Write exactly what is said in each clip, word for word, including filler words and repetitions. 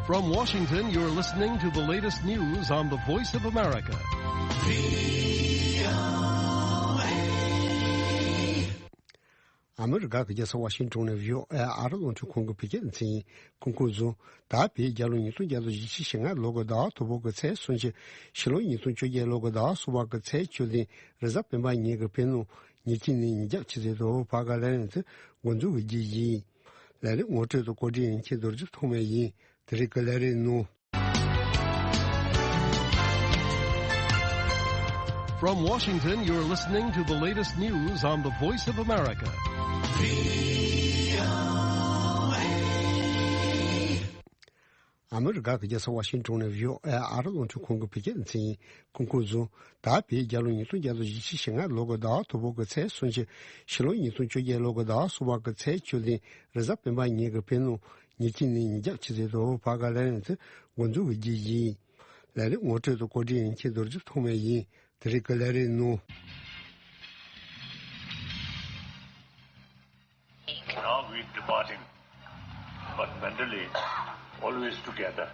From Washington, you're listening to the latest news on the Voice of America. ཨ་མི་རི་ཀ་གི་རྒྱལ་ས་ཝ་ཤིང་ཊོན་ནས་བྷི་ཨོ་ཨེ་ཨ་རི་རླུང་འཕྲིན་ཁང་གི་བོད་སྐད་སྡེ་ཚན་གྱིས་སྐུ་འཁོར་བཟུང་། ད་བོད་རྒྱལ་ལོ་ཉིས་སྟོང་བརྒྱ་དང་བཞི་བཅུ་ཞེ་ལྔ་ལོ་གི་ཟླ་བ་དང་པོ་གི་ཚེས་སུམ་ཅུ། ཕྱི་ལོ་ཉིས་སྟོང་བཅོ་བརྒྱད་ལོ་གི་ཟླ་བ་གསུམ་པ་གི་ཚེས་བཅུ་ཉིན་རེས་གཟའ་སྤེན་པ་ཉིན་གྱི་བོད་ནང་ཉིན་གཅིག་ནས་ཉིན་ལྔ་ཆུ་ཚོད་དུ་ཕ་ག་ལན་དུ་འགོ་འཛུགས་ཀྱི་རྒྱུ་ཡིན། ལས་རིམ་ངོ་སྤྲོད་དང་གོ་སྒྲིག་ཡིན་མཁན་རྡོ་རྗེ་ཐོགས་མེད་ཡིན། དེ་རིང་གི་ལས་རིམ་ནང་། From Washington, you're listening to the latest news on the Voice of America. ཨ་མི་རི་ཀ་གི་རྒྱལ་ས་ཝ་ཤིང་ཊོན་ནས་བྷི་ཨོ་ཨེ་ཨ་རི་རླུང་འཕྲིན་ཁང་གི་བོད་སྐད་སྡེ་ཚན་གྱིས་སྐུ་འཁོར་བཟུང་། ད་བོད་རྒྱལ་ལོ་ཉིས་སྟོང་བརྒྱ་དང་བཞི་བཅུ་ཞེ་ལྔ་ལོ་གི་ཟླ་བ་དང་པོ་གི་ཚེས་སུམ་ཅུ། ཕྱི་ལོ་ཉིས་སྟོང་བཅོ་བརྒྱད་ལོ་གི་ཟླ་བ་གསུམ་པ་གི་ཚེས་བཅུ་ཉིན་རེས་གཟའ་སྤེན་པ་ཉིན་གྱི་བོད་ནང་ཉིན་གཅིག་ནས་ཉིན་ལྔ་ཆུ་ཚོད་དུ་ཕ་ག་ལན་དུ་འགོ་འཛུགས་ཀྱི་རྒྱུ་ཡིན། ལས་རིམ་ངོ་སྤྲོད་དང་གོ་སྒྲིག་ཡིན་མཁན་རྡོ་རྗེ་ཐོགས་མེད་ཡིན། དེ་རིང་གི་ལས་རིམ་ནང་། Now we departing, but mentally always together.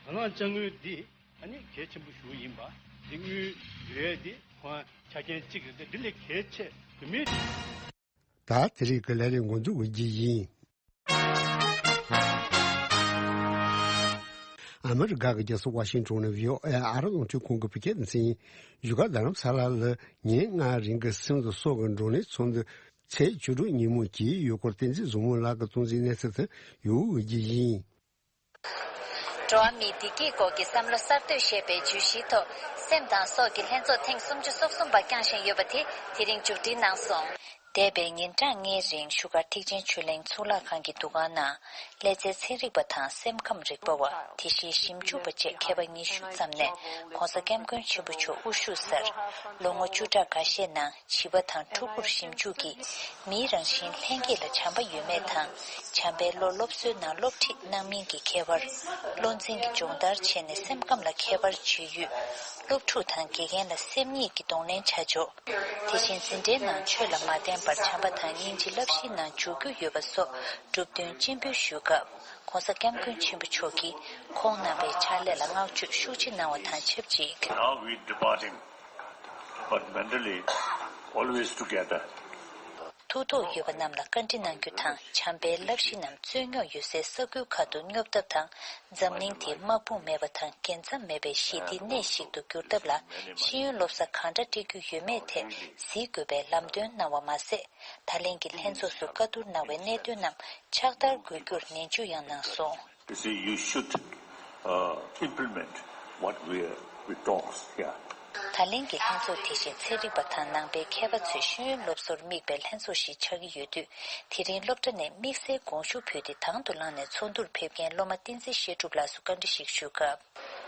ད་ནང་ཅ་དངོས་འདི་ཨ་ནི་གལ་ཆེན་པོ་ཞིག་ཡིན་པ། འདི་དངུལ་ཡོད་དེ་ཁོང་ཆ་རྐྱེན་གཅིག་རེད་དེ། འདི་ལས་གལ་ཆེ་བུད་མེད། ད་དེ་རིང་གི་ལས་རིམ་འགོ་འཛུགས་ཀྱི་རྒྱུ་ཡིན། ཨ་མི་རི་ཀ་གི་རྒྱལ་ས་ཝ་ཤིང་ཊོན་ནས་བྷི་ཨོ་ཨེ་ཨ་རི་རླུང་འཕྲིན་ཁང་གི་བོད་སྐད་སྡེ་ཚན་གྱིས་བཞུགས་སྒར་རྡ་རམ་ས་ལ་ལ་ཉིན་ལྔའི་རིང་གི་སེམས་དང་སྲོག་གི་བགྲོ་གླེང་ཚོགས་འདུ་ཚེས་བཅུ་དྲུག་ཉིན་མོ་གྱི་ཡུལ་སྐོར་བསྟན་འཛིན་བཟང་མོ་ལགས་ཀྱིས་གཙོ་འཛིན་གནས་ཚུལ་དེ་ཡོང་བའི་རྒྱུ་ཡིན། འགྲོ་བ་མིའི་བདེ་སྐྱིད་སྐོར་གྱི་བསམ་བློ་གསར་གཏོད་ཞེས་པའི་བརྗོད་གཞིའི་ཐོག་སེམས་དང་སྲོག་གི་ལྷན་ཚོགས་ཐེངས་སུམ་ཅུ་སོ་གསུམ་པ་བསྐྱངས་བཞིན་ཡོད་པ་དེ་དེ་རིང་མཇུག་སྒྲིལ་གནང་སོང་། འདས་པའི་ཉིན་གྲངས་ལྔའི་རིང་བཞུགས་སྒར་ཐེག་ཆེན་ཆོས་གླིང་གཙུག་ལག་ཁང་གི་འདུ་ཁང་ནང་། ཀླད་རྩའི་ཚན་རིག་པ་དང་སེམས་ཁམས་རིག་པ་བ། དེ་བཞིན་ཞིབ་འཇུག་པ་བཅས་མཁས་པ་ཉི་ཤུ་ཙམ་ནས་༧གོང་ས་༧སྐྱབས་མགོན་ཆེན་པོ་མཆོག་དབུ་བཞུགས་སར། ལོ་ངོ་བཅུ་ཕྲག་འགའ་ཤས་ནང་བྱིས་པ་དང་ཕྲུ་གུར་ཞིབ་འཇུག་གིས་མིའི་རང་བཞིན་ལྷན་སྐྱེས་ལ་བྱམས་པ་ཡོད་མེད་དང་། བྱམས་པའི་བློ་སློབ་གསོའི་ནང་སློབ་ཁྲིད་གནང་མིན་གྱི་ཁྱད་པར། བློ་འཛིན་གྱི་སྦྱོང་བརྡར་བྱས་ནས་སེམས་ཁམས་ལ་ཁྱད་པར་འབྱེད་ཡུལ། སློབ་ཕྲུག་དང་དགེ་རྒན་ལ་སེམས་ཉིད་ཀྱི་གདོང་ལེན་བྱ་ཕྱོགས། དེ་བཞིན་འཛིན་གྲྭའི་ནང་ཆོས་ལ་མ་བརྟེན་པར་བྱམས་པ་དང་སྙིང་རྗེ་བསླབ་གཞིའི་ནང་འཇུག་རྒྱུ་ཡོད་པ་སོགས་གྲུབ་དོན་སྤྱན་འབུལ་ཞུས་སྐབས། ༧གོང་ས་༧སྐྱབས་མགོན་ཆེན་པོ་མཆོག་གིས་ཁོང་རྣམ་པའི་ཕྱག་ལས་ལ་བསྔགས་བརྗོད་ཤུགས་ཆེ་གནང་བ་དང་ཆབས་ཅིག Now we departing, but mentally always together. ཐུགས་ཐོག་ཡོད་པ་རྣམས་ལ་བཀའ་འདྲི་གནང་རྒྱུ་དང་། བྱམས་པའི་བསླབ་གཞི་རྣམས་རྩོད་རྙོག་ཡོད་སའི་ས་ཁུལ་ཁག་ཏུ་སྙོབ་ཐབས་དང་། འཛམ་གླིང་འདི་དམག་དཔུང་མེད་པ་དང་རྒྱལ་མཚམས་མེད་པའི་ཞི་བདེའི་གནས་ཤིག་ཏུ་འགྱུར་ཐབས་ལ་ཤེས་ཡོན་སློབ་གསོ་གང་འདྲ་སྤྲད་རྒྱུ་ཡོད་མེད་ཐད་གཟིགས་དགོས་པའི་ལམ་སྟོན་གནང་བ་མ་ཟད། ད་ལན་གྱི་ལྷན་ཚོགས་སུ་བཀའ་བསྡུར་གནང་བའི་གནད་དོན་རྣམས་ཕྱག་བསྟར་དགོས་རྒྱུར་ནན་བརྗོད་ཡང་གནང་སོང་། You see, you should, uh, implement what we, we talk here. ད་ལན་གྱི་ལྷན་ཚོགས་དེ་བཞིན་ཚན་རིག་པ་དང་ནང་པའི་མཁས་པ་ཚོས་ཤེས་ཡོན་སློབ་གསོར་དམིགས་པའི་ལྷན་ཚོགས་ཤིག་ཆགས་ཀྱི་ཡོད་དུས། དེ་རིང་སློབ་གྲྭ་ནས་དམིགས་བསལ་དགོངས་ཞུ་ཕུལ་ཏེ་དང་དུ་བླངས་ནས་ཚོགས་འདུར་ཕེབས་མཁན་སློབ་མ་བསྟན་འཛིན་བཤད་སྒྲུབ་ལགས་སུ་བཀའ་འདྲི་ཞིག་ཞུས་སྐབས།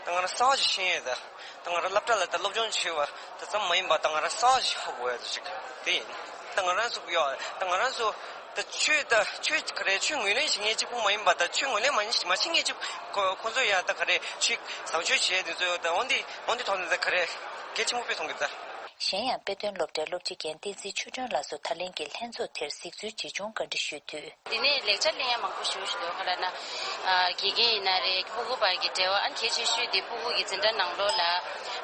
ད་ང་རང་གསར་བ་ཞིག་ཤེས་ཡོད་ད། ད་ང་རང་སློབ་གྲྭ་ལ་ད་སློབ་སྦྱོང་བྱས་པ་ད་ཙམ་མ་ཡིན་པ་ད་ང་རང་གསར་བ་ཞིག་ཧ་གོ་ཡ་ད་ཅིག་དེ་ཡིན། ད་ང་རང་ཚོ་ཡོད་ད་ང་རང་ཚོ་ད་ཆོས་ད་ཆོས་ག་རེ་ཆོས་ངོས་ལེན་བྱེད་མཁན་གཅིག་པུ་མ་ཡིན་པ་ད་ཆོས་ངོས་ལེན་མ་མ་བྱེད་མཁན་གཅིག་ཁོ་ཁོ་ཚོ་ཡ་ད་ག་རེ་ཆོས་བཟང་སྤྱོད་བྱས་དེ་ཚོ་ད་འོན་ཏེ་འོན་ཏེ་ཐོག་ནས་ད་ག་རེ་གལ་ཆེན་པོ་དཔེ་མཐོང་གི་ད། གཞན་ཡང་དཔེ་སྟོན་སློབ་གྲྭའི་སློབ་སྤྱི་རྒན་བསྟན་འཛིན་ཆོས་སྒྲོན་ལགས་སུ་ད་ལན་གྱི་ལྷན་ཚོགས་དེར་གཟིགས་ཚུལ་ཇི་བྱུང་བཀའ་འདྲི་ཞུས་དུས། འདི་ནས་ལེགས་ཆ་ལེན་ཡ་མང་པོ་ཞེ་པོ་ཞིག་འདུག་ག་ལ་ན། དགེ་རྒན་ཡིན་ན་རེད། ཕྲུ་གུ་བར་གྱི་འབྲེལ་བ། ཨ་ནི་གལ་ཆེ་ཤོས་དེ་ཕྲུ་གུ་གི་འཛིན་གྲྭ་ནང་ལོགས་ལ་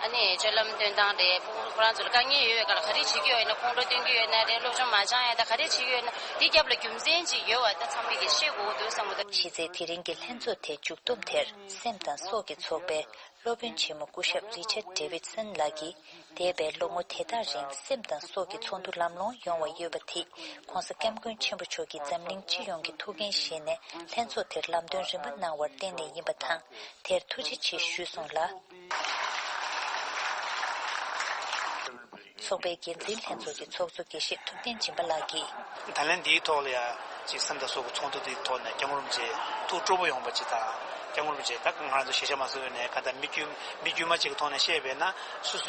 ཨ་ནི་སྤྱོད་ལམ་སྟོན་སྟངས་རེད། ཕྲུ་གུ་ཁོ་རང་ཚོ་ལ་དཀའ་ངལ་ཡོད་པའི་སྐབས་ལ་ག་རེ་བྱེད་ཀྱི་ཡོད་ན། ཁོང་ཁྲོ་སྟོན་གྱི་ཡོད་ན་རེད། སློབ་སྦྱོང་མ་སྦྱང་ཡ་ད་ག་རེ་བྱེད་ཀྱི་ཡོད་ན། དེ་རྒྱབ་ལ་རྒྱུ་མཚན་ཅིག་ཡོད་པ་ད་ཚང་མས་ཀྱི་ཤེས་དགོས་ཀྱི་འདུག་བསམ་གྱི་འདུག་གཞི་རྩའི་དེ་རིང་གི་ལྷན་ཚོགས་དེའི་མཇུག་བསྡོམས་དེར་སེམས་དང་སྲོག་གི་ཚོགས་པའི་སློབ་དཔོན་ཆེན་མོ་སྐུ་ཞབས་རི་ཆར་ཌེ་ཝིད་སན་ལགས་ཀྱིས། འདས་པའི་ལོ་ངོ་དེ་དག་རིང་སེམས་དང་སྲོག་གི་ཚོགས་འདུ་ལམ་ལྷོང་ཡོང་བ་ཡོད་པ་དེས་༧གོང་ས་༧སྐྱབས་མགོན་ཆེན་པོ་མཆོག་གིས་འཛམ་གླིང་སྤྱི་ཡོངས་ཀྱི་ཐུགས་འགན་བཞེས་ནས་ལྷན་ཚོགས་དེར་ལམ་སྟོན་རིམ་པ་གནང་བར་བརྟེན་ནས་ཡིན་པ་དང་། དེར་ཐུགས་རྗེ་ཆེ་ཞུས་སོང་ལ། ཚོགས་པའི་འགན་འཛིན་ལྷན་ཚོགས་ཀྱི་ཚོགས་གཙོ་དགེ་བཤེས་ཐུབ་བསྟན་སྦྱིན་པ་ལགས་ཀྱིས། ད་ལན་འདིའི་ཐོག་ལ་ཡ་ཅིག་སེམས་དང་སྲོག་གི་ཚོགས་འདུ་འདིའི་ཐོག་ནས་སྐྱབས་མགོན་རིན་པོ་ཆེ་ཐུགས་སྤྲོ་པོ་ཡོང་བ་ཅིག་དང་། སྐྱབས་མགོན་རིན་པོ་ཆེ་ད་ང་རང་ཚོ་ཤེས་བྱ་མ་བཟོ་བའི་ནས་ག་ད་མི་དཀྱུས་མི་དཀྱུས་མ་ཅིག་གི་ཐོག་ནས་བཤད་པས་ན་སོ་སོས་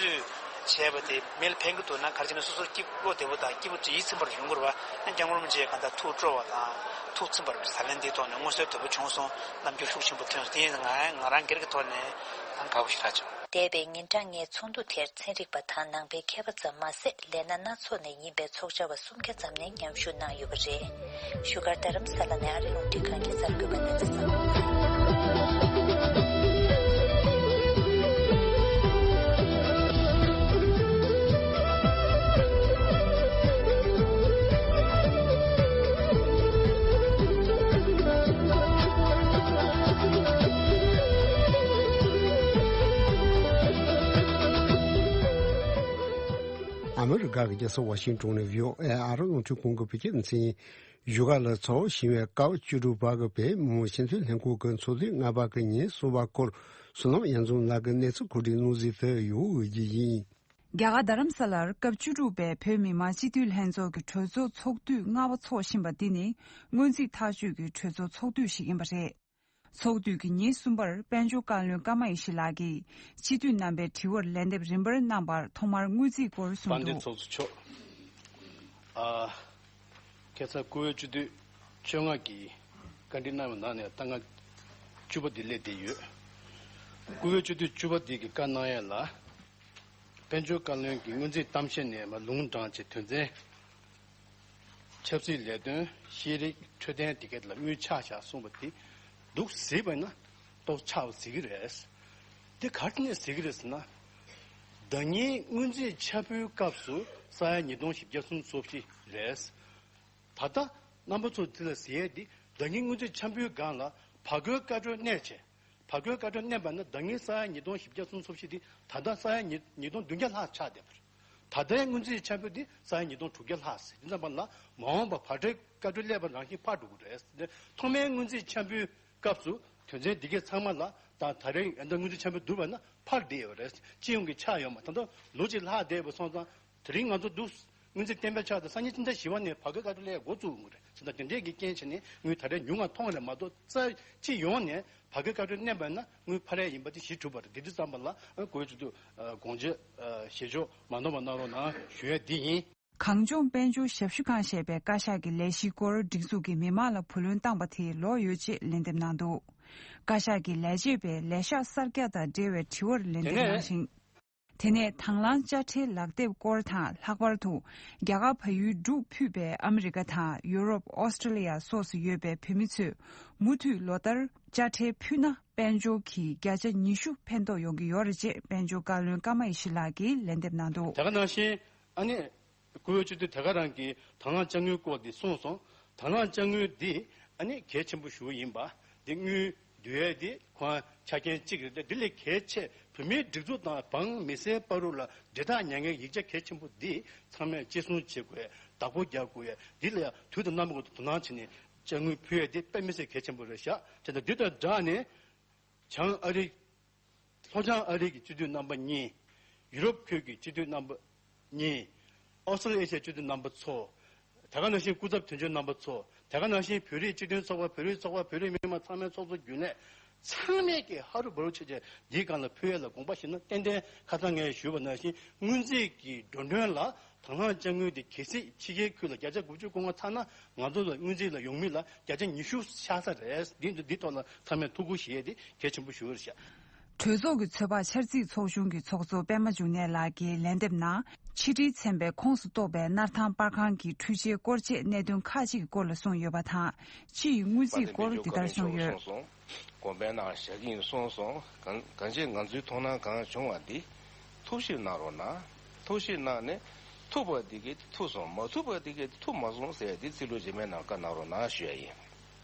བྱས་པ་དེ་མི་ལ་ཕན་གྱི་འདུག་ན་ག་རེ་བྱས་ན་སོ་སོ་སྐྱིད་བློ་བདེ་པོ་དང་སྐྱིད་པོ་ཡིད་ཚིམ་པར་ཡོང་གི་རེད་བ། ཨ་སྐྱབས་མགོན་རིན་པོ་ཆེ་ག་ད་ཐུགས་སྤྲོ་བ་དང་ཐུགས་ཚིམ་པར་ད་ལན་འདིའི་ཐོག་ནས་མངོན་གསལ་དོད་པོ་བྱུང་སོང་། རྣམ་འགྱུར་ཤུགས་ཆེན་པོ་ཐོན་སོང་། དེ་ཡིན་ང་ང་རང་སྒེར་གྱི་ཐོག་ནས་ཡང་དགའ་པོ་ཞིག་རག་བྱུང་། འདས་པའི་ཉིན་གྲངས་ལྔའི་ཚོགས་འདུ་དེར་ཚན་རིག་པ་དང་ནང་པའི་མཁས་པ་ཙམ་མ་ཟད། ལས་སྣ་སྣ་ཚོགས་ནས་ཡིན་པའི་ཚོགས་བཅར་བ་སུམ་བརྒྱ་ཙམ་ནས་མཉམ་ཞུགས་གནང་ཡོད་པ་རེད། བཞུགས་སྒར་རྡ་རམ་ས་ལ་ནས་ཨ་རི་རླུང་འཕྲིན་ཁང་གི་གསར་འགོད་པ་གནས་ཚེ་བཟང་། ཨ་མི་རི་ཀ་གི་རྒྱལ་ས་ཝ་ཤིང་ཏོན་ནས་བྷི་ཨོ་ཨེ་ཨ་རི་རླུང་འཕྲིན་ཁང་གི་བོད་སྐད་སྡེ་ཚན། བཞུགས་སྒར་ལ་ཚོགས་བཞིན་པའི་སྐབས་བཅུ་དྲུག་པ་གི་བོད་མི་མང་སྤྱི་འཐུས་ལྷན་ཁང་གི་ཚོགས་དུས་ལྔ་པ་གི་ཉིན་གསུམ་པ་སྐོར་བསོད་ནམས་དབྱངས་འཛོམས་ལགས་ཀྱིས་གནས་ཚུལ་གོ་སྒྲིག་གནང་གཟིགས་དུ་ཡོང་འོས་ཀྱི་ཡིན། རྒྱ་གར་རྡ་རམ་ས་ལར་སྐབས་བཅུ་དྲུག་པའི་བོད་མི་མང་སྤྱི་འཐུས་ལྷན་ཚོགས་ཀྱི་གྲོས་ཚོགས་ཚོགས་དུས་ལྔ་པ་འཚོགས་བཞིན་པ་འདི་ནི་སྔོན་རྩིས་ཐག་གཅོད་ཀྱི་གྲོས་ཚོགས་ཚོགས་དུས་ཤིག་ཡིན་པ་རེད། ཚོགས་དུས་ཀྱི་ཉིན་གསུམ་པར་དཔལ་འབྱོར་བཀའ་བློན་ཀརྨ་ཡེ་ཤེས་ལགས་ཀྱིས་སྤྱི་འཐུས་རྣམ་པའི་དྲི་བར་ལན་འདེབས་རིམ་པར་གནང་པར་ཐོག་མར་དངུལ་རྩིས་སྐོར་གསུངས་འདུག་དཔལ་ལྡན་ཚོགས་གཙོ་མཆོག་ཨ། ཁ་སང་བཀུར་འོས་སྤྱི་འཐུས་བཅོ་ལྔ་གིས་བཀའ་འདྲི་གནང་བའི་ནང་ནས་ད་ང་བཅུ་པ་འདི་སླེབས་བསྡད་ཡོད། བཀུར་འོས་སྤྱི་འཐུས་བཅུ་པ་འདི་གིས་བཀའ་གནང་ཡས་ལ། དཔལ་འབྱོར་བཀའ་བློན་གྱིས་སྔོན་རྩིས་གཏམ་བཤད་ནས་མར་ལུང་དྲངས་བྱས་དོན་ཚན། ཆབ་སྲིད་ལས་དོན། ཤེས་རིག་འཕྲོད་བསྟེན་དེ་གའི་ལ་དངུལ་ཆག་བཞག་གསུངས་པ་དེ་འདུག་གཟིགས་པ་ཡིན་ན་ཏོག་ཆག་པ་གཟིགས་ཀྱི་རེད། དེ་ག་རེ་ནས་གཟིགས་ཀྱི་རེད་ཟེར་ན། ཟླ་ཉིན་སྔོན་རྩིས་འཆར་འབུལ་སྐབས་སུ་ས་ཡ་ཉིས་སྟོང་བཞི་བརྒྱ་སུམ་ཅུ་སོ་བཞི་རེད། ད་ལྟ་རྣམ་པ་ཚོ་དེ་ལ་གཟིགས་ཡས་དེ་ཟླ་ཉིན་སྔོན་རྩིས་འཆར་འབུལ་སྒང་ལ་བར་སྐོར་བཀའ་འཁྲོལ་གནས་བྱས། བར་སྐོར་བཀའ་འཁྲོལ་གནས་པ་ན་ཟླ་ཉིན་ས་ཡ་ཉིས་སྟོང་བཞི་བརྒྱ་སུམ་ཅུ་སོ་བཞི་དེ་ད་ལྟ་ས་ཡ་ཉིས་ཉིས་སྟོང་བདུན་བརྒྱ་ལྷག་ཆགས་བསྡད་པ་རེད། ད་ལྟའི་སྔོན་རྩིས་འཆར་འབུལ་དེ་ས་ཡ་ཉིས་སྟོང་དྲུག་བརྒྱ་ལྷག་ཟེར། དེ་ཙམ་པ་ལ་མ་འོངས་པ་བར་སྐོར་བཀའ་འཁྲོལ་སླེབས་པ་རང་བཞིན་ཕར་འགྲོ་གི་རེད། ཐོག་མའི་སྔོན་རྩིས་འཆར་འབུལ་སྐབས་སུ་དོན་ཚན་འདི་གའི་ཚང་མ་ལ་ད་ད་རེས་ཡང་ད་སྔོན་རྩིས་འཆར་འབུལ་བསྡུར་བ་ན་ཕར་བསྡད་ཡོད་རེད། སྤྱི་ཡོངས་ཀྱི་ཆག་ཡོད་མ། ད་ལྟ་ལོ་གཅིག་ལྷག་བསྡད་པ་སོང་ཙང་དེ་རིང་ང་ཚོ་འདུག་སྔོན་རྩིས་གཏན་འབེབས་ཆགས་ཏེ་སང་ཉིན་སྤྱི་ཟླ་བཞི་པ་ནས་བར་སྐོར་བཀའ་འཁྲོལ་སླེབས་འགོ་བཙུགས་ཡོང་གི་རེད། ཟེར་ན་དེ་འདྲས་ཀྱི་རྐྱེན་བྱས་ནས་དངུལ་ད་རེས་ཉུང་ང་མཐོང་བ་རེད་མ་གཏོགས་རྩ་སྤྱི་ཡོངས་ནས་བར་སྐོར་བཀའ་འཁྲོལ་གནས་པ་ན་དངུལ་འཕར་ཡས་ཡིན་པ་དེ་གཞི་གྲུབ་པ་རེད། དེ་དུས་ཙམ་པ་ལ་ཨ་བཀུར་འོས་སྤྱི་འཐུས་ཨ་དགོངས་བཞེས་ཨ་བཞེས་ཕྱོགས་མ་འདོར་བ་གནང་རོགས་གནང་ཞུ་ཡས་འདི་ཡིན། གངས་ལྗོངས་དཔལ་འབྱོར་ཞབས་ཞུ་ཁང་ཞེས་པའི་བཀའ་ཤག་གི་ལས་གཞིའི་སྐོར་སྒྲིག་འཛུགས་ཀྱིས་མི་མང་ལ་བུ་ལོན་བཏང་པ་དེ་ལོག་ཡོད་ཅེས་ལན་འདེབས་གནང་འདུག་བཀའ་ཤག་གི་ལས་བྱེད་པས་ལས་ཤག་གསར་རྒྱག་དང་འབྲེལ་བའི་དྲི་བར་ལན་འདེབས་གནང་ཞིང་། དེ་ནས་དང་བླངས་དཔྱ་ཁྲལ་ལག་དེབ་སྐོར་དང་ལྷག་པར་དུ་རྒྱ་གར་བལ་ཡུལ་འབྲུག་ཕུད་པའི་ཨ་མི་རི་ཀ་དང་ཡུ་རོབ། ཨོ་སི་ཀྲི་ལི་ཡ་སོགས་སུ་ཡོད་པའི་བོད་མི་ཚོས་མུ་མཐུད་ལོ་ལྟར་དཔྱ་ཁྲལ་ཕུལ་ན་དཔལ་འབྱོར་གྱི་བརྒྱ་ཆ་ཉི་ཤུ་ཕན་ཐོགས་ཡོང་གི་ཡོད་རེད་ཅེས་དཔལ་འབྱོར་བཀའ་བློན་ཀརྨ་ཡེ་ཤེས་ལགས་ཀྱིས་ལན་འདེབས་གནང་འདུག་དེ་ག་ནང་བཞིན་ཨ་ནི། བཀུར་འོས་སྤྱི་འཐུས་དེ་ག་རང་གིས་དང་བླངས་དཔྱ་དངུལ་སྐོར་འདི་གསུངས་སོང་། དང་བླངས་དཔྱ་དངུལ་འདི་ཨ་ནི་གལ་ཆེན་པོ་ཞེ་པོ་ཡིན་པ། འདི་དངུལ་བསྡུ་ཡས་འདི་ཁོང་ཆ་རྐྱེན་གཅིག་རེད་དེ། འདི་ལས་གལ་ཆེ་བོད་མིའི་སྒྲིག་འཛུགས་དང་འབངས་མི་སེར་བར་དུ་ལ་འབྲེལ་ཐག་ཉར་མཁན་ཡིག་ཆ་གལ་ཆེན་པོ་འདི་ཚང་མས་གཅེས་སྲུང་བྱེད་དགོས། བདག་པོ་རྒྱག་དགོས། འདི་ལ་ཡང་དུས་དང་རྣམ་པ་ཀུན་ཏུ་དོ་སྣང་བྱས་ནས་དཔྱ་དངུལ་ཕུལ་ཡས་འདི་དཔེ་མི་སྲིད་གལ་ཆེན་པོ་རེད་ཤག་བྱས་ཙང་འདི་དང་སྦྲགས་ནས། བྱང་ཨ་རི། ལྷོ་བྱང་ཨ་རི་གི་སྤྱི་འཐུས་རྣམ་པ་གཉིས། ཡུ་རོབ་ཁུལ་གྱི་སྤྱི་འཐུས་རྣམ་པ་གཉིས། ཨོ་སི་ཀྲི་ལི་ཡ་སྤྱི་འཐུས་རྣམ་པ་ཚོ། དེ་ག་ནང་བཞིན་སྐུ་ཚབ་དོན་གཅོད་རྣམ་པ་ཚོ། དེ་ག་ནང་བཞིན་བོད་རིགས་སྤྱི་མཐུན་ཚོགས་པ། བོད་རིགས་ཚོགས་པ། བོད་རིགས་མི་མང་ཚང་མའི་ཚོགས་གཙོ་རྒྱུན་ལས། ཚང་མས་ཀྱི་ཧ་རུ་བ་རུ་བྱས་བྱས་འདིའི་སྒང་ལ་ཕུལ་ཡས་ལ་དགོངས་པ་བཞེས་ན། ཏན་ཏན་ཁ་སང་ངས་ཞུས་པ་ནང་བཞིན་སྔོན་རྩིས་ཀྱི་འགྲོ་གྲོན་ལ། དང་བླངས་དཔྱ་དངུལ་དེ་གལ་སྲིད་ཕྱི་རྒྱལ་ཁུལ་ལ་བརྒྱ་ཆ་དགུ་བཅུ་གོ་ལྔ་ཚང་ན། ང་ཚོ་ལ་སྔོན་རྩིས་ལ་ཡོང་མི་ལ་བརྒྱ་ཆ་ཉི་ཤུ་ཆགས་ས་རེད། འདི་འདི་འདི་ཐོག་ལ་ཚང་མས་ཐུགས་ཁུར་བཞེས་ཡས་དེ་གལ་ཆེན་པོ་ཞེ་པོ་རེད་ཤག་གྲོས་ཚོགས་ཀྱི་ཚོད་དཔག་འཆར་རྩིས་ཚོགས་ཆུང་གི་ཚོགས་གཙོ་པད་མ་འབྱུང་གནས་ལགས་ཀྱིས་ལན་འདེབས་ནང་། ཕྱི་དྲིལ་ཚན་པའི་ཁོངས་སུ་གཏོགས་པའི་སྣར་ཐང་པར་ཁང་གི་འཕྲུལ་ཆས་སྐོར་ཆེད་གནད་དོན་ཁག་ཅིག་གི་སྐོར་ལ་གསུངས་ཡོད་པ་དང་། སྤྱི་ཡི་དངུལ་རྩིས་སྐོར་འདི་ལྟར་གསུངས་ཡོད། དགོངས་པའི་ནང་བཞག་གི་ཡིན་གསུངས་སོང་། གང་གང་ཅི་ང་ཚོའི་མཐོང་སྣང་གང་བྱུང་བ་འདི་ཐུགས་ཞིབ་གནང་རོགས་གནང་། ཐུགས་ཞིབ་གནང་ནས་ཐུབ་པ་འདི་གས་ཐུབ་སོང་། མ་ཐུབ་པ་འདི་གས་ཐུབ་མ་སོང་ཟེར་ཡ་འདི་ཚིག་ལོ་རྗེས་མའི་ནང་བཀའ་གནང་རོགས་གནང་ཞུ་ཡ་ཡིན།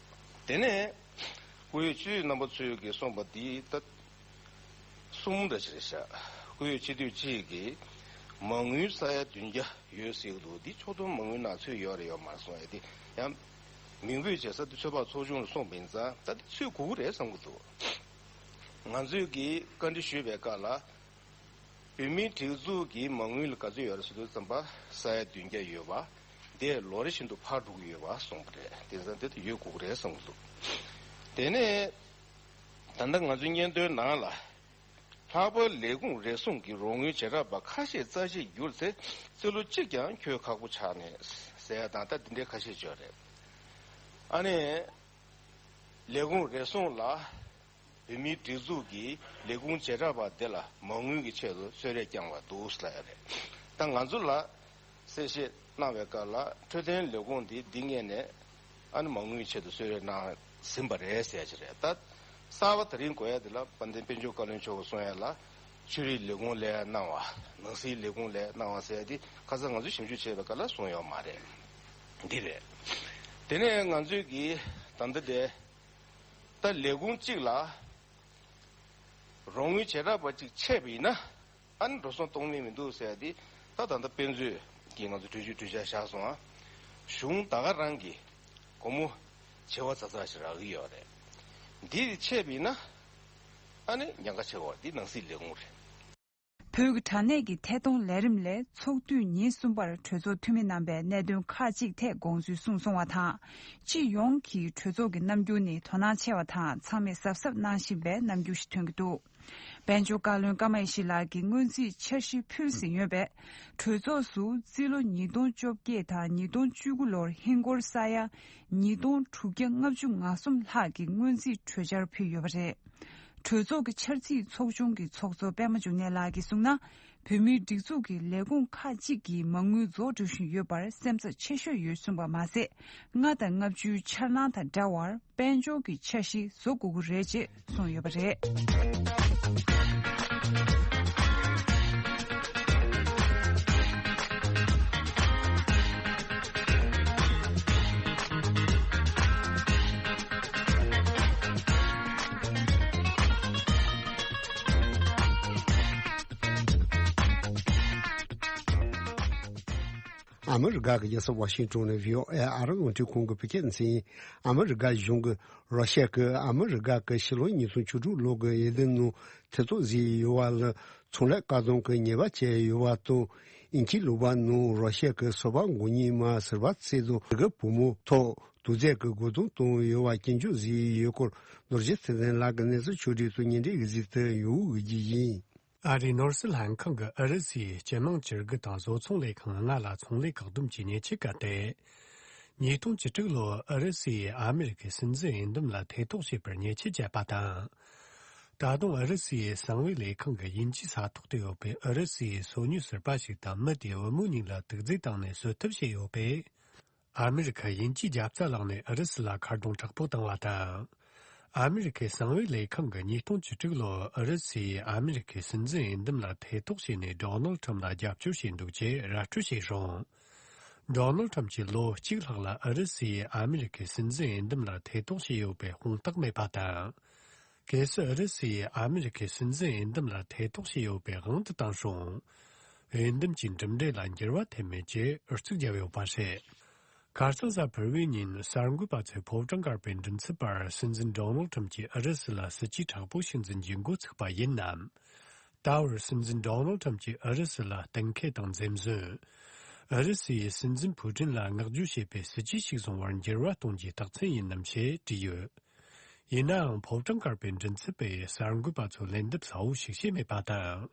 དེ་ནས་སྐུ་ཡོད་སྤྱི་འཐུས་རྣམ་པ་ཚོས་ཀྱིས་གསུངས་པ་འདི་ད་གསུམ་འདྲ་ཅིག་རེད་ཤག་སྐུ་ཡོད་སྤྱི་འཐུས་གཅིག་གིས་མ་དངུལ་ས་ཡ་བདུན་བརྒྱ་ཡོད་ཟེར་གི་འདུག་འདི་ཕྱོགས་བསྡོམས་མ་དངུལ་ནང་ཚུད་ཡོད་རེད་ཡོད་མ་རེད་གསུངས་ཡ་དེ་ཡང་མིང་འབོད་བྱེད་ས་དེ་ཚོད་དཔག་ཚོགས་ཆུང་ལ་གསུངས་པ་ཡིན་ཙང་ད་དེ་ཚུད་དགོས་ཀྱི་རེད་བསམ་གི་འདུག་ང་ཚོས་ཀྱིས་བཀའ་འདྲི་ཞུས་པའི་སྐབས་ལ་བོད་མིའི་སྒྲིག་འཛུགས་ཀྱི་མ་དངུལ་ལ་ག་ཚོད་ཡོད་རེད་ཟེར་དུས་ཙམ་པ་ས་ཡ་བདུན་བརྒྱ་ཡོད་པ་དེ་ལོ་རེ་བཞིན་དུ་འཕར་འགྲོ་གི་ཡོད་པ་གསུངས་པ་རེད། དེ་ཙང་དེ་དེ་ཡོད་དགོས་ཀྱི་རེད་བསམ་གི་འདུག་དེ་ནས་ད་ལྟ་ང་ཚོའི་སྙན་ཐོའི་ནང་ལ། ལྷག་པར་ལས་ཁུངས་རེ་ཟུང་གི་རོགས་དངུལ་བྱེ་བྲག་པ་ཁ་ཤས་རྩ་ཆད་གྱུར་ཚེ་རྩིས་ལོ་གཅིག་ཀྱང་འཁྱོལ་ཁག་པོ་ཆགས་ནས་ཟེར་ཡ་དང་ད་འདི་འདྲའི་ཁ་ཤས་ཅིག་ཡོད་རེད། ཨ་ནི་ལས་ཁུངས་རེ་ཟུང་ལ་ བོད་མིའི་སྒྲིག་འཛུགས་ཀྱི་ལས་ཁུངས་བྱེ་བྲག་པ་དེ་ལ་མ་དངུལ་གྱི་ཆེད་དུ་གསོལ་རས་བསྐྱངས་པ་འདུག་ལབ་ཡ་རེད། ད་ང་ཚོ་ལ་གསལ་བཤད་གནང་བའི་སྐབས་ལ་འཕྲོད་བསྟེན་ལས་ཁུངས་འདི་འདི་སྔོན་ནས་ཨ་ནི་མ་དངུལ་ཆེད་དུ་གསོལ་རས་གནང་ཟིན་པ་རེད་ཟེར་ཡ་ཅིག་རེད། ད་གསར་པ་དེ་རིང་གོ་ཡ་འདི་ལ་དཔལ་ལྡན་དཔལ་འབྱོར་བཀའ་བློན་མཆོག་གིས་གསུང་ཡ་ལ་ཆོས་རིག་ལས་ཁུངས་ལ་གནང་བ། ནང་སྲིད་ལས་ཁུངས་ལ་གནང་བ་ཟེར་ཡ་འདི་ཁ་སང་ང་ཚོས་ཞིབ་འཇུག་བྱས་པའི་སྐབས་ལ་གསུངས་ཡོད་མ་རེད། འདི་རེད། དེ་ནས་ང་ཚོས་ཀྱི་ད་ལྟ་དེ་ད་ལས་ཁུངས་གཅིག་ལ་རོགས་དངུལ་བྱེ་བྲག་པ་གཅིག་ཆད་པ་ཡིན་ན། ཨ་ནི་འགྲོ་སོང་གཏོང་མིན་མི་འདུག་ཟེར་ཏེ། ད་ད་ལྟ་དཔེ་མཛོད་ཀྱིས་ང་ཚོ་གྲོས་ཆོད་གྲོས་འཆར་བཞག་སོང་ཨ། གཞུང་ད་ག་རང་གིས་སྒོར་མོ་བྱེ་བ་ཙག་ཙག་ཞིག་རག་གི་ཡོད་རེད། འདི་ཆད་པ་ཡིན་ན། ཨ་ནི་ཉེན་ཁ་ཆེ་བ་འདི་ནང་སྲིད་ལས་ཁུངས་རེད། བོད་ཀྱི་དྲ་གནས་ཀྱི་ཐད་གཏོང་ལས་རིམ་ལས་ཚོགས་དུས་ཉིན་གསུམ་པར་གྲོས་ཚོགས་འཐུས་མི་རྣམ་པས་གནད་དོན་ཁག་ཅིག་ཐད་དགོངས་ཚུལ་གསུངས་སོང་བ་དང་། སྤྱི་ཡོངས་ཀྱི་གྲོས་ཚོགས་ཀྱི་རྣམ་འགྱུར་ནི་དོ་སྣང་ཆེ་བ་དང་ཚང་མས་གཟབ་གཟབ་གནང་བཞིན་པའི་རྣམ་འགྱུར་ཞིག་ཐོན་གྱི་འདུག་དཔལ་འབྱོར་བཀའ་བློན་ཀརྨ་ཡེ་ཤེས་ལགས་ཀྱིས་སྔོན་རྩིས་འཆར་གཞི་ཕུལ་ཟིན་ཡོད་པས། གྲོས་ཚོགས་སུ་རྩིས་ལོ་ཉིས་སྟོང་བཅོ་བརྒྱད་དང་ཉིས་སྟོང་བཅུ་དགུ་ལོར་ཧིན་སྒོར་ས་ཡ་ཉིས་སྟོང་དྲུག་བརྒྱ་ལྔ་བཅུ་ང་གསུམ་ལྷག་གི་སྔོན་རྩིས་གྲོས་འཆར་ཕུལ་ཡོད་པ་རེད། གྲོས་ཚོགས་ཀྱི་འཆར་རྩིས་ཚོགས་ཆུང་གི་ཚོགས་གཙོ་པད་མ་འབྱུང་གནས་ལགས་ཀྱིས་གསུངས་ན། བོད་མིའི་སྒྲིག་འཛུགས་ཀྱི་ལས་ཁུངས་ཁག་ཅིག་གིས་མ་དངུལ་རྫོགས་འགྲོ་བཞིན་ཡོད་པར་སེམས་འཚབ་ཆེ་ཤོས་ཡོད་གསུངས་པ་མ་ཟད། ལྔ་དང་ལྔ་བཅུའི་འཆར་ལམ་དང་འདྲ་བར་དཔལ་འབྱོར་གྱི་འཆར་གཞི་བཟོ་དགོས་ཀྱི་རེད་ཅེས་གསུངས་ཡོད་པ་རེད། ཨ་མི་རི་ཀ་གི་རྒྱལ་ས་ཝ་ཤིང་ཏོན་ནས་བྷི་ཨོ་ཨེ་ཨ་རི་རླུང་འཕྲིན་ཁང་གི་བོད་སྐད་འཛིན། ཨ་མི་རི་ཀ་གཞུང་གིས་རོ་ཤ་གིས་ཨ་མི་རི་ཀ་གི་ཕྱི་ལོ་ཉིས་སྟོང་བཅུ་དྲུག་ལོ་གི་འོས་འདེམས་ནང་ཐེ་གཏོགས་བཟོས་ཡོད་པ་ལ་ཚོང་ལས་བཀག་སྡོམ་གྱི་ཉེས་པ་བཅད་ཡོད་པ་དང་། དབྱིན་ཇིའི་ལུང་པ་ནང་རོ་ཤ་གི་སོ་པ་མགོ་གཉིས་མ་ཟུར་པ་བཙལ་དུ་འགྲོ་མཁན་བུ་མོ་ཐོག་དུག་རྫས་ཀྱི་འགོག་སྡོམ་བཏང་ཡོད་པ་སྐྱོན་བརྗོད་བཟོས་ཡོད་སྐོར། རྡོ་རྗེ་ཚེ་བརྟན་ལགས་ཀྱིས་གནས་ཚུལ་ཕྱོགས་བསྒྲིགས་དང་སྙན་སྒྲོན་ཡིག་གཟིགས་དུ་ཡོང་འོས་ཀྱི་ཡིན། ཨ་རིའི་ནོར་སྲིད་ལྷན་ཁང་གིས་ཨུ་རུ་སུའི་སྤྱི་དམངས་བཅུ་དགུ་དང་བཟོ་ཚོང་ལས་ཁང་ལྔ་ལ་ཚོང་ལས་བཀག་སྡོམ་གྱི་ཉེས་ཆད་བཀལ་ཏེ། ཉིས་སྟོང་བཅུ་དྲུག་ལོར་ཨུ་རུ་སུས་ཨ་མི་རི་ཁའི་སྲིད་འཛིན་འོས་འདེམས་ལ་ཐེ་གཏོགས་བྱས་པར་ཉེས་ཆད་བཅད་པ་དང་། ད་དུང་ཨུ་རུ་སུའི་གསང་བའི་ལས་ཁང་གིས་དབྱིན་ཇིའི་ས་ཐོག་ཏུ་ཡོད་པའི་ཨུ་རུ་སུའི་སོ་ཉུལ་ཟུར་པ་ཞིག་དང་མི་དེའི་བུ་མོ་གཉིས་ལ་དུག་རྫས་བཏང་ནས་གསོད་ཐབས་བྱས་ཡོད་པས། ཨ་མི་རི་ཁ་དབྱིན་ཇིའི་རྒྱབ་རྩ་བླངས་ནས་ཨུ་རུ་སུ་ལ་མཁར་རྫོང་དྲག་པོ་བཏང་བ་དང་། ཨ་མི་རི་ཁའི་གསང་བའི་ལས་ཁང་གིས་ཉིས་སྟོང་བཅུ་དྲུག་ལོར་ཨུ་རུ་སུས་ཨ་མི་རི་ཁའི་སྲིད་འཛིན་འོས་འདེམས་ལ་ཐེ་གཏོགས་བྱས་ནས་ཌོ་ནལ་ཁྲམ་ལ་རྒྱབ་སྐྱོར་བྱས་འདུག་ཅེས་ར་སྤྲོད་བྱས་རུང་། ཌོ་ནལ་ཁྲམ་གྱིས་ལོ་གཅིག་ལྷག་ལ་ཨུ་རུ་སུས་ཨ་མི་རི་ཁའི་སྲིད་འཛིན་འོས་འདེམས་ལ་ཐེ་གཏོགས་བྱས་ཡོད་པའི་དཔང་རྟགས་མེད་པ་དང་། གལ་སྲིད་ཨུ་རུ་སུས་ཨ་མི་རི་ཁའི་སྲིད་འཛིན་འོས་འདེམས་ལ་ཐེ་གཏོགས་བྱས་ཡོད་པའི་དབང་དུ་བཏང་རུང་། འོས་འདེམས་ཀྱི་གྲུབ་འབྲས་ལ་འགྱུར་བ་ཐེབས་མེད་ཅེས་ཨུ་ཚུགས་བརྒྱབ་ཡོད་པ་རེད། ཁ་སང་གཟའ་ཕུར་བུའི་ཉིན་གསར་འགོད་པ་ཚོས་ཕོ་བྲང་དཀར་པོའི་མགྲིན་ཚབ་པར་སྲིད་འཛིན་ཌོ་ནལ་ཁྲམ་གྱིས་ཨུ་རུ་སུ་ལ་སྲིད་ཇུས་དྲག་པོ་ཞིག་འཛིན་རྒྱུའི་འགོ་ཚུགས་པ་ཡིན་ནམ། ད་བར་སྲིད་འཛིན་ཌོ་ནལ་ཁྲམ་གྱིས་ཨུ་རུ་སུ་ལ་གཏན་འཁེལ་དང་འཛེམ་ཟོན། ཨུ་རུ་སུ་ཡིས་སྲིད་འཛིན་ཕུའུ་ཀྲིན་ལ་བསྔགས་བརྗོད་བྱེད་པའི་སྲིད་ཇུས་ཤིག་བཟུང་བར་འགྱུར་བ་གཏོང་རྒྱུའི་རྟགས་མཚན་ཡིན་ནམ་ཞེས་དྲིས་ཡོད། ཡིན་ནའང་ཕོ་བྲང་དཀར་པོའི་མགྲིན་ཚབ་པས་གསར་འགོད་པ་ཚོར་ལན་འདེབས་གསལ་བོ་ཞིག་བྱས་མེད་པ་དང་།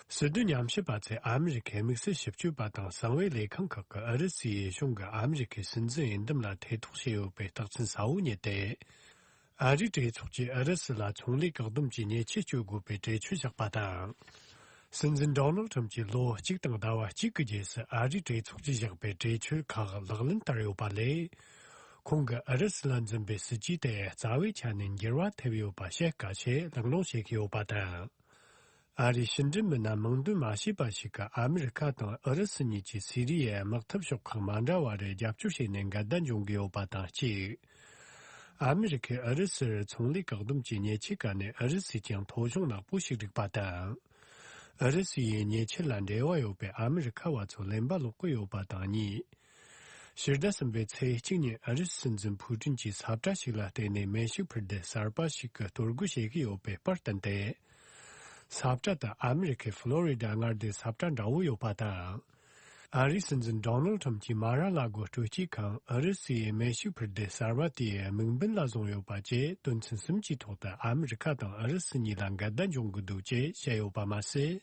སྲིད་དོན་ཉམས་ཞིབ་པ་ཚོས་ཨ་མི་རི་ཁའི་དམིགས་བསལ་ཞིབ་དཔྱོད་པ་དང་གསང་བའི་ལས་ཁང་ཁག་གིས་ཨུ་རུ་སུའི་གཞུང་གིས་ཨ་མི་རི་ཁའི་སྲིད་འཛིན་འོས་འདེམས་ལ་ཐེ་གཏོགས་བྱས་ཡོད་པའི་རྟགས་མཚན་གསལ་བོ་རྙེད་དེ། ཨ་རིའི་གྲོས་ཚོགས་ཀྱིས་ཨུ་རུ་སུ་ལ་ཚོང་ལས་བཀག་སྡོམ་གྱི་ཉེས་ཆད་གཅོད་དགོས་པའི་གྲོས་ཆོད་བཞག་པ་དང་། སྲིད་འཛིན་ཌོ་ནལ་ཁྲམ་གྱིས་ལོ་གཅིག་དང་ཟླ་བ་གཅིག་གི་རྗེས་སུ་ཨ་རིའི་གྲོས་ཚོགས་ཀྱིས་བཞག་པའི་གྲོས་ཆོད་ཁག་ལག་ལེན་བསྟར་ཡོད་པ་ལས། ཁོང་གིས་ཨུ་རུ་སུ་ལ་འཛིན་པའི་སྲིད་ཇུས་དེ་རྩ་བའི་ཆ་ནས་འགྱུར་བ་ཐེབས་ཡོད་པ་བཤད་དཀའ་ཞེས་གླེང་སློང་བྱེད་ཀྱི་ཡོད་པ་དང་། ཨ་རིའི་ཕྱི་འབྲེལ་མི་སྣ་མིང་འདོན་མ་བྱས་པ་ཞིག་གིས་ཨ་མི་རི་ཁ་དང་ཨུ་རུ་སུ་གཉིས་ཀྱིས་སི་རི་ཡའི་དམག་འཐབ་ཕྱོགས་ཁག་མ་འདྲ་བ་རེར་རྒྱབ་སྐྱོར་བྱས་ནས་འགལ་ཟླ་འབྱུང་གི་ཡོད་པ་དང་གཅིག་ཨ་མི་རི་ཁས་ཨུ་རུ་སུར་ཚོང་ལས་བཀག་སྡོམ་གྱི་ཉེས་ཆད་བཀལ་ནས་ཨུ་རུ་སུས་ཀྱང་ཐོ་གཞུང་ནག་པོ་ཞིག་བསྒྲིགས་པ་དང་། ཨུ་རུ་སུ་ཡིས་ཉེས་ཆད་ལ་འབྲེལ་བ་ཡོད་པའི་ཨ་མི་རི་ཁ་བ་ཚོ་ལེན་པ་ལོག་གི་ཡོད་པ་དང་གཉིས། ཕྱི་ཟླ་གསུམ་པའི་ཚེས་གཅིག་ཉིན་ཨུ་རུ་སུའི་སྲིད་འཛིན་ཕུའུ་ཀྲིན་གྱིས་ས་བཀྲ་ཞིག་ལ་བརྟེན་ནས་མེ་ཤུགས་འཕུར་མདེལ་གསར་པ་ཞིག་གི་གཏོར་རྒོལ་བྱེད་ཀྱི་ཡོད་པའི་པར་བཏོན་ཏེ། ས་བཀྲ་དེ་ཨ་མི་རི་ཁའི་ཕློ་རི་ཌ་མངའ་སྡེའི་ས་བཀྲ་འདྲ་བོ་ཡོད་པ་དང་། ཨ་རིའི་སྲིད་འཛིན་ཌོ་ནལ་ཁྲམ་གྱིས་མ་ར་ལ་གོ་སྤྲོ་སྐྱིད་ཁང་ཨུ་རུ་སུའི་མེ་ཤུགས་འཕུར་མདེལ་གསར་པ་དེའི་དམིགས་འབེན་ལ་བཟུང་ཡོད་པ་བཅས་དོན་ཚན་གསུམ་གྱི་ཐོག་ཏུ་ཨ་མི་རི་ཁ་དང་ཨུ་རུ་སུ་གཉིས་ལ་འགལ་ཟླ་འབྱུང་གི་འདུག་ཅེས་བཤད་ཡོད་པ་མ་ཟད།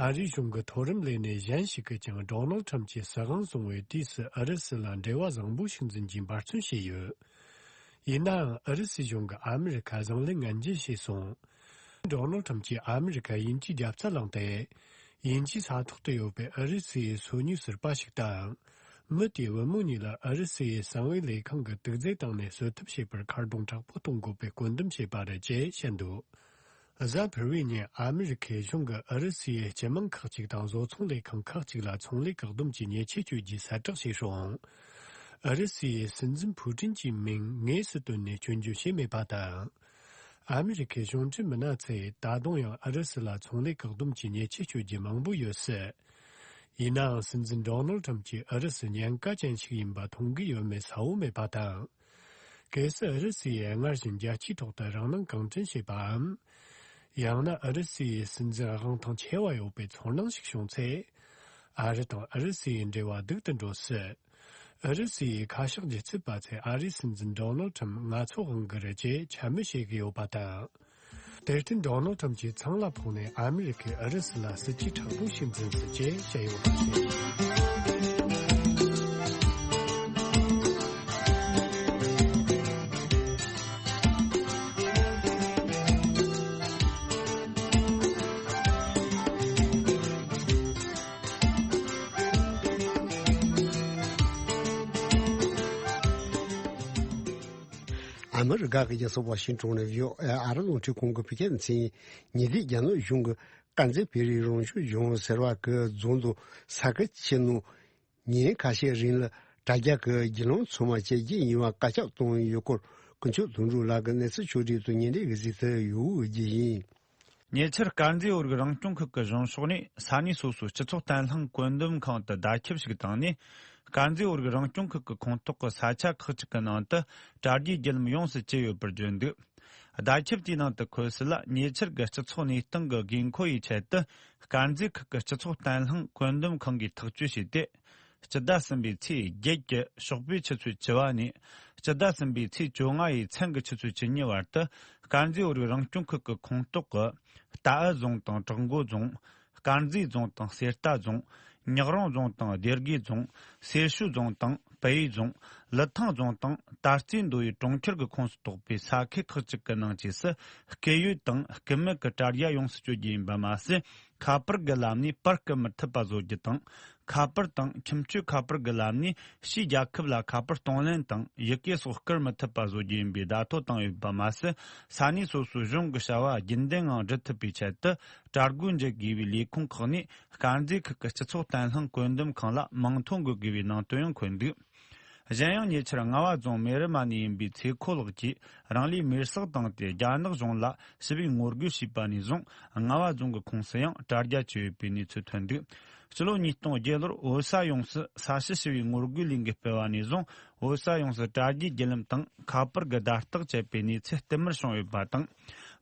ཨ་རིའི་གཞུང་གི་མཐོ་རིམ་ལས་སྣེ་གཞན་ཞིག་གིས་ཀྱང་ཌོ་ནལ་ཁྲམ་གྱིས་སྲིད་དབང་བཟུང་བའི་དུས་སུ་ཨུ་རུ་སུ་ལ་འབྲེལ་བ་བཟང་པོ་ཞིག་འཛིན་རྒྱུའི་འབད་བརྩོན་བྱས་ཡོད། ཡིན་ནའང་ཨུ་རུ་སུའི་གཞུང་གིས་ཨ་མི་རི་ཁ་བཟང་ལན་ངན་འཇལ་བྱས་སོང་། ཌོ་ནལ་ཁྲམ་གྱིས་ཨ་མི་རི་ཁ་དབྱིན་ཇིའི་རྒྱབ་རྩ་བླངས་ཏེ། དབྱིན་ཇིའི་ས་ཐོག་ཏུ་ཡོད་པའི་ཨུ་རུ་སུའི་སོ་ཉུལ་ཟུར་པ་ཞིག་དང་། མི་དེའི་བུ་མོ་གཉིས་ལ་ཨུ་རུ་སུའི་གསང་བའི་ལས་ཁང་གི་དུག་རྫས་བཏང་ནས་གསོད་ཐབས་བྱེད་པར་མཁར་རྡུང་དྲག་པོ་གཏོང་དགོས་པའི་བཀོད་འདོམས་བྱས་པ་རེད་ཅེས་བཤད་འདུག། གཟའ་ཕུར་བུའི་ཉིན་ཨ་མི་རི་ཁའི་གཞུང་གིས་ཨུ་རུ་སུའི་སྤྱི་དམངས་ཁག་ཅིག་དང་བཟོ་ཚོང་ལས་ཁང་ཁག་ཅིག་ལ་ཚོང་ལས་བཀག་སྡོམ་གྱི་ཉེས་ཆད་གཅོད་རྒྱུའི་གསལ་བསྒྲགས་བྱས་སོང་། ཨུ་རུ་སུའི་སྲིད་འཛིན་ཕུའུ་ཀྲིན་གྱི་མིང་དངོས་སུ་བཏོན་ནས་སྐྱོན་བརྗོད་བྱས་མེད་པ་དང་། ཨ་མི་རི་ཁའི་གཞུང་འབྲེལ་མི་སྣ་ཚོས་ད་དུང་ཡང་ཨུ་རུ་སུ་ལ་ཚོང་ལས་བཀག་སྡོམ་གྱི་ཉེས་ཆད་གཅོད་རྒྱུ་མང་པོ་ཡོད་སྲིད། ཡིན་ནའང་སྲིད་འཛིན་ཌོ་ནལ་ཁྲམ་གྱིས་ཨུ་རུ་སུ་ཉེན་ཁ་ཅན་ཞིག་ཡིན་པ་མཐོང་གི་ཡོད་མེད་གསལ་བོ་མེད་པ་དང་། གལ་སྲིད་ཨུ་རུ་སུས་སྔར་བཞིན་རྒྱལ་སྤྱིའི་ཐོག་ཏུ་རང་སྣང་གང་དྲན་བྱེད་པའམ། ཡང་ན་ཨུ་རུ་སུའི་སྲིད་འཛིན་དབང་ཐང་ཆེ་བ་ཡོད་པའི་ཚོར་སྣང་ཞིག་བྱུང་ཚེ། ཨ་རི་དང་ཨུ་རུ་སུའི་འབྲེལ་བ་སྡུག་ཏུ་འགྲོ་སྲིད། ཨུ་རུ་སུའི་ཁ་ཕྱོགས་སྒྱུ་རྩལ་པ་ཚོས་ཨ་རིའི་སྲིད་འཛིན་ཌོ་ནལ་ཁྲམ་ང་ཚོའི་དབང་གི་རེད་ཅེས་འཕྱ་སྨོད་བྱེད་ཀྱི་ཡོད་པ་དང་། དེར་བརྟེན་ཌོ་ནལ་ཁྲམ་གྱིས་ཚང་ལ་ཕོག་ནས་ཨ་མི་རི་ཁས་ཨུ་རུ་སུ་ལ་སྲིད་ཇུས་དྲག་པོ་ཞིག་འཛིན་སྲིད་ཅེས་བཤད་ཡོད་པ་རེད། ཨ་མི་རི་ཀ་གི་རྒྱལ་ས་ཝ་ཤིང་ཊོན་ནས་བྷི་ཨོ་ཨེ་ཨ་རི་རླུང་འཕྲིན་ཁང་གིས་བོད་སྐད་མཚན། ཉེ་དུས་རྒྱ་ནག་གཞུང་གིས་དཀར་མཛེས་བོད་རིགས་རང་སྐྱོང་ལྗོངས་ཟེར་བ་གི་རྫོང་དང་ས་ཁུལ་ཆེ་ནང་ཉིན་ཁ་ཤས་རིང་ལ་དྲ་རྒྱ་གི་བརྒྱུད་ལམ་ཚང་མ་བཅད་རྒྱུ་ཡིན་པ་བཀའ་ཁྱབ་བཏང་ཡོད་སྐོར་དཀོན་མཆོག་དོན་གྲུབ་ལགས་ཀྱིས་གནས་ཚུལ་ཕྱོགས་སྒྲིག་དང་ཉེ་འབྲེལ་གྱི་གཟིགས་ཚུལ་ཡོད་པ་བརྒྱུད་ཡིན། ཉེ་ཆར་དཀར་མཛེས་བོད་རིགས་རང་སྐྱོང་ཁུལ་གྱི་གཞུང་ཕྱོགས་ནས་ས་གནས་སོ་སོའི་སྤྱི་ཚོགས་བརྟན་ལྷིང་བཀོད་འདོམས་ཁང་དུ་བརྡ་ཁྱབ་ཞིག་བཏང་ནས། དཀར་མཛེས་བོད་རིགས་རང་སྐྱོང་ཁུལ་གྱི་ཁོངས་གཏོགས་ཀྱི་ས་ཆ་ཁག་ཅིག་གི་ནང་དུ་དྲ་རྒྱའི་བརྒྱུད་ལམ་ཡོངས་སུ་བཅད་ཡོད་པར་བརྗོད་འདུག། བརྡ་ཁྱབ་དེའི་ནང་དུ་འཁོད་གསལ་ལ། ཉེ་ཆར་གྱི་སྤྱི་ཚོགས་གནས་སྟངས་ཀྱི་དགོས་མཁོ་ཡི་ཆེད་དུ། དཀར་མཛེས་ཁུལ་གྱི་སྤྱི་ཚོགས་བརྟན་ལྷིང་བཀོད་འདོམས་ཁང་གིས་ཐག་གཅོད་བྱས་ཏེ། སྤྱི་ཟླ་གསུམ་པའི་ཚེས་བརྒྱད་ཀྱི་ཞོགས་པའི་ཆུ་ཚོད་བཅུ་པ་ནས། སྤྱི་ཟླ་གསུམ་པའི་ཚེས་བཅོ་ལྔ་ཡི་མཚན་གྱི་ཆུ་ཚོད་བཅུ་གཉིས་བར་དུ། དཀར་མཛེས་བོད་རིགས་རང་སྐྱོང་ཁུལ་གྱི་ཁོངས་གཏོགས་ཀྱི། རྟའུ་རྫོང་དང་བྲག་མགོ་རྫོང་། དཀར་མཛེས་རྫོང་དང་གསེར་རྟ་རྫོང་། ཉག་རོང་རྫོང་དང་སྡེ་དགེ་རྫོང་། སེར་ཤུལ་རྫོང་དང་བལ་ཡུལ་རྫོང་། ལི་ཐང་རྫོང་དང་དར་རྩེ་མདོ་ཡི་གྲོང་ཁྱེར་གྱི་ཁོངས་སུ་གཏོགས་པའི་ས་ཁུལ་ཁག་ཅིག་གི་ནང་བཅས་སུ། སྐད་ཡོད་དང་སྐུད་མེད་ཀྱི་དྲ་རྒྱ་ཡོངས་སུ་གཅོད་རྒྱུ་ཡིན་པ་མ་ཟད། ཁ་པར་གྱི་ལམ་ནས་པར་བསྐུར་མི་ཐུབ་པ་བཟོ་རྒྱུ་དང་། ཁ་པར་དང་ཁྱིམ་སྤྱོད་ཁ་པར་གྱི་ལམ་ནས་ཕྱིའི་རྒྱལ་ཁབ་ལ་ཁ་པར་གཏོང་ལེན་དང་ཡི་གེ་སོགས་བསྐུར་མི་ཐུབ་པ་བཟོ་རྒྱུ་ཡིན་པའི་བརྡ་ཐོ་བཏང་ཡོད་པ་མ་ཟད། ས་གནས་སོ་སོའི་གཞུང་གི་བྱ་བ་རྒྱུན་ལྡན་ངང་སྒྲུབ་ཐུབ་པའི་ཆེད་དུ། དྲ་སྒོ་འབྱེད་དགོས་པའི་ལས་ཁུངས་ཁག་ནས་དཀར་མཛེས་ཁུལ་གྱི་སྤྱི་ཚོགས་བརྟན་ལྷིང་བཀོད་འདོམས་ཁང་ལ་མིང་ཐོ་འགོད་དགོས་པའི་ནང་དོན་ཡང་འཁོད་འདུག། གཞན་ཡང་། ཉེ་ཆར་རྔ་བ་རྫོང་མེ་རི་མ་ནས་ཡིན་པའི་ཚེ་ཁོ་ལགས་ཀྱིས་རང་ལུས་མེར་སྲེག་བཏང་སྟེ། རྒྱ་ནག་གཞུང་ལ་ཞི་བའི་ངོ་རྒོལ་བྱས་པ་ནས་བཟུང་། རྔ་བ་རྫོང་གི་ཁོངས་སུ་ཡང་དྲ་རྒྱ་བཅད་ཡོད་པའི་གནས་ཚུལ་ཐོན་འདུག། ཕྱི་ལོ་ཉིས་སྟོང་བརྒྱད་ལོར་བོད་ས་ཡོངས་སུ་ས་བྱི་ཞི་བའི་ངོ་རྒོལ་ལས་འགུལ་སྤེལ་བ་ནས་བཟུང་། བོད་ས་ཡོངས་སུ་དྲ་རྒྱའི་བརྒྱུད་ལམ་དང་ཁ་པར་གྱི་བརྡ་རྟགས་བཅད་པའི་གནས་ཚུལ་བསྟུད་མར་བྱུང་ཡོད་པ་དང་།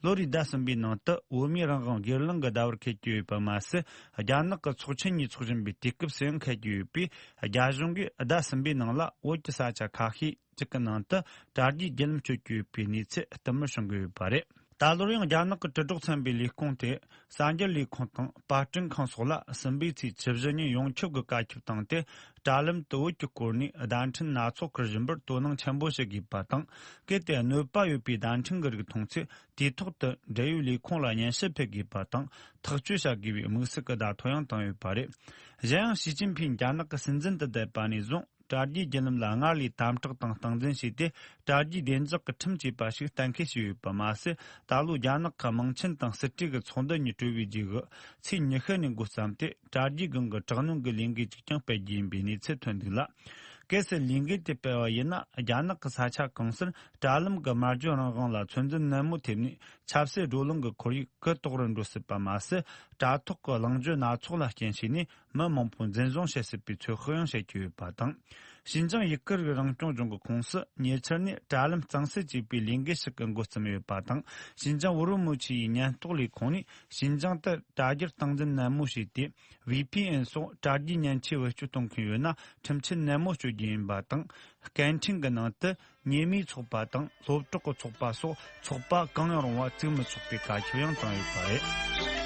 ལོ་རེའི་ཟླ་གསུམ་པའི་ནང་དུ་བོད་མིའི་རང་དབང་སྒེར་ལངས་ཀྱི་ཟླ་བར་འཁེལ་གྱི་ཡོད་པ་མ་ཟད། རྒྱ་ནག་གི་ཚོགས་ཆེན་གཉིས་འཚོགས་བཞིན་པའི་དུས་སྐབས་སུ་ཡང་འཁེལ་གྱི་ཡོད་པས། རྒྱ་གཞུང་གིས་ཟླ་གསུམ་པའི་ནང་ལ་བོད་ཀྱི་ས་ཆ་ཁ་ཤས་ཅིག་གི་ནང་དུ་དྲ་རྒྱའི་བརྒྱུད་ལམ་གཅོད་ཀྱི་ཡོད་པའི་གནས་ཚུལ་བསྟུད་མར་བྱུང་གི་ཡོད་པ་རེད། ད་ལོར་ཡང་རྒྱ་ནག་གི་དྲིལ་སྒྲོག་ཚན་པའི་ལས་ཁུངས་ཏེ། གསར་འགྱུར་ལས་ཁུངས་དང་པར་སྐྲུན་ཁང་སོགས་ལ་གསུམ་པའི་ཚེས་བཅུ་བཞི་ཉིན་ཡོངས་ཁྱབ་ཀྱི་བཀའ་ཁྱབ་བཏང་སྟེ། དྲ་ལམ་དུ་བོད་ཀྱི་སྐོར་ནས་བརྡ་འཕྲིན་སྣ་ཚོགས་འཁུར་བཞིན་པར་དོ་སྣང་ཆེན་པོ་བྱེད་དགོས་པ་དང་། གལ་ཏེ་གནོད་པ་ཡོད་པའི་བརྡ་འཕྲིན་གྱི་རིགས་མཐོང་ཚེ། དུས་ཐོག་ཏུ་འབྲེལ་ཡོད་ལས་ཁུངས་ལ་སྙན་ཞུ་ཕུལ་དགོས་པ་དང་། ཐག་གཅོད་བྱ་དགོས་པའི་དམིགས་བསལ་གྱི་བརྡ་ཐོ་ཡང་བཏང་ཡོད་པ་རེད། གཞན་ཡང་། ཞི་ཅིན་ཕིང་རྒྱ་ནག་གི་སྲིད་འཛིན་དུ་བསྡད་པ་ནས་བཟུང་། དྲ་རྒྱའི་བརྒྱུད་ལམ་ལ་སྔར་ལས་དམ་དྲག་དང་སྟངས་འཛིན་བྱས་ཏེ། དྲ་རྒྱའི་བདེ་འཇགས་ཀྱི་ཁྲིམས་བཅས་པ་ཞིག་གཏན་འཁེལ་བྱས་ཡོད་པ་མ་ཟད། ད་ལོ་རྒྱ་ནག་གི་དམངས་ཆེན་དང་སྲིད་གྲོས་ཀྱི་ཚོགས་འདུ་གཉིས་གྲོལ་བའི་རྗེས་སུ། ཚེས་ཉི་ཤུ་ནས་འགོ་བརྩམས་ཏེ། དྲ་རྒྱའི་སྒང་གི་དྲག་གནོན་གྱི་ལས་འགུལ་ཅིག་ཀྱང་སྤེལ་རྒྱུ་ཡིན་པའི་གནས་ཚུལ་ཐོན་འདུག་ལ། གལ་སྲིད་ལས་འགུལ་དེ་སྤེལ་བ་ཡིན་ན། རྒྱ་ནག་གི་ས་ཆ་གང་སར་དྲ་ལམ་གྱི་སྨྲ་བརྗོད་རང་དབང་ལ་ཚོད་འཛིན་ནན་མོ་ཐེབས་ནས། ཆབ་སྲིད་བགྲོ་གླེང་གི་ཁོར་ཡུག་གུ་དོག་རུ་འགྲོ་སྲིད་པ་མ་ཟད། དྲ་ཐོག་གི་གླེང་བརྗོད་སྣ་ཚོགས་ལ་རྐྱེན་བྱས་ནས། མི་མང་པོ་འཛིན་བཟུང་བྱེད་སྲིད་པའི་ཚོད་དཔག་ཡང་བྱེད་ཀྱི་ཡོད་པ་དང་། ཞིན་ཅང་ཡུ་གུར་རང་སྐྱོང་ལྗོངས་ཀྱི་ཁོངས་སུ་ཉེ་ཆར་ནས་དྲ་ལམ་གཙང་སེལ་བྱེད་པའི་ལས་འགུལ་ཞིག་གི་འགོ་བརྩམས་ཡོད་པ་དང་། ཞིན་ཅང་ཝུ་རུ་མུ་ཆི་ཡི་ཉེན་རྟོག་ལས་ཁུངས་ནས་ཞིན་ཅང་དུ་དྲ་རྒྱར་སྟངས་འཛིན་ནན་མོ་བྱས་ཏེ། ཝི་ཕི་ཨེན་སོགས་དྲ་རྒྱའི་མཉེན་ཆས་བེད་སྤྱོད་གཏོང་མཁན་ཡོད་ན། ཁྲིམས་ཆད་ནན་མོ་གཅོད་རྒྱུ་ཡིན་པ་དང་། སྐད་འཕྲིན་གྱི་ནང་དུ། ཉེ་མིའི་ཚོགས་པ་དང་སློབ་གྲོགས་ཀྱི་ཚོགས་པ་སོགས་ཚོགས་པ་གང་ཡང་རུང་བ་བཙུགས་མི་ཆོག་པའི་བཀའ་ཁྱབ་ཡང་བཏང་ཡོད་པ་རེད།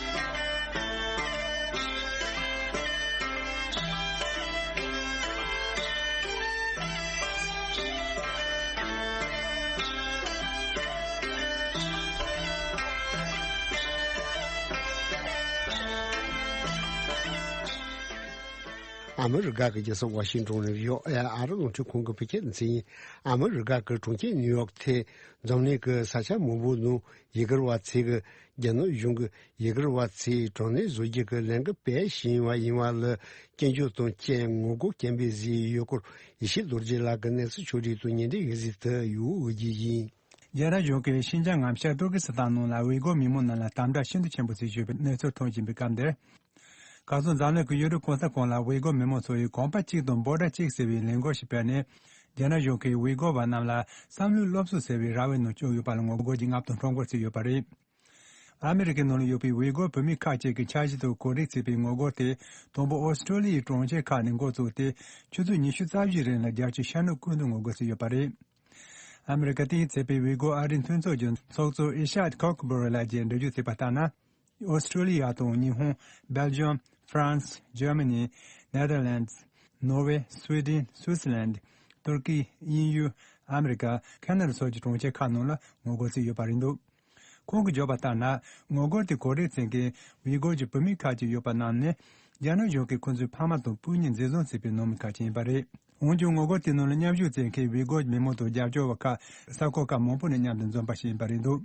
ཨ་མི་རི་ཀ་གི་རྒྱལ་ས་ཝ་ཤིང་ཏོན་ནས་བྷི་ཨོ་ཨེ་ཨ་རི་རླུང་འཕྲིན་ཁང་གི་བོད་སྐད་སྡེ་ཚན་ཡིན། ཨ་མི་རི་ཀ་གི་གྲོང་ཁྱེར་ནིའུ་ཡོག་ཐད་འཛམ་གླིང་གི་ས་ཆ་མང་པོའི་ནང་ཡུ་གུར་བ་ཚོས་གི་རྒྱ་ནག་གཞུང་གིས་ཡུ་གུར་བ་ཚོས་དྲག་གནོན་བཟོ་རྒྱུ་གི་ལས་འགུལ་སྤེལ་བཞིན་པ་ཡིན་པ་ལ་སྐྱོན་བརྗོད་དང་བཅས་ངོ་རྒོལ་སྐད་འབོད་བཟོས་ཡོད་སྐོར་ཡེ་ཤེས་རྡོ་རྗེ་ལགས་ཀྱིས་གནས་ཚུལ་ཕྱོགས་སྒྲིག་དང་ཉེ་འབྲེལ་འོད་ཟེར་དུ་ཡུ་འོས་རྒྱུ་ཡིན། རྒྱ་ནག་གཞུང་གིས་ཤིན་ཅང་ངམ་ཤར་ཏུར་ཀི་སི་ཐན་ནང་ལ་ཝི་གོ་མི་མང་རྣམས་ལ་དམ་དྲག་ཤིན་ཏུ་ཆེན་པོ་བྱེད་བཞིན་པའི་གནས་ཚུལ་ཐོན་བཞིན་པའི་སྐབས་འདིར། གང་སོང་འཛམ་གླིང་གི་ཡུལ་གྲུ་གང་ས་གང་ལ་ཝི་གོ་མི་མང་ཚོ་ཡིས་གོམ་པ་གཅིག་དང་འབོད་སྒྲ་གཅིག་ཟེར་བའི་ལས་འགུལ་ཞིག་སྤེལ་ནས། རྒྱ་ནག་གཞུང་གིས་ཝི་གོ་བ་རྣམས་ལ་བསམ་བློའི་སློབ་གསོ་ཟེར་བའི་ར་བའི་ནང་བཅུག་ཡོད་པ་ལ་ངོ་རྒོལ་གྱི་མངའ་སྡང་ཁྲོམ་སྐོར་བྱས་ཡོད་པ་རེད། ཨ་མི་རི་ཀའི་ནང་ལ་ཡོད་པའི་ཝི་གོ་བོད་མི་ཁག་ཅིག་གིས་འཆར་གཞི་དང་གོ་སྒྲིག་བྱས་པའི་ངོ་རྒོལ་དེ་དང་པོ་ཨོ་སི་ཀྲོ་ལི་ཡའི་གྲོང་ཁྱེར་ཁག་ནས་འགོ་བཙུགས་ཏེ། ཆུ་ཚོད་ཉི་ཤུ་རྩ་བཞིའི་རིང་ལ་རྒྱ་ཆེའི་ཤར་ནུབ་ཀུན་ཏུ་ངོ་རྒོལ་བྱས་ཡོད་པ་རེད། ཨ་མི་རི་ཀ་སྟེང་བྱས་པའི་ཝི་གོ་ཨ་རིའི་མཐུན་ཚོགས་ཀྱི་ཚོགས་གཙོ་ཨི་ཤཱད་ཁོག་སྦོ་རི་ལགས་ཀྱིས་འགྲེལ་བརྗོད་བྱས་པ་ལྟར་ན། ཨོ་སི་ཀྲོ་ལི་ཡ་དང་ཉི་ཧོང་། སྦེལ་ཇམ། ཧྥ་རན་སི། ཇར་མ་ནི། ནེ་དར་ལེན་ཌི། ནོར་ཝེ། སུའེ་ཌེན། སུའི་ཙི་ལན་ཌི། ཏུར་ཀི། དབྱིན་ཡུལ། ཨ་མི་རི་ཀ། ཁེ་ན་ཌ་སོགས་ཀྱི་གྲོང་ཁྱེར་ཁག་ནང་ལ་ངོ་རྒོལ་བྱས་ཡོད་པ་རེད་འདུག་ཁོང་གིས་བརྗོད་པ་ལྟར་ན། ངོ་རྒོལ་དེ་གོ་སྒྲིག་བྱེད་མཁན་ཝི་གོ་གྱི་བུད་མེད་ཁག་ཅིག་ཡོད་པ་རྣམས་ནི། རྒྱ་ནག་གཞུང་གིས་ཁོང་ཚོའི་ཕ་མ་དང་སྤུན་ཉེ་འཛིན་བཟུང་བྱས་པའི་ནང་མི་ཁག་ཅིག་ཡིན་པ་རེད། འོན་ཀྱང་ངོ་རྒོལ་དེའི་ནང་ལ་མཉམ་ཞུགས་བྱེད་མཁན་ཝི་གོ་མི་མང་དང་རྒྱབ་སྐྱོར་བ་ཁག་ས་ཁུལ་ཁག་མང་པོ་ནས་མཉམ་དུ་འཛོམས་པ་ཞིག་ཡིན་པ་རེད་འདུག་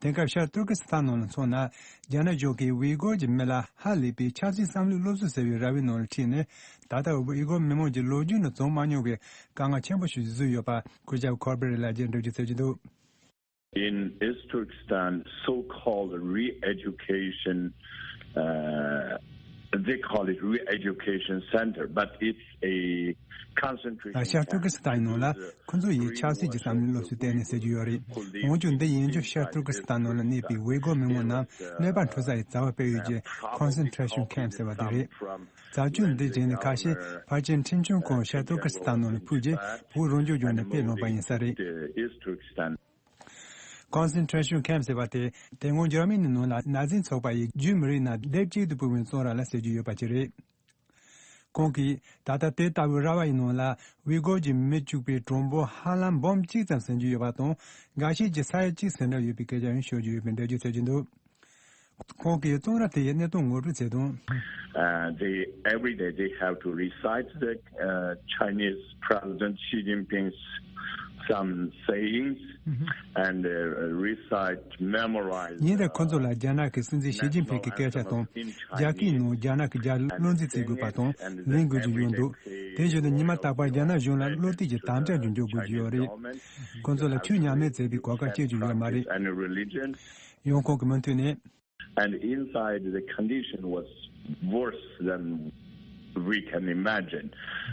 དེང་སྐབས་ཤར་ཏུར་ཀི་སི་ཐན་ནང་ལ་མཚོན་ན། རྒྱ་ནག་གཞུང་གིས་ཝི་གོ་གྱི་མི་ལ་ཧ་ལས་པའི་ཆབ་སྲིད་བསམ་བློའི་སློབ་གསོ་ཟེར་བའི་ར་བའི་ནང་ལ་ཁྲིད་ནས། ད་ལྟ་ཝི་གོ་མི་མང་གྱི་ལོ་རྒྱུས་ནང་བྱུང་མ་མྱོང་བའི་དཀའ་ངལ་ཆེན་པོ་ཞིག་བཟོས་ཡོད་པ་སྐུ་ཞབས་ཁོར་སྦེ་རི་ལགས་ཀྱིས་འགྲེལ་བརྗོད་བྱེད་ཀྱི་འདུག In East Turkestan, so-called re-education, uh, they call it re-education center, but it's a concentrated ཤར་ཏུར་ཀི་སི་ཐན་ནང་ལ་ཁོ་ཚོ་ཡིས་ཆབ་སྲིད་ཀྱི་བསམ་བློའི་སློབ་གསོ་སྤྲད་ནས་ཟེར་གྱི་ཡོད་རེད། འོན་ཀྱང་འདི་ཡིན་རྒྱུ་ཤར་ཏུར་ཀི་སི་ཐན་ནང་ལ་གནས་པའི་ཝི་གོ་མི་མང་རྣམས་གནོད་པ་འཕྲོད་ས་ཡི་རྩ་བ་སྤེལ་ཡུལ་གྱི་ཀོན་སེན་ཊྲེ་ཤོན་ཁེམ་ཟེར་བ་དེ་རེད། རྩ་ཆུ་འདི་བྱས་ནས་ཁ་ཤས་ཕལ་ཆེར་ཁྲིམས་སྐྱོང་ཁང་ཤར་ཏུར་ཀི་སི་ཐན་ནང་ལ་ཕུད་རྗེས་བོད་རང་སྐྱོང་ལྗོངས་ནས་སྤེལ་ལངས་པ་ཡིན་ས་རེད། ཀོན་སེན་ཊྲེ་ཤོན་ཁེམ་ཟེར་བ་དེ་དེ་སྔོན་འཇར་མ་ནི་ནང་ལ་ནཱ་ཛི་ཚོགས་པ་ཡིས་རྒྱུད་མི་རིགས་རྣམས་སྡེབ་གཅིག་ཏུ་སྤུངས་པའི་བཙོན་ར་ལ་ཟེར་རྒྱུ་ཡོད་པ་ཅིག་རེད། ཁོང་གིས་ད་ལྟ་དེ་ལྟ་བུའི་ར་བ་ཡི་ནང་ལ་ཝི་གོ་གྱི་མི་བཅུག་པའི་གྲངས་འབོར་ཧ་ལམ་འབུམ་གཅིག་ཙམ་ཟིན་རྒྱུ་ཡོད་པ་དང་། འགའ་ཤས་ཀྱིས་ས་ཡ་གཅིག་ཟིན་གྲབས་ཡོད་པའི་སྐད་ཆ་ཡང་ཤོད་རྒྱུ་ཡོད་པའི་འགྲེལ་བརྗོད་བྱེད་ཀྱི་འདུག་ཁོང་གིས་བཙོན་ར་དེ་ཡི་གནས་སྟངས་ངོ་སྤྲོད་བྱས་དོན། Uh, they every day they have to recite the uh, Chinese President Xi Jinping's some sayings and uh, recite, memorize. ཉིན་རེར་ཁོ་ཚོ་ལ་རྒྱ་ནག་གི་སྲིད་འཛིན་ཞི་ཅིན་ཕིང་གི་སྐད་ཆ་དང་། རྒྱ་སྐད་ནང་རྒྱ་ནག་གི་རྒྱལ་བློན་རྩིས་བྱེད་དགོས་པ་དང་ལེན་དགོས་ཀྱི་ཡོད་འདུག་དེ་བཞིན་དུ་ཉི་མ་རྟག་པར་རྒྱ་ནག་གཞུང་ལ་བློ་གཏད་ཀྱི་དམ་བཅའ་ཀྱང་འཇོག་དགོས་ཀྱི་ཡོད་རེད། ཁོ་ཚོ་ལ་ཆོས་ཉམས་ལེན་བྱེད་པའི་གོ་སྐབས་སྤྲད་ཀྱི་ཡོད་མ་རེད། ཡང་ཁོང་གིས་མུ་མཐུད་ནས། And inside, the condition was worse than we can imagine.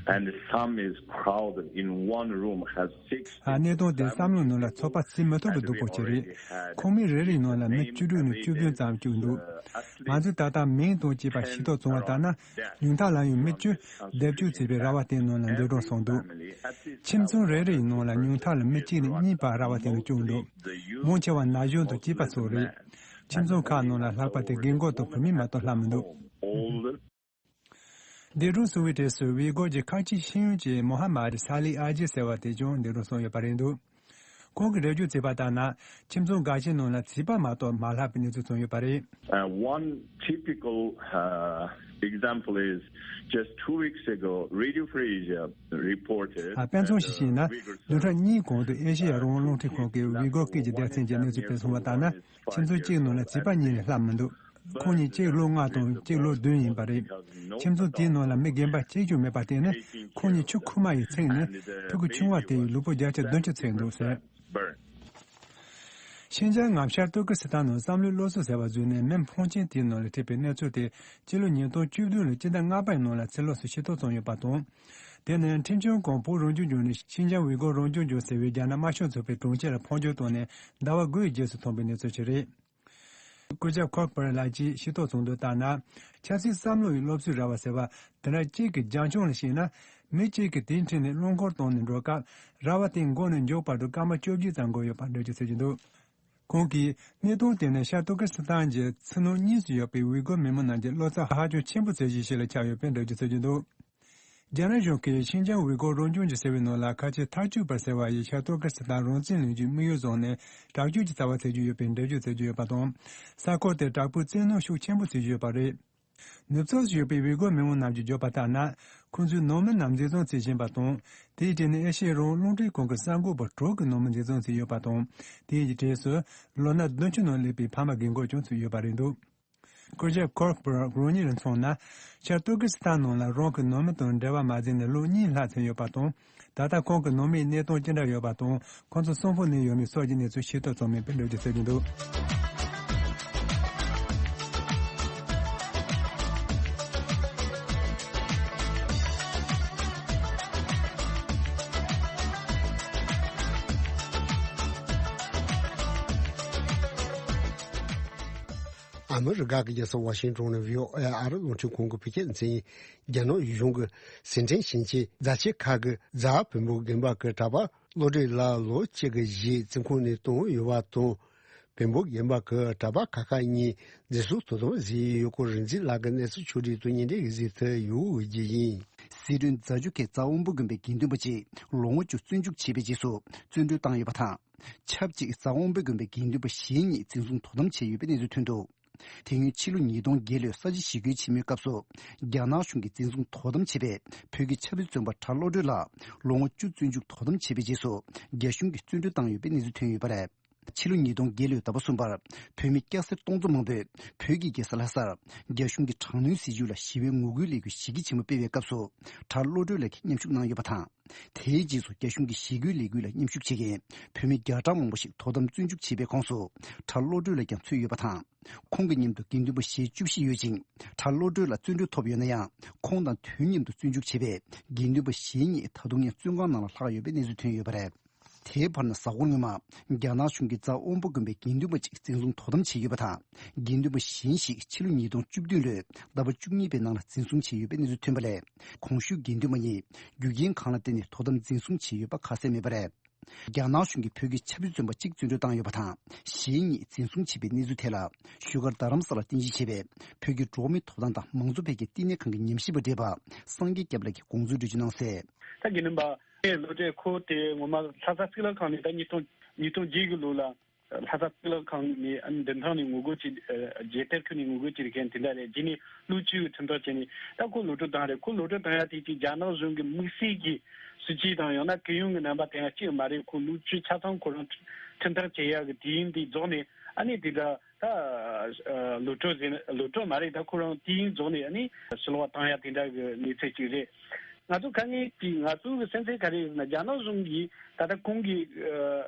And some is crowded in one room, has six. ཨ། གནས་སྟངས་དེ་བསམ་བློའི་ནང་ལ་ཚོད་དཔག་བྱེད་མི་ཐུབ་པའི་སྡུག་པོ་ཅིག་རེད། ཁང་མིག་རེ་རེའི་ནང་ལ་མི་བཅུ་དྲུག་ནས་བཅུ་བདུན་ཙམ་བཅུག་འདུག་ང་ཚོས་ད་ལྟ་མིང་དང་བཅས་པ་ཤེས་རྟོགས་བྱུང་བ་ལྟར་ན། ཉུང་མཐའ་ལ་ཡང་མི་བཅུ་སྡེབ་གཅིག་བྱས་པའི་ར་བ་དེའི་ནང་ལ་འདས་གྲོངས་སོང་འདུག་ཁྱིམ་ཚང་རེ་རེའི་ནང་ལ་ཉུང་མཐའ་ལ་མི་གཅིག་ནས་གཉིས་བར་ར་བ་དེ་ནང་བཅུག་འདུག་མང་ཆེ་བ་ན་གཞོན་དང་སྐྱེས་པ་ཚོ་རེད། ཁྱིམ་ཚང་ཁག་ནང་ལ་ལྷག་པར་དུ་རྒན་རྒོན་དང་བུད་མེད་མ་གཏོགས་ལྷག་མི་འདུག་འདས་གྲོངས་སོང་བའི་གྲས་སུ་ཝི་གོ་གྱི་ཁ་ཆེའི་ཤེས་ཡོན་ཅན་མོ་ཧ་མ་ཏི་སཱ་ལི་ཨ་ཇི་ཟེར་བ་དེ་ཀྱང་འདས་གྲོངས་སོང་ཡོད་པ་རེད་འདུག་ཁོང་གིས་འགྲེལ་བརྗོད་བྱས་པ་ལྟར་ན། ཁྱིམ་ཚང་འགའ་ཤས་ནང་ལ་བྱིས་པ་མ་གཏོགས་མ་ལྷག་པའི་གནས་ཚུལ་བྱུང་ཡོད་པ་རེད། Uh, one typical uh, example is just two weeks ago, Radio Free Asia reported. ཨ། དཔེ་མཚོན་ཞིག་བྱས་ན། བདུན་ཕྲག་གཉིས་གོང་དུ་ཨེ་ཤེ་ཡ་རང་དབང་རླུང་འཕྲིན་ཁང་གིས་ཝི་གོ་སྐད་ཀྱི་སྡེ་ཚན་གྱི་གནས་ཚུལ་སྤེལ་སོང་བ་ལྟར་ན། ཁྱིམ་ཚང་གཅིག་ནང་ལ་བྱིས་པ་གཉིས་ལས་ལྷག་མི་འདུག་ཁོང་གཉིས་གཅིག་ལོ་ལྔ་དང་གཅིག་ལོ་བདུན་ཡིན་པ་རེད། ཁྱིམ་ཚང་དེའི་ནང་ལ་མི་རྒན་པ་གཅིག་ཀྱང་མེད་པ་དེ་ནི་ཁོང་གཉིས་ཆུ་ཁོལ་མ་ཡིས་ཚིག་ནས་ཕྲུ་གུ་ཆུང་བ་དེ་ཡི་ལུས་པོ་བརྒྱ་ཆ་བདུན་ཅུ་ཚིག་འདུག་ཟེར། ཤིན་ཅང་ངམ་ཤར་ཏུར་ཀི་སི་ཐན་ནང་བསམ་བློའི་སློབ་གསོ་ཟེར་བ་བཟོས་ནས་མི་ཕོན་ཆེན་དེའི་ནང་ལ་ཁྲིད་པའི་གནས་ཚུལ་དེ་སྤྱི་ལོ་ཉིས་སྟོང་བཅུ་བདུན་ལོའི་སྤྱི་ཟླ་ལྔ་པའི་ནང་ལ་ཕྱི་ལོགས་སུ་ཤེས་རྟོགས་བྱུང་ཡོད་པ་དང་། དེ་ནི་ཁྲིམས་སྐྱོང་ཁང་བོད་རང་སྐྱོང་ལྗོངས་ནས་ཤིན་ཅང་ཝི་གོ་རང་སྐྱོང་ལྗོངས་ཟེར་བའི་རྒྱ་ནག་དམར་ཤོག་ཚོགས་པའི་དྲུང་ཆེ་ལ་ཕོན་ཆེན་བཏང་ནས་ཟླ་བ་དགུའི་རྗེས་སུ་ཐོན་པའི་གནས་ཚུལ་ཞིག་རེད། སྐུ་ཞབས་ཁོག་པར་ལགས་ཀྱིས་ཤེས་རྟོགས་བྱུང་དོན་ལྟར་ན། ཆབ་སྲིད་བསམ་བློ་ཡི་སློབ་གསོའི་ར་བ་ཟེར་བ་དེ་འདྲ་གཅིག་གི་རྒྱང་མཆོང་ལ་གཞིགས་ན། མི་གཅིག་གིས་དེའི་འཁྲིས་ནས་རླངས་འཁོར་བཏང་ནས་འགྲོ་སྐབས། ར་བ་དེའི་མགོ་ནས་མཇུག་བར་དུ་སྐར་མ་བཅོ་བརྒྱད་ཙམ་འགོར་ཡོད་པར་འགྲེལ་བརྗོད་བྱེད་ཀྱི་འདུག་ཁོང་གིས་གནས་སྟངས་དེ་ནི་ཤར་ཏུར་ཀི་སི་ཐན་གྱི་ཕྱི་ནང་གཉིས་སུ་ཡོད་པའི་ཝི་གོ་མི་མང་རྣམས་ཀྱི་བློ་འཚབ་ཧ་ཅང་ཆེན་པོ་བྱེད་གཞི་ཞིག་ལ་ཆགས་ཡོད་པའི་འགྲེལ་བརྗོད་བྱེད་ཀྱི་འདུག་རྒྱ་ནག་གཞུང་གིས་ཤིན་ཅང་ཝི་གོ་རང་སྐྱོང་ལྗོངས་ཟེར་བའི་ནང་ལ་ཁ་ཆེ་མཐའ་དཔྱོད་པ་ཟེར་བ་ཡིས་ཤར་ཏུར་ཀི་སི་ཐན་རང་བཙན་ལུང་རྒྱུའི་དམིགས་ཡུལ་བཟུང་ནས་དྲག་སྤྱོད་ཀྱི་རྩ་བ་བྱེད་ཀྱི་ཡོད་པའི་འགྲེལ་བརྗོད་བྱེད་ཀྱི་ཡོད་པ་དང་། ས་ཁུལ་དེར་དྲག་པོའི་བཙན་གནོན་ཤུགས་ཆེན་པོ་བྱེད་ཀྱི་ཡོད་པ་རེད། ནུབ་ཕྱོགས་སུ་ཡོད་པའི་ཝི་གོ་མི་དམངས་རྣམས་ཀྱིས་བརྗོད་པ་ལྟར་ན། ཁོང་ཚོས་ནང་མི་རྣམས་འཛིན་བཟུང་བྱེད་བཞིན་པ་དང་། དེའི་གྲས་ནས་ཨེ་ཤེ་ཡའི་རང་དབང་རླུང་འཕྲིན་ཁང་གི་གསར་འགོད་པ་དྲུག་གི་ནང་མི་འཛིན་བཟུང་བྱས་ཡོད་པ་དང་། དེའི་གྲས་སུ་ལོ་ན་བདུན་ཅུ་ནང་སླེབས་པའི་ཕ་མ་རྒན་གོག་ཀྱང་ཚུད་ཡོད་པ་རེད་འདུག་ཁུར་ཇབ་ཁོར་པོ་རང་ཉིད་ལ་མཚོན་ན། ཤར་ཏུར་ཀི་སི་ཐན་ནང་ལ་རང་གི་ནང་མི་དང་འབྲེལ་བ་མ་བྱས་ནས་ལོ་གཉིས་ལྷག་ཚན་ཡོད་པ་དང་། ད་ལྟ་ཁོང་གི་ནང་མིའི་གནས་སྟངས་ཅི་འདྲ་ཡོད་པ་དང་། ཁོང་ཚོ་གསང་ཕོད་ནས་ཡོད་མེད་སོགས་ཀྱི་གནས་ཚུལ་ཤེས་རྟོགས་ཚང་མས་སྤེལ་འགྲོ་རྒྱུ་བྱེད་ཀྱི་འདུག་ཨ་མི་རི་ཀ་གི་རྒྱལ་ས་ཝ་ཤིང་ཏོན་ནས་བྷི་ཨོ་ཨེ་ཨ་རི་རླུང་འཕྲིན་ཁང་གི་བོད་སྐད་མཚན། རྒྱ་ནག་གཞུང་གི་ཟིན་བྲིས་ཤིང་ཆེན་རྫ་ཆས་ཁག་གི་རྫ་བོན་པོ་དགོན་པ་གི་གྲྭ་པ་བློ་གྲོས་ལགས་ལོ་གཅིག་གི་རྗེས་བཙོན་ཁང་ནས་བཏང་ཡོད་པ་དང་། བོན་པོ་དགོན་པ་གི་གྲྭ་པ་ཁག་ཁག་གཉིས་འཛིན་བཟུང་དོ་དམ་བཟོས་ཡོད་སྐོར་རིག་འཛིན་ལགས་ཀྱི་གནས་ཚུལ་ཕྱོགས་བསྒྲིགས་དང་བརྙན་འཕྲིན་གྱིས་གཟིགས་ཐུབ་ཡོད་རྒྱུ་ཡིན། སི་ཁྲོན་རྫ་ཆུ་ཁའི་རྫ་དབོན་པོ་དགོན་པའི་དགེ་འདུན་པ་གཅིག་ལོ་ངོ་བཅུ་བཙོན་འཇུག་བྱས་པའི་རྗེས་སུ་བཙོན་གྲོལ་བཏང་ཡོད་པ་དང་། ཆབས་ཅིག་རྫ་དབོན་པོ་དགོན་པའི་དགེ་འདུན་པ་གཞན་གཉིས་འཛིན་བཟུང་དོ་དམ་བྱས་ཡོད་པའི་གནས་ཚུལ་ཐོན་འདུག་དེ་སྔོན་ཕྱི་ལོ་ཉིས་སྟོང་བརྒྱད་ལོའི་ས་བྱི་ཞི་རྒོལ་ཆེན་མོའི་སྐབས་སུ། རྒྱ་ནག་གཞུང་གིས་འཛིན་བཟུང་དོ་དམ་བྱས་པའི་བོད་ཀྱི་ཆབ་སྲིད་བཙོན་པ་གྲྭ་བློ་གྲོས་ལགས་ལོ་ངོ་བཅུ་བཙོན་འཇུག་དོ་དམ་བྱས་པའི་རྗེས་སུ། རྒྱ་གཞུང་གིས་བཙོན་གྲོལ་བཏང་ཡོད་པའི་གནས་ཚུལ་ཐོན་ཡོད་པ་རེད། ཕྱི་ལོ་ཉིས་སྟོང་བརྒྱད་ལོའི་ཟླ་བ་གསུམ་པར། བོད་མི་སྐྱ་སེར་སྟོང་ཚོ་མང་པོས་བོད་ཀྱི་རྒྱལ་ས་ལྷ་སར། རྒྱ་གཞུང་གི་དྲག་གནོན་སྲིད་བྱུས་ལ་ཞི་བའི་ངོ་རྒོལ་ལས་འགུལ་གཞི་རྒྱ་ཆེན་མོ་སྤེལ་བའི་སྐབས་སུ། གྲྭ་བློ་གྲོས་ལགས་ཀྱིས་མཉམ་ཞུགས་གནང་ཡོད་པ་དང་། དེའི་རྗེས་སུ་རྒྱ་གཞུང་གི་ཞི་རྒོལ་ལས་འགུལ་ལ་མཉམ་ཞུགས་བྱེད་མཁན་བོད་མི་བརྒྱ་ཕྲག་མང་པོ་ཞིག་དོ་དམ་བཙོན་འཇུག་བྱས་པའི་ཁོངས་སུ། གྲྭ་བློ་གྲོས་ལགས་ཀྱང་ཚུད་ཡོད་པ་དང་། ཁོང་གི་མཉམ་དུ་དགེ་འདུན་པ་ཞེ་བཅུ་བཞི་ཡོད་ཅིང་། གྲྭ་བློ་གྲོས་ལགས་བཙོན་གྲོལ་ཐོབ་ཡོད་ན་ཡང་། ཁོང་དང་དུས་མཉམ་དུ་བཙོན་འཇུག་བྱས་པའི་དགེ་འདུན་པ་གཞན་གཉིས་ད་དུང་ཡང་བཙོན་ཁང་ནང་ལ་ལྷག་ཡོད་པའི་གནས་ཚུལ་ཐོན་ཡོད་པ་རེད། དེའི་བར་ན་གཟའ་འཁོར་སྔོན་མ། རྒྱ་ནག་གཞུང་གིས་རྫ་དབོན་པོ་དགོན་པའི་དགེ་འདུན་པ་གཅིག་འཛིན་བཟུང་དོ་དམ་བྱས་ཡོད་པ་དང་། དགེ་འདུན་པ་གཞན་ཞིག་ཕྱི་ལོ་ཉིས་སྟོང་བཅུ་བདུན་ལོའི་ཟླ་བ་བཅུ་གཉིས་པའི་ནང་ལ་འཛིན་བཟུང་བྱས་ཡོད་པའི་གནས་ཚུལ་ཐོན་པ་ལས། གོང་ཞུས་དགེ་འདུན་པ་གཉིས་རྒྱུ་རྐྱེན་གང་ལ་བརྟེན་ནས་དོ་དམ་འཛིན་བཟུང་བྱས་ཡོད་པ་ཁ་གསལ་མེད་པ་རེད། རྒྱ་ནག་གཞུང་གིས་བོད་ཀྱི་ཆབ་སྲིད་བཙོན་པ་གཅིག་བཙོན་གྲོལ་བཏང་ཡོད་པ་དང་། གཞན་གཉིས་འཛིན་བཟུང་བྱས་པའི་གནས་ཚུལ་ཐད་ལ། བཞུགས་སྒར་རྡ་རམ་ས་ལར་རྟེན་གཞི་བྱས་པའི་བོད་ཀྱི་འགྲོ་བ་མིའི་ཐོབ་ཐང་དང་མང་གཙོ་འཕེལ་རྒྱས་བསྟི་གནས་ཁང་གི་ཉམས་ཞིབ་པ་བགྲེས་པ་སངས་རྒྱས་སྐྱབས་ལགས་ཀྱིས་དགོངས་ཚུལ་འགྲེལ་བརྗོད་གནང་གསལ། ད་དགེ་འདུན་པ་ཨེ་བློ་གྲོས་ཁོ་དེ་ངོ་མ་ལྷ་ས་གཙུག་ལག་ཁང་ནས་ད་ཉིས་སྟོང་ཉིས་སྟོང་བརྒྱད་ཀྱི་ལོ་ལ་ལྷ་ས་གཙུག་ལག་ཁང་ནས་ཨ་ནི་མདུན་ཐང་ནས་ངོ་རྒོལ་བྱེད། རྒྱལ་དར་ཁུར་ནས་ངོ་རྒོལ་བྱེད་མཁན་དེ་འདྲ་རེད། རྗེས་ནས་ལོ་བཅུ་ཁྲིམས་ཐག་བཅད་ནས་ད་ཁོ་གློད་གྲོལ་བཏང་རེད། ཁོ་གློད་གྲོལ་བཏང་ཡ་དེ་ཅིག་རྒྱ་ནག་གཞུང་གི་དམིགས་བསལ་གྱི་སྲིད་ཇུས་དང་ཡང་ན་གུ་ཡངས་ཀྱི་རྣམ་པ་དེ་ཡང་ཅིག་མ་རེད། ཁོ་ལོ་བཅུ་ཆ་ཚང་ཁོ་རང་ཁྲིམས་ཐག་བཅད་ཡ་གི་དུས་ཡུན་དེ་རྫོགས་ནས་ཨ་ནི་དེ་འདྲ། ད་གློད་གྲོལ་ཟེར་ན་གློད་གྲོལ་མ་རེད། ད་ཁོ་རང་དུས་ཡུན་རྫོགས་ནས་ཨ་ནི་ཕྱིར་ལོག་བཏང་ཡ་དེ་འདྲ་གི་གནས་ཚུལ་ཅིག་རེད། ང་ཚོ་དཀའ་ངལ་དེ་ང་ཚོ་གི་སེམས་ཚེགས་ག་རེ་ཡོད་ན་རྒྱ་ནག་གཞུང་གིས་ད་ལྟ་ཁོང་གི་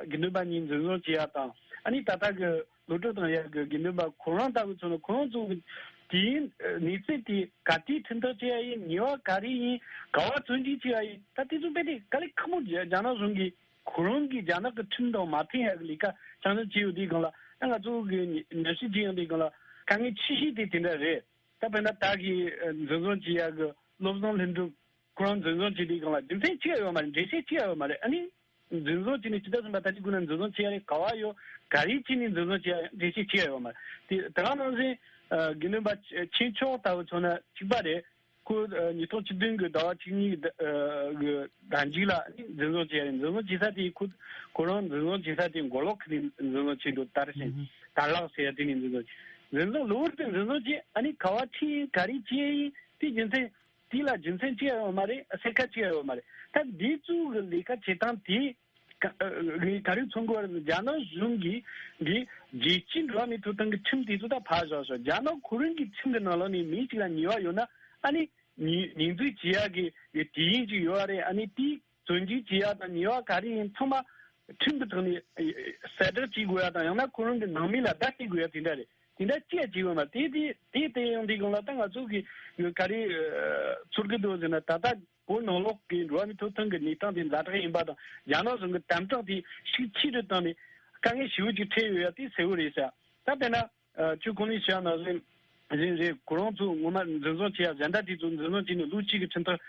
དགེ་འདུན་པ་གཉིས་འཛིན་བཟུང་བྱེད་ཡ་དང་ཨ་ནི་ད་ལྟ་གི་གློད་གྲོལ་བཏང་ཡ་གི་དགེ་འདུན་པ་ཁོ་རང་ལྟ་བུ་ཚོ་ནི་ཁོ་རང་ཚོ་གི་དུས་ཡུན་གནས་ཚུལ་དེ་ག་དུས་ཁྲིམས་ཐག་བཅད་ཡ་ཡིན། ཉེས་པ་ག་རེ་ཡིན། ག་བ་བཙོན་འཇུག་བྱེད་ཡ་ཡིན། ད་དེ་ཚོ་དཔེ་དེ་དཀའ་ལས་ཁག་པོ་རྒྱ་ནག་གཞུང་གིས། ཁོ་རང་གིས་རྒྱ་ནག་གི་ཁྲིམས་དང་མ་མཐུན་ཡག་གི་ལས་ཀ་རྐྱང་རྐྱང་བྱས་ཡོད་དུས་སྒང་ལ། ད་ང་ཚོ་གི་ཉམས་ཞིབ་བྱེད་ཡོང་དུས་སྒང་ལ་དཀའ་ངལ་ཆེ་ཤོས་དེ་དེ་འདྲ་རེད། ད་དཔེར་ན་ད་གི་འཛིན་བཟུང་བྱེད་ཡག་གི་བློ་བཟང་ལྷུན་གྲུབ་ཁོ་རང་འཛིན་བཟུང་བྱེད་དུས་སྒང་ལ་རྒྱུ་མཚན་གཅིག་ཡང་ཡོད་མ་རེད། འགྲེལ་བཤད་གཅིག་ཡང་ཡོད་མ་རེད། ཨ་ནི་འཛིན་བཟུང་བྱས་ནས་ཇི་ལྟར་སོང་པ་ད་ཅི་དགོས་ན་འཛིན་བཟུང་བྱེད་ཡ་རེད། ག་བ་ཡོད། ག་རེ་བྱས་ནས་འཛིན་བཟུང་བྱེད་ཡ་ཡང་འགྲེལ་བཤད་གཅིག་ཡང་ཡོད་མ་རེད། དེ་དེ་ག་ནང་བཞིན་དགེ་འདུན་པ་ཆོས་མཆོག་ལྟ་བུ་མཚོན་ན་གཅིག་པ་རེད། ཁོ་ཉིས་སྟོང་བཅུ་བདུན་གྱི་ཟླ་བ་བཅུ་གཉིས་ཀྱི་ཟླ་མཇུག་ལ་འཛིན་བཟུང་བྱས་རེད། འཛིན་བཟུང་བྱེད་ས་དེ་ཁོ་ཁོ་རང་འཛིན་བཟུང་བྱེད་ས་དེ་མགོ་ལོག་ཁུལ་ནས་འཛིན་བཟུང་བྱས་འདུག་དར་ཞིང་དར་ལག་ཟེར་ཡ་དེ་ནས་འཛིན་བཟུང་བྱས། འཛིན་བཟུང་གློ་བུར་དུ་འཛིན་བཟུང་བྱས། ཨ་ནི་ག་བ་ཁྲིད་ཡིན་ག་རེ་བྱས་ཡིན་དེ་རྒྱུ་མཚན་དེ་ལ་རྒྱུ་མཚན་ཅི་ཡང་ཡོད་མ་རེད། གསལ་ཁ་ཅི་ཡང་ཡོད་མ་རེད། ད་འདི་ཚོ་གི་ལས་ཀ་བྱེད་སྟངས་དེ། ངས་ག་རེ་མཚོན་དགོས་རེད། རྒྱ་ནག་གཞུང་གིས་འདི་རྒྱལ་སྤྱིའི་འགྲོ་བ་མིའི་ཐོབ་ཐང་གི་ཁྲིམས་དེ་ཚོ་ད་ཕར་བཞག་ཤོག་རྒྱ་ནག་ཁོ་རང་གི་ཁྲིམས་ཀྱི་ནང་ལོགས་ནས་མི་གཅིག་ལ་ཉེས་པ་ཡོད་ན་ཨ་ནི་ཉེས་ཉེས་འཛུགས་བྱེད་ཡག་གི་དུས་ཡུན་ཅིག་ཡོད་རེད། ཨ་ནི་དེའི་བཙོན་འཇུག་བྱེད་ཡག་དང་ཉེས་པ་ག་རེ་ཡིན་ཚང་མ་ཁྲིམས་ཀྱི་ཐོག་ནས་གསལ་བསྒྲགས་བྱེད་དགོས་ཡག་དང་ཡང་ན་ཁོ་རང་གི་ནང་མི་ལ་བརྡ་སྤྲད་དགོས་ཡག་དེ་འདྲ་རེད། དེ་འདྲ་ཅི་ཡང་བྱེད་དགོས་མ་རེད། དེ་དེ་དེ་དེ་ཡང་དེ་གང་ལ་ད་ང་ཚོ་གི་ག་རེ་ཚོར་གི་འདུག་ཟེར་ན་ད་ལྟ། བོད་ནང་ལོགས་ཀྱི་འགྲོ་བ་མིའི་ཐོབ་ཐང་གི་གནས་སྟངས་དེ་ཛ་དྲག་ཡིན་པ་དང་རྒྱ་ནག་གཞུང་གི་དམ་དྲག་དེ་ཤུགས་ཆེ་རུ་བཏང་ནས་དཀའ་ངལ་ཞེ་པོ་ཅིག་འཕྲད་ཡོད་ཡ་དེ་གསལ་བོ་རེད་ཟེར། ད་དཔེར་ན་ཁྱོད་གོང་ནས་བཤད་ནང་བཞིན་བཞིན་རེད། ཁོ་རང་ཚོ་ངོ་མ་འཛིན་བཟུང་བྱེད་ཡ་གཞན་དག་དེ་ཚོ་འཛིན་བཟུང་བྱས་ནས་ལོ་གཅིག་གི་ཁྲིམས་ཐག་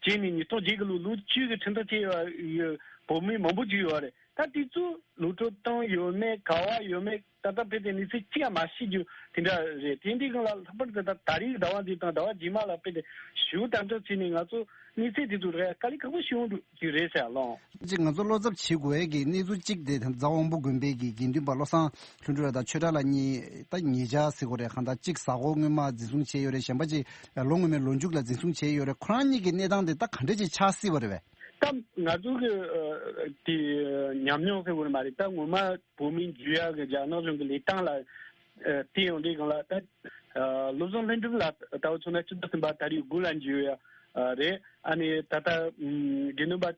བཅད་ནས་ཉིས་སྟོང་བརྒྱད་གི་ལོ་ལོ་གཅིག་གི་ཁྲིམས་ཐག་བཅད་ཡོད་ཡ་བོད་མི་མང་པོ་ཅིག་ཡོད་རེད། ད་དེ་ཚོ་གློད་བཀྲོལ་བཏང་ཡོད་མེད། ག་བ་ཡོད་མེད། ད་ལྟ་དཔེ་དེ་གནས་ཚུལ་གཅིག་ཡང་མ་ཤེས་རྒྱུ་དེ་འདྲ་རེད། དེ་འདྲའི་སྒང་ལ་ལྷག་པར་དུ་ད་ད་རེས་ཟླ་བ་འདི་དང་ཟླ་བ་རྗེས་མ་ལ་དཔེ་དེ་ཞེ་པོ་དམ་དྲག་བྱས་ནས་ང་ཚོ་གནས་ཚུལ་དེ་ཚོ་རེད། དཀའ་ལས་ཁག་པོ་ཞེ་པོ་འགྲོ་རྒྱུ་རེད་ཟེར་ལོ། ཅིག་ང་ཚོ་བློ་འཚབ་བྱེད་དགོས་ཡས་ཀྱི་གནས་ཚུལ་གཅིག་དེ་རྫ་དབོན་པོ་དགོན་པའི་གི་དགེ་འདུན་པ་བློ་བཟང་ལྷུན་གྲུབ་ལགས་དང་ཆོས་གྲགས་ལགས་གཉིས་ད་ཉེ་ཆར་ཟེར་དགོས་རེད། གང་ལྟར་གཅིག་གཟའ་འཁོར་སྔོན་མ་འཛིན་བཟུང་བྱས་ཡོད་རེད། གཞན་པ་ཅིག་ལོ་སྔོན་མའི་ལོ་མཇུག་ལ་འཛིན་བཟུང་བྱས་ཡོད་རེད། ཁོ་རང་གཉིས་ཀྱི་གནས་སྟངས་དེ་ད་ག་འདྲ་ཅིག་ཆགས་སྲིད་པ་རེད་པས། ད་ང་ཚོ་གི་ཨ་དེ་ཉམས་མྱོང་ཟེར་དགོས་རེད་མ་རེད། ད་ངོ་མ་བོད་མི་འཇུ་ཡག་གི་རྒྱ་ནག་གཞུང་གི་ལས་སྟངས་ལ་ཨ་བལྟས་ཡོང་དུས་སྒང་ལ་ད་ཨ་བློ་བཟང་ལྷུན་གྲུབ་ལགས་ལྟ་བུ་ཚོ་ན་སྤྱི་ཟླ་གསུམ་པ་ད་རེས་དགུ་ལ་འཇུ་ཡག་ཨ་རེད། ཨ་ནི་ད་ལྟ་ཨམ་དགེ་འདུན་པ་ཨ་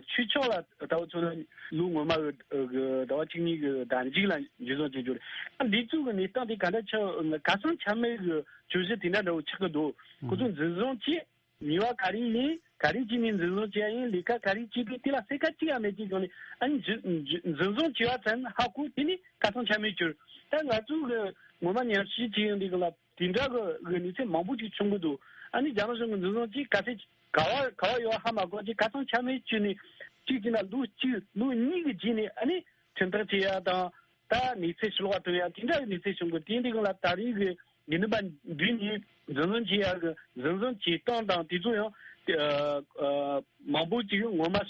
ཆོས་ཕྱོགས་ལ་ལྟ་བུ་ཚོ་ན་ལོ་སྔོན་མ་གི་ཨ་གི་ཟླ་བ་གཅིག་གཉིས་གི་ཟླ་མཇུག་ལ་འཇུ་བཟུང་བྱེད་རྒྱུ་རེད། ཨ་འདི་ཚོ་གི་གནས་སྟངས་དེ་ག་འདྲ་ཆགས། ཁ་སང་ཆ་མེད་གི་བརྗོད་གཞི་དེ་འདྲ་འདྲ་བོ་ཆགས་ཀྱི་འདུག་ཁོ་ཚོ་འཛིན་བཟུང་བྱས། ཉེས་པ་ག་རེ་ཡིན། ག་རེ་བྱས་ནས་འཛིན་བཟུང་བྱས་ཡིན། ལས་ཀ་ག་རེ་བྱས་འདུག་དེ་ལ་གསལ་ཁ་གཅིག་ཡང་མེད་ཀྱི་སྒང་ནས། ཨ་ནི་འཛིན་འཛིན་འཛིན་བཟུང་བྱས་པ་ཙམ་ཧ་གོ། དེ་ནི་ཁ་སང་ཆ་མེད་གྱུར། ད་ང་ཚོ་གི་ངོ་མ་ཉམས་ཞིབ་བྱས་ཡོང་དུས་སྒང་ལ་དེ་འདྲ་གི་གི་གནས་ཚུལ་མང་པོ་ཅིག་བྱུང་གི་འདུག་ཨ་ནི་རྒྱ་ནག་གཞུང་གི་འཛིན་བཟུང་བྱས་ག་ཚད་ག་བ་ག་བ་ཡོད་ཧ་མ་གོ་ཅིག་ཁ་སང་ཆ་མེད་བྱས་ནས་གཅིག་བྱས་ན་ལོ་གཅིག་ལོ་གཉིས་ཀྱི་རྗེས་ནས་ཨ་ནི་ཁྲིམས་ཐག་བཅད་ཡ་དང་། ད་གནས་ཚུལ་ཕྱི་ལོགས་ལ་ཐོན་ཡ་དེ་འདྲ་གི་གནས་ཚུལ་བྱུང་གི། དེ་འདི་སྒང་ལ་ད་རེས་ཀྱི་དགེ་འདུན་པ་འདི་ནི་འཛིན་བཟུང་བྱེད་ཡ་གི་འཛིན་བཟུང་བྱེད་སྟངས་དང་དེ་ཚོ་ཡང་ཨ་ཨ་མང་པོ་ཅིག་ངོ་མ་ཨ་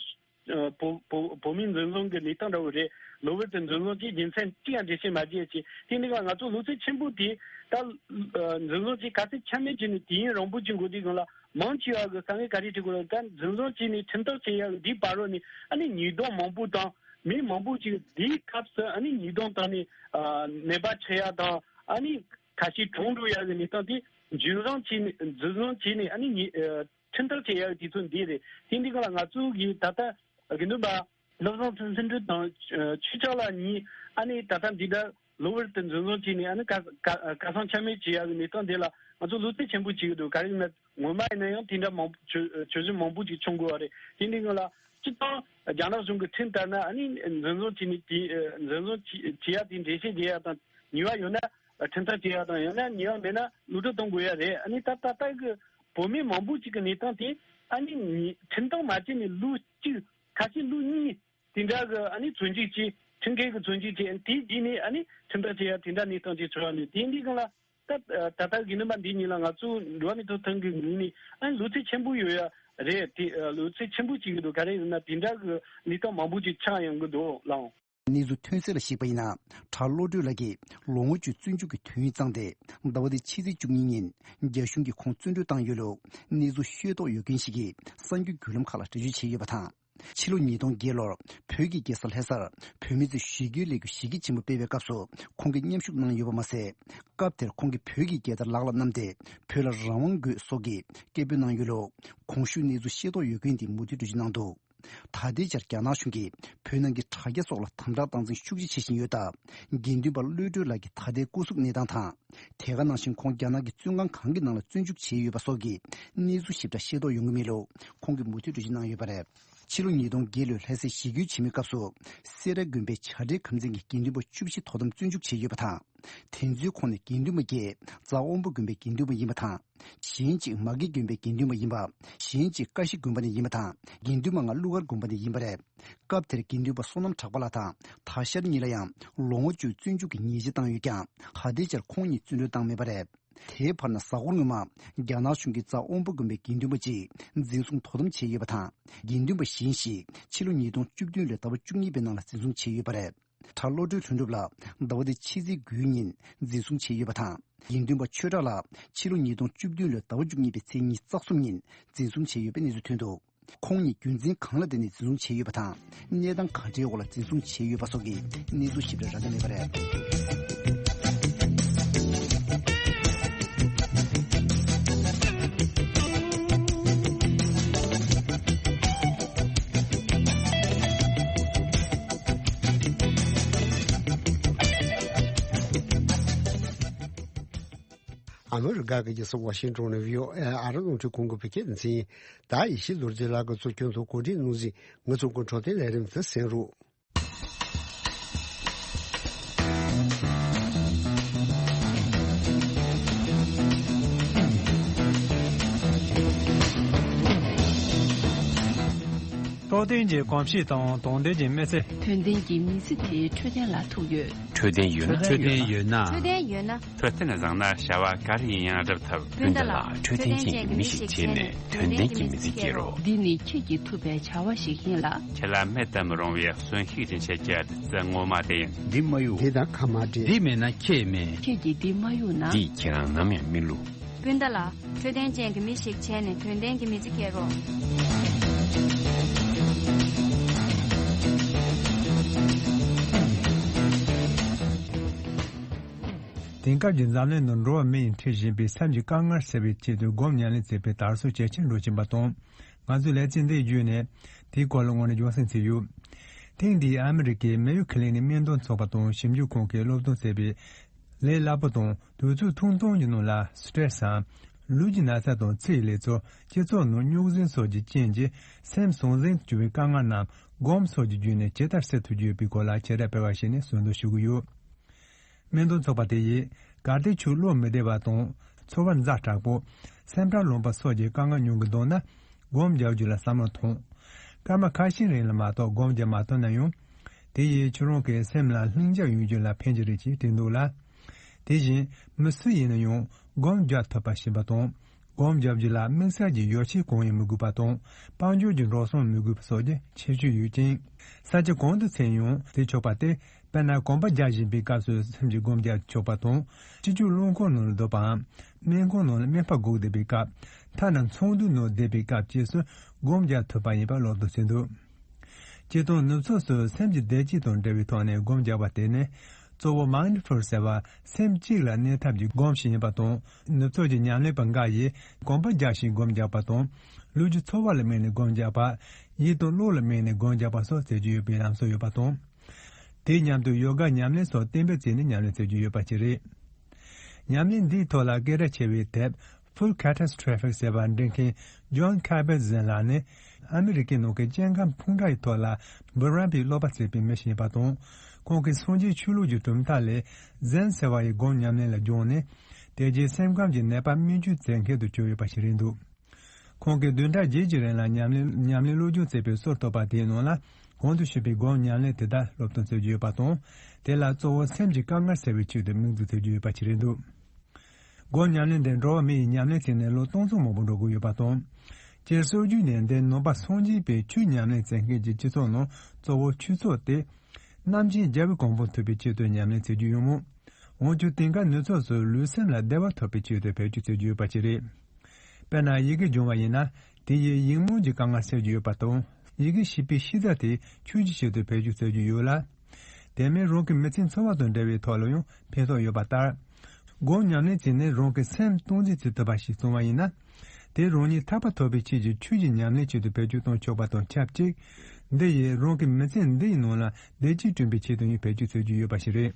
བོད་བོད་བོད་མིའི་འཛིན་བཟུང་གི་གནས་སྟངས་འདྲ་བོ་རེད། གློ་བུར་དུ་འཛིན་བཟུང་བྱས་རྒྱུ་མཚན་ཅི་ཡང་འགྲེལ་བཤད་མ་བྱས་ཅིག་དེ་འདི་སྒང་ང་ཚོ་ལོ་ཚད་ཆེན་པོ་དེ་ད་ཨ་འཛིན་བཟུང་བྱས་ག་ཚད་ཆ་མེད་བྱས་ནས་དུས་ཡུན་རིང་པོ་ཅིག་འགོར་དུས་སྒང་ལ་མང་ཆེ་བ་གི་དཀའ་ངལ་ག་རེ་འཕྲད་དགོས་རེད། ད་འཛིན་བཟུང་བྱས་ནས་ཁྲིམས་ཐག་བཅད་ཡ་གི་དེའི་བར་རོ་ནས་ཨ་ནི་ཉེས་རྡུང་མང་པོ་དང་། མི་མང་པོ་ཅིག་དེའི་སྐབས་སུ་ཨ་ནི་ཉེས་རྡུང་བཏང་ནས་ཨ་ནད་པ་ཆགས་ཡ་དང་། ཨ་ནི་ཁ་ཤས་གྲོངས་འགྲོ་ཡ་གི་གནས་སྟངས་དེ་འཛིན་བཟུང་བྱས་ནས་འཛིན་བཟུང་བྱས་ནས་ཨ་ནི་ཉེས་ཨ་ཁྲིམས་ཐག་བཅད་ཡ་གི་དུས་ཚོད་འདི་རེད། དེ་འདི་སྒང་ལ་ང་ཚོ་གིས་ད་ལྟ་དགེ་འདུན་པ་བློ་བཟང་ལྷུན་གྲུབ་དང་ཨ་ཆོས་གྲགས་ལགས་གཉིས་ཨ་ནི་ད་ལྟ་འདི་འདྲ་གློ་བུར་དུ་འཛིན་བཟུང་བྱས་ནས་ཨ་ནི་ཁ་ཁ་ཁ་སང་ཆ་མེད་བྱེད་ཡ་གི་གནས་སྟངས་འདི་ལ་ང་ཚོ་བློ་འཚབ་ཆེན་པོ་བྱེད་ཀྱི་འདུག་ག་རེ་ཡིན་ན་ངོ་མ་ཡིན་ན་ཡང་དེ་འདྲ་མང་པོ་བྱུ་བྱུ་གཞི་མང་པོ་ཅིག་བྱུང་དགོས་པ་རེད། དེ་འདི་སྔོན་ལ་སྤྱི་བཏང་རྒྱ་ནག་གཞུང་གི་ཁྲིམས་ལྟར་ན་ཨ་ནི་འཛིན་བཟུང་བྱས་ནས་དེ་འཛིན་བཟུང་བྱས་བྱས་ཡ་དེ་འགྲེལ་བཤད་བྱེད་ཡ་དང་ཉེས་པ་ཡོད་ན་ཁྲིམས་ཐག་བཅད་ཡ་དང་ཡང་ན་ཉེས་པ་མེད་ན་གློད་བཀྲོལ་གཏོང་དགོས་ཡ་རེད། ཨ་ནི་ད་ད་ལྟ་གི་བོད་མི་མང་པོ་ཅིག་གི་གནས་སྟངས་དེ་ཨ་ནི་ཁྲིམས་ཐག་མ་བཅད་ནས་ལོ་གཅིག་ཁ་ཤས་ལོ་གཉིས། དེ་འདྲ་གི་ཨ་ནི་བཙོན་འཇུག་བྱས། ཁྲིམས་འགལ་གྱི་བཙོན་འཇུག་བྱས། དེའི་རྗེས་ནས་ཨ་ནི་ཁྲིམས་ཐག་བཅད་ཡ་དེ་འདྲ་གནས་སྟངས་ཅིག་བྱུང་བ་ནི་དེ་འདི་སྒང་ལ་ད་ད་ལྟ་དགེ་འདུན་པ་འདི་གཉིས་ལ་ང་ཚོ་འགྲོ་བ་མིའི་ཐོབ་ཐང་གི་ངོས་ནས་ཨ་ནི་གློ་ཚད་ཆེན་པོ་ཡོད་ཡ་རེད། དེ་གློ་ཚད་ཆེན་པོ་བྱེད་ཀྱི་འདུག་ག་རེ་ཡིན་ན་དེ་འདྲ་གི་གནས་སྟངས་མང་པོ་ཅིག་ཆགས་ཡོང་གི་འདུག་ལགས། གནས་ཚུལ་ཐོན་གསལ་ལ་གཞིགས་པ་ཡིན་ན། གྲྭ་བློ་གྲོས་ལགས་ཀྱིས་ལོ་ངོ་བཅུ་བཙོན་འཇུག་གི་དུས་ཡུན་བཏང་སྟེ། ཟླ་བ་འདིའི་ཕྱི་ཚེས་བཅུ་གཉིས་ཉིན་རྒྱ་གཞུང་གིས་ཁོང་བཙོན་གྲོལ་བཏང་ཡོད་ལུགས་གནས་ཚུལ་ཤེས་རྟོགས་ཡོད་མཁན་ཞིག་གིས་གསར་འགྱུར་བརྒྱུད་ལམ་ཁག་ལ་འགྲེལ་བརྗོད་བྱས་ཡོད་པ་དང་། ཕྱི་ལོ་ཉིས་སྟོང་བརྒྱད་ལོར་བོད་ཀྱི་རྒྱལ་ས་ལྷ་སར་བོད་མི་ཚོས་ཞི་རྒོལ་ལས་འགུལ་གཞི་རྒྱ་ཆེན་པོ་སྤེལ་བའི་སྐབས་སུ་ཁོང་གིས་མཉམ་ཞུགས་གནང་ཡོད་པ་མ་ཟད། སྐབས་དེར་ཁོང་གིས་བོད་ཀྱི་རྒྱལ་དར་ལག་ལ་བསྣམས་ཏེ་བོད་ལ་རང་དབང་དགོས་སོགས་ཀྱི་སྐད་འབོད་གནང་ཡོད་ལུགས་གོང་ཞུས་གནས་ཚུལ་ཤེས་རྟོགས་ཡོད་མཁན་དེས་མུ་མཐུད་འགྲེལ་བརྗོད་གནང་འདུག་ད་ལྟའི་ཆར་རྒྱ་ནག་གཞུང་གིས་བོད་ནང་གི་དྲ་རྒྱ་སོགས་ལ་དམ་དྲག་སྟངས་འཛིན་ཤུགས་ཆེ་བྱེད་བཞིན་ཡོད་སྟབས། དགེ་འདུན་པ་བློ་གྲོས་ལགས་ཀྱི་ད་ལྟའི་སྐུ་གཟུགས་གནས་སྟངས་དང་། དེ་ག་ནང་བཞིན་ཁོང་རྒྱ་ནག་གི་བཙོན་ཁང་གང་གི་ནང་ལ་བཙོན་འཇུག་བྱས་ཡོད་པ་སོགས་ཀྱི་གནས་ཚུལ་ཞིབ་ཕྲ་ཤེས་རྟོགས་ཡོང་གི་མེད་ལུགས་ཁོང་གིས་མུ་མཐུད་འགྲེལ་བརྗོད་གནང་ཡོད་པ་རེད། ཕྱི་ལོ་ཉིས་སྟོང་བརྒྱད་ལོའི་ལྷ་སའི་ཞི་རྒོལ་ཆེན་མོའི་སྐབས་སུ། སེ་ར་དགོན་པའི་བྱ་བྲལ་ཁམས་ཚན་གྱི་དགེ་འདུན་པ་བཅུ་བཞི་དོ་དམ་བཙོན་འཇུག་བྱས་ཡོད་པ་དང་། དེ་ཚོའི་ཁོངས་ནས་དགེ་འདུན་པ་བརྒྱད་རྫ་དབོན་པོ་དགོན་པའི་དགེ་འདུན་པ་ཡིན་པ་དང་། གཞན་གཅིག་མ་གི་དགོན་པའི་དགེ་འདུན་པ་ཡིན་པ། གཞན་གཅིག་ཀ་ཤི་དགོན་པ་ནས་ཡིན་པ་དང་། དགེ་འདུན་པ་ལྔ་ཀླུ་མཁར་དགོན་པ་ནས་ཡིན་པ་རེད། སྐབས་དེར་དགེ་འདུན་པ་བསོད་ནམས་གྲགས་པ་ལགས་དང་ད་ཤར་གཉིས་ལ་ཡང་ལོ་ངོ་བཅུ་བཙོན་འཇུག་གི་ཉེས་ཆད་བཏང་ཡོད་ཀྱང་། ད་ལྟའི་ཆར་ཁོང་གཉིས་བཙོན་གྲོལ་བཏང་མེད་པ་རེད། དེའི་བར་ན་གཟའ་འཁོར་སྔོན་མ་རྒྱ་ནག་གཞུང་གིས་རྫ་དབོན་པོ་དགོན་པའི་དགེ་འདུན་པ་གཅིག་འཛིན་བཟུང་དོ་དམ་བྱས་ཡོད་པ་དང་། དགེ་འདུན་པ་གཞན་ཞིག་ཕྱི་ལོ་ཉིས་སྟོང་བཅུ་བདུན་ལོའི་ཟླ་བ་བཅུ་གཉིས་པའི་ནང་ལ་འཛིན་བཟུང་བྱས་ཡོད་པ་རེད། གྲྭ་བློ་གྲོས་ལྷུན་གྲུབ་ལགས་ཟླ་བ་འདིའི་ཕྱི་ཚེས་དགུའི་ཉིན་འཛིན་བཟུང་བྱས་ཡོད་པ་དང་། དགེ་འདུན་པ་ཆོས་གྲགས་ལགས་ཕྱི་ལོ་ཉིས་སྟོང་བཅུ་བདུན་ལོའི་ཟླ་བ་བཅུ་གཉིས་པའི་ཚེས་ཉི་ཤུ་རྩ་གསུམ་ཉིན་འཛིན་བཟུང་བྱས་ཡོད་པའི་གནས་ཚུལ་ཐོན་འདུག་ཁོང་ཉིད་རྒྱུ་མཚན་གང་ལ་བརྟེན་ནས་འཛིན་བཟུང་བྱས་ཡོད་པ་དང་། གནས་སྟངས་ག་འདྲའི་འོག་ལ་འཛིན་བཟུང་བྱས་ཡོད་པ་སོགས་ཀྱི་གནས་ཚུལ་ཞིབ་ཕྲ་རག་གི་མེད་པ་རེད། ཨ་མི་རི་ཀ་གི་རྒྱལ་ས་ཝ་ཤིང་ཏོན་ནས་བྷི་ཨོ་ཨེ་ཨ་རི་རླུང་འཕྲིན་ཁང་གི་བོད་སྐད་སྡེ་ཚན། ད་ཡེ་ཤེས་རྡོ་རྗེ་ལགས་ཀྱིས་གཙོ་སྐྱོང་དུ་གོ་སྒྲིག་གནང་ཟིན་ངེད་ཚོ་གི་འཕྲོད་བསྟེན་ལས་རིམ་དུ་གསན་རོགས། འཕྲོད་བསྟེན་གྱི་གོམས་གཤིས་དང་དོན་ལྡན་གྱི་མི་ཚེ། དོན་ལྡན་གྱི་མི་ཚེ་དེ་འཕྲོད་བསྟེན་ལ་ཐུག་ཡོད། འཕྲོད་བསྟེན་ཡོད་ན། འཕྲོད་བསྟེན་ཡོད་ན། འཕྲོད་བསྟེན་ཡོད་ན། འཕྲོད་བསྟེན་བཟང་ན་བྱ་བ་ག་རེ་ཡིན་ཡང་སྒྲུབ་ཐུབ། སྤུན་ཟླ་ལགས། འཕྲོད་བསྟེན་ཅན་གྱི་མི་ཞིག་བྱས་ནས་དོན་ལྡན་གྱི་མི་ཚེ་སྐྱེལ་རོགས། འདི་ནི་ཁྱེད་ཀྱིས་ཐུབ་པའི་བྱ་བ་ཞིག་ཡིན་ལ། ཁྱེད་ལ་མེད་དུ་མི་རུང་བའི་གསོན་ཤུགས་སྦྱིན་བྱེད་ཀྱི་བདུད་རྩི་ངོ་མ་དེ་ཡིན། འདི་མ་གཡུག་འདི་དང་ཁ་མ་འབྲལ། འདི་མེད་ན་ཁྱེད་མེད། ཁྱེད་ཀྱིས་འདི་མ་གཡུག་ན། འདིས་ཁྱེད་རང་ནམ་ཡང་མི་བསླུ། སྤུན་ཟླ་ལགས། འཕྲོད་བསྟེན་ཅན་གྱི་མི་ཞིག་བྱས་ནས་དོན་ལྡན་གྱི་མི་ཚེ་སྐྱེལ་རོགས། དེང་སྐབས་ཀྱི་འཛམ་གླིང་ནང་འགྲོ་བ་མི་ཡིས་འཕྲད་བཞིན་པའི་སེམས་ཀྱི་དཀའ་ངལ་སེལ་བའི་ཆེད་དུ་སྒོམ་ཉམས་ལེན་བྱེད་པའི་དར་སྲོལ་ཇེ་ཆེར་འགྲོ་བཞིན་པ་དང་། ང་ཚོས་ལེ་ཚན་འདི་བརྒྱུད་ནས་དེའི་སྐོར་ལ་དངོས་གནས་རྒྱུ་མཚན་བྱས་ཡོད། ཐེངས་འདིའི་ཨ་མི་རི་ཀའི་མེ་ཡོ་ཁི་ལི་ནིག་སྨན་དོན་ཚོགས་པ་དང་ཞིབ་འཇུག་ཁང་གིས་སློབ་སྟོན་བྱས་པའི་ལས་སླ་པོ་དང་དུས་ཚོད་ཐུང་ཐུང་གི་ནང་ལ་སི་ཊེ་རེ་སི་དང་ལུས་ཀྱི་ན་ཚ་དང་ཚེ་ཡི་ལས་ཚོར། སྤྱི་ཚོགས་ནང་རྙོག་ཟིང་སོགས་ཀྱི་རྐྱེན་གྱིས་སེམས་ཟང་ཟིང་དུ་གྱུར་བའི་དཀའ་ངལ་རྣམས་སྒོམ་སོགས་ཀྱི་བརྒྱུད་ནས་ཇི་ལྟར་སེལ་ཐུབ་རྒྱུ་ཡོད་པའི་སྐོར་ལ་བྱེ་བྲག་སྤེལ་བ་ཞིག་ནས་གསལ་འདོན་ཞུ་གི་ཡོད། སྨན་དོན་ཚོགས་པ་དེ་ཡིས་གལ་ཏེ་ཁྱོད་བློ་མི་བདེ་བ་དང་ཚོར་བ་ཛ་དྲག་པོ། སེམས་ཁྲལ་ལངས་པ་སོགས་ཀྱི་དཀའ་ངལ་མྱོང་གི་འདུག་ན། སྒོམ་རྒྱག་རྒྱུ་ལ་བསམ་བློ་ཐོངས། སྐར་མ་ཁ་ཤས་རིང་ལ་མ་གཏོགས་སྒོམ་རྒྱག་མ་ཐུབ་ན་ཡང་། དེ་ཡིས་ཁྱོད་རང་གི་སེམས་ལ་ལྷིང་འཇགས་ཡོང་རྒྱུ་ལ་ཕན་གྱི་རེད་ཅེས་བྲིས་འདུག་ལ། དེ་བཞིན་མི་སུ་ཡིན་ན་ཡང་སྒོམ་རྒྱག་ཐུབ་པ་ཞིག་ཡིན་པ་དང་། སྒོམ་རྒྱག་རྒྱུ་ལ་དམིགས་བསལ་གྱི་ཡོ་བྱད་གང་ཡང་མི་དགོས་པ་དང་། དཔལ་འབྱོར་གྱི་འགྲོ་སོང་མི་དགོས་པ་སོགས་ཀྱི་ཁྱད་ཆོས་ཡོད་ཅིང་། ས་ཆ་གང་དུ་ཕྱིན་ཡང་བྱེད་ཆོག་པ་སྟེ། དཔེར་ན་གོམ་པ་རྒྱག་བཞིན་པའི་སྐབས་སུ་སེམས་ཀྱིས་སྒོམ་རྒྱག་ཆོག་པ་དང་། སྤྱི་སྤྱོད་རླངས་འཁོར་ནང་ལ་སྡོད་པའམ། སྨན་ཁང་ནང་ལ་སྨན་པ་སྒུག་བསྡད་པའི་སྐབས། ཐ་ན་ཚོགས་འདུའི་ནང་བསྡད་པའི་སྐབས་བཅས་སུ་སྒོམ་རྒྱག་ཐུབ་པ་ཡིན་པ་སློབ་སྟོན་བྱས་འདུག། སྤྱིར་བཏང་ནུབ་ཕྱོགས་སུ་སེམས་ཀྱི་བདེ་སྐྱིད་དང་འབྲེལ་བའི་ཐོག་ནས་སྒོམ་རྒྱག་པ་དེ་ནི། གཙོ་བོ་མའིན་ཌི་ཕུལ་ཟེར་བ་སེམས་གཅིག་ལ་གནས་ཐབས་ཀྱི་སྒོམ་ཞིག་ཡིན་པ་དང་། ནུབ་ཕྱོགས་ཀྱི་ཉམས་ལེན་པ་འགའ་ཡིས་གོམ་པ་རྒྱག་བཞིན་སྒོམ་རྒྱག་པ་དང་། ལུས་ཀྱི་ཚོར་བ་ལ་དམིགས་ནས་སྒོམ་རྒྱག་པ། ཡིད་དང་བློ་ལ་དམིགས་ནས་སྒོམ་རྒྱག་པ་སོགས་བྱེད་ཀྱི་ཡོད་པའི་ལམ་སྲོལ་ཡོད་པ་དང་། དེའི་མཉམ་དུ་ཡོ་ག་ཉམས་ལེན་སོགས་གཏན་འབེབས་བྱས་ནས་ཉམས་ལེན་བྱེད་ཀྱི་ཡོད་པ་ཞིག་རེད། ཉམས་ལེན་འདིའི་ཐོག་ལ་སྐད་གྲགས་ཆེ་བའི་དེབ་Full Catastrophic ཟེར་བ་འབྲི་མཁན་Jon Kabat-Zinn ལགས་ནི། ཨ་མི་རི་ཀའི་ནང་གི་སྐྱེ་ཁམས་ཕུང་དཀྲག་གི་ཐོག་ལ་འབུམ་རམས་པའི་སློབ་པ་བྱས་པའི་མི་ཞིག་ཡིན་པ་དང་། ཁོང་གིས་སངས་རྒྱས་ཆོས་ལུགས་ཀྱི་གྲུབ་མཐའ་ལས་Zen ཟེར་བ་ཡི་སྒོམ་ཉམས་ལེན་ལ་སྦྱངས་ནས། དེ་རྗེས་སེམས་ཁམས་ཀྱི་ནད་པ་སྨན་བཅོས་མཛད་མཁན་དུ་གྱུར་ཡོད་པ་ཞིག་རེད་འདུག། ཁོང་གིས་བདུན་ཕྲག་བརྒྱད་ཀྱི་རིང་ལ་ཉམས་ལེན་ཉམས་ལེན་སློབ་སྦྱོང་བྱས་པའི་སྲོལ་གཏོད་པ་དེའི་ནང་ལ། གོང་དུ་ཞུས་པའི་སྒོམ་ཉམས་ལེན་དེ་དག་སློབ་སྟོན་བྱེད་ཀྱི་ཡོད་པ་དང་། དེ་ལ་གཙོ་བོ་སེམས་ཀྱི་དཀའ་ངལ་སེལ་བའི་ཆེད་དུ་དམིགས་འཛུགས་བྱེད་ཀྱི་ཡོད་པ་ཞིག་རེད་འདུག། སྒོམ་ཉམས་ལེན་དེ་འགྲོ་བ་མི་ཡིས་ཉམས་ལེན་བྱས་ནས་ལོ་སྟོང་ཚོ་མང་པོ་འགྲོ་གི་ཡོད་པ་དང་། སྤྱིར་སྲོལ་རྒྱུན་ནས་འདི་ནང་པ་སངས་རྒྱས་པའི་ཆོས་ཉམས་ལེན་བྱེད་མཁན་གྱི་སྤྱི་ཚོགས་ནང་གཙོ་བོ་ཆོས་ཚོགས་ཏེ། རྣམ་མཁྱེན་རྒྱལ་བའི་གོ་འཕང་ཐོབ་པའི་ཆེད་དུ་ཉམས་ལེན་བྱེད་ཀྱི་ཡོད་མོད། འོན་ཀྱང་དེང་སྐབས་ནུབ་ཕྱོགས་སུ་ལུས་སེམས་ལ་བདེ་བ་ཐོབ་པའི་ཆེད་དུ་བེད་སྤྱོད་བྱེད་ཀྱི་ཡོད་པ་ཞིག་རེད། དཔེར་ན་ཡི་གེ་སྦྱོང་བ་ཡིན་ན། དེ་ཡིས་ཡིད་སྨོན་གྱི་དཀའ་ངལ་སེལ་རྒྱུ་ཡོད་པ་དང་། ཡི་གེ་ཤེས་པའི་ཤེས་བྱ་དེ་ཆོས་ཀྱི་ཆེད་དུ་བེད་སྤྱོད་བྱེད་རྒྱུ་ཡོད་ལ། དེ་མིན་རང་གི་མི་ཚེའི་འཚོ་བ་དང་འབྲེལ་བའི་ཐོག་ལ་ཡང་ཕན་ཐོགས་ཡོད་པ་ལྟར། སྒོམ་ཉམས་ལེན་བྱས་ནས་རང་གི་སེམས་སྟངས་འཛིན་བྱེད་ཐུབ་པ་ཞིག་བྱུང་བ་ཡིན་ན། དེ་རང་ཉིད་ཐར་པ་ཐོབ་པའི་ཆེད་ཀྱི་ཆོས་ཀྱི་ཉམས་ལེན་ཆེད་དུ་བེད་སྤྱོད་གཏོང་ཆོག་པ་དང་ཆབས་ཅིག། འདི་ཡིས་རང་གི་མི་ཚེ་འདི་ཡི་ནང་ལ་བདེ་སྐྱིད་བསྐྲུན་པའི་ཆེད་དུ་ཡང་བེད་སྤྱོད་བྱེད་རྒྱུ་ཡོད་པ་ཞིག་རེད།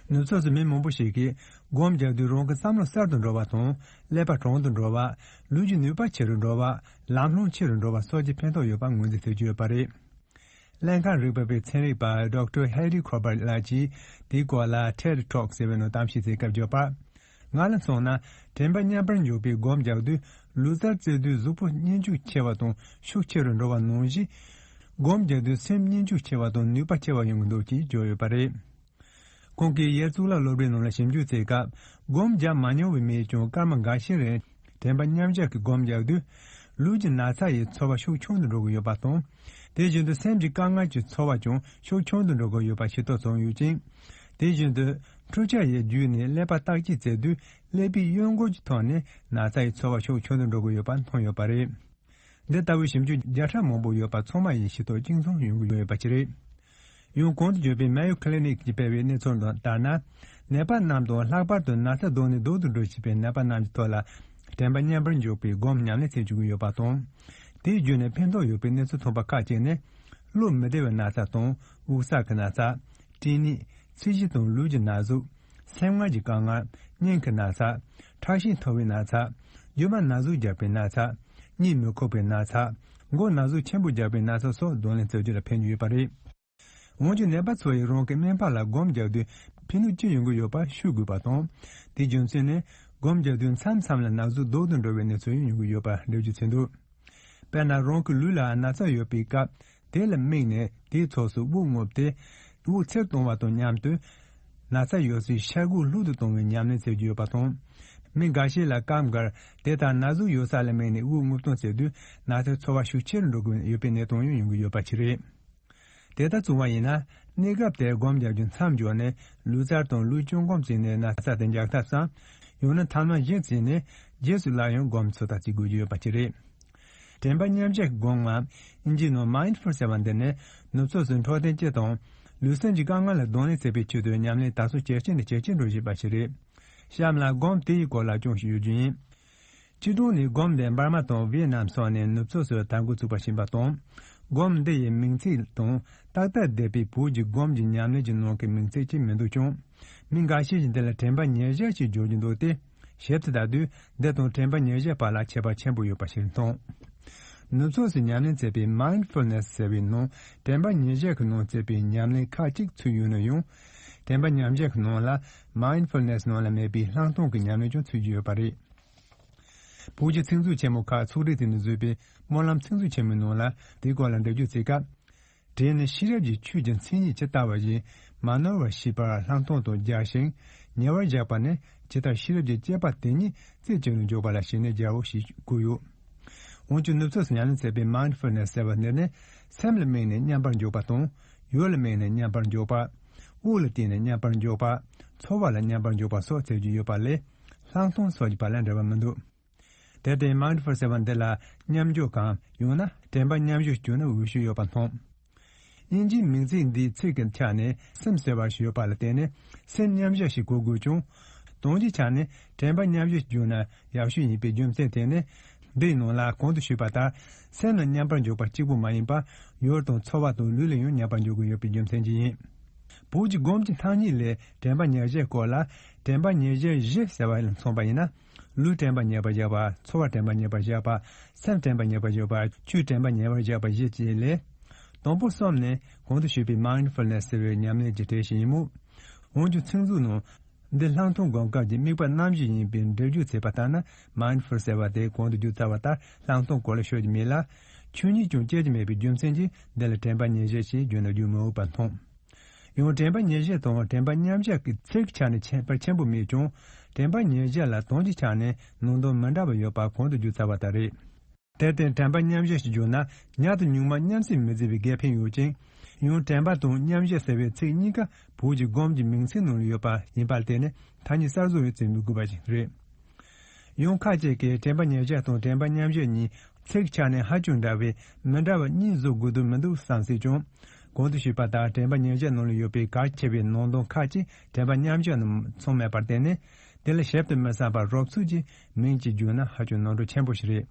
ནུབ་ཕྱོགས་སུ་མི་མང་པོ་ཞིག་གིས་སྒོམ་རྒྱག་དུས་རང་གི་བསམ་བློ་གསར་དུ་འགྲོ་བ་དང་། ཀླད་པ་དྲང་དུ་འགྲོ་བ། ལུས་ཀྱི་ནུས་པ་ཆེ་རུ་འགྲོ་བ། ལམ་ལྷོང་ཆེ་རུ་འགྲོ་བ་སོགས་ཀྱི་ཕན་ཐོགས་ཡོད་པ་ངོས་འཛིན་བྱེད་ཀྱི་ཡོད་པ་རེད། ཀླད་ཁང་རིག་པ་བའི་ཚན་རིག་པ་Doctor Harry Corbett ལགས་ཀྱིས་དེའི་སྐོར་ལ་ཐེད་ཊོག་ཟེར་བའི་ནང་གཏམ་བཤད་བྱེད་སྐབས་བརྗོད་པར། ང་ལ་མཚོན་ན། དྲན་པ་མཉམ་པར་འཇོག་པའི་སྒོམ་རྒྱག་དུས་ལུས་རྩལ་རྩེ་དུས་གཟུགས་པོ་མཉེན་ལྕུག་ཆེ་བ་དང་ཤུགས་ཆེ་རུ་འགྲོ་བ་ནང་བཞིན། སྒོམ་རྒྱག་དུས་སེམས་མཉེན་ལྕུག་ཆེ་བ་དང་ནུས་པ་ཆེ་བ་ཡོང་གི་འདུག་ཅེས་བརྗོད་ཡོད་པ་རེད། ཁོང་གིས་ཡར་གཙུག་ལག་སློབ་གྲྭའི་ནང་ལ་ཞིབ་འཇུག་བྱེད་སྐབས། སྒོམ་རྒྱག་མ་མྱོང་བའི་མིས་ཀྱང་སྐར་མ་འགའ་ཤས་རིང་དྲན་པ་མཉམ་བཞག་གི་སྒོམ་རྒྱག་དུས། ལུས་ཀྱི་ན་ཚ་ཡི་ཚོར་བ་ཤུགས་ཆུང་དུ་འགྲོ་གི་ཡོད་པ་དང་། དེ་བཞིན་དུ་སེམས་ཀྱི་དཀའ་ངལ་གྱི་ཚོར་བ་ཀྱང་ཤུགས་ཆུང་དུ་འགྲོ་གི་ཡོད་པ་ཤེས་རྟོགས་བྱུང་ཡོད་ཅིང་། དེ་བཞིན་དུ་འཕྲུལ་ཆས་ཡི་བརྒྱུད་ནས་ཀླད་པ་བརྟག་དཔྱད་བྱས་དུས་ཀླད་པའི་གཡོན་སྐོར་གྱི་ཐོག་ནས་ན་ཚ་ཡི་ཚོར་བ་ཤུགས་ཆུང་དུ་འགྲོ་གི་ཡོད་པ་མཐོང་ཡོད་པ་རེད། འདི་ལྟ་བུའི་ཞིབ་འཇུག་བརྒྱ་ཕྲག་མང་པོ་ཡོད་པ་ཚང་མ་ཡིས་ཤེས་རྟོགས་གཅིག་མཚུངས་ཡོང་གི་ཡོད་པ་ཞིག་རེད། ཡང་གོང་དུ་བརྗོད་པའི་Mayo Clinic གྱིས་སྤེལ་བའི་གནས་ཚུལ་ལྟར་ན། ནད་པ་རྣམས་དང་ལྷག་པར་དུ་ན་ཚ་ལྡོག་ནས་སྡུག་ཏུ་འགྲོ་བཞིན་པའི་ནད་པ་རྣམས་ཀྱི་ཐོག་ལ་དྲན་པ་མཉམ་པར་འཇོག་པའི་སྒོམ་ཉམས་ལེན་བྱེད་བཅུག་གི་ཡོད་པ་དང་། དེའི་བརྒྱུད་ནས་ཕན་ཐོགས་ཡོད་པའི་གནས་ཚུལ་ཐོན་པ་ཁག་ཅིག་ནི། བློ་མི་བདེ་བའི་ན་ཚ་དང་དབུགས་བསགས་ཀྱི་ན་ཚ། སྐྲན་ནད། ཚད་གཞི་དང་ལུས་ཀྱི་ན་ཟུག། སེམས་ངལ་གྱི་དཀའ་ངལ། སྙིང་གི་ན་ཚ། ཁྲག་ཤེད་མཐོ་བའི་ན་ཚ། རྒྱུ་མ་ན་ཟུག་རྒྱག་པའི་ན་ཚ། གཉིད་མི་ཁུག་པའི་ན་ཚ། མགོ་ན་ཟུག་ཆེན་པོ་རྒྱག་པའི་ན་ཚ་སོགས་གདོང་ལེན་བྱ་རྒྱུ་ལ་ཕན་གྱི་ཡོད་པ་རེད། འོན་ཀྱང་ནད་པ་ཚོ་ཡིས་རང་གི་སྨན་པ་ལ་སྒོམ་རྒྱག་དུས་ཕན་ནུས་ཅི་ཡོང་གི་ཡོད་པ་ཤོད་དགོས་པ་དང་། དེའི་རྒྱུ་མཚན་ནི་སྒོམ་རྒྱག་དུས་མཚམས་མཚམས་ལ་ན་ཟུག་ལྡོག་ཏུ་འགྲོ་བའི་གནས་ཚུལ་ཡང་ཡོང་གི་ཡོད་པ་འགྲེལ་བརྗོད་བྱས་འདུག། དཔེར་ན་རང་གི་ལུས་ལ་ན་ཚ་ཡོད་པའི་སྐབས་དེ་ལ་དམིགས་ནས་དེའི་ཕྱོགས་སུ་དབུགས་རྔུབ་སྟེ་དབུགས་ཚུར་གཏོང་བ་དང་མཉམ་དུ་ན་ཚ་ཡོད་སའི་ཤ་ཁུ་ལྷུག་ཏུ་གཏོང་བའི་ཉམས་ལེན་བྱེད་ཀྱི་ཡོད་པ་དང་། མི་འགའ་ཤས་ལ་སྐབས་འགར་དེ་ལྟར་ན་ཟུག་ཡོད་ས་ལ་དམིགས་ནས་དབུགས་རྔུབ་གཏོང་བྱེད་དུས་ན་ཚའི་ཚོར་བ་ཤུགས་ཆེ་རུ་འགྲོ་གི་ཡོད་པའི་གནས་སྟངས་ཡང་ཡོང་གི་ཡོད་པ་ཞིག་རེད། དེ་ལྟར་བྱུང་བ་ཡིན་ན་གནས་སྐབས་དེར་སྒོམ་རྒྱག་རྒྱུ་མཚམས་འཇོག་ནས་ལུས་རྩལ་དང་ལུས་སྤྱོད་སྒོམ་བྱས་ནས་ན་ཚ་དེ་འཇགས་ཐབས་སམ། ཡང་ན་ཐ་མག་གཞན་བྱས་ནས་རྗེས་སུ་སླར་ཡང་སྒོམ་ཚུགས་ཐབས་བྱེད་དགོས་ཀྱི་ཡོད་པ་ཞིག་རེད། དྲན་པ་མཉམ་བཞག་གི་སྒོམ་ངམ་ཨིན་ཇིའི་ནང་Mindful ཟེར་བ་འདི་ནི་ནུབ་ཕྱོགས་སུ་འཕྲོད་བསྟེན་སྤྱི་དང་ལུས་སེམས་ཀྱི་དཀའ་ངལ་ལ་གདོང་ལེན་བྱེད་པའི་ཆེད་དུ་ཉམས་ལེན་དར་སྲོལ་ཇེ་ཆེ་ནས་ཇེ་ཆེར་འགྲོ་བཞིན་པ་ཞིག་རེད། གཤམ་ལ་སྒོམ་དེ་ཡི་སྐོར་ལ་ཅུང་ཞིག་ཡོད་རྒྱུ་ཡིན། སྤྱི་སྒྲོག་ནས་སྒོམ་དེ་འབར་མ་དང་ཝེ་ནམ་སོགས་ནས་ནུབ་ཕྱོགས་སུ་དར་འགོ་ཚུགས་པ་ཞིག་ཡིན་པ་དང་། སྒོམ་འདི་ཡི་མིང་ཚིག་དང་ཏག་ཏག་བསྡད་པའི་བོད་ཀྱི་སྒོམ་གྱི་ཉམས་ལེན་གྱི་ནང་གི་མིང་ཚིག་ཅིག་མི་འདུག་ཀྱང་། མི་འགའ་ཤས་ཀྱིས་འདི་ལ་དྲན་པ་ཉེར་བཞག་ཅེས་བརྗོད་ཀྱི་འདུག་སྟེ། ཞིབ་ཏུ་ལྟ་དུས་འདི་དང་དྲན་པ་ཉེར་བཞག་བར་ལ་ཁྱད་པར་ཆེན་པོ་ཡོད་པ་ཞིག་མཐོང་། ནུབ་ཕྱོགས་སུ་ཉམས་ལེན་བྱེད་པའི་Mindfulness ཟེར་བའི་ནང་དྲན་པ་ཉེར་བཞག་གི་ནང་བྱེད་པའི་ཉམས་ལེན་ཁག་ཅིག་ཚུད་ཡོད་ན་ཡང་། དྲན་པ་ཉེར་བཞག་གི་ནང་ལ་Mindfulness ནང་ལ་མེད་པའི་ལྷག་མཐོང་གི་ཉམས་ལེན་ཀྱང་ཚུད་ཀྱི་ཡོད་པ་རེད། བོད་ཀྱི་ཚིག་མཛོད་ཆེན་མོ་ཁག་ཚོགས་སྒྲིག་བྱས་ནས་བཟོས་པའི་སྨོན་ལམ་ཚིག་མཛོད་ཆེན་མོའི་ནང་ལ་དེའི་སྐོར་ལ་འགྲེལ་བརྗོད་བྱེད་སྐབས། དྲན་ནི་ཤེས་རབ་ཀྱི་ཆོས་ཀྱི་མཚན་ཉིད་ཇི་ལྟ་བ་བཞིན་མ་ནོར་བར་ཤེས་པར་ལྷག་མཐོང་དུ་སྦྱར་ཞིང་ཉེ་བར་བཞག་པ་ནི་ཇི་ལྟར་ཤེས་རབ་ཀྱི་དཔྱད་པ་དེ་ཉིད་རྩད་གཅོད་ལ་འཇོག་པ་ལ་ཞེན་ནས་སྦྱར་རོ་ཞེས་བཀོད་ཡོད། འོན་ཀྱང་ནུབ་ཕྱོགས་སུ་ཉམས་ལེན་བྱེད་པའི་Mindfulness ཟེར་བ་འདི་ནི་སེམས་ལ་དམིགས་ནས་མཉམ་པར་འཇོག་པ་དང་ཡུལ་ལ་དམིགས་ནས་མཉམ་པར་འཇོག་པ། དབུགས་ལ་བརྟེན་ནས་མཉམ་པར་འཇོག་པ། ཚོར་བ་ལ་མཉམ་པར་འཇོག་པ་སོགས་བྱེད་རྒྱུ་ཡོད་པ་ལས་ལྷག་མཐོང་སོགས་ཀྱི་བར་ལ་འབྲེལ་བ་མི་འདུག་དེར་བརྟེན་Mindful ཟེར་བ་འདི་ལ་མཉམ་འཇོག་གམ་ཡང་ན་དྲན་པ་མཉམ་བཞག་བརྗོད་ན་འོས་ཤོས་ཡོད་པ་མཐོང་། དབྱིན་ཇིའི་མིང་ཚིག་འདིའི་ཚིག་གི་ཆ་ནས་སེམས་ཟེར་བ་ཞིག་ཡོད་པ་ལ་བརྟེན་ནས་སེམས་མཉམ་བཞག་ཞེས་གོ་དགོས་ཀྱང་། དོན་གྱི་ཆ་ནས་དྲན་པ་མཉམ་བཞག་བརྗོད་ན་ཡག་ཤོས་ཡིན་པའི་རྒྱུ་མཚན་དེ་ནི། འདིའི་ནང་ལ་གོང་དུ་ཞུས་པ་ལྟར་སེམས་ལ་མཉམ་པར་འཇོག་པ་གཅིག་པུ་མ་ཡིན་པར་ཡུལ་དང་ཚོར་བ་དང་ལུས་ལ་ཡང་མཉམ་པར་འཇོག་དགོས་ཡོད་པའི་རྒྱུ་མཚན་གྱིས་ཡིན། བོད་ཀྱི་སྒོམ་གྱི་ཐ་སྙད་ལས་དྲན་པ་ཉེར་བཞག་སྐོར་ལ་དྲན་པ་ཉེར་བཞག་བཞི་ཟེར་བ་ལ་མཚོན་པ་ཡིན་ན། ལུས་དྲན་པ་ཉེ་བར་བཞག་པ། ཚོར་བ་དྲན་པ་ཉེ་བར་བཞག་པ། སེམས་དྲན་པ་ཉེ་བར་བཞག་པ། ཆོས་དྲན་པ་ཉེ་བར་བཞག་པ་བཞི་བཅས་ལས། དང་པོ་གསུམ་ནི་གོང་དུ་ཞུས་པའི་Mindfulness ཟེར་བའི་ཉམས་ལེན་གྱི་གྲས་ཤིག་ཡིན་མོད། འོན་ཀྱང་ཚིག་མཛོད་ནང་། འདི་ལྷག་མཐོང་སྒོམ་སྐབས་ཀྱི་དམིགས་པ་རྣམ་བཞི་ཡིན་པའི་འགྲེལ་བརྗོད་བྱས་པ་ལྟར་ན་Mindful ཟེར་བ་དེ་གོང་དུ་བརྗོད་ཚར་བ་ལྟར་ལྷག་མཐོང་སྐོར་ལ་ཤོད་ཀྱི་མེད་ལ། ཆོས་ཉིད་ཀྱང་སྐྱེ་རྒྱུ་མེད་པའི་རྒྱུ་མཚན་གྱིས་འདི་ལ་དྲན་པ་ཉེར་བཞག་ཅེས་བརྗོད་ན་བརྗོད་མི་འོས་པར་མཐོང་། ཡང་དྲན་པ་ཉེར་བཞག་དང་དྲན་པ་མཉམ་བཞག་གི་ཚིག་ཆ་ནས་ཁྱད་པར་ཆེན་པོ་མེད་ཀྱང་། དྲན་པ་ཉེར་བཞག་ལ་དོན་གྱི་ཆ་ནས་ནང་དོན་མི་འདྲ་བ་ཡོད་པ་གོང་དུ་བརྗོད་ཚར་བ་ལྟར་རེད། དེར་བརྟེན་དྲན་པ་མཉམ་བཞག་ཅེས་བརྗོད་ན་ཉག་དང་ཉུང་མ་མཉམ་བསྲེས་མི་བརྩི་བའི་འགལ་ཕན་ཡོད་ཅིང་། ཡང་དྲན་པ་དང་མཉམ་བཞག་ཟེར་བའི་ཚིག་གཉིས་ཀ་བོད་ཀྱི་སྒོམ་གྱི་མིང་ཚིག་ནང་ལ་ཡོད་པ་ཡིན་པར་བརྟེན་ནས་ཐ་སྙད་གསར་བཟོ་ཡང་བྱེད་མི་དགོས་པ་ཞིག་རེད། ཡང་ཁ་ཅིག་གིས་དྲན་པ་ཉེར་བཞག་དང་དྲན་པ་མཉམ་བཞག་གཉིས་ཚིག་ཆ་ནས་ཧ་ཅང་འདྲ་བའི་མི་འདྲ་བ་གཉིས་བཟོ་དགོས་དོན་མི་འདུག་བསམ་སྲིད་ཀྱང་། གོང་དུ་ཞུས་པ་ལྟར་དྲན་པ་ཉེར་བཞག་ནང་ལ་ཡོད་པའི་གལ་ཆེ་བའི་ནང་དོན་ཁག་ཅིག་དྲན་པ་མཉམ་བཞག་ནང་མཚུངས་མེད་པར་བརྟེན་ནས་དེ་ལ་ཞིབ་ཏུ་མི་བསམ་པར་རོབ་ཚུགས་ཀྱིས་མིང་གཅིག་བརྗོད་ན་ཧ་ཅང་ནོར་འཁྲུལ་ཆེན་པོ་ཞིག་རེད།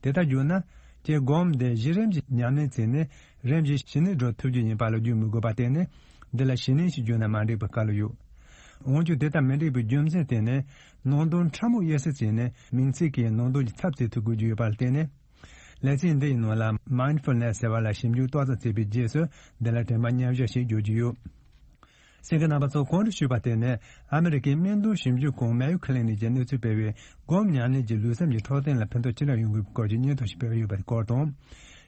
དེ་ལྟར་བརྗོད་ན། ཀྱི་སྒོམ་དེ་གཞི་རིམ་གྱི་ཉམས་ལེན་བྱས་ནས་རིམ་གྱིས་ཞི་གནས་འགྲོ་ཐུབ་རྒྱུ་ཡིན་པ་ལ་བརྗོད་མི་དགོས་པར་བརྟེན་ནས་འདི་ལ་ཞི་གནས་ཞེས་བརྗོད་ན་མ་འགྲིག་པའི་སྐབས་ལ་ཡོད། འོན་ཀྱང་དེ་ལྟར་མི་འགྲིག་པའི་རྒྱུ་མཚན་དེ་ནི་ནང་དོན་ཕྲ་མོ་དབྱེ་ཞིབ་བྱས་ནས་མིང་ཚིག་གིས་ནང་དོན་གྱི་ཚབ་བྱེད་ཐུབ་དགོས་ཀྱི་ཡོད་པར་བརྟེན་ནས། ལེ་ཚན་འདི་ཡི་ནང་ལ་Mindfulness ཟེར་བ་ལ་ཞིབ་འཇུག་ཏོག་ཙམ་བྱས་པའི་རྗེས་སུ་འདི་ལ་དྲན་པ་མཉམ་བཞག་ཞེས་བརྗོད་ཀྱི་ཡོད། གསན་མཁན་རྣམ་པ་ཚོ། གོང་དུ་ཞུས་པ་དེ་ནི་ཨ་མི་རི་ཀའི་སྨན་དོན་ཞིབ་འཇུག་ཁང་Mayo Clinic གྱིས་གནས་ཚུལ་སྤེལ་བའི་སྒོམ་ཉམས་ལེན་གྱིས་ལུས་སེམས་ཀྱི་འཕྲོད་བསྟེན་ལ་ཕན་ཐོགས་ཅི་འདྲ་ཡོང་གི་སྐོར་གྱི་སྙན་ཐོ་ཞིག་སྤེལ་བ་ཡོད་པའི་སྐོར་དང་།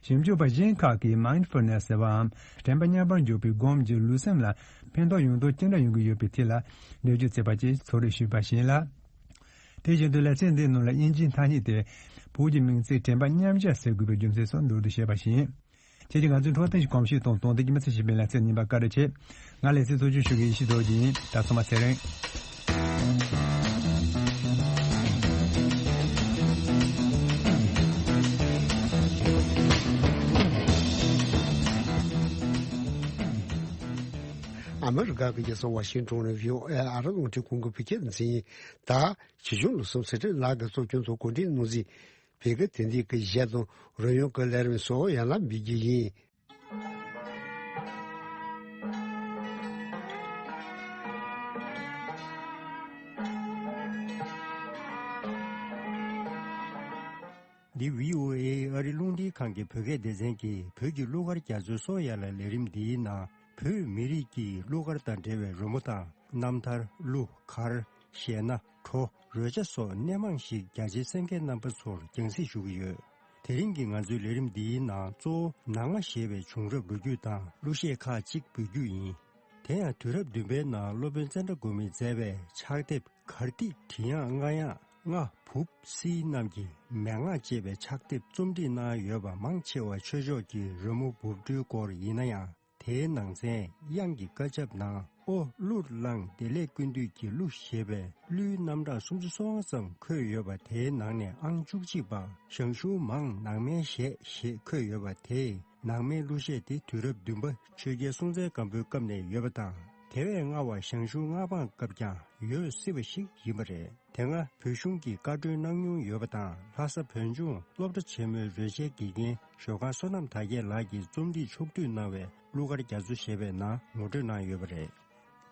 ཞིབ་འཇུག་པ་གཞན་ཁག་གིས་Mindfulness ཟེར་བའམ་དྲན་པ་མཉམ་པར་འཇོག་པའི་སྒོམ་གྱིས་ལུས་སེམས་ལ་ཕན་ཐོགས་ཡོང་དོན་ཅི་འདྲ་ཡོང་གི་ཡོད་པའི་ཐད་ལ་འགྲེལ་བརྗོད་བྱས་པ་བཅས་ཚོགས་རེ་ཞུས་པ་ཞིག་ཡིན་ལ། དེ་བཞིན་དུ་ལེ་ཚན་འདིའི་ནང་ལ་དབྱིན་ཇིའི་ཐ་སྙད་དེ་བོད་ཀྱི་མིང་ཚིག་དྲན་པ་མཉམ་བཞག་ཟེར་དགོས་པའི་རྒྱུ་མཚན་སོགས་མདོར་བསྡུས་བཤད་པ་ཞིག་ཡིན། ཁྱེད་ཀྱིས་ང་ཚོའི་འཕྲོད་བསྟེན་གྱི་གོམས་གཤིས་དང་དོན་ལྡན་གྱི་མི་ཚེ་ཞེས་པའི་ལེ་ཚན་རྙིང་པ་བཀའ་དྲིན་ཆེ། ང་ལེ་ཚན་གཙོ་སྐྱོང་ཞུ་མཁན་ཡེ་ཤེས་རྡོ་རྗེ་ཡིན། ད་ཚང་མ་ཚེ་རིང་། ཨ་མི་རི་ཀ་གི་རྒྱལ་ས་ཝ་ཤིང་ཏོན་ནས་བྷི་ཨོ་ཨེ་ཨ་རི་རླུང་འཕྲིན་ཁང་གི་བོད་སྐད་སྡེ་ཚན་ཡིན། ད་ཆོས་སྐྱོང་ལོ་གསུམ་ཚེ་བཀྲ་ལགས་ཀྱིས་གཙོ་སྐྱོང་དང་གོ་སྒྲིག་གནང་མཛད། བོད་སྐད་དོན་ལྡན་གྱི་གཞས་དང་རོལ་དབྱངས་ཀྱི་ལས་རིམ་སོགས་ཡར་ལངས་འབུལ་རྒྱུ་ཡིན། འདི་བྷི་ཨོ་ཨེ་ཨ་རི་རླུང་འཕྲིན་ཁང་གི་བོད་སྐད་སྡེ་ཚན་གྱིས་བོད་ཀྱི་གླུ་གར་རྒྱ་མཚོའི་སོ་ཡ་ལ་ལས་རིམ་འདིའི་ནང་བོད་མི་རིགས་ཀྱི་གླུ་གར་དང་འབྲེལ་བའི་རོལ་མོ་དང་རྣམ་ཐར། གླུ་གར། གཞས་སྣ། བྲོ། རོལ་ཆ་སོགས་སྣེ་མང་ཞིག་རྒྱ་ཆེའི་གསན་མཁན་རྣམ་པ་ཚོར་རྒྱང་སྲིང་ཞུ་གི་ཡོད། དེ་རིང་གི་ང་ཚོའི་ལས་རིམ་འདིའི་ནང་གཙོ་བོ་ནང་མ་ཞེས་པའི་བྱུང་རབས་ལོ་རྒྱུས་དང་གླུ་གཞས་ཁག་ཅིག་འབུལ་རྒྱུ་ཡིན། དེ་ཡང་དུས་རབས་བདུན་པའི་ནང་སློབ་དཔོན་ཙནྡྲ་གོ་མིས་མཛད་པའི་ཕྱག་དེབ་གར་ཐིག་བྲི་དབྱངས་རྔ་དབྱངས་རྔ་བུབ་སིལ་རྣམས་ཀྱི་མན་ངག་ཅེས་པའི་ཕྱག་དེབ་རྩོམ་སྒྲིག་གནང་ཡོད་པ་མང་ཆེ་བ་ཆོས་ཕྱོགས་ཀྱི་རོལ་མོ་འབུབ་སྒྲོལ་སྐོར་ཡིན་ན་ཡང་། དེའི་ནང་ཚན་དབྱངས་ཀྱི་བཀའ་ཁྱབ་ནང་ཨོ་གླུར་བླངས་བདེ་ལེགས་ཀུན་འདུས་ཀྱི་གླུ་ཞེས་པའི་གླུའི་རྣམ་གྲངས་སུམ་ཅུ་སོ་ལྔ་ཙམ་འཁོད་ཡོད་པ། དེའི་ནང་ནས་ཨང་བཅུ་གཅིག་པ་ཞང་ཞུང་མང་ནང་མའི་གཞས་ཞེས་འཁོད་ཡོད་པ། དེས་ནང་མའི་གླུ་གཞས་དེ་དུས་རབས་བདུན་པ་ཆོས་རྒྱལ་སྲོང་བཙན་སྒམ་པོའི་སྐབས་ནས་ཡོད་པ་དང་། དེ་བས་སྔ་བ་ཞང་ཞུང་མངའ་འབངས་སྐབས་ཀྱང་ཡོད་སྲིད་པ་ཞིག་ཡིན་པ་རེད། དེ་སྔ་བོད་གཞུང་གིས་བཀའ་འཁྲོལ་གནང་མྱོང་ཡོད་པ་དང་། ལྷ་ས་བོད་ལྗོངས་སློབ་གྲྭ་ཆེན་མོའི་རོལ་ཆའི་དགེ་རྒན་ཞོལ་ཁང་བསོད་ནམས་དར་རྒྱས་ལགས་ཀྱིས་རྩོམ་སྒྲིག་ཕྱོགས་བསྡུས་གནང་བའི་གླུ་གར་རྒྱ་མཚོ་ཞེས་པའི་ནང་ངོ་སྤྲོད་གནང་ཡོད་པ་རེད།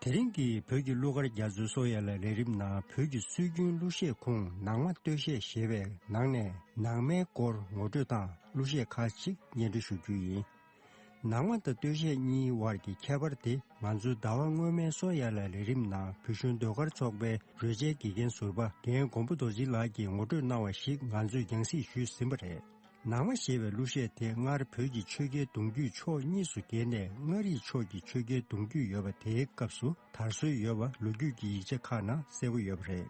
དེ་རིང་གི་བོད་ཀྱི་གླུ་གར་རྒྱ་མཚོའི་སོ་ཡ་ལ་ལས་རིམ་ནང་བོད་ཀྱི་སྲོལ་རྒྱུན་གླུ་གཞས་ཁོངས་ནང་མ་སྟོད་གཞས་ཞེས་པའི་ནང་ནས་ནང་མའི་སྐོར་ངོ་སྤྲོད་དང་གླུ་གཞས་ཁག་ཅིག་སྙན་སྒྲོན་ཞུ་རྒྱུ་ཡིན། ནང་མ་དང་སྟོད་གཞས་གཉིས་དབར་གྱི་ཁྱད་པར་དེ་ང་ཚོའི་ཟླ་བ་སྔོན་མའི་སོ་ཡ་ལ་ལས་རིམ་ནང་བོད་གཞུང་ཟློས་གར་ཚོགས་པའི་རོལ་ཆའི་དགེ་རྒན་ཟུར་པ་རྒན་མགོན་པོ་རྡོ་རྗེ་ལགས་ཀྱིས་ངོ་སྤྲོད་གནང་བ་ཞིག་ང་ཚོས་རྒྱང་སྲིང་ཞུས་ཟིན་པ་རེད། ནང་མ་ཞེས་པའི་གླུ་གཞས་དེ་སྔར་བོད་ཀྱི་ཆོས་རྒྱལ་གདུང་རྒྱུད་ཕྱོགས་གཉིས་སུ་གྱེས་ནས་མངའ་རིས་ཕྱོགས་ཀྱི་ཆོས་རྒྱལ་གདུང་རྒྱུད་ཡོད་པ་དེའི་སྐབས་སུ་དར་སྲོལ་ཡོད་པ་ལོ་རྒྱུས་ཀྱི་ཡིག་ཆ་ཁག་ནང་གསལ་པོ་ཡོད་པ་རེད།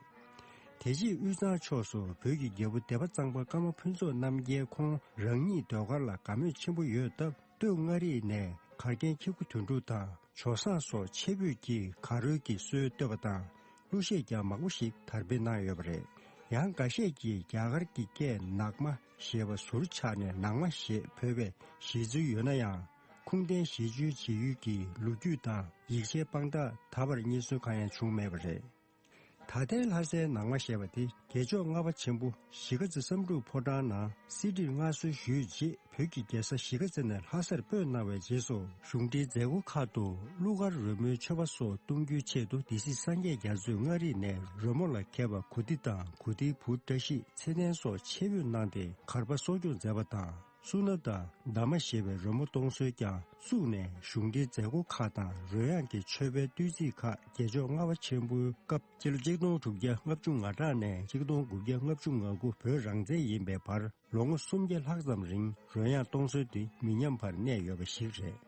དེ་རྗེས་དབུས་གཙང་ཕྱོགས་སུ་བོད་ཀྱི་རྒྱལ་པོ་སྡེ་པ་གཙང་པ་ཀརྨ་ཕུན་ཚོགས་རྣམ་རྒྱལ་ཁོང་རང་ཉིད་ཟློས་གར་ལ་དགའ་མོས་ཆེན་པོ་ཡོད་སྟབས། སྟོད་མངའ་རིས་ནས་གར་མཁན་ཁྱེད་སྐུ་དོན་གྲུབ་དང་ཇོ་བཟང་སོགས་ཆེ་བོད་ཀྱི་གར་རོལ་གྱི་སྲོལ་གཏོད་པ་དང་གླུ་གཞས་ཀྱང་མང་པོ་ཞིག་དར་སྤེལ་གནང་ཡོད་པ་རེད། ཡང་འགའ་ཤས་ཀྱིས་རྒྱ་གར་གྱི་སྐད་ནག་མ་ཞེས་པ་ཟུར་ཆག་ནས་ནང་མ་ཞེས་བོས་པའི་བཞེད་ཚུལ་ཡོད་ན་ཡང་། ཁུངས་ལྡན་བཞེད་སྤྱོད་བྱེད་ཡུལ་གྱི་ལོ་རྒྱུས་དང་ཡིག་ཆའི་དཔང་རྟགས་ད་བར་རྙེད་སོན་གང་ཡང་བྱུང་མེད་པ་རེད། ད་ལྟའི་ལྷ་སའི་ནང་མ་ཞེས་པ་དེ་རྒྱལ་མཆོག་ལྔ་པ་ཆེན་པོ་གཞིས་ཀ་རྩེ་བསམ་འགྲུབ་ཕོ་བྲང་ནང་གསེར་ཁྲིར་མངའ་གསོལ་ཞུས་རྗེས། བོད་ཀྱི་རྒྱལ་ས་གཞིས་ཀ་རྩེ་ནས་ལྷ་སར་སྤོས་གནང་བའི་རྗེས་སུ། གཞུང་འབྲེལ་མཛད་སྒོ་ཁག་ཏུ་གླུ་གར་རོལ་མོའི་མཆོད་པ་སོགས་གཏོང་རྒྱུའི་ཆེད་དུ། སྡེ་སྲིད་སངས་རྒྱས་རྒྱ་མཚོས་མངའ་རིས་ནས་རོལ་མོ་ལ་མཁས་པ་གོ་ཏི་དང་། གོ་ཏིའི་བུ་བཀྲ་ཤིས་ཚེ་བརྟན་སོགས་ཆེད་འབོད་གནང་སྟེ་གར་པ་གསོ་སྐྱོང་མཛད་པ་དང་། སུ་ན་དང་། ཟླ་མ་ཞེས་པའི་རོལ་མོ་གཏོང་སྲོལ་ཀྱང་བཙུགས་ནས། གཞུང་འབྲེལ་མཛད་སྒོ་ཁག་དང་རོལ་དབྱངས་ཀྱི་མཆོད་པའི་བསྟོད་ཚིག་ཁག་རྒྱལ་མཆོག་ལྔ་པ་ཆེན་པོའི་སྐབས། སྤྱི་ལོ་གཅིག་སྟོང་དྲུག་བརྒྱ་ལྔ་བཅུ་ང་གྲངས་ནས་གཅིག་སྟོང་དགུ་བརྒྱ་ལྔ་བཅུ་ང་དགུ་བོད་རང་བཙན་ཡིན་པའི་བར་ལོ་ངོ་སུམ་བརྒྱ་ལྷག་ཙམ་རིང་རོལ་དབྱངས་གཏོང་སྲོལ་དེ་མི་ཉམས་པར་གནས་ཡོད་པ་ཞིག་རེད།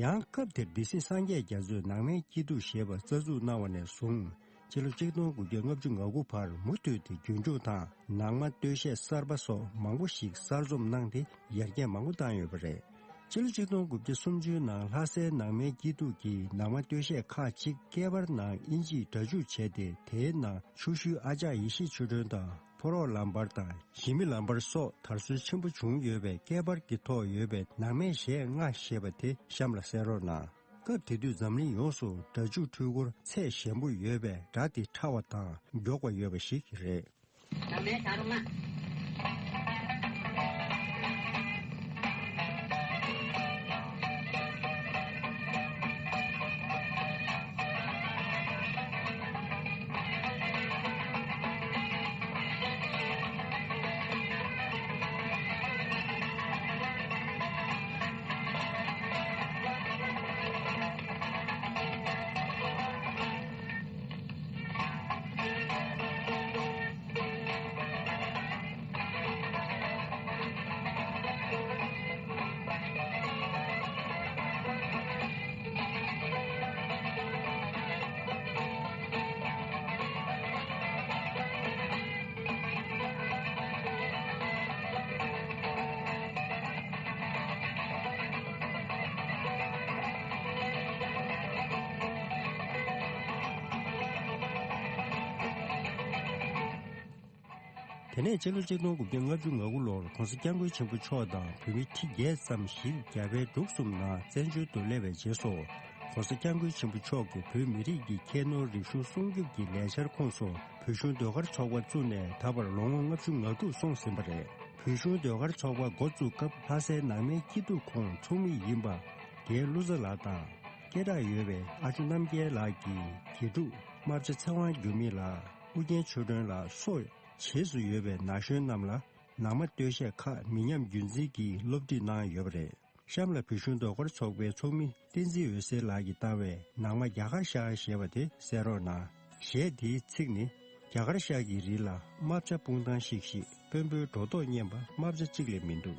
ཡང་སྐབས་དེར་སྡེ་སྲིད་སངས་རྒྱས་རྒྱ་མཚོས་ནང་མའི་སྐྱིད་སྡུག་ཞེས་པ་རྩ་འཛུགས་གནང་བ་ནས་བཟུང་། སྤྱི་ལོ་གཅིག་སྟོང་དགུ་བརྒྱ་ལྔ་བཅུ་ང་དགུ་བར་མུ་མཐུད་དེ་རྒྱུན་སྐྱོང་དང་། ནང་མ་སྟོད་གཞས་གསར་པ་སོགས་མང་པོ་ཞིག་གསར་རྩོམ་གནང་སྟེ་ཡར་རྒྱས་མང་པོ་བཏང་ཡོད་པ་རེད། སྤྱི་ལོ་གཅིག་སྟོང་དགུ་བརྒྱ་སུམ་ཅུའི་ནང་ལྷ་སའི་ནང་མའི་སྐྱིད་སྡུག་གི་ནང་མ་སྟོད་གཞས་ཁག་ཅིག་སྐྱེས་པར་ནང་དབྱིན་ཇིས་སྒྲ་འཇུག་བྱས་ཏེ། དེའི་ནང་ཆུ་ཤུལ་ཨ་ཅག་ཡེ་ཤེས་ཆོས་སྒྲོན་དང་། ཕོ་རོག་ལམ་བར་དང་ཞི་མི་ལམ་བར་སོགས་དར་སྲོལ་ཆེན་པོ་བྱུང་ཡོད་པས། ཁྱད་པར་གྱི་ཐོག་ཡོད་པའི་ནང་མའི་གཞས་ལྔ་ཞེས་པ་དེ་གཤམ་ལ་གསན་རོགས་གནང་། སྐབས་དེ་དུས་འཛམ་གླིང་ཡོངས་སུ་སྒྲ་འཇུག་འཕྲུལ་འཁོར་ཚད་ཞན་པོ་ཡོད་པས། སྒྲ་དེ་ཕྲ་བ་དང་མགྱོགས་པ་ཡོད་པ་ཞིག་རེད། ནང་མའི་ད་རུང་མ། དེ་ནས་སྤྱི་ལོ་ཆིག་སྟོང་དགུ་བརྒྱ་ལྔ་བཅུ་ང་དགུ་ལོར་༸གོང་ས་༸སྐྱབས་མགོན་ཆེན་པོ་མཆོག་དང་བོད་མི་ཁྲི་བརྒྱད་ཙམ་ཞིག་རྒྱ་བལ་འབྲུག་གསུམ་ནང་བཙན་བྱོལ་དུ་སླེབས་པའི་རྗེས་སུ། ༸གོང་ས་༸སྐྱབས་མགོན་ཆེན་པོ་མཆོག་གིས་བོད་མི་རིགས་ཀྱི་ཁྱད་ནོར་རིག་གཞུང་སྲུང་སྐྱོབ་ཀྱི་ལས་འཆར་ཁོངས་སུ་བོད་གཞུང་ཟློས་གར་ཚོགས་པ་བཙུགས་ནས་ད་བར་ལོ་ངོ་ལྔ་བཅུ་ང་དྲུག་སོང་ཟིན་པ་རེད། བོད་གཞུང་ཟློས་གར་ཚོགས་པ་འགོ་བཙུགས་སྐབས། ལྷ་སའི་ནང་མའི་སྐྱིད་སྡུག་ཁོངས་ཚོགས་མི་ཡིན་པ་རྒན་ཀླུ་ཚ་ལགས་དང་། སྐད་གྲགས་ཡོད་པའི་ཨ་ཇོ་རྣམ་རྒྱལ་ལགས་ཀྱི་དགེ་ཕྲུག་རྨ་བྱ་ཚེ་དབང་འགྱུར་མེད་ལགས། ཨུ་རྒྱན་ཆོས་སྒྲོན་ལགས་སོགས་བྱེས་སུ་ཡོད་པའི་ན་གཞོན་རྣམས་ལ་ནང་མ་སྟོད་གཞས་ཁག་མི་ཉམས་རྒྱུན་འཛིན་གྱིས་སློབ་ཁྲིད་གནང་ཡོད་པ་རེད། གཤམ་ལ་བོད་གཞུང་ཟློས་གར་ཚོགས་པའི་ཚོགས་མི་བསྟན་འཛིན་འོད་ཟེར་ལགས་ཀྱིས་བཏང་བའི་ནང་མ་རྒྱ་གར་ཤར་ཞེས་པ་དེ་གསན་རོགས་གནང་། གཞས་འདིའི་ཚིག་ནི། རྒྱ་གར་ཤར་གྱི་རི་ལ་རྨ་བྱ་སྤུངས་ཐང་བཤིག་བཤིག་དཔོན་པོའི་སྒྲོ་འདོགས་སྙེམས་པ་རྨ་བྱ་གཅིག་ལས་མི་འདུག་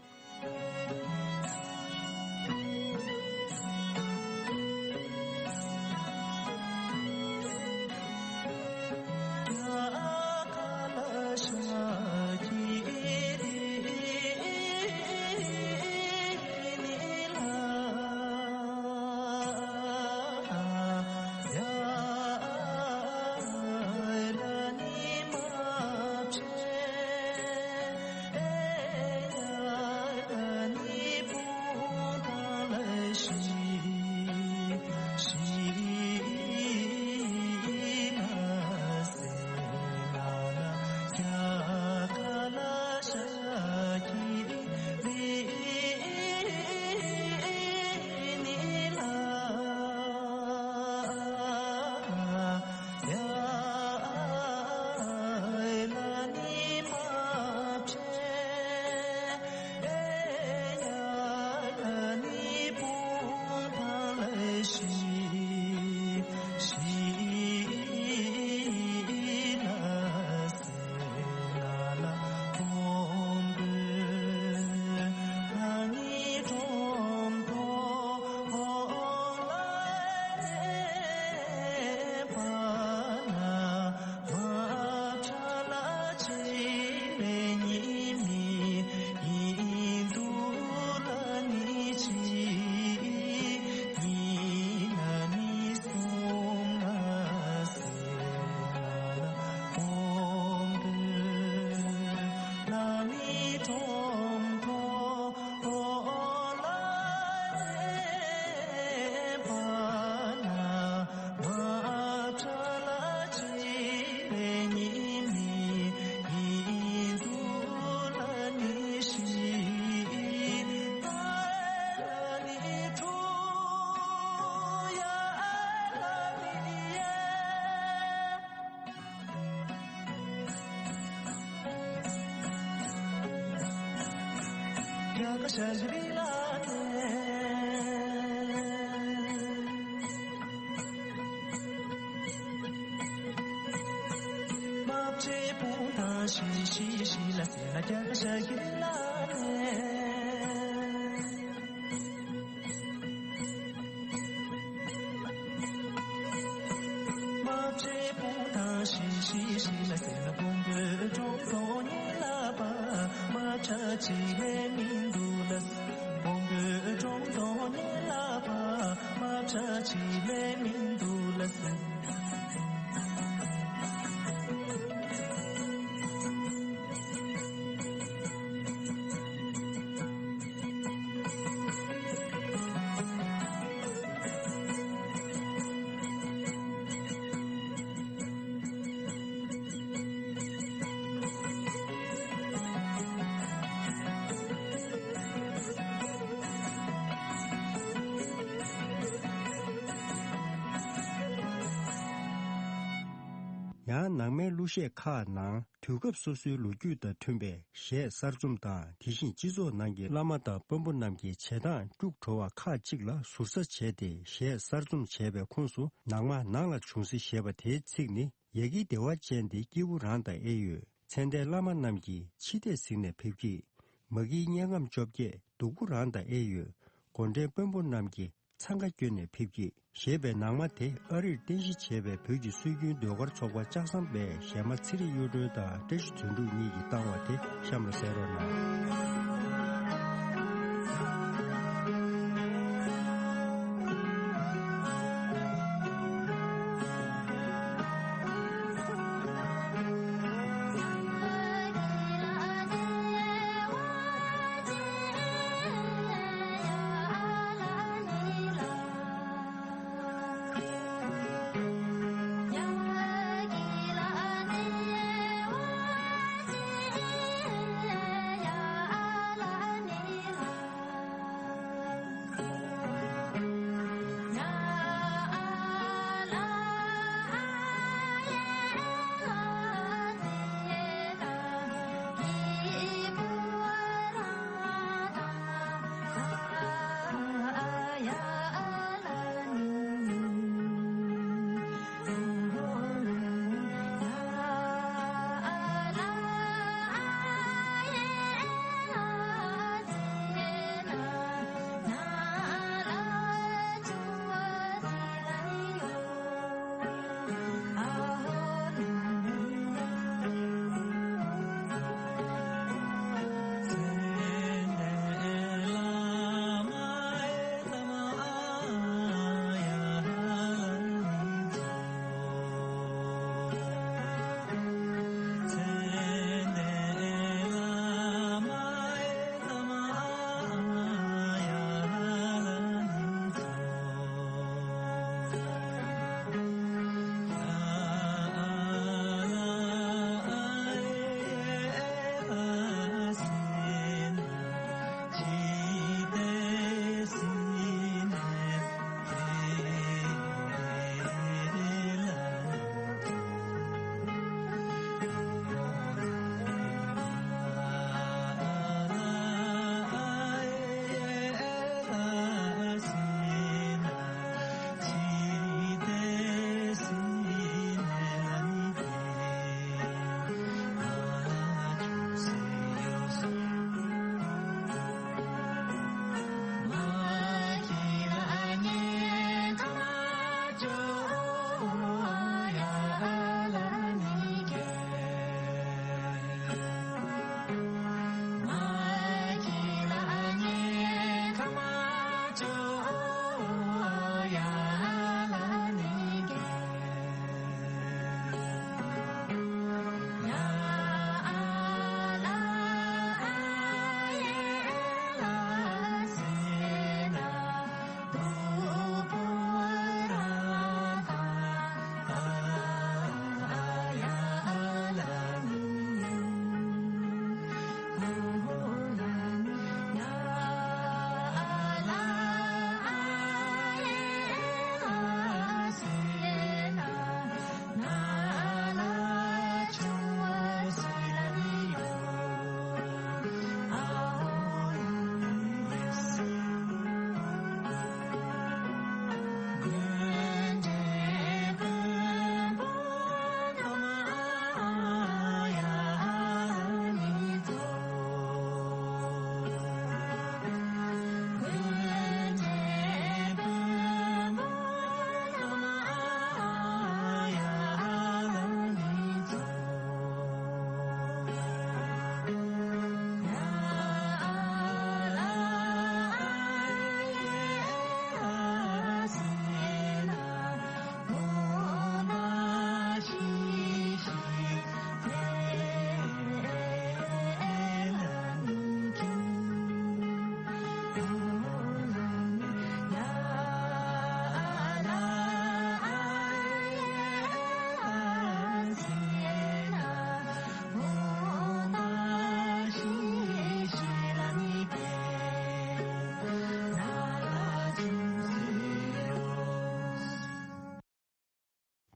ཡང་ནང་མའི་གླུ་གཞས་ཁག་ནང་དུས་སྐབས་སོ་སོའི་ལོ་རྒྱུས་དང་མཐུན་པའི་གཞས་གསར་རྩོམ་དང་། དེ་བཞིན་སྤྱི་ཚོགས་ནང་གི་བླ་མ་དང་དཔོན་པོ་རྣམས་ཀྱི་བྱེད་སྟངས་སྐྱུག་བྲོ་བ་ཁག་ཅིག་ལ་ཟུར་ཟ་བྱས་ཏེ་གཞས་གསར་རྩོམ་བྱས་པའི་ཁོངས་སུ། ནང་མ་ནང་ལ་བྱུང་ཟིན་ཞེས་པ་དེའི་ཚིག་ནི། ཡ་གིའི་བདེ་བ་ཅན་དེ་སྐྱེས་བུ་རང་དང་ཨེ་ཡོད། ཚེ་འདས་བླ་མ་རྣམས་ཀྱིས་འཆི་ལྟས་གཟིགས་ནས་ཕེབས་ཀྱིས། མ་གིའི་དམྱལ་ཁམས་བཅོ་བརྒྱད་སྡུག་པོ་རང་དང་ཨེ་ཡོད། མགོ་འདྲེན་དཔོན་པོ་རྣམས་ཀྱིས་འཚང་ཁ་བསྐྱོན་ནས་ཕེབས་ཀྱིས། ཞེས་པའི་ནང་མ་དེ་ཨ་རིར་རྟེན་གཞི་བྱས་པའི་བོད་ཀྱི་སྲོལ་རྒྱུན་ཟློས་གར་ཚོགས་པ་ལྕགས་ཟམ་པས་གཞས་མ་ཚེ་རིང་གཡུ་སྒྲོན་དང་བཀྲ་ཤིས་དོན་གྲུབ་གཉིས་ཀྱིས་བཏང་བ་དེ་གཤམ་ལ་གསན་རོགས་གནང་།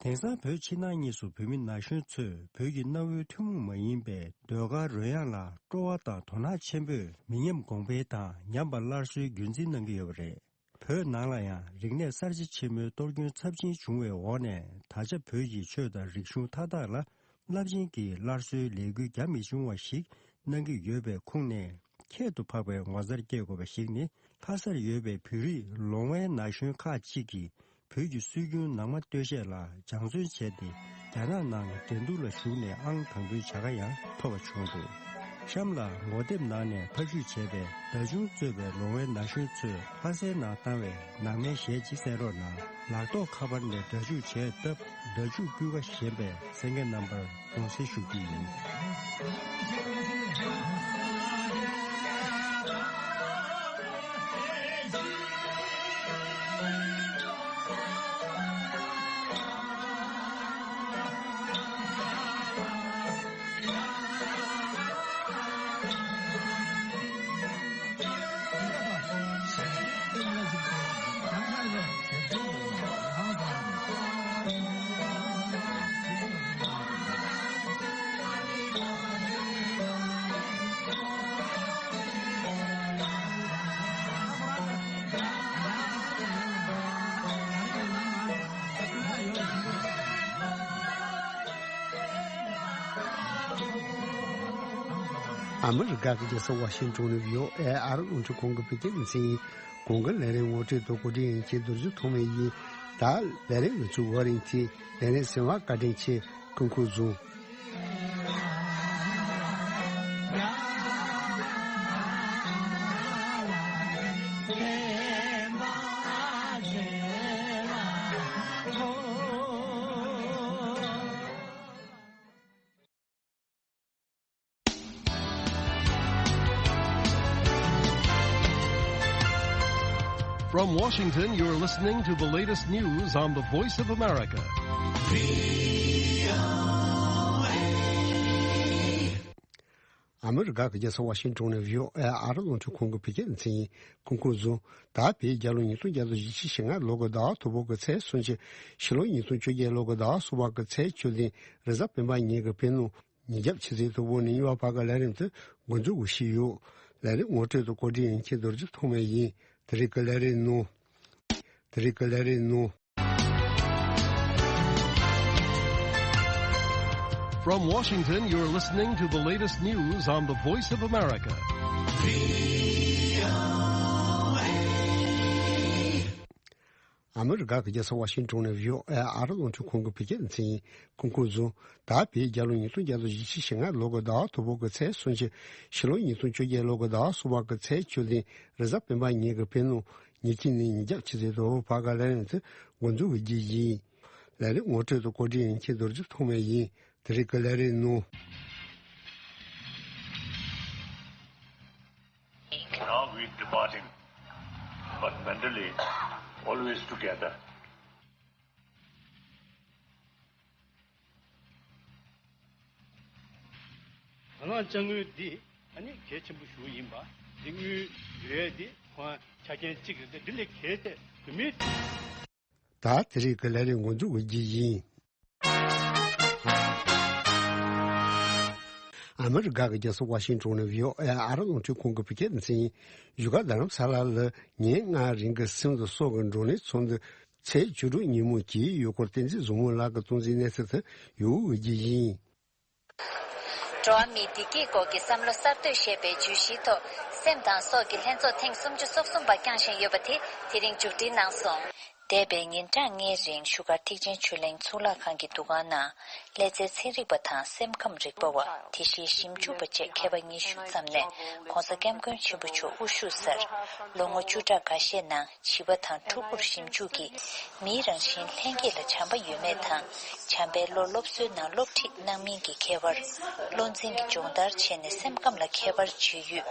དེང་སང་བོད་ཕྱི་ནང་གཉིས་སུ་བོད་མི་ན་གཞོན་ཚོས་བོད་ཀྱི་གནའ་བོའི་ཐུན་མོང་མ་ཡིན་པའི་ཟློས་གར་རོལ་དབྱངས་ལ་སྤྲོ་བ་དང་དོ་སྣང་ཆེན་པོས་མི་ཉམས་གོང་འཕེལ་དང་ཉམས་པ་སླར་གསོའི་རྒྱུན་འཛིན་གནང་གི་ཡོད་པ་རེད། བོད་ནང་ལ་ཡང་རིག་གནས་གསར་བརྗེ་ཆེན་མོའི་གཏོར་སྐྱོན་ཚབས་ཆེན་བྱུང་བའི་འོག་ནས། ད་ཆ་བོད་ཀྱི་ཆོས་དང་རིག་གཞུང་མཐའ་དག་ལ་རླབས་ཆེན་གྱི་སླར་གསོའི་ལས་འགུལ་རྒྱ་མི་ཆུང་བ་ཞིག་གནང་གི་ཡོད་པའི་ཁུངས་ནས། ཁྱད་དུ་འཕགས་པའི་ངོ་མཚར་སྐྱེ་དགོས་པ་ཞིག་ནི། ལྷ་སར་ཡོད་པའི་བོད་རིགས་ལོང་བའི་ན་གཞོན་ཁག་ཅིག་གིས་བོད་ཀྱི་སྲོལ་རྒྱུན་ནང་མ་སྟོད་གཞས་ལ་སྦྱང་བརྩོན་བྱས་ཏེ། རྒྱ་ནག་ནང་འགྲན་བསྡུར་ལ་ཞུགས་ནས་ཨང་དང་པོའི་བྱ་དགའ་ཡང་ཐོབ་པ་བྱུང་འདུག་གཤམ་ལ་ངོ་དེབ་ནང་ནས་ཕབ་བཤུས་བྱས་པའི་བརྡ་ཆུང་གཙོས་པའི་ལོང་བའི་ན་གཞོན་ཚོས་ལྷ་སའི་ནང་བཏང་བའི་ནང་མའི་གཞས་ཅིག་གསན་རོགས་གནང་། ལག་ཐོགས་ཁ་པར་ནས་སྒྲ་འཇུག་བྱས་སྟབས། སྒྲ་འཇུག་སྤུས་ཀ་ཞན་པས་གསན་མཁན་རྣམ་པར་དགོངས་སེལ་ཞུ་རྒྱུ་ཡིན། ཨ་མི་རི་ཀ་གི་རྒྱལ་ས་ཝ་ཤིང་ཏོན་ནས་བྷི་ཨོ་ཨེ་ཨ་རི་རླུང་འཕྲིན་ཁང་གི་བོད་སྐད་སྡེ་ཚན་ཡིན། གོང་གི་ལས་རིམ་ངོ་སྤྲོད་དུ་གོ་སྒྲིག་ཡིན་གྱི་རྡོ་རྗེ་ཐོགས་མེད་ཡིན། ད་ལས་རིམ་ང་ཚོའི་བར་ཡིན་གྱི་ལས་རིམ་གསན་པར་བཀའ་དྲིན་ཆེ། སྐུ་ཁམས་བཟང་། From Washington, you're listening to the latest news on the Voice of America. ཨ་མི་རི་ཀ་གི་རྒྱལ་ས་ཝ་ཤིང་ཏོན་ནས་བྷི་ཨོ་ཨེ་ཨ་རི་རླུང་འཕྲིན་ཁང་གི་བོད་སྐད་སྡེ་ཚན་ཡིན། སྐུ་ཁམས་བཟང་། ད་བོད་རྒྱལ་ལོ་ཉིས་སྟོང་བརྒྱ་དང་བཞི་བཅུ་ཞེ་ལྔ་ལོ་གི་ཟླ་བ་དང་པོ་གི་ཚེས་སུམ་ཅུ། ཕྱི་ལོ་ཉིས་སྟོང་བཅོ་བརྒྱད་ལོ་གི་ཟླ་བ་གསུམ་པ་གི་ཚེས་བཅུ་བདུན། རེས་གཟའ་སྤེན་པ་ཉིན་གྱི་བོད་ནང་ཉིན་རྒྱབ་ཆུ་ཚོད་དྲུག་པ་ནས་གཉིས་པ་བར་གྱི་ལས་རིམ་དེ་འགོ་འཛུགས་ཞུས་ཡོད། ལས་རིམ་ངོ་སྤྲོད་དུ་གོ་སྒྲིག་ཡིན་མཁན་རྡོ་རྗེ་ཐོགས་མེད་ཡིན། དེ་རིང་གི་ལས་རིམ་ནང་། དེ་རིང་གི་ལས་རིམ་ནང་། From Washington, you're listening to the latest news on the Voice of America. ཨ་མི་རི་ཀ་གི་རྒྱལ་ས་ཝ་ཤིང་ཏོན་ནས་བྷི་ཨོ་ཨེ་ཨ་རི་རླུང་འཕྲིན་ཁང་གི་བོད་སྐད་སྡེ་ཚན་ཡིན། སྐུ་ཁམས་བཟང་། ད་བོད་རྒྱལ་ལོ་ཉིས་སྟོང་བརྒྱ་དང་བཞི་བཅུ་ཞེ་ལྔ་ལོ་གི་ཟླ་བ་དང་པོ་གི་ཚེས་སུམ་ཅུ། ཕྱི་ལོ་ཉིས་སྟོང་བཅོ་བརྒྱད་ལོ་གི་ཟླ་བ་གསུམ་པ་གི་ཚེས་བཅུ་བདུན། རེས་གཟའ་སྤེན་པ་ཉིན་གྱི་བོད་ནང་ཉིན་གཅིག་ནས་ཉིན་རྒྱབ་ཆུ་ཚོད་དྲུག་པ་བར་གྱི་ལས་རིམ་དེ་འགོ་འཛུགས་ཀྱི་རྒྱུ་ཡིན། ལས་རིམ་ངོ་སྤྲོད་དུ་གོ་སྒྲིག་ཡིན་མཁན་རྡོ་རྗེ་ཐོགས་མེད་ཡིན། དེ་རིང་གི་ལས་རིམ་ནང་། Now we departing, but mentally always together. ད་ལན་དཔྱ་དངུལ་འདི་ཨ་ནི་གལ་ཆེན་པོ་ཞིག་ཡིན་པ། འདི་དངུལ་ཡོད་དེ་ཁོང་ཆ་རྐྱེན་གཅིག་རེད་དེ། འདི་ལས་གལ་ཏེ་བུད་མེད། ད་དེ་རིང་གི་ལས་རིམ་འགོ་འཛུགས་ཀྱི་རྒྱུ་ཡིན། ཨ་མི་རི་ཀ་གི་རྒྱལ་ས་ཝ་ཤིང་ཏོན་ནས་བྷི་ཨོ་ཨེ་ཨ་རི་རླུང་འཕྲིན་ཁང་གི་བོད་སྐད་སྡེ་ཚན་ཡིན། བཞུགས་སྒར་རྡ་རམ་ས་ལ་ལ་ཉིན་ལྔ་རིང་གི་སེམས་དང་སྲོག་གི་བགྲོ་གླེང་ཚོགས་འདུ་ཚེས་བཅུ་དྲུག་ཉིན་མོ་གི་ཡུལ་སྐོར་བསྟན་འཛིན་བཟང་མོ་ལགས་ཀྱིས་གཏོང་འཛིན་གནས་ཚུལ་དེ་ཡོང་གི་རྒྱུ་ཡིན། འགྲོ་བ་མིའི་བདེ་སྐྱིད་སྐོར་གྱི་བསམ་བློ་གསར་གཏོད་ཞེས་པའི་བརྗོད་གཞིའི་ཐོག་སེམས་དང་སྲོག་གི་ལྷན་ཚོགས་ཐེངས་སུམ་ཅུ་སོ་གསུམ་པ་བསྐྱངས་བཞིན་ཡོད་པ་དེ་དེ་རིང་མཇུག་སྒྲིལ་གནང་སོང་། འདས་པའི་ཉིན་གྲངས་ལྔའི་རིང་བཞུགས་སྒར་ཐེག་ཆེན་ཆོས་གླིང་གཙུག་ལག་ཁང་གི་འདུ་ཁང་ནང་། ཀླད་རྩའི་ཚན་རིག་པ་དང་སེམས་ཁམས་རིག་པ་བ། དེ་བཞིན་ཞིབ་འཇུག་པ་བཅས་མཁས་པ་ཉི་ཤུ་ཙམ་ནས་༸གོང་ས་༸སྐྱབས་མགོན་ཆེན་པོ་མཆོག་དབུ་བཞུགས་སར། ལོ་ངོ་བཅུ་ཕྲག་འགའ་ཤས་ནང་བྱིས་པ་དང་ཕྲུ་གུར་ཞིབ་འཇུག་གིས་མིའི་རང་བཞིན་ལྷན་སྐྱེས་ལ་བྱམས་པ་ཡོད་མེད་དང་། བྱམས་པའི་བློ་སློབ་གསོའི་ནང་སློབ་ཁྲིད་གནང་མིན་གྱི་ཁྱད་པར། བློ་འཛིན་གྱི་སྦྱོང་བརྡར་བྱས་ནས་སེམས་ཁམས་ལ་ཁྱད་པར་འབྱེད་ཡུལ།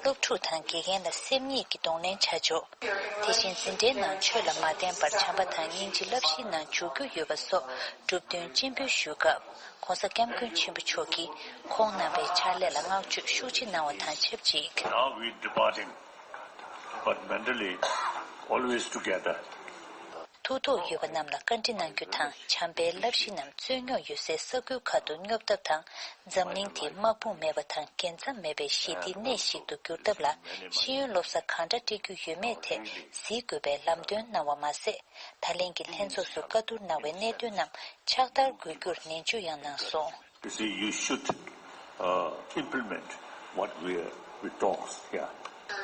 སློབ་ཕྲུག་དང་དགེ་རྒན་ལ་སེམས་ཉིད་ཀྱི་གདོང་ལེན་བྱ་ཕྱོགས། དེ་བཞིན་འཛིན་གྲྭའི་ནང་ཆོས་ལ་མ་བརྟེན་པར་བྱམས་པ་དང་སྙིང་རྗེ་བསླབ་གཞིའི་ནང་འཇུག་རྒྱུ་ཡོད་པ་སོགས་གྲུབ་དོན་སྤྱན་འབུལ་ཞུས་སྐབས། ༸གོང་ས་༸སྐྱབས་མགོན་ཆེན་པོ་མཆོག་གིས་ཁོང་རྣམ་པའི་ཕྱག་ལས་ལ་བསྔགས་བརྗོད་ཤུགས་ཆེ་གནང་བ་དང་ཆབས་ཅིག Now we departing, but mentally always together. ཐུགས་དོགས་ཡོད་པ་རྣམས་ལ་བཀའ་འདྲི་གནང་རྒྱུ་དང་། བྱམས་པའི་བསླབ་གཞི་རྣམས་རྩོད་རྙོག་ཡོད་སའི་ས་ཁུལ་ཁག་ཏུ་སྙོབ་ཐབས་དང་། འཛམ་གླིང་དེ་དམག་དཔུང་མེད་པ་དང་རྒྱལ་མཚམས་མེད་པའི་ཞི་བདེའི་གནས་ཤིག་ཏུ་བསྒྱུར་ཐབས་ལ་ཤེས་ཡོན་སློབ་གསར་གང་འདྲ་སྤྲད་རྒྱུ་ཡོད་མེད་ཐད་གཟིགས་དགོས་པའི་ལམ་སྟོན་གནང་བ་མ་ཟད། ད་ལན་གྱི་ལྷན་ཚོགས་སུ་བཀའ་བསྡུར་གནང་བའི་གནད་དོན་རྣམས་ཕྱག་བསྟར་དགོས་རྒྱུར་ནན་བརྗོད་ཡང་གནང་སོང་། You see, you should, uh, implement what we, we talk here.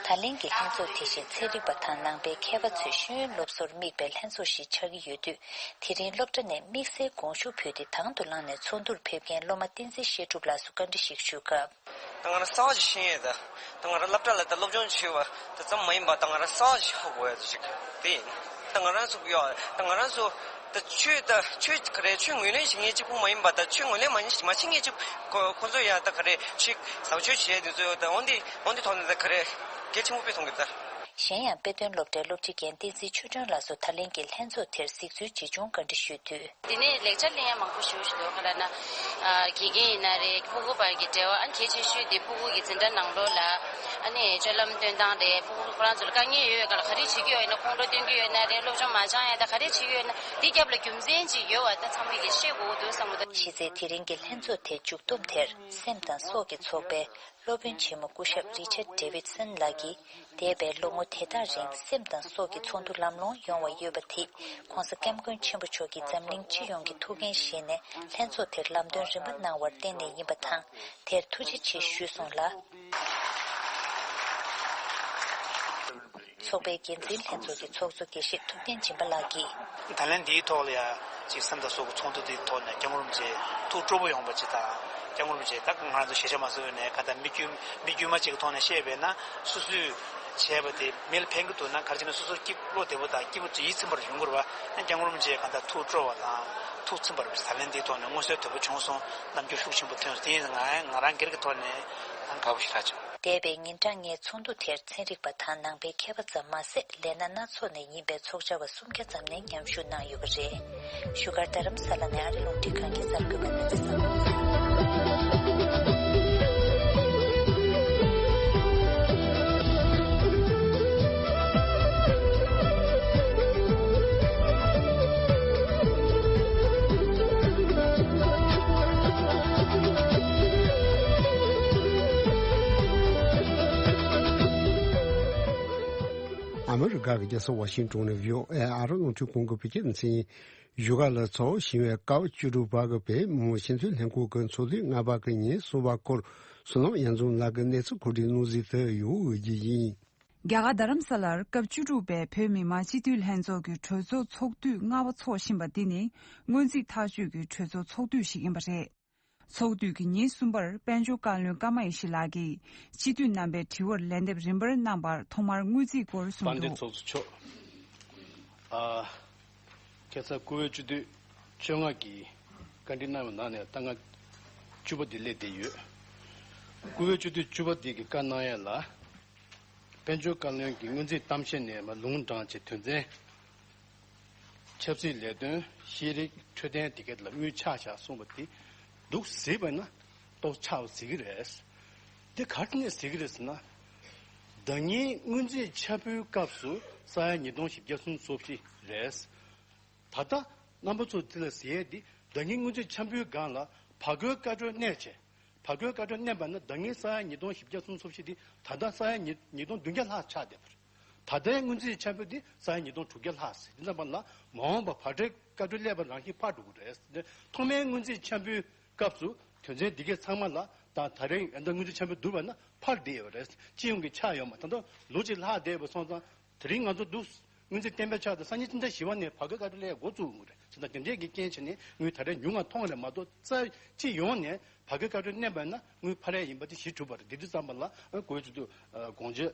ད་ལན་གྱི་ལྷན་ཚོགས་དེ་བཞིན་ཚན་རིག་པ་དང་ནང་པའི་མཁས་པ་ཚོས་ཤེས་ཡོན་སློབ་གསོར་དམིགས་པའི་ལྷན་ཚོགས་ཤིག་ཆགས་ཀྱི་ཡོད་དུས། དེ་རིང་སློབ་གྲྭ་ནས་དམིགས་བསལ་དགོངས་ཞུ་ཕུལ་ཏེ་དང་དུ་བླངས་ནས་ཚོགས་འདུར་ཕེབས་མཁན་སློབ་མ་བསྟན་འཛིན་བཤད་སྒྲུབ་ལགས་སུ་བཀའ་འདྲི་ཞིག་ཞུས་སྐབས། ད་ང་རང་གསར་བ་ཞིག་ཤེས་ཡོད་ད། ད་ང་རང་སློབ་གྲྭ་ལ་ད་སློབ་སྦྱོང་བྱས་པ་ད་ཙམ་མ་ཡིན་པ། ད་ང་རང་གསར་བ་ཞིག་ཧ་གོ་ཡ་ཅིག་དེ་ཡིན། ད་ང་རང་ཚོ་ཡོད་ད། ང་རང་ཚོ་ད་ཆོས་ད་ཆོས་ག་རེ་ཆོས་ངོས་ལེན་བྱེད་མཁན་གཅིག་པུ་མ་ཡིན་པ། ད་ཆོས་ངོས་ལེན་མ་མ་བྱེད་མཁན་གཅིག་ཁོ་ཁོ་ཚོ་ཡ་ད་ག་རེ་ཞིག་བཟང་སྤྱོད་བྱས་དེ་ཚོ་ད་འོན་ཏེ་འོན་ཏེ་ཐོག་ནས་ད་ག་རེ་གལ་ཆེན་པོ་དཔེ་མཐོང་གི་ད། གཞན་ཡང་དཔེ་སྟོན་སློབ་གྲྭའི་སློབ་སྤྱི་རྒན་བསྟན་འཛིན་ཆོས་སྒྲོན་ལགས་སུ་ད་ལན་གྱི་ལྷན་ཚོགས་དེར་གཟིགས་ཚུལ་ཇི་བྱུང་བཀའ་འདྲི་ཞུས་དུས། དེ་ནས་ལེགས་ཆ་ལེན་ཡ་མང་པོ་ཞེ་པོ་ཞིག་འདུག་ག་ལ་ན། ཨ་དགེ་རྒན་ཡིན་ན་རེད། ཕྲུ་གུ་བར་གྱི་འབྲེལ་བ། ཨ་གལ་ཆེ་ཤོས་དེ་ཕྲུ་གུ་གི་འཛིན་གྲྭ་ནང་ལོགས་ལ་ཨ་ནི་སྤྱོད་ལམ་སྟོན་སྟངས་རེད། ཕྲུ་གུ་ཁོ་རང་ཚོ་ལ་དཀའ་ངལ་ཡོད་ག་ལ་ག་རེ་བྱེད་ཀྱི་ཡོད་ན། ཁོང་ཁྲོ་སྟོན་གྱི་ཡོད་ན་རེད། སློབ་སྦྱོང་མ་སྦྱང་ཡ་ད་ག་རེ་བྱེད་ཀྱི་ཡོད་ན། དེ་རྒྱབ་ལ་རྒྱུ་མཚན་ཅིག་ཡོད་བ་ད་ཚང་མས་ཀྱི་ཤེས་དགོས་འདུག་བསམ་གི་འདུག་གཞི་རྩའི་དེ་རིང་གི་ལྷན་ཚོགས་དེ་མཇུག་བསྡོམས་དེར་སེམས་དང་སྲོག་གི་ཚོགས་པའི་སློབ་དཔོན་ཆེན་མོ་སྐུ་ཞབས་Richard Davidson་ལགས་ཀྱིས། འདས་པའི་ལོ་ངོ་དེ་དག་རིང་སེམས་དང་སྲོག་གི་ཚོགས་འདུ་ལམ་ལྷོང་ཡོང་བ་ཡོད་པ་དེ། ༸གོང་ས་༸སྐྱབས་མགོན་ཆེན་པོ་མཆོག་གིས་འཛམ་གླིང་སྤྱི་ཡོངས་ཀྱི་ཐུགས་འགན་བཞེས་ནས་ལྷན་ཚོགས་དེར་ལམ་སྟོན་རིམ་པ་གནང་བར་བརྟེན་ནས་ཡིན་པ་དང་། དེར་ཐུགས་རྗེ་ཆེ་ཞུས་སོང་ལ། ཚོགས་པའི་འགན་འཛིན་ལྷན་ཚོགས་ཀྱི་ཚོགས་གཙོ་དགེ་བཤེས་ཐུབ་བསྟན་སྦྱིན་པ་ལགས་ཀྱིས། ད་ལན་འདིའི་ཐོག་ལ་ཡང་ཅིག་སེམས་དང་སྲོག་གི་ཚོགས་འདུ་འདིའི་ཐོག་ནས་སྐྱབས་མགོན་རིན་པོ་ཆེ་ཐུགས་སྤྲོ་པོ་ཡོང་བ་ཅིག་དང་། སྐྱབས་མགོན་རིན་པོ་ཆེ་ད་ང་རང་ཚོ་ཞལ་ཆད་མ་གསོལ་བའི་ནས་གང་ལྟར་མི་དཀྱུས་མི་དཀྱུས་མ་ཅིག་གི་ཐོག་ནས་བཤད་པས་ན། སོ་སོས་བྱས་པ་དེ་མི་ལ་ཕན་གྱི་འདུག་ན། ག་རེ་བྱས་ན་སོ་སོ་སྐྱིད་བློ་བདེ་པོ་དང་སྐྱིད་པོ་ཡིད་ཚིམ་པར་ཡོང་དགོས་རེད་བ། སྐྱབས་མགོན་རིན་པོ་ཆེ་གང་ལྟར་ཐུགས་སྤྲོ་བ་དང་ཐུགས་ཚིམ་པར་ད་ལན་འདིའི་ཐོག་ནས་མངོན་གསལ་དོད་པོ་བྱུང་སོང་། རྣམ་འགྱུར་ཤུགས་ཆེན་པོ་ཐོན་སོང་། དེ་ཡིན་ང་ང་རང་སྒེར་གྱི་ཐོག་ནས་དགའ་པོ་ཞེ་དྲག་བྱུང་། འདས་པའི་ཉིན་གྲངས་ལྔའི་ཚོགས་འདུ་དེར་ཚན་རིག་པ་དང་ནང་པའི་མཁས་པ་ཙམ་མ་ཟད། ལས་སྣ་སྣ་ཚོགས་ནས་ཡིན་པའི་ཚོགས་བཅར་བ་སུམ་བརྒྱ་ཙམ་ནས་མཉམ་ཞུགས་གནང་ཡོད་པ་རེད། བཞུགས་སྒར་རྡ་རམ་ས་ལ་ནས་ཨ་རི་རླུང་འཕྲིན་ཁང་གི་གསར་འགོད་པ་ནེ་ཚེ་བཟང་། ཨ་མི་རི་ཀ་གི་རྒྱལ་ས་ཝ་ཤིང་ཏོན་ནས་བྷི་ཨོ་ཨེ་ཨ་རི་རླུང་འཕྲིན་ཁང་གི་བོད་སྐད་སྡེ་ཚན། བཞུགས་སྒར་ལ་འཚོགས་བཞིན་པའི་སྐབས་བཅུ་དྲུག་པ་གི་བོད་མི་མང་སྤྱི་འཐུས་ལྷན་ཁང་གི་ཚོགས་དུས་ལྔ་པ་གི་ཉིན་གསུམ་པ་སྐོར་བསོད་ནམས་དབྱངས་འཛོམས་ལགས་ཀྱིས་གནས་ཚུལ་གོ་སྒྲིག་གནང་གཟིགས་དུ་ཡོང་འོས་ཀྱི་ཡིན། རྒྱ་གར་རྡ་རམ་ས་ལར་སྐབས་བཅུ་དྲུག་པའི་བོད་མི་མང་སྤྱི་འཐུས་ལྷན་ཚོགས་ཀྱི་གྲོས་ཚོགས་ཚོགས་དུས་ལྔ་པ་འཚོགས་བཞིན་པ་འདི་ནི་སྔོན་རྩིས་ཐག་གཅོད་ཀྱི་གྲོས་ཚོགས་ཚོགས་དུས་ཤིག་ཡིན་པ་རེད། ཚོགས་དུས་ཀྱི་ཉིན་གསུམ་པར་དཔལ་འབྱོར་བཀའ་བློན་ཀརྨ་ཡེ་ཤེས་ལགས་ཀྱིས་སྤྱི་འཐུས་རྣམ་པའི་དྲི་བར་ལན་འདེབས་རིམ་པར་གནང་བར་ཐོག་མར་དངུལ་རྩིས་སྐོར་གསུངས་འདུག་དཔལ་ལྡན་ཚོགས་གཙོ་མཆོག་ཨ། ཁ་སང་བཀུར་འོས་སྤྱི་འཐུས་བཅོ་ལྔ་གིས་བཀའ་འདྲི་གནང་བའི་ནང་ནས་ད་ང་བཅུ་པ་འདི་སླེབས་བསྡད་ཡོད། བཀུར་འོས་སྤྱི་འཐུས་བཅུ་པ་འདི་གིས་བཀའ་གནང་ཡ་ལ། དཔལ་འབྱོར་བཀའ་བློན་གྱིས་སྔོན་རྩིས་གཏམ་བཤད་ནས་མར་ལུང་དྲངས་བྱས་དོན་ཚན་ཆབ་སྲིད་ལས་དོན། ཤེས་རིག་འཕྲོད་བསྟེན་དེ་ག་ལ་དངུལ་ཆག་བཞག་གསུངས་པ་དེ་འདུག་གཟིགས་པ་ན་ཏོག་ཆག་པ་གཟིགས་ཀྱི་རེད། དེ་ག་རེ་ནས་གཟིགས་ཀྱི་རེད་ཟེར་ན། ཟླ་ཉིན་སྔོན་རྩིས་འཆར་འབུལ་སྐབས་སུ་ས་ཡ་ཉིས་སྟོང་བཞི་བརྒྱ་སུམ་ཅུ་སོ་བཞི་རེད། ད་ལྟ་རྣམ་པ་ཚོ་འདི་ལ་ཟེར་ཡས་འདི་ཟླ་ཉིན་སྔོན་རྩིས་འཆར་འབུལ་སྒང་ལ་བར་སྐོར་བཀའ་འཁྲོལ་གནས་བྱས། བར་སྐོར་བཀའ་འཁྲོལ་གནས་པ་ན་ཟླ་ངའི་ས་ཡ་ཉིས་སྟོང་བཞི་བརྒྱ་སུམ་ཅུ་སོ་བཞི་འདི་ད་ལྟ་ས་ཡ་ཉིས་ཉིས་སྟོང་བདུན་བརྒྱ་ལྷག་ཆགས་བསྡད་པ་རེད། ད་ལྟའི་སྔོན་རྩིས་འཆར་འབུལ་འདི་ས་ཡ་ཉིས་སྟོང་དྲུག་བརྒྱ་ལྷག་ཟེར། འདི་ཙམ་པ་ལ་མ་འོངས་པ་བར་སྐོར་བཀའ་འཁྲོལ་སླེབས་པ་རང་བཞིན་ཕར་འགྲོ་གི་རེད། ཐོག་མའི་སྔོན་རྩིས་འཆར་འབུལ་སྐབས་སུ་དོན་ཚན་འདི་གའི་ཚང་མ་ལ་ད་ད་རེས་ཡང་ད་སྔོན་རྩིས་འཆར་འབུལ་བསྡུར་བ་ན་ཕར་བསྡད་ཡོད་རེད། སྤྱི་ཡོངས་ཀྱི་ཆག་ཡོད་མ་ད་ལྟ་ལོ་གཅིག་ལྷག་བསྡད་པ་སོང་ཙང་། དེ་རིང་ང་ཚོ་འདུག་སྔོན་རྩིས་གཏན་འབེབས་ཆགས་དུས་སང་ཉིན་སྤྱི་ཟླ་བཞི་པ་ནས་བར་སྐོར་བཀའ་འཁྲོལ་སླེབས་འགོ་བཙུགས་ཡོང་གི་རེད། བྱས་ཙང་དེ་འདྲས་ཀྱི་རྐྱེན་བྱས་ནས་དངུལ་ད་རེས་ཉུང་ང་མཐོང་རེད་མ་གཏོགས་རྩ་སྤྱི་ཡོངས་ནས་བར་སྐོར་བཀའ་འཁྲོལ་གནས་པ་ན་དངུལ་འཕར་ཡ་ཡིན་པ་དེ་གཞི་གྲུབ་པ་རེད། དེ་དུས་ཙམ་པ་ལ་བཀུར་འོས་སྤྱི་འཐུས་དགོངས་བཞེས་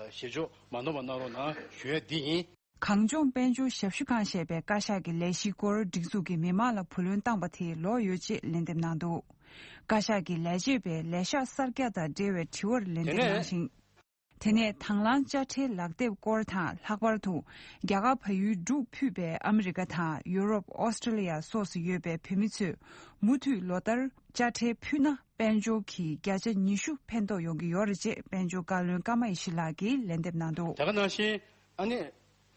བཞེས་ཕྱོགས་མ་ནོར་བ་གནང་རོགས་གནང་ཞུ་ཡ་འདི་ཡིན། གངས་ལྗོངས་དཔལ་འབྱོར་ཞབས་ཞུ་ཁང་ཞེས་པའི་བཀའ་ཤག་གི་ལས་གཞིའི་སྐོར་སྒྲིག་འཛུགས་ཀྱིས་མི་མང་ལ་བུ་ལོན་བཏང་པ་དེ་ལོག་ཡོད་ཅེས་ལན་འདེབས་གནང་འདུག་བཀའ་ཤག་གི་ལས་བྱེད་པས་ལས་ཤག་གསར་རྒྱག་དང་འབྲེལ་བའི་དྲི་བར་ལན་འདེབས་གནང་ཞིང་། དེ་ནས་དང་བླངས་དཔྱ་ཁྲལ་ལག་དེབ་སྐོར་དང་ལྷག་པར་དུ་རྒྱ་གར་བལ་ཡུལ་འབྲུག་ཕུད་པའི་ཨ་མི་རི་ཀ་དང་ཡུ་རོབ། ཨོ་སི་ཀྲི་ལི་ཡ་སོགས་སུ་ཡོད་པའི་བོད་མི་ཚོས་མུ་མཐུད་ལོ་ལྟར་དཔྱ་ཁྲལ་ཕུལ་ན་དཔལ་འབྱོར་གྱི་བརྒྱ་ཆ་ཉི་ཤུ་ཕན་ཐོགས་ཡོང་གི་ཡོད་རེད་ཅེས་དཔལ་འབྱོར་བཀའ་བློན་ཀརྨ་ཡེ་ཤེས་ལགས་ཀྱིས་ལན་འདེབས་གནང་འདུག་དེ་ག་ནང་བཞིན་ཨ་ནི།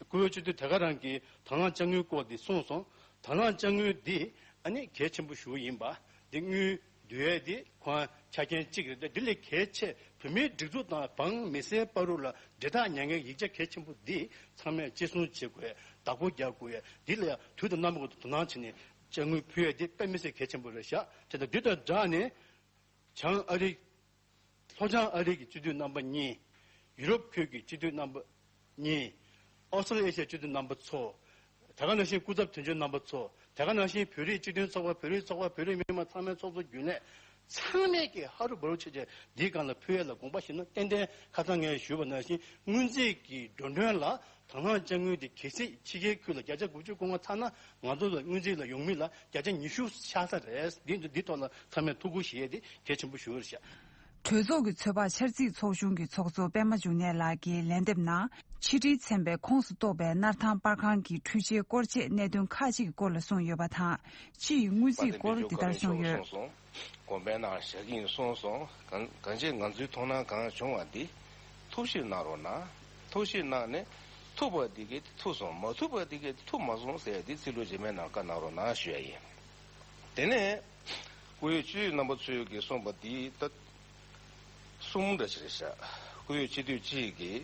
བཀུར་འོས་སྤྱི་འཐུས་དེ་ག་རང་གིས་དང་བླངས་དཔྱ་དངུལ་སྐོར་འདི་གསུངས་སོང་། དང་བླངས་དཔྱ་དངུལ་འདི་ཨ་ནི་གལ་ཆེན་པོ་ཞེ་པོ་ཡིན་པ། འདི་དངུལ་བསྡུ་ཡས་འདི་ཁོང་ཆ་རྐྱེན་གཅིག་རེད། འདི་ལས་གལ་ཆེ་བོད་མིའི་སྒྲིག་འཛུགས་དང་འབངས་མི་སེར་བར་དུ་ལ་འབྲེལ་ཐག་ཉར་མཁན་ཡིག་ཆ་གལ་ཆེན་པོ་འདི་ཚང་མས་གཅེས་སྲུང་བྱེད་དགོས། བདག་པོ་རྒྱག་དགོས། འདི་ལ་ཡང་དུས་དང་རྣམ་པ་ཀུན་ཏུ་དོ་སྣང་བྱས་ནས་དཔྱ་དངུལ་ཕུལ་ཡས་འདི་དཔེ་མི་སྲིད་གལ་ཆེན་པོ་རེད་ཤག་དེ་དང་འདི་དང་སྦྲགས་ནས། བྱང་ཨ་རི། ལྷོ་བྱང་ཨ་རི་གི་སྤྱི་འཐུས་རྣམ་པ་གཉིས། ཡུ་རོབ་ཁུལ་གྱི་སྤྱི་འཐུས་རྣམ་པ་གཉིས། ཨོ་སི་ཊོ་ལི་ཨེ་ཤི་ཡའི་སྤྱི་འཐུས་རྣམ་པ་ཚོ། དེ་ག་ནང་བཞིན་སྐུ་ཚབ་དོན་གཅོད་རྣམ་པ་ཚོ། དེ་ག་ནང་བཞིན་བོད་རིགས་སྤྱི་མཐུན་ཚོགས་པ། བོད་རིགས་ཚོགས་པ། བོད་རིགས་མི་མང་། ཚང་མའི་ཚོགས་གཙོ་རྒྱུན་ལས། ཚང་མས་ཀྱི་ཧ་རུ་བ་རུ་བྱས་བྱས་འདིའི་སྒང་ལ་ཕུལ་ཡས་ལ་དགོངས་པ་བཞེས་ན། ཏན་ཏན་ཁ་སང་ངས་ཞུས་པ་ནང་བཞིན་སྔོན་རྩིས་ཀྱི་འགྲོ་གྲོན་ལ། དང་བླངས་དཔྱ་དངུལ་དེ་གལ་སྲིད་ཕྱི་རྒྱལ་ཁུལ་ལ་བརྒྱ་ཆ་དགུ་བཅུ་གོ་ལྔ་ཚང་ན། ང་ཚོ་ལ་སྔོན་རྩིས་ལ་ཡོང་མི་ལ་བརྒྱ་ཆ་ཉི་ཤུ་ཆགས་ས་རེད། འདི་འདི་ཐོག་ལ་ཚང་མས་ཐུགས་ཁུར་བཞེས་ཡས་དེ་གལ་ཆེན་པོ་ཞིག་རེད་ཤག་གྲོས་ཚོགས་ཀྱི་ཚོད་དཔག་འཆར་རྩིས་ཚོགས་ཆུང་གི་ཚོགས་གཙོ་པད་མ་འབྱུང་གནས་ལགས་ཀྱིས་ལན་འདེབས་ནང་། ཕྱི་དྲིལ་ཚན་པས་ཁོངས་སུ་གཏོགས་པའི་སྣར་ཐང་པར་ཁང་གི་འཕྲུལ་ཆས་སྐོར་བཅས་གནད་དོན་ཁག་ཅིག་གི་སྐོར་ལ་གསུངས་ཡོད་པ་དང་། སྤྱི་ཡི་དངུལ་རྩིས་སྐོར་འདི་ལྟར་གསུངས་ཡོད། དགོངས་པའི་ནང་བཞག་གི་ཡིན་གསུངས་སོང་། གང་གང་ཅི་ང་ཚོའི་མཐོང་སྣང་གང་བྱུང་བ་འདི་ཐུགས་ཞིབ་གནང་རོགས་གནང་། ཐུགས་ཞིབ་གནང་ནས་ཐུག་པ་འདི་གས་ཐུག་སོང་། མ་ཐུག་པ་འདི་གས་ཐུག་མ་སོང་ཟེར་ཡ་འདི་ཚིག་ལོ་རྗེས་མའི་ནང་བཀའ་གནང་རོགས་གནང་ཞུ་ཡ་ཡིན། དེ་ནས་སྐུ་ཡོད་སྤྱི་འཐུས་རྣམ་པ་ཚོས་ཀྱིས་གསུངས་པ་འདི་ད་གསུམ་འདྲ་ཞིག་རེད་ཤག་སྐུ་ཡོད་སྤྱི་འཐུས་གཅིག་གིས་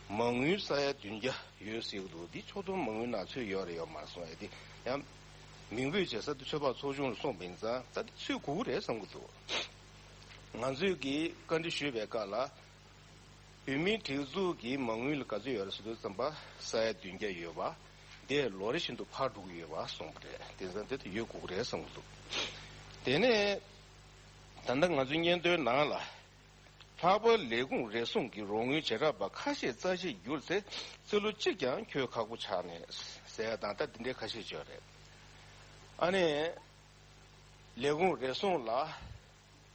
མ་དངུལ་ས་ཡ་བདུན་བརྒྱ་ཡོད་ཟེར་གྱི་འདུག་འདི་ཕྱོགས་བསྡོམས་མ་དངུལ་ནང་ཚུད་ཡོད་རེད་ཡོད་མ་རེད་གསུང་ཡ་དེ་ཡང་མིང་འབོད་བྱེད་ས་དེ་ཚོད་དཔག་ཚོགས་ཆུང་ལ་གསུངས་པ་ཡིན་ཙང་ད་དེ་ཚུད་དགོས་ཀྱི་རེད་བསམ་གྱི་འདུག་ང་ཚོས་ཀྱིས་བཀའ་འདྲི་ཞུས་པའི་སྐབས་ལ། བོད་མིའི་སྒྲིག་འཛུགས་ཀྱི་མ་དངུལ་ག་ཚོད་ཡོད་རེད་ཟེར་དུས་ཙམ་པ་ས་ཡ་བདུན་བརྒྱ་ཡོད་པ། དེ་ལོ་རེ་བཞིན་དུ་འཕར་འགྲོ་གི་ཡོད་པ་གསུངས་པ་རེད། དེ་ཙང་དེ་དུ་ཡོད་དགོས་ཀྱི་རེད་བསམ་གྱི་འདུག་དེ་ནས་ད་ལྟ་ང་ཚོའི་སྙན་ཐོའི་ནང་ལ། ལྷག་པར་ལས་ཁུངས་རེ་ཟུང་གི་རོགས་དངུལ་བྱེ་བྲག་པ་ཁ་ཤས་རྩ་ཆེར་གྱུར་ཚེ་རྩིས་ལོ་གཅིག་ཀྱང་འཁྱོལ་ཁག་པོ་ཆགས་ནས་ཟེར་ཡ་དང་ད་དེ་འདྲའི་ཁ་ཤས་ཡོད་རེད། ཨ་ནི། ལས་ཁུངས་རེ་ཟུང་ལ་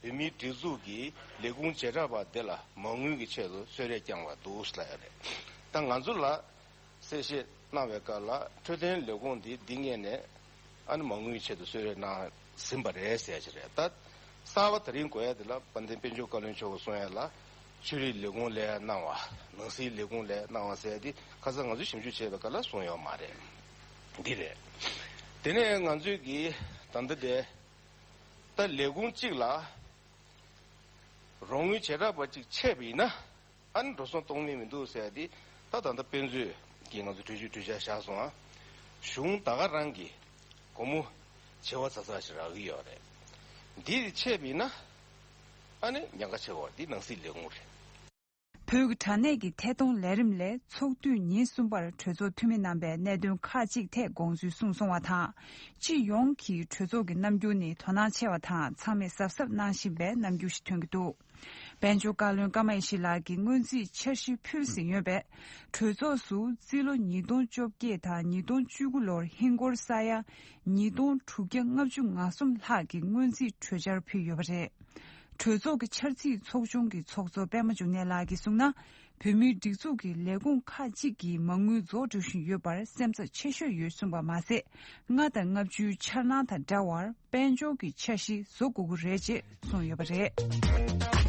བོད་མིའི་སྒྲིག་འཛུགས་ཀྱི་ལས་ཁུངས་བྱེ་བྲག་པ་དེ་ལ་མ་དངུལ་གྱི་ཆེད་དུ་གསོལ་རས་བསྐྱངས་པ་འདུག་ལབ་ཡ་རེད། ད་ང་ཚོ་ལ་གསལ་བཤད་གནང་བའི་སྐབས་ལ་འཕྲོད་བསྟེན་ལས་ཁུངས་འདི་འདི་སྔོན་ནས་ཨ་ནི་མ་དངུལ་གྱི་ཆེད་དུ་གསོལ་རས་གནང་ཟིན་པ་རེད་ཟེར་ཡ་ཅིག་རེད། ད་གསར་པ་དེ་རིང་དགོས་ཡ་དེ་ལ་དཔལ་ལྡན་དཔལ་འབྱོར་བཀའ་བློན་མཆོག་གིས་གསུང་ཡ་ལ་ཆོས་རིག་ལས་ཁུངས་ལ་གནང་བ། ནང་སྲིད་ལས་ཁུངས་ལ་གནང་བ་ཟེར་ཡ་དེ་ཁ་སང་ང་ཚོས་ཞིབ་འཇུག་བྱས་པའི་སྐབས་ལ་གསུངས་ཡོད་མ་རེད། འདི་རེད། དེ་ནས་ང་ཚོས་ཀྱིས་ད་ལྟ་དེ། ད་ལས་ཁུངས་གཅིག་ལ་རོགས་དངུལ་བྱེ་བྲག་པ་གཅིག་ཆད་པ་ཡིན་ན་ཨ་ནི་འགྲོ་སོང་གཏོང་ལེན་མི་འདུག་ཟེར་ཏེ་ད་ད་ལྟ་དཔེ་མཛོད་ཀྱིས་ང་ཚོ་གྲོས་ཆོད་གྲོས་འཆར་བཞག་སོང་ཨ། གཞུང་ད་ག་རང་གིས་སྒོར་མོ་བྱེ་བ་ཙག་ཙག་ཞིག་རག་གི་ཡོད་རེད། འདི་ཆད་པ་ཡིན་ན་ཨ་ནི་ཉེན་ཁ་ཆེ་བ་འདི་ནང་སྲིད་ལས་ཁུངས་རེད། བོད་ཀྱི་དྲ་གནས་ཀྱི་ཐད་གཏོང་ལས་རིམ་ལས་ཚོགས་དུས་ཉིན་གསུམ་པར་གྲོས་ཚོགས་འཐུས་མི་རྣམ་པས་གནད་དོན་ཁག་ཅིག་ཐད་དགོངས་ཚུལ་གསུངས་སོང་བ་དང་། སྤྱི་ཡོངས་ཀྱི་གྲོས་ཚོགས་ཀྱི་རྣམ་འགྱུར་ནི་དོ་སྣང་ཆེ་བ་དང་ཚང་མས་གཟབ་གཟབ་གནང་བཞིན་པའི་རྣམ་འགྱུར་ཞིག་ཐོན་གྱི་འདུག་དཔལ་འབྱོར་བཀའ་བློན་ཀརྨ་ཡེ་ཤེས་ལགས་ཀྱིས་སྔོན་རྩིས་འཆར་གཞི་ཕུལ་ཟིན་ཡོད་པས། གྲོས་ཚོགས་སུ་རྩིས་ལོ་ཉིས་སྟོང་བཅོ་བརྒྱད་དང་ཉིས་སྟོང་བཅུ་དགུ་ལོར་ཧིན་སྒོར་ས་ཡ་ཉིས་སྟོང་དྲུག་བརྒྱ་ལྔ་བཅུ་ང་གསུམ་ལྷག་གི་སྔོན་རྩིས་གྲོས་འཆར་ཕུལ་ཡོད་པ་རེད། གྲོས་ཚོགས་ཀྱི་འཆར་རྩིས་ཚོགས་ཆུང་གི་ཚོགས་གཙོ་པད་མ་འབྱུང་གནས་ལགས་ཀྱིས་གསུངས་ན། བོད་མིའི་སྒྲིག་འཛུགས་ཀྱི་ལས་ཁུངས་ཁག་ཅིག་གིས་མ་དངུལ་རྫོགས་འགྲོ་བཞིན་ཡོད་པར་སེམས་འཚབ་ཆེ་ཤོས་ཡོད་གསུངས་པ་མ་ཟད། ལྔ་དང་ལྔ་བཅུའི་འཆར་སྣང་དང་འདྲ་བར་དཔལ་འབྱོར་གྱི་འཆར་གཞི་བཟོ་དགོས་ཀྱི་རེད་ཅེས་གསུངས་ཡོད་པ་རེད།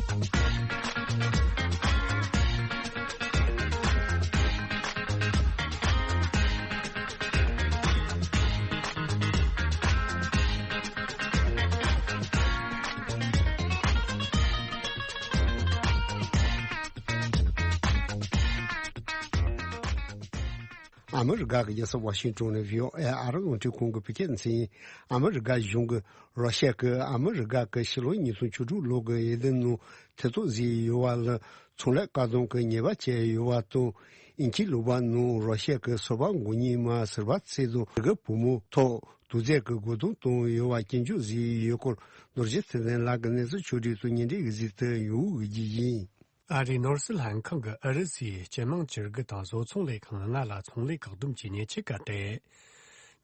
ཨ་མི་རི་ཀ་གི་རྒྱལ་ས་ཝ་ཤིང་ཏོན་ནས་བྷི་ཨོ་ཨེ་ཨ་རི་རླུང་འཕྲིན་ཁང་གི་བོད་སྐད་སྡེ་ཚན་ཡིན། ཨ་མི་རི་ཀ་གཞུང་གིས་རོ་ཤ་གིས་ཨ་མི་རི་ཀ་གི་ཕྱི་ལོ་ཉིས་སྟོང་བཅུ་དྲུག་ལོ་གི་འོས་བསྡུ་ནང་ཐེ་གཏོགས་བཟོས་ཡོད་པ་ལ་ཚོང་ལས་བཀག་སྡོམ་གྱི་ཉེས་པ་བཅད་ཡོད་པ་དང་། དབྱིན་ཇིའི་ལུང་པ་ནང་རོ་ཤ་གི་སོ་པ་མགོ་གཉིས་མ་ཟུར་པ་ཚོས་དང་རི་གི་བུ་མོ་ཐོག་དུག་རྫས་ཀྱི་རྒོལ་རྡུང་བཏང་ཡོད་པ་སྐྱོན་བརྗོད་བཟོས་ཡོད་སྐོར། རྡོ་རྗེ་ཚེ་བརྟན་ལགས་ཀྱིས་གནས་ཚུལ་ཕྱོགས་བསྒྲིགས་སུ་བརྙན་འཕྲིན་གྱི་གཟིགས་དུ་ཡོད་པ་ཞིག་ཡིན། ཨ་རིའི་ནོར་སྲིད་ལྷན་ཁང་གིས་ཨུ་རུ་སུའི་སྤྱི་དམངས་བཅུ་དགུ་དང་བཟོ་ཚོང་ལས་ཁང་ལྔ་ལ་ཚོང་ལས་བཀག་སྡོམ་གྱི་ཉེས་ཆད་བཀལ་ཏེ།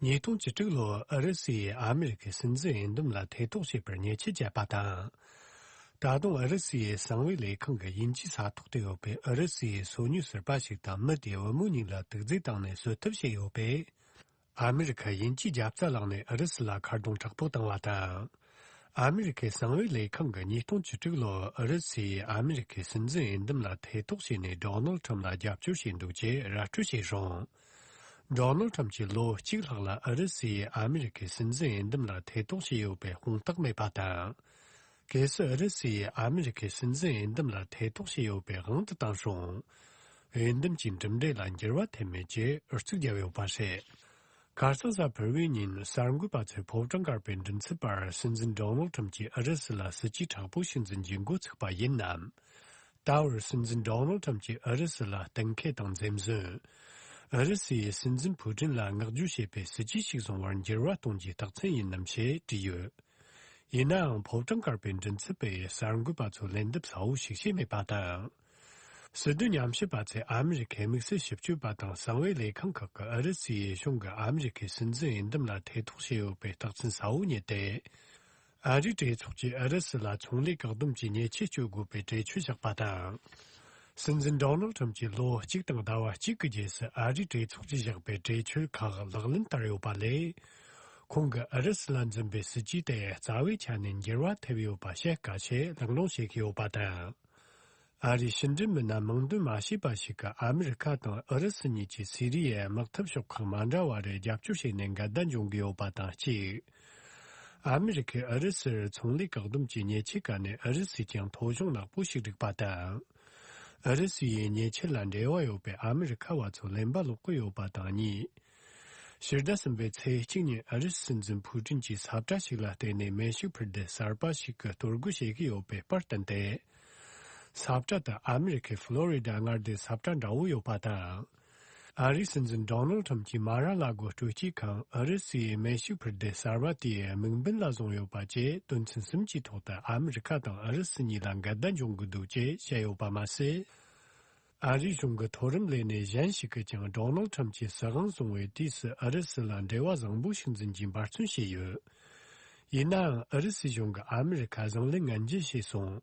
ཉིས་སྟོང་བཅུ་དྲུག་ལོར་ཨུ་རུ་སུས་ཨ་མི་རི་ཀའི་སྲིད་འཛིན་འོས་འདེམས་ལ་ཐེ་གཏོགས་བྱས་པར་ཉེས་ཆད་བཅད་པ་དང་། ད་དུང་ཨུ་རུ་སུའི་གསང་བའི་ལས་ཁང་གིས་དབྱིན་ཇིའི་ས་ཐོག་ཏུ་ཡོད་པའི་ཨུ་རུ་སུའི་སོ་ཉུལ་ཟུར་པ་ཞིག་དང་མི་དེའི་བུ་མོ་གཉིས་ལ་དུག་རྫས་བཏང་ནས་གསོད་ཐབས་བྱས་ཡོད་པས། ཨ་མི་རི་ཁ་དབྱིན་ཇིའི་རྒྱབ་རྩ་བླངས་ནས་ཨུ་རུ་སུ་ལ་མཁར་རྫོང་དྲག་པོ་བཏང་བ་དང་། ཨ་མི་རི་ཁའི་གསང་བའི་ལས་ཁང་གིས་ཉིས་སྟོང་བཅུ་དྲུག་ལོར་ཨུ་རུ་སུས་ཨ་མི་རི་ཁའི་སྲིད་འཛིན་འོས་འདེམས་ལ་ཐེ་གཏོགས་བྱས་ནས་ཌོ་ནལ་ཁྲམ་ལ་རྒྱབ་སྐྱོར་བྱས་འདུག་ཅེས་ར་སྤྲོད་བྱས་རུང་། ཌོ་ནལ་ཁྲམ་གྱིས་ལོ་གཅིག་ལྷག་ལ་ཨུ་རུ་སུ་ཡིས་ཨ་མི་རི་ཀའི་སྲིད་འཛིན་འོས་འདེམས་ལ་ཐེ་གཏོགས་བྱས་ཡོད་པའི་དཔང་རྟགས་མེད་པ་དང་། གལ་སྲིད་ཨུ་རུ་སུ་ཡིས་ཨ་མི་རི་ཀའི་སྲིད་འཛིན་འོས་འདེམས་ལ་ཐེ་གཏོགས་བྱས་ཡོད་པའི་དབང་དུ་བཏང་རུང་། འོས་འདེམས་ཀྱི་གྲུབ་འབྲས་ལ་འགྱུར་བ་ཐེབས་མེད་ཅེས་ཨུ་ཚུགས་བརྒྱབ་ཡོད་པ་རེད། ཁ་སང་གཟའ་ཕུར་བུའི་ཉིན་གསར་འགོད་པ་ཚོས་ཕོ་བྲང་དཀར་པོའི་མགྲིན་ཚབ་པར་སྲིད་འཛིན་ཌོ་ནལ་ཁྲམ་གྱིས་ཨུ་རུ་སུ་ལ་སྲིད་ཇུས་དྲག་པོ་ཞིག་འཛིན་རྒྱུའི་འགོ་ཚུགས་པ་ཡིན་ནམ། ད་བར་སྲིད་འཛིན་ཌོ་ནལ་ཁྲམ་གྱིས་ཨུ་རུ་སུ་ལ་གཏན་འཁེལ་དང་འཛེམ་ཟོན། ཨུ་རུ་སུའི་སྲིད་འཛིན་ཕུའུ་ཀྲིན་ལ་བསྔགས་བརྗོད་བྱེད་པའི་སྲིད་ཇུས་ཤིག་བཟུང་བར་འགྱུར་བ་གཏོང་རྒྱུའི་རྟགས་མཚན་ཡིན་ནམ་ཞེས་དྲིས་ཡོད། ཡིན་ནའང་ཕོ་བྲང་དཀར་པོའི་མགྲིན་ཚབ་པས་གསར་འགོད་པ་ཚོར་ལན་འདེབས་གསལ་བོ་ཞིག་བྱས་མེད་པ་དང་། སྲིད་དོན་ཉམས་ཞིབ་པ་ཚོས་ཨ་མི་རི་ཁའི་དམིགས་བསལ་ཞིབ་དཔྱོད་པ་དང་གསང་བའི་ལས་ཁང་ཁག་གིས་ཨུ་རུ་སུའི་གཞུང་གིས་ཨ་མི་རི་ཁའི་སྲིད་འཛིན་འོས་འདེམས་ལ་ཐེ་གཏོགས་བྱས་ཡོད་པའི་རྟགས་མཚན་གསལ་བོ་རྙེད་དེ། ཨ་རིའི་གྲོས་ཚོགས་ཀྱིས་ཨུ་རུ་སུ་ལ་ཚོང་ལས་བཀག་སྡོམ་གྱི་ཉེས་ཆད་གཅོད་དགོས་པའི་གྲོས་ཆོད་བཞག་པ་དང་། སྲིད་འཛིན་ཌོ་ནལ་ཁྲམ་གྱིས་ལོ་གཅིག་དང་ཟླ་བ་གཅིག་གི་རྗེས་སུ་ཨ་རིའི་གྲོས་ཚོགས་ཀྱིས་བཞག་པའི་གྲོས་ཆོད་ཁག་ལག་ལེན་བསྟར་ཡོད་པ་ལས། ཁོང་གིས་ཨུ་རུ་སུ་ལ་འཛིན་པའི་སྲིད་ཇུས་དེ་རྩ་བའི་ཆ་ནས་འགྱུར་བ་ཐེབས་ཡོད་པ་བཤད་དཀའ་ཞེས་ལག་ལེན་བྱེད་ཀྱི་ཡོད་པ་དང་། ཨ་རིའི་ཕྱི་འབྲེལ་མི་སྣ་མིང་འདོན་མ་བྱས་པ་ཞིག་གིས་ཨ་མི་རི་ཁ་དང་ཨུ་རུ་སུ་གཉིས་ཀྱིས་སི་རི་ཡའི་དམག་འཐབ་ཕྱོགས་ཁག་མ་འདྲ་བ་རུ་རྒྱབ་སྐྱོར་བྱས་ནས་འགལ་ཟླ་འབྱུང་གི་ཡོད་པ་དང་གཅིག་ཨ་མི་རི་ཁས་ཨུ་རུ་སུར་ཚོང་ལས་བཀག་སྡོམ་གྱི་ཉེས་ཆད་བཀལ་ནས་ཨུ་རུ་སུས་ཀྱང་ཐོ་གཞུང་ནག་པོ་ཞིག་བསྒྲིགས་པ་དང་། ཨུ་རུ་སུ་ཡིས་ཉེས་ཆད་ལ་འབྲེལ་བ་ཡོད་པའི་ཨ་མི་རི་ཁ་བ་ཚོ་ལེན་པ་ལོག་གི་ཡོད་པ་དང་གཉིས། ཕྱི་ཟླ་གསུམ་པའི་ཚེས་གཅིག་ཉིན་ཨུ་རུ་སུའི་སྲིད་འཛིན་ཕུའུ་ཀྲིན་གྱིས་ས་བཀྲ་ཞིག་ལ་བརྟེན་ནས་མེ་ཤུགས་འཕུར་མདེལ་གསར་པ་ཞིག་གི་གཏོར་རྒོལ་བྱེད་ཀྱི་ཡོད་པའི་པར་བསྟན་ཏེ། ས་བཀྲ་དེ་ཨ་མི་རི་ཁའི་ཕློ་རི་ཌ་མངའ་སྡེའི་ས་བཀྲ་འདྲ་བོ་ཡོད་པ་དང་། ཨ་རིའི་སྲིད་འཛིན་ཌོ་ནལ་ཁྲམ་གྱིས་མ་ར་ལ་གོ་སྤྲོ་སྐྱིད་ཁང་ཨུ་རུ་སུའི་མེ་ཤུགས་འཕུར་མདེལ་གསར་པ་དེའི་དམིགས་འབེན་ལ་བཟུང་ཡོད་པ་བཅས་དོན་ཚན་གསུམ་གྱི་ཐོག་ཏུ་ཨ་མི་རི་ཁ་དང་ཨུ་རུ་སུ་གཉིས་ལ་འགལ་ཟླ་འབྱུང་གི་འདུག་ཅེས་བཤད་ཡོད་པ་མ་ཟད། ཨ་རིའི་གཞུང་གི་མཐོ་རིམ་ལས་སྣེ་གཞན་ཞིག་གིས་ཀྱང་ཌོ་ནལ་ཁྲམ་གྱིས་སྲིད་དབང་བཟུང་བའི་དུས་སུ་ཨུ་རུ་སུ་ལ་འབྲེལ་བ་བཟང་པོ་ཞིག་འཛིན་རྒྱུའི་འབད་བརྩོན་བྱས་ཡོད། ཡིན་ནའང་ཨུ་རུ་སུའི་གཞུང་གིས་ཨ་མི་རི་ཁ་བཟང་ལན་ངན་འཇལ་བྱས་སོང་།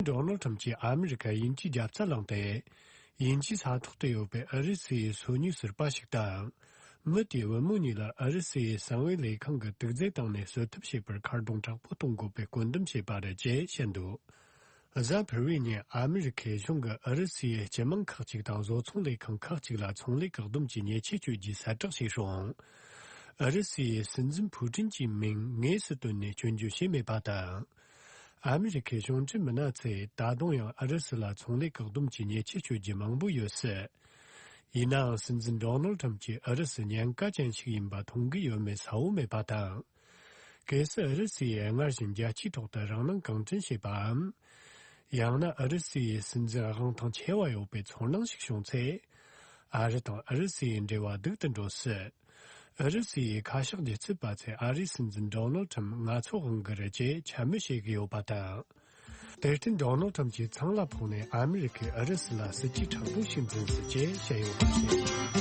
ཌོ་ནལ་ཁྲམ་གྱིས་ཨ་མི་རི་ཁར་དབྱིན་ཇིའི་རྒྱབ་རྩ་བླངས་ཏེ། དབྱིན་ཇིའི་ས་ཐོག་ཏུ་ཡོད་པའི་ཨུ་རུ་སུའི་སོ་ཉུལ་ཟུར་པ་ཞིག་དང་། མི་དེའི་བུ་མོ་གཉིས་ལ་ཨུ་རུ་སུའི་གསང་བའི་ལས་ཁང་གིས་དུག་རྫས་བཏང་ནས་གསོད་ཐབས་བྱས་པར་མཁར་རྡུང་དྲག་པོ་གཏོང་དགོས་པའི་བཀོད་འདོམས་བྱས་པ་རེད་ཅེས་བཤད་འདུག་གཟའ་ཕུར་བུའི་ཉིན་ཨ་མི་རི་ཁའི་གཞུང་གིས་ཨུ་རུ་སུའི་སྤྱི་དམངས་ཁག་ཅིག་དང་བཟོ་ཚོང་ལས་ཁང་ཁག་ཅིག་ལ་ཚོང་ལས་བཀག་སྡོམ་གྱི་ཉེས་ཆད་གཅོད་རྒྱུའི་གསལ་བསྒྲགས་བྱས་རུང་། ཨུ་རུ་སུའི་སྲིད་འཛིན་ཕུའུ་ཀྲིན་གྱི་མིང་དངོས་སུ་བཏོན་ནས་སྐྱོན་བརྗོད་བྱས་མེད་པ་དང་། ཨ་མི་རི་ཁའི་གཞུང་འབྲེལ་མི་སྣ་ཚོས་ད་དུང་ཡང་ཨུ་རུ་སུ་ལ་ཚོང་ལས་བཀག་སྡོམ་གྱི་ཉེས་ཆད་གཅོད་རྒྱུ་མང་པོ་ཡོད་སྲིད། ཡིན་ནའང་སྲིད་འཛིན་ཌོ་ནལ་ཁྲམ་གྱིས་ཨུ་རུ་སུ་ཉེན་ཁ་ཅན་ཞིག་ཡིན་པ་མཐོང་གི་ཡོད་མེད་གསལ་བོ་མེད་པ་དང་། གལ་སྲིད་ཨུ་རུ་སུ་ཡིས་སྔར་བཞིན་རྒྱལ་སྤྱིའི་ཐོག་ཏུ་རང་སྣང་གང་དྲན་བྱེད་པའམ། ཡང་ན་ཨུ་རུ་སུ་ཡི་སྲིད་འཛིན་དབང་ཐང་ཆེ་བ་ཡོད་པའི་ཚོར་སྣང་ཞིག་བྱུང་ཚེ། ཨ་རི་དང་ཨུ་རུ་སུ་ཡི་འབྲེལ་བ་སྡུག་ཏུ་འགྲོ་སྲིད། ཨུ་རུ་སུ་ཡི་ཁ་ཕྱོགས་བརྒྱུད་ཚུད་པ་ཚོས་ཨ་རིའི་སྲིད་འཛིན་ཌོ་ནལ་ཁྲམ་ང་ཚོ་དབང་གི་རེད་ཅེས་འཕྱ་སྨོད་བྱེད་ཀྱི་ཡོད་པ་དང་། དེར་བརྟེན་ཌོ་ནལ་ཁྲམ་གྱིས་ཚང་ལ་ཕོག་ནས་ཨ་མི་རི་ཁས་ཨུ་རུ་སུ་ལ་སྲིད་ཇུས་དྲག་པོ་ཞིག་འཛིན་སྲིད་ཅེས་བཤད་ཡོད་པ་རེད།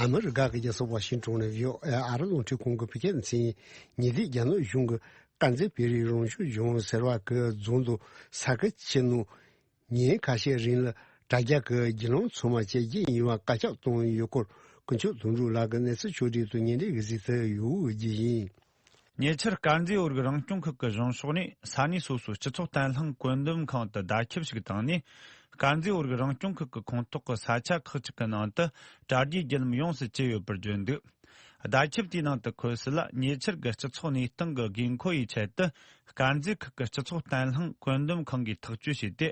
ཨ་མི་རི་ཀ་གི་རྒྱལ་ས་ཝ་ཤིང་ཊོན་ནས་བྷི་ཨོ་ཨེ་ཨ་རི་རླུང་འཕྲིན་ཁང་གི་བོད་སྐད་སྡེ་ཚན་ཉེ་དུས་རྒྱ་ནག་གཞུང་གིས་དཀར་མཛེས་བོད་རིགས་རང་སྐྱོང་ལྗོངས་ཟེར་བ་གི་རྫོང་དུ་ས་ཁུལ་ཕྱི་ནང་ཉིན་ཁ་ཤས་རིང་ལ་དྲ་རྒྱ་གི་བརྒྱུད་ལམ་ཚང་མ་བཅད་རྒྱུ་ཡིན་པ་བཀའ་ཁྱབ་བཏང་ཡོད་སྐོར་དཀོན་མཆོག་དོན་གྲུབ་ལགས་ཀྱིས་གནས་ཚུལ་ཕྱོགས་བསྒྲིགས་དང་ཉེ་འབྲེལ་གྱི་གཟིགས་ཚུལ་ཡོད་རྒྱུ་ཡིན། ཉེ་ཆར་དཀར་མཛེས་བོད་རིགས་རང་སྐྱོང་ཁུལ་གྱི་གཞུང་ཕྱོགས་ནས་ས་གནས་སོ་སོའི་སྤྱི་ཚོགས་བརྟན་ལྷིང་བཀོད་འདོམས་ཁང་དུ་བརྡ་ཁྱབ་ཞིག་བཏང་ནས། དཀར་མཛེས་བོད་རིགས་རང་སྐྱོང་ཁུལ་གྱི་ཁོངས་གཏོགས་ཀྱི་ས་ཆ་ཁག་ཅིག་གི་ནང་དུ་དྲ་རྒྱའི་བརྒྱུད་ལམ་ཡོངས་སུ་བཅད་ཡོད་པར་བརྗོད་འདུག་བརྡ་ཁྱབ་དེའི་ནང་དུ་འཁོད་གསལ་ལ། ཉེ་ཆར་གྱི་སྤྱི་ཚོགས་གནས་སྟངས་ཀྱི་དགོས་མཁོ་ཡི་ཆེད་དུ། དཀར་མཛེས་ཁུལ་གྱི་སྤྱི་ཚོགས་བརྟན་ལྷིང་བཀོད་འདོམས་ཁང་གིས་ཐག་གཅོད་བྱས་ཏེ།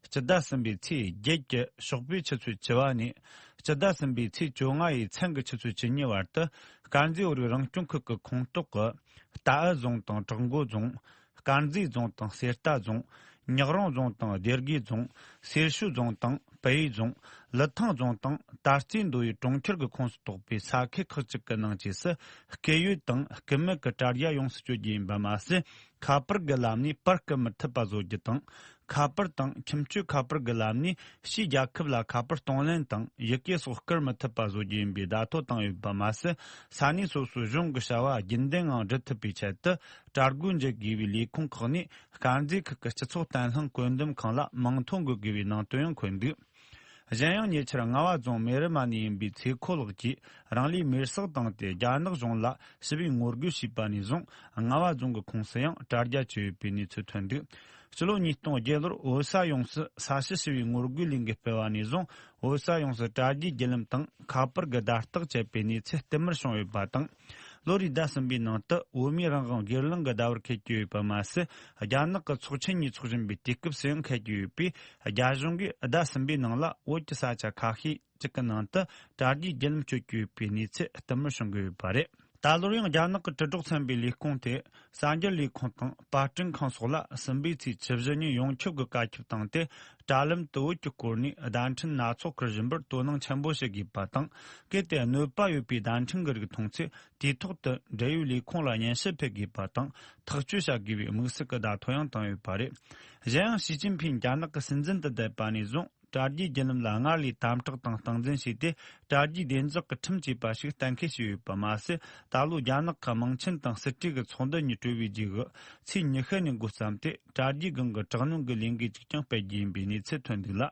སྤྱི་ཟླ་གསུམ་པའི་ཚེས་བརྒྱད་ཀྱི་ཞོགས་པའི་ཆུ་ཚོད་བཅུ་པ་ནས་སྤྱི་ཟླ་གསུམ་པའི་ཚེས་བཅོ་ལྔ་ཡི་མཚན་གྱི་ཆུ་ཚོད་བཅུ་གཉིས་བར་དུ། དཀར་མཛེས་བོད་རིགས་རང་སྐྱོང་ཁུལ་གྱི་ཁོངས་གཏོགས་ཀྱི་རྟའུ་རྫོང་དང་བྲག་མགོ་རྫོང་། དཀར་མཛེས་རྫོང་དང་གསེར་རྟ་རྫོང་། ཉག་རོང་རྫོང་དང་སྡེ་དགེ་རྫོང་། སེར་ཤུལ་རྫོང་དང་ པའེ་རྫོང་། ལི་ཐང་རྫོང་དང་ད་རྩེ་མདོ་དབུས་གྲོང་ཁྱེར་གྱི་ཁོངས་སུ་གཏོགས་པའི་ས་ཁུལ་ཁག་ཅིག་གི་ནང་བཅས་སུ་སྐད་ཡོད་དང་སྐུད་མེད་ཀྱི་དྲ་རྒྱ་ཡོངས་སུ་གཅོད་རྒྱུ་ཡིན་པ་མ་ཟད། ཁ་པར་གྱི་ལམ་ནས་པར་བསྐུར་མི་ཐུབ་པ་བཟོ་རྒྱུ་དང་། ཁ་པར་དང་ཁྱིམ་སྤྱོད་ཁ་པར་གྱི་ལམ་ནས་ཕྱིའི་རྒྱལ་ཁབ་ལ་ཁ་པར་གཏོང་ལེན་དང་ཡི་གེ་སོགས་བསྐུར་མི་ཐུབ་པ་བཟོ་རྒྱུ་ཡིན་པའི་བརྡ་ཐོ་བཏང་ཡོད་པ་མ་ཟད། ས་གནས་སོ་སོའི་གཞུང་གི་བྱ་བ་རྒྱུན་ལྡན་ངང་སྒྲུབ་ཐུབ་པའི་ཆེད་དུ། དྲ་སྒོ་འབྱེད་དགོས་པའི་ལས་ཁུངས་ཁག་ནས་དཀར་མཛེས་ཁུལ་གྱི་སྤྱི་ཚོགས་བརྟན་ལྷིང་བཀོད་འདོམས་ཁང་ལ་མིང་ཐོ་འགོད་དགོས་པའི་ནང་དོན་ཡང་འཁོད་འདུག་གཞན་ཡང་ཉེ་ཆར་རྔ་བ་རྫོང་མེ་རི་མ་ནས་ཡིན་པའི་ཚེ་ཁོ་ལགས་ཀྱིས་རང་ལུས་མེར་སྲེག་བཏང་སྟེ་རྒྱ་ནག་གཞུང་ལ་ཞི་བའི་ངོ་རྒོལ་བྱས་པ་ནས་བཟུང་རྔ་བ་རྫོང་གི་ཁོངས་སུ་ཡང་དྲ་རྒྱ་བཅད་ཡོད་པའི་གནས་ཚུལ་ཐོན་འདུག་སྤྱི་ལོ་ཉིས་སྟོང་བརྒྱད་ལོར་བོད་ས་ཡོངས་སུ་ས་ཞི་ཞི་བའི་ངོ་རྒོལ་ལས་འགུལ་སྤེལ་བ་ནས་བཟུང་བོད་ས་ཡོངས་སུ་དྲ་རྒྱའི་བརྒྱུད་ལམ་དང་ཁ་པར་གྱི་བརྡ་རྟགས་བཅད་པའི་གནས་ཚུལ་བསྟུད་མར་བྱུང་ཡོད་པ་དང་། ལོ་རེའི་ཟླ་གསུམ་པའི་ནང་དུ་བོད་མིའི་རང་དབང་སྒེར་ལངས་ཀྱི་ཟླ་བར་འཁེལ་གྱི་ཡོད་པ་མ་ཟད། རྒྱ་ནག་གི་ཚོགས་ཆེན་གཉིས་འཚོགས་བཞིན་པའི་དུས་སྐབས་སུ་ཡང་འཁེལ་གྱི་ཡོད་པས། རྒྱ་གཞུང་གིས་ཟླ་གསུམ་པའི་ནང་ལ་བོད་ཀྱི་ས་ཆ་ཁ་ཤས་ཅིག་གི་ནང་དུ་དྲ་རྒྱའི་བརྒྱུད་ལམ་གཅོད་ཀྱི་ཡོད་པའི་གནས་ཚུལ་བསྟུད་མར་བྱུང་གི་ཡོད་པ་རེད། ད་ལོར་ཡང་རྒྱ་ནག་གི་དྲིལ་སྒྲོག་ཚན་པའི་ལས་ཁུངས་དེ་གསར་འགྱུར་ལས་ཁུངས་དང་པར་སྐྲུན་ཁང་སོགས་ལ་གསུམ་པའི་ཚེས་བཅུ་བཞི་ཉིན་ཡོངས་ཁྱབ་ཀྱི་བཀའ་ཁྱབ་བཏང་སྟེ། དྲ་ལམ་དུ་བོད་ཀྱི་སྐོར་ནས་བརྡ་འཕྲིན་སྣ་ཚོགས་བསྐུར་བཞིན་པར་དོ་སྣང་ཆེན་པོ་བྱེད་དགོས་པ་དང་། གལ་ཏེ་གནོད་པ་ཡོད་པའི་བརྡ་འཕྲིན་འགའ་རིགས་མཐོང་ཚེ་དུས་ཐོག་ཏུ་འབྲེལ་ཡོད་ལས་ཁུངས་ལ་སྙན་ཞུ་ཕུལ་དགོས་པ་དང་ཐག་གཅོད་བྱ་དགོས་པའི་དམིགས་བསལ་གྱི་བརྡ་ཐོ་ཡང་བཏང་ཡོད་པ་རེད། གཞན་ཡང་ཞི་ཅིན་ཕིང་རྒྱ་ནག་གི་སྲིད་འཛིན་དུ་བསྡད་པ་ནས་བཟུང་དྲ་རྒྱའི་བརྒྱུད་ལམ་ལ་སྔར་ལས་དམ་དྲག་དང་སྟངས་འཛིན་བྱས་ཏེ། དྲ་རྒྱའི་བདེ་འཇགས་ཀྱི་ཁྲིམས་བཅས་པ་ཞིག་གཏན་འཁེལ་བྱས་ཡོད་པ་མ་ཟད། ད་ལོ་རྒྱ་ནག་གི་དམངས་ཆེན་དང་སྲིད་གྲོས་ཀྱི་ཚོགས་འདུ་གཉིས་གྲོལ་བའི་རྗེས་སུ་ཚེས་ཉི་ཤུ་ནས་འགོ་བརྩམས་ཏེ། དྲ་རྒྱའི་སྒང་གི་དྲག་གནོན་གྱི་ལས་འགུལ་ཅིག་ཀྱང་སྤེལ་རྒྱུ་ཡིན་པའི་གནས་ཚུལ་ཐོན་འདུག་ལ།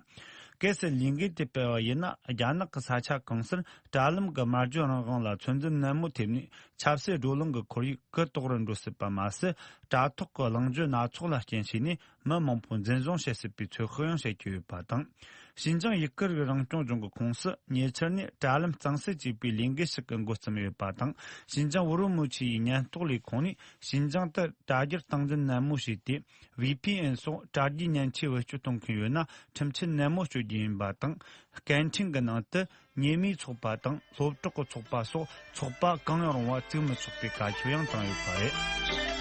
གལ་སྲིད་ལས་འགུལ་དེ་སྤེལ་བ་ཡིན་ན། རྒྱ་ནག་གི་ས་ཆ་གང་སར་དྲ་ལམ་གྱི་སྨྲ་བརྗོད་རང་དབང་ལ་ཚོད་འཛིན་ནན་མོ་ཐེབས་ནས། ཆབ་སྲིད་བགྲོ་གླེང་གི་ཁོར་ཡུག་གུ་དོག་རུ་འགྲོ་སྲིད་པ་མ་ཟད། དྲ་ཐོག་གི་གླེང་བརྗོད་སྣ་ཚོགས་ལ་རྐྱེན་བྱས་ནས། མི་མང་པོ་འཛིན་བཟུང་བྱེད་སྲིད་པའི་ཚོད་དཔག་ཡང་བྱེད་ཀྱི་ཡོད་པ་དང་། ཞིན་ཅང་ཡུ་གུར་རང་སྐྱོང་ལྗོངས་ཀྱི་ཁོངས་སུ་ཉེ་ཆར་ནས་དྲ་ལམ་གཙང་སེལ་བྱེད་པའི་ལས་འགུལ་ཞིག་གི་འགོ་བརྩམས་ཡོད་པ་དང་། ཞིན་ཅང་ཝུ་རུ་མུ་ཆི་ཡི་ཉེན་རྟོག་ལས་ཁུངས་ནས་ཞིན་ཅང་དུ་དྲ་རྒྱར་སྟངས་འཛིན་ནན་མོ་བྱས་ཏེ། ཝི་ཕི་ཨེན་སོགས་དྲ་རྒྱའི་མཉེན་ཆས་བེད་སྤྱོད་གཏོང་མཁན་ཡོད་ན། ཁྲིམས་ཆད་ནན་མོ་གཅོད་རྒྱུ་ཡིན་པ་དང་། སྐད་འཕྲིན་གྱི་ནང་དུ་ཉེས་མིའི་ཚོགས་པ་དང་སློབ་གྲོགས་ཀྱི་ཚོགས་པ་སོགས་ཚོགས་པ་གང་ཡང་རུང་བ་བཙུགས་མི་ཆོག་པའི་བཀའ་ཁྱབ་ཡང་བཏང་ཡོད་པ་རེད།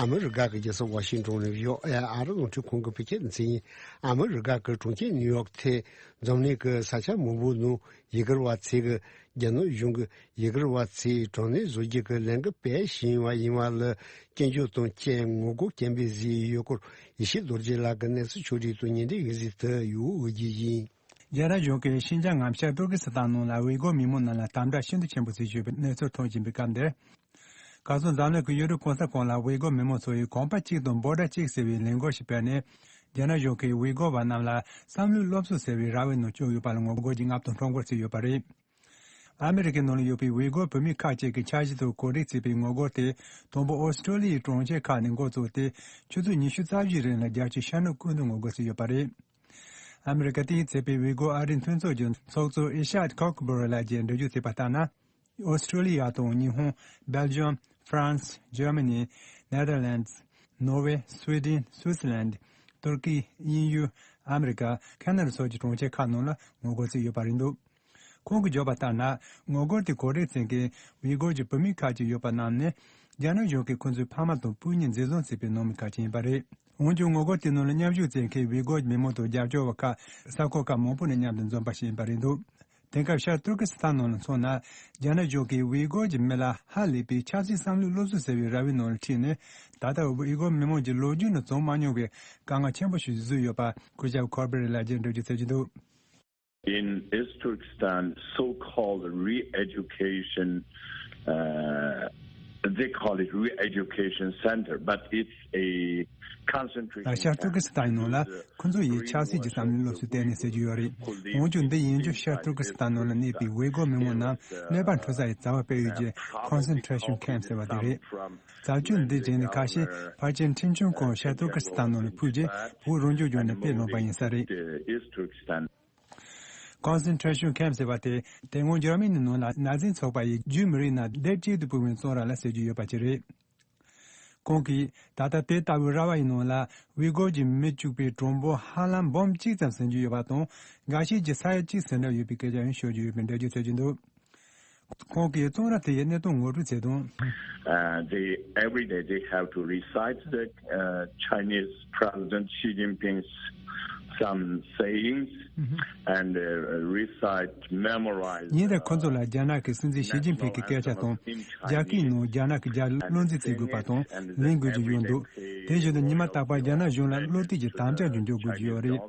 ཨ་མི་རི་ཀ་གི་རྒྱལ་ས་ཝ་ཤིང་ཏོན་ནས་བྷི་ཨོ་ཨེ་ཨ་རི་རླུང་འཕྲིན་ཁང་གི་བོད་སྐད་སྡེ་ཚན་ཡིན། ཨ་མི་རི་ཀ་གི་གྲོང་ཁྱེར་ནིའུ་ཡོག་ཐེ་འཛམ་གླིང་གི་ས་ཆ་མང་པོའི་ནང་ཡུ་གུར་བ་ཚོས་ཀྱི་རྒྱ་ནག་གཞུང་གིས་ཡུ་གུར་བ་ཚོའི་གྲངས་གནས་བཟོ་རྒྱུ་གི་ལས་འགུལ་སྤེལ་བཞིན་པ་ཡིན་པ་ལ་སྐྱོན་བརྗོད་དང་བཅས་ངོ་རྒོལ་སྐད་འབོད་བཟོས་ཡོད་སྐོར་ཡེ་ཤེས་རྡོ་རྗེ་ལགས་ཀྱིས་གནས་ཚུལ་ཕྱོགས་སྒྲིག་དང་ཉིན་རེའི་གཟིགས་དུ་ཡོད་འོས་རྒྱུ་ཡིན། རྒྱ་ནག་གཞུང་གིས་ཤིན་ཅང་ངམ་ཤར་ཏུར་ཀི་སི་ཐན་ནང་ལ་ཝི་གོ་མི་མང་རྣམས་ལ་དམ་དྲག་ཤིན་ཏུ་ཆེན་པོ་བྱེད་བཞིན་པའི་གནས་ཚུལ་ཐོན་བཞིན་པའི་སྐབས་འདིར། ཁ་སང་འཛམ་གླིང་གི་ཡུལ་གྲུ་གང་ས་གང་ལ་ཝི་གོ་མི་མང་ཚོ་ཡིས་གོམ་པ་གཅིག་དང་འབོད་སྒྲ་གཅིག་ཟེར་བའི་ལས་འགུལ་ཞིག་སྤེལ་ནས། རྒྱ་ནག་གཞུང་གིས་ཝི་གོ་བ་རྣམས་ལ་བསམ་བློའི་སློབ་གསོ་ཟེར་བའི་ར་བའི་ནང་བཅུག་ཡོད་པ་ལ་ངོ་རྒོལ་གྱི་རྔམ་སྟོན་ཁྲོམ་སྐོར་བྱས་ཡོད་པ་རེད། ཨ་མི་རི་ཀའི་ནང་ལ་ཡོད་པའི་ཝི་གོ་བོད་མི་ཁག་ཅིག་གིས་འཆར་གཞི་དང་གོ་སྒྲིག་བྱས་པའི་ངོ་རྒོལ་དེ་དང་པོ་ཨོ་སི་ཀྲོ་ལི་ཡའི་གྲོང་ཁྱེར་ཁག་ནས་འགོ་བཙུགས་ཏེ། ཆུ་ཚོད་ཉི་ཤུ་རྩ་བཞིའི་རིང་ལ་རྒྱལ་སྤྱིའི་ཤར་ནུབ་ཀུན་ཏུ་ངོ་རྒོལ་བྱས་ཡོད་པ་རེད། ཨ་མི་རི་ཀ་དེའི་ཚེ་པའི་ཝི་གོ་ཨ་རིའི་མཐུན་ཚོགས་ཀྱི་ཚོགས་གཙོ་ཨེ་ཤ་ཁོག་བོར་ལགས་ཀྱིས་འགྲེལ་བརྗོད་བྱས་པ་ལྟར་ན། ཨོ་སི་ཀྲོ་ལི་ཡ་དང་ཉི་ཧོང་། སྦེལ་ཇམ། ཧྥ་རན་སི། འཇར་མ་ནི། ནེ་དར་ལེན་ཌི། ནོར་ཝེ། སུའེ་ཌེན། སུའི་ཙི་ལན་ཌི། ཏུར་ཀི། དབྱིན་ཡུལ། ཨ་མི་རི་ཀ། ཁེ་ན་ཌ་སོགས་ཀྱི་གྲོང་ཁྱེར་ཁག་ནང་ལ་ངོ་རྒོལ་བྱས་ཡོད་པ་རེད་འདུག་ཁོང་གིས་བརྗོད་པ་ལྟར་ན། ངོ་རྒོལ་དེ་གོ་སྒྲིག་བྱེད་མཁན་ཝི་གོར་གྱི་བུད་མེད་ཁག་ཅིག་ཡོད་པ་རྣམས་ནི། རྒྱ་ནག་གཞུང་གིས་ཁོང་ཚོའི་ཕ་མ་དང་སྤུན་ཉེ་འཛིན་བཟུང་བྱས་པའི་ནང་མི་ཁག་ཅིག་ཡིན་པ་རེད། འོན་ཀྱང་ངོ་རྒོལ་དེའི་ནང་ལ་མཉམ་ཞུགས་བྱེད་མཁན་ཝི་གོར་གྱི་མི་མང་དང་རྒྱབ་སྐྱོར་བ་ཁག་ས་ཁུལ་ཁག་མང་པོ་ནས་མཉམ་དུ་འཛོམས་པ་ཞིག་ཡིན་པ་རེད་འདུག་དེང་སྐབས་ཤར་ཏུར་ཀི་སི་ཐན་ནང་ལ་མཚོན་ན། རྒྱ་ནག་གཞུང་གིས་ཝི་གོར་གྱི་མི་ལ་ཧ་ལས་པའི་ཆབ་སྲིད་བསམ་བློའི་སློབ་གསོ་ཟེར་བའི་ར་བའི་ནང་ལ་ཁྲིད་ནས། ད་ལྟ་ཝི་གོར་མི་མང་གིས་ལོ་རྒྱུས་ནང་བྱུང་མ་མྱོང་བའི་དཀའ་ངལ་ཆེན་པོ་ཞིག་བཟོས་ཡོད་པ་སྐུ་ཞབས་ཁོར་བེར་ལགས་ཀྱིས་འགྲེལ་བརྗོད་བྱེད་ཀྱི་འདུག In East Turkestan, so-called re-education, uh, they call it re-education center, but it's a concentrated. ལ་ཤར་ཏུར་ཀི་སི་ཐན་ནང་ལ་ཁོ་ཚོ་ཡིས་ཆབ་སྲིད་ཀྱི་བསམ་བློའི་སློབ་གསོ་སྤྲད་ནས་ཟེར་གྱི་ཡོད་རེད། འོན་ཀྱང་འདི་ཡིན་རྒྱུ་ཤར་ཏུར་ཀི་སི་ཐན་ནང་ལ་གནས་པའི་ཝི་གོར་མི་མང་རྣམས་གནོད་པ་འཕྲོག་ས་ཡི་རྩ་བ་སྤེལ་ཡུལ་གྱི་ཁོན་སེན་ཊྲེ་ཤོན་ཁེམ་ཟེར་བ་དེ་རེད། རྩ་ཆེན་འདི་བྱས་ནས་ཁ་ཤས་ཕལ་ཆེར་ཁྲིམས་སྐྱོང་ཁང་ཤར་ཏུར་ཀི་སི་ཐན་ནང་ལ་ཕུད་རྗེས་བོད་རང་སྐྱོང་ལྗོངས་ནས་སྤེལ་ལོང་པ་ཡིན་ས་རེད། ཁོན་སེན་ཊྲེ་ཤོན་ཁེམ་ཟེར་བ་དེ་དེ་སྔོན་འཇར་མ་ནི་ནང་ལ་ནཱ་ཛི་ཚོགས་པ་ཡིས་ཇུའུ་མི་རིགས་རྣམས་སྡེབ་གཅིག་ཏུ་སྤུངས་པའི་བཙོན་ར་ལ་ཟེར་རྒྱུ་ཡོད་པ་ཅིག་རེད། ཁོང་གིས་ད་ལྟ་དེ་ལྟ་བུའི་ར་བ་ཡི་ནང་ལ་ཝི་གོར་གྱི་མི་བཅུག་པའི་གྲངས་འབོར་ཧ་ལམ་འབུམ་གཅིག་ཙམ་ཟིན་གྱི་ཡོད་པ་དང་། འགའ་ཤས་ཀྱིས་ས་ཡ་གཅིག་ཟིན་འདྲ་ཡོད་པའི་སྐད་ཆ་ཡང་ཤོད་ཀྱི་ཡོད་པའི་འགྲེལ་བརྗོད་བྱེད་ཀྱི་འདུག་ཁོང་གིས་གཙང་ར་དེ་ཡི་གནས་སྟངས་ངོ་སྤྲོད་བྱས་དོན། Uh, they every day they have to recite the uh, Chinese President Xi Jinping's some sayings and uh, recite, memorize. ཉིན་རེར་ཁོ་ཚོ་ལ་རྒྱ་ནག་གི་སྲིད་འཛིན་ཞི་ཅིན་ཕིང་གི་སྐད་ཆ་དང་། རྒྱ་སྐད་ནང་རྒྱ་ནག་གི་རྒྱལ་བློན་ཚིག་བརྩི་དགོས་པ་དང་ལེན་དགོས་ཀྱི་ཡོད་འདུག་དེ་བཞིན་དུ་ཉི་མ་རྟག་པར་རྒྱ་ནག་གཞུང་ལ་བློ་གཏད་ཀྱི་དམ་བཅའ་ཀྱང་འཇོག་དགོས་ཀྱི་ཡོད་རེད།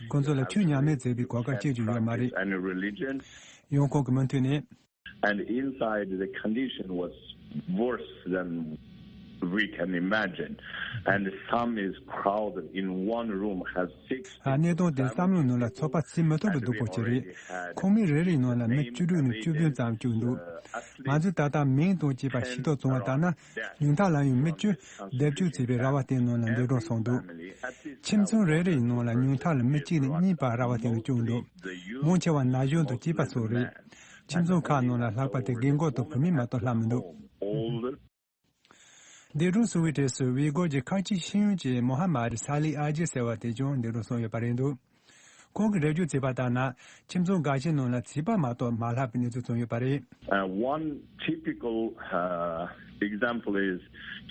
ཁོ་ཚོ་ལ་ཆོས་ཉམས་ལེན་མཛད་པའི་གོ་སྐབས་གཅིག་ཀྱང་ཡོད་མ་རེད། ཡང་ཁོང་གིས་མུ་མཐུད་ནས། And inside the condition was worse than we can imagine. And some is crowded in one room has six. གནས་སྟངས་དེ་བསམ་བློའི་ནང་ལ་ཚོར་བ་བྱེད་མི་ཐུབ་པའི་སྡུག་པོ་ཅིག་རེད། ཁང་མིག་རེ་རེའི་ནང་ལ་མི་བཅུ་དྲུག་ནས་བཅུ་བདུན་ཙམ་བཅུག་འདུག་ང་ཚོས་ད་ལྟ་མིང་དང་བཅས་པ་ཤེས་རྟོགས་བྱུང་བ་ལྟར་ན། ཉུང་མཐའ་ལ་ཡང་མི་བཅུ་བསྡད་བཅུག་བྱས་པའི་ར་བ་དེའི་ནང་ལ་འདས་གྲོངས་སོང་འདུག་ཁྱིམ་ཚང་རེ་རེའི་ནང་ལ་ཉུང་མཐའ་ལ་མི་གཅིག་ནས་གཉིས་བར་ར་བ་དེ་ནང་བཅུག་འདུག་མང་ཆེ་བ་ན་གཞོན་དང་སྐྱེས་པ་སོགས་རེད། ཁྱིམ་ཚང་ཁག་ནང་ལ་ལྷག་པ་དེ་རྒན་འཁོགས་དང་བུད་མེད་མ་གཏོགས་ལྷག་མི་འདུག་འདས་གྲོངས་སོང་བའི་གྲས་སུ་ཝི་གོར་གྱི་ཁ་ཆེའི་ཤེས་ཡོན་ཅན་མོ་ཧ་མ་རི་ས་ལི་ཨ་ཇེ་ཟེར་བ་དེ་ཀྱང་འདས་གྲོངས་སོང་ཡོད་པ་རེད་འདུག་ཁོང་གིས་འགྲེལ་བརྗོད་བྱས་པ་ལྟར་ན། ཁྱིམ་ཚང་འགའ་ཤས་ནང་ལ་བྱིས་པ་མ་གཏོགས་མ་ལྷག་པའི་གནས་ཚུལ་བྱུང་ཡོད་པ་རེད། Uh, one typical uh, example is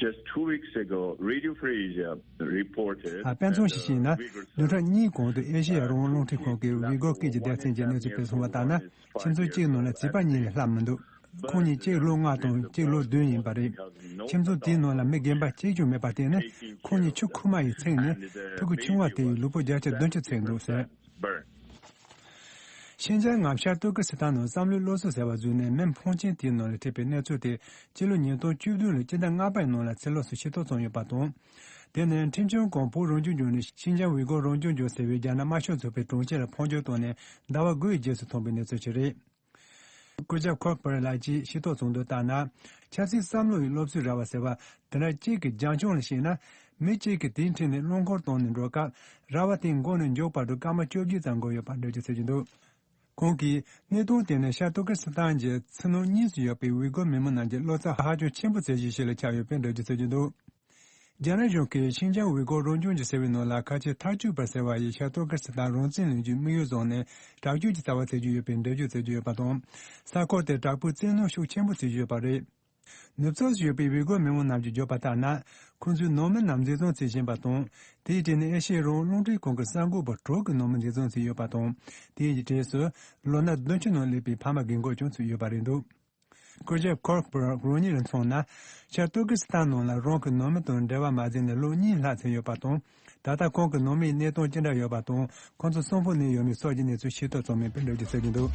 just two weeks ago, Radio Free Asia reported. ཨ། དཔེ་མཚོན་ཞིག་བྱས་ན། བདུན་ཕྲག་གཉིས་གོང་དུ་ཨེ་ཤེ་ཡ་རང་དབང་རླུང་འཕྲིན་ཁང་གིས་ཝི་གོར་སྐད་ཀྱི་སྡེ་ཚན་གྱི་གནས་ཚུལ་སྤེལ་སོང་བ་ལྟར་ན། ཁྱིམ་ཚང་གཅིག་ནང་ལ་བྱིས་པ་གཉིས་ལས་ལྷག་མི་འདུག་ཁོང་གཉིས་གཅིག་ལོ་ལྔ་དང་གཅིག་ལོ་བདུན་ཡིན་པ་རེད། ཁྱིམ་ཚང་དེའི་ནང་ལ་མི་རྒན་པ་གཅིག་ཀྱང་མེད་པར་བརྟེན་ནས། ཁོང་གཉིས་ཆུང་ཁུག་མ་ཡིས་ཚིག་ནས་ཕྲུ་གུ་ཆུང་བ་དེ་ཡི་ལུས་པོ་བརྒྱ་ཆ་བདུན་ཅུ་ཚིག་འདུག་ཟེར། ཤིན་ཅང་ངམ་ཤར་ཏུར་ཀི་སི་ཐན་ནང་བསམ་བློའི་སློབ་གསོ་ཟེར་བ་བཟོས་ནས་མི་ཕོན་ཆེན་དེའི་ནང་ལ་ཐེབས་པའི་གནས་ཚུལ་དེ། སྤྱི་ལོ་ཉིས་སྟོང་བཅུ་བདུན་ལོའི་སྤྱི་ཟླ་ལྔ་པའི་ནང་ལ་ཕྱི་ལོགས་སུ་ཤེས་རྟོགས་བྱུང་ཡོད་པ་དང་། དེ་ནི་ཁྲིམས་སྐྱོང་ཁང་བོད་རང་སྐྱོང་ལྗོངས་ནས་ཤིན་ཅང་ཝི་གོ་རང་སྐྱོང་ལྗོངས་ཟེར་བའི་རྒྱ་ནག་དམར་ཤོག་ཚོགས་པའི་དྲུང་ཆེ་ལ་ཕོན་ཆེན་བཏང་ནས་ཟླ་བ་དགུའི་རྗེས་སུ་ཐོན་པའི་གནས་ཚུལ་ཞིག་རེད། སྐུ་ཞབས་ཁོར་པར་ལགས་ཀྱིས་ཤེས་རྟོགས་བྱུང་དོན་ལྟར་ན། ཆབ་སྲིད་བསམ་བློ་ཡི་སློབ་གསོའི་ར་བ་ཟེར་བ་དེ་འདྲ་གཅིག་གི་རྒྱང་མཆོང་ལ་གཞིགས་ན། མི་གཅིག་གིས་དེའི་འཁྲིས་ནས་རླངས་འཁོར་བཏང་ནས་འགྲོ་སྐབས། ར་བ་དེའི་མགོ་ནས་མཇུག་བར་དུ་སྐར་མ་བཅོ་བརྒྱད་ཙམ་འགོར་ཡོད་པར་འགྲེལ་བརྗོད་བྱེད་ཀྱི་འདུག་ཁོང་གིས་གནད་དོན་དེ་ནི་ཤར་ཏུར་ཀི་སི་ཐན་གྱི་ཕྱི་ནང་གཉིས་སུ་ཡོད་པའི་ཝི་གོར་མི་མང་རྣམས་ཀྱི་བློ་འཚབ་ཧ་ཅང་ཆེན་པོ་བྱེད་གཞི་ཞིག་ལ་ཆགས་ཡོད་པའི་འགྲེལ་བརྗོད་བྱེད་ཀྱི་འདུག་རྒྱ་ནག་གཞུང་གིས་ཤིན་ཅང་ཝི་གོར་རང་སྐྱོང་ལྗོངས་ཟེར་བའི་ནང་ལ་ཁ་ཆེ་མཐའ་གཅིག་པར་ཟེར་བ་ཡི་ཤར་ཏུར་ཀི་སི་ཐན་རང་བཙན་ལོན་རྒྱུའི་དམིགས་ཡུལ་བཟུང་ནས་དྲག་སྤྱོད་ཀྱི་རྩ་བ་བཙལ་རྒྱུ་ཡོད་པའི་འགྲེལ་བརྗོད་བྱེད་ཀྱི་ཡོད་པ་དང་། ས་ཁུལ་དེར་དྲག་པོའི་བཙན་གནོན་ཤུགས་ཆེན་པོ་བྱེད་ཀྱི་ཡོད་པ་རེད། ནུབ་ཕྱོགས་སུ་ཡོད་པའི་ཝི་གོར་མི་མང་རྣམས་ཀྱིས་བརྗོད་པ་ལྟར་ན། ཁོང་ཚོའི་ནང་མི་རྣམས་འཛིན་བཟུང་བྱེད་བཞིན་པ་དང་། དེའི་རྗེས་ནས་ཨེ་ཤེ་ཡའི་རང་དབང་རླུང་འཕྲིན་ཁང་གི་གསར་འགོད་པ་དྲུག་གི་ནང་མི་འཛིན་བཟུང་བྱས་ཡོད་པ་དང་། དེའི་རྗེས་སུ་ལོ་ན་བདུན་ཅུ་ནང་སླེབས་པའི་ཕ་མ་རྒན་འཁོགས་ཀྱང་ཚུད་ཡོད་པ་རེད་འདུག་སྐུ་ཞབས་ཁོར་པར་རང་ཉིད་ལ་མཚོན་ན། ཤར་ཏུར་ཀི་སི་ཐན་ནང་ལ་རང་གི་ནང་མི་དང་འབྲེལ་བ་མ་བྱས་ནས་ལོ་གཉིས་ལྷག་ཕྱིན་ཡོད་པ་དང་། ད་ལྟ་ཁོང་གི་ནང་མིའི་གནས་སྟངས་ཅི་འདྲ་ཡོད་པ་དང་། ཁོང་ཚོ་གསོན་པོ་གནས་ཡོད་མེད་སོགས་ཀྱི་གནས་ཚུལ་ཤེས་རྟོགས་བྱུང་མེད་པའི་འགྲེལ་བརྗོད་བྱེད་ཀྱི་འདུག་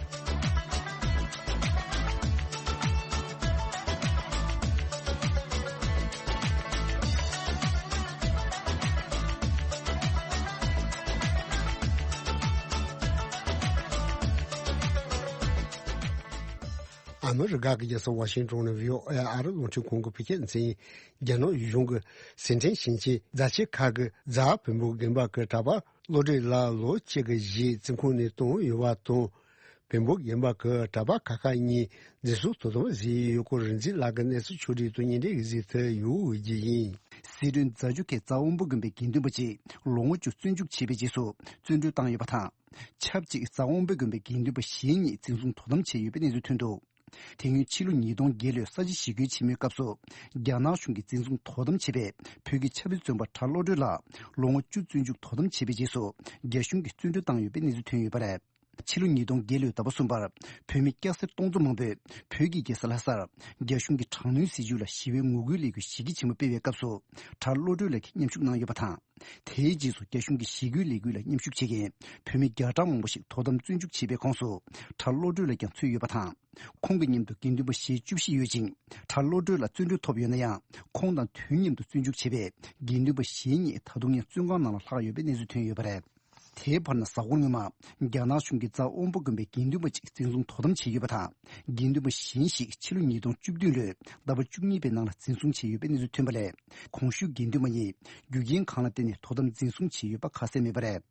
ཨ་མི་རི་ཀ་གི་རྒྱལ་ས་ཝ་ཤིང་ཏོན་ནས་བྷི་ཨོ་ཨེ་ཨ་རི་རླུང་འཕྲིན་ཁང་གི་བོད་སྐད་འཛིན། རྒྱ་ནག་གཞུང་གི་ཟིན་བྲིས་ཤིང་ཆེན་རྫ་ཆས་ཁག་གི་རྫ་བོན་པོ་དགོན་པ་གི་གྲྭ་པ་བློ་གྲོས་ལགས་ལོ་གཅིག་གི་རྗེས་བཙོན་ཁང་ནས་བཏང་ཡོད་པ་དང་། བོན་པོ་དགོན་པ་གི་གྲྭ་པ་ཁག་ཁག་གཉིས་འཛིན་བཟུང་དོ་དམ་བཟོས་ཡོད་སྐོར་རིག་འཛིན་ལགས་ཀྱི་གནས་ཚུལ་ཕྱོགས་སྒྲིག་དང་སྙན་སྒྲོན་གྱིས་གཟིགས་ཐུབ་ཡོད་རྒྱུ་ཡིན། སི་ཁྲོན་རྫ་ཆུ་ཁའི་རྫ་དབོན་པོ་དགོན་པའི་དགེ་འདུན་པ་གཅིག་ལོ་ངོ་བཅུ་བཙོན་འཇུག་བྱས་པའི་རྗེས་སུ་བཙོན་གྲོལ་བཏང་ཡོད་པ་དང་། ཆབས་ཅིག་རྫ་དབོན་པོ་དགོན་པའི་དགེ་འདུན་པ་གཞན་གཉིས་འཛིན་བཟུང་དོ་དམ་བྱས་ཡོད་པའི་གནས་ཚུལ་ཐོན་འདུག་དེ་སྔོན་ཕྱི་ལོ་ཉིས་སྟོང་བརྒྱད་ལོའི་ས་བྱི་ཞི་རྒོལ་ཆེན་མོའི་སྐབས་སུ། རྒྱ་ནག་གཞུང་གིས་འཛིན་བཟུང་དོ་དམ་བྱས་པའི་བོད་ཀྱི་ཆབ་སྲིད་བཙོན་པ་གྲྭ་བློ་གྲོས་ལགས་ལོ་ངོ་བཅུ་བཙོན་འཇུག་དོ་དམ་བྱས་པའི་རྗེས་སུ། རྒྱ་གཞུང་གིས་བཙོན་གྲོལ་བཏང་ཡོད་པའི་གནས་ཚུལ་ཐོན་ཡོད་པ་རེད། ཕྱི་ལོ་ཉིས་སྟོང་བརྒྱད་ལོའི་ཟླ་བ་གསུམ་པར། བོད་མི་སྐྱ་སེར་སྟོང་ཚོ་མང་པོས་བོད་ཀྱི་རྒྱལ་ས་ལྷ་སར། རྒྱ་གཞུང་གི་དྲག་གནོན་སྲིད་བྱུས་ལ་ཞི་བའི་ངོ་རྒོལ་ལས་འགུལ་ཞི་རྒྱ་ཆེན་མོ་སྤེལ་བའི་སྐབས་སུ། གྲྭ་བློ་གྲོས་ལགས་ཀྱིས་མཉམ་ཞུགས་གནང་ཡོད་པ་དང་། དེའི་རྗེས་སུ་རྒྱ་གཞུང་གི་ཞི་རྒོལ་ལས་འགུལ་ལ་མཉམ་ཞུགས་བྱེད་མཁན་བོད་མི་བརྒྱ་གྲངས་མང་པོ་ཞིག་དོ་དམ་བཙོན་འཇུག་བྱས་པའི་ཁོངས་སུ། གྲྭ་བློ་གྲོས་ལགས་ཀྱང་ཚུད་ཡོད་པ་དང་། ཁོང་གི་མཉམ་དུ་དགེ་འདུན་པ་ཞེ་བཅུ་བཞི་ཡོད་ཅིང་། གྲྭ་བློ་གྲོས་ལགས་བཙོན་གྲོལ་ཐོབ་ཡོད་ན་ཡང་། ཁོང་དང་དུས་མཉམ་དུ་བཙོན་འཇུག་བྱས་པའི་དགེ་འདུན་པ་གཞན་གཉིས་ད་དུང་ཡང་བཙོན་ཁང་ནང་ལ་ལྷག་ཡོད་པའི་གནས་ཚུལ་ཐོན་ཡོད་པ་རེད། དེའི་བར་ན་གཟའ་འཁོར་སྔོན་མ། རྒྱ་ནག་གཞུང་གིས་རྫ་དབོན་པོ་དགོན་པའི་དགེ་འདུན་པ་གཅིག་འཛིན་བཟུང་དོ་དམ་བྱས་ཡོད་པ་དང་། དགེ་འདུན་པ་གཞན་ཞིག་ཕྱི་ལོ་ཉིས་སྟོང་བཅུ་བདུན་ལོའི་ཟླ་བ་བཅུ་གཉིས་པའི་ནང་ལ་འཛིན་བཟུང་བྱས་ཡོད་པའི་གནས་ཚུལ་ཐོན་པ་ལས། གོང་ཞུས་དགེ་འདུན་པ་གཉིས་རྒྱུ་རྐྱེན་གང་ལ་བརྟེན་ནས་དོ་དམ་འཛིན་བཟུང་བྱས་ཡོད་པ་ཁ་གསལ་མེད་པ་རེད།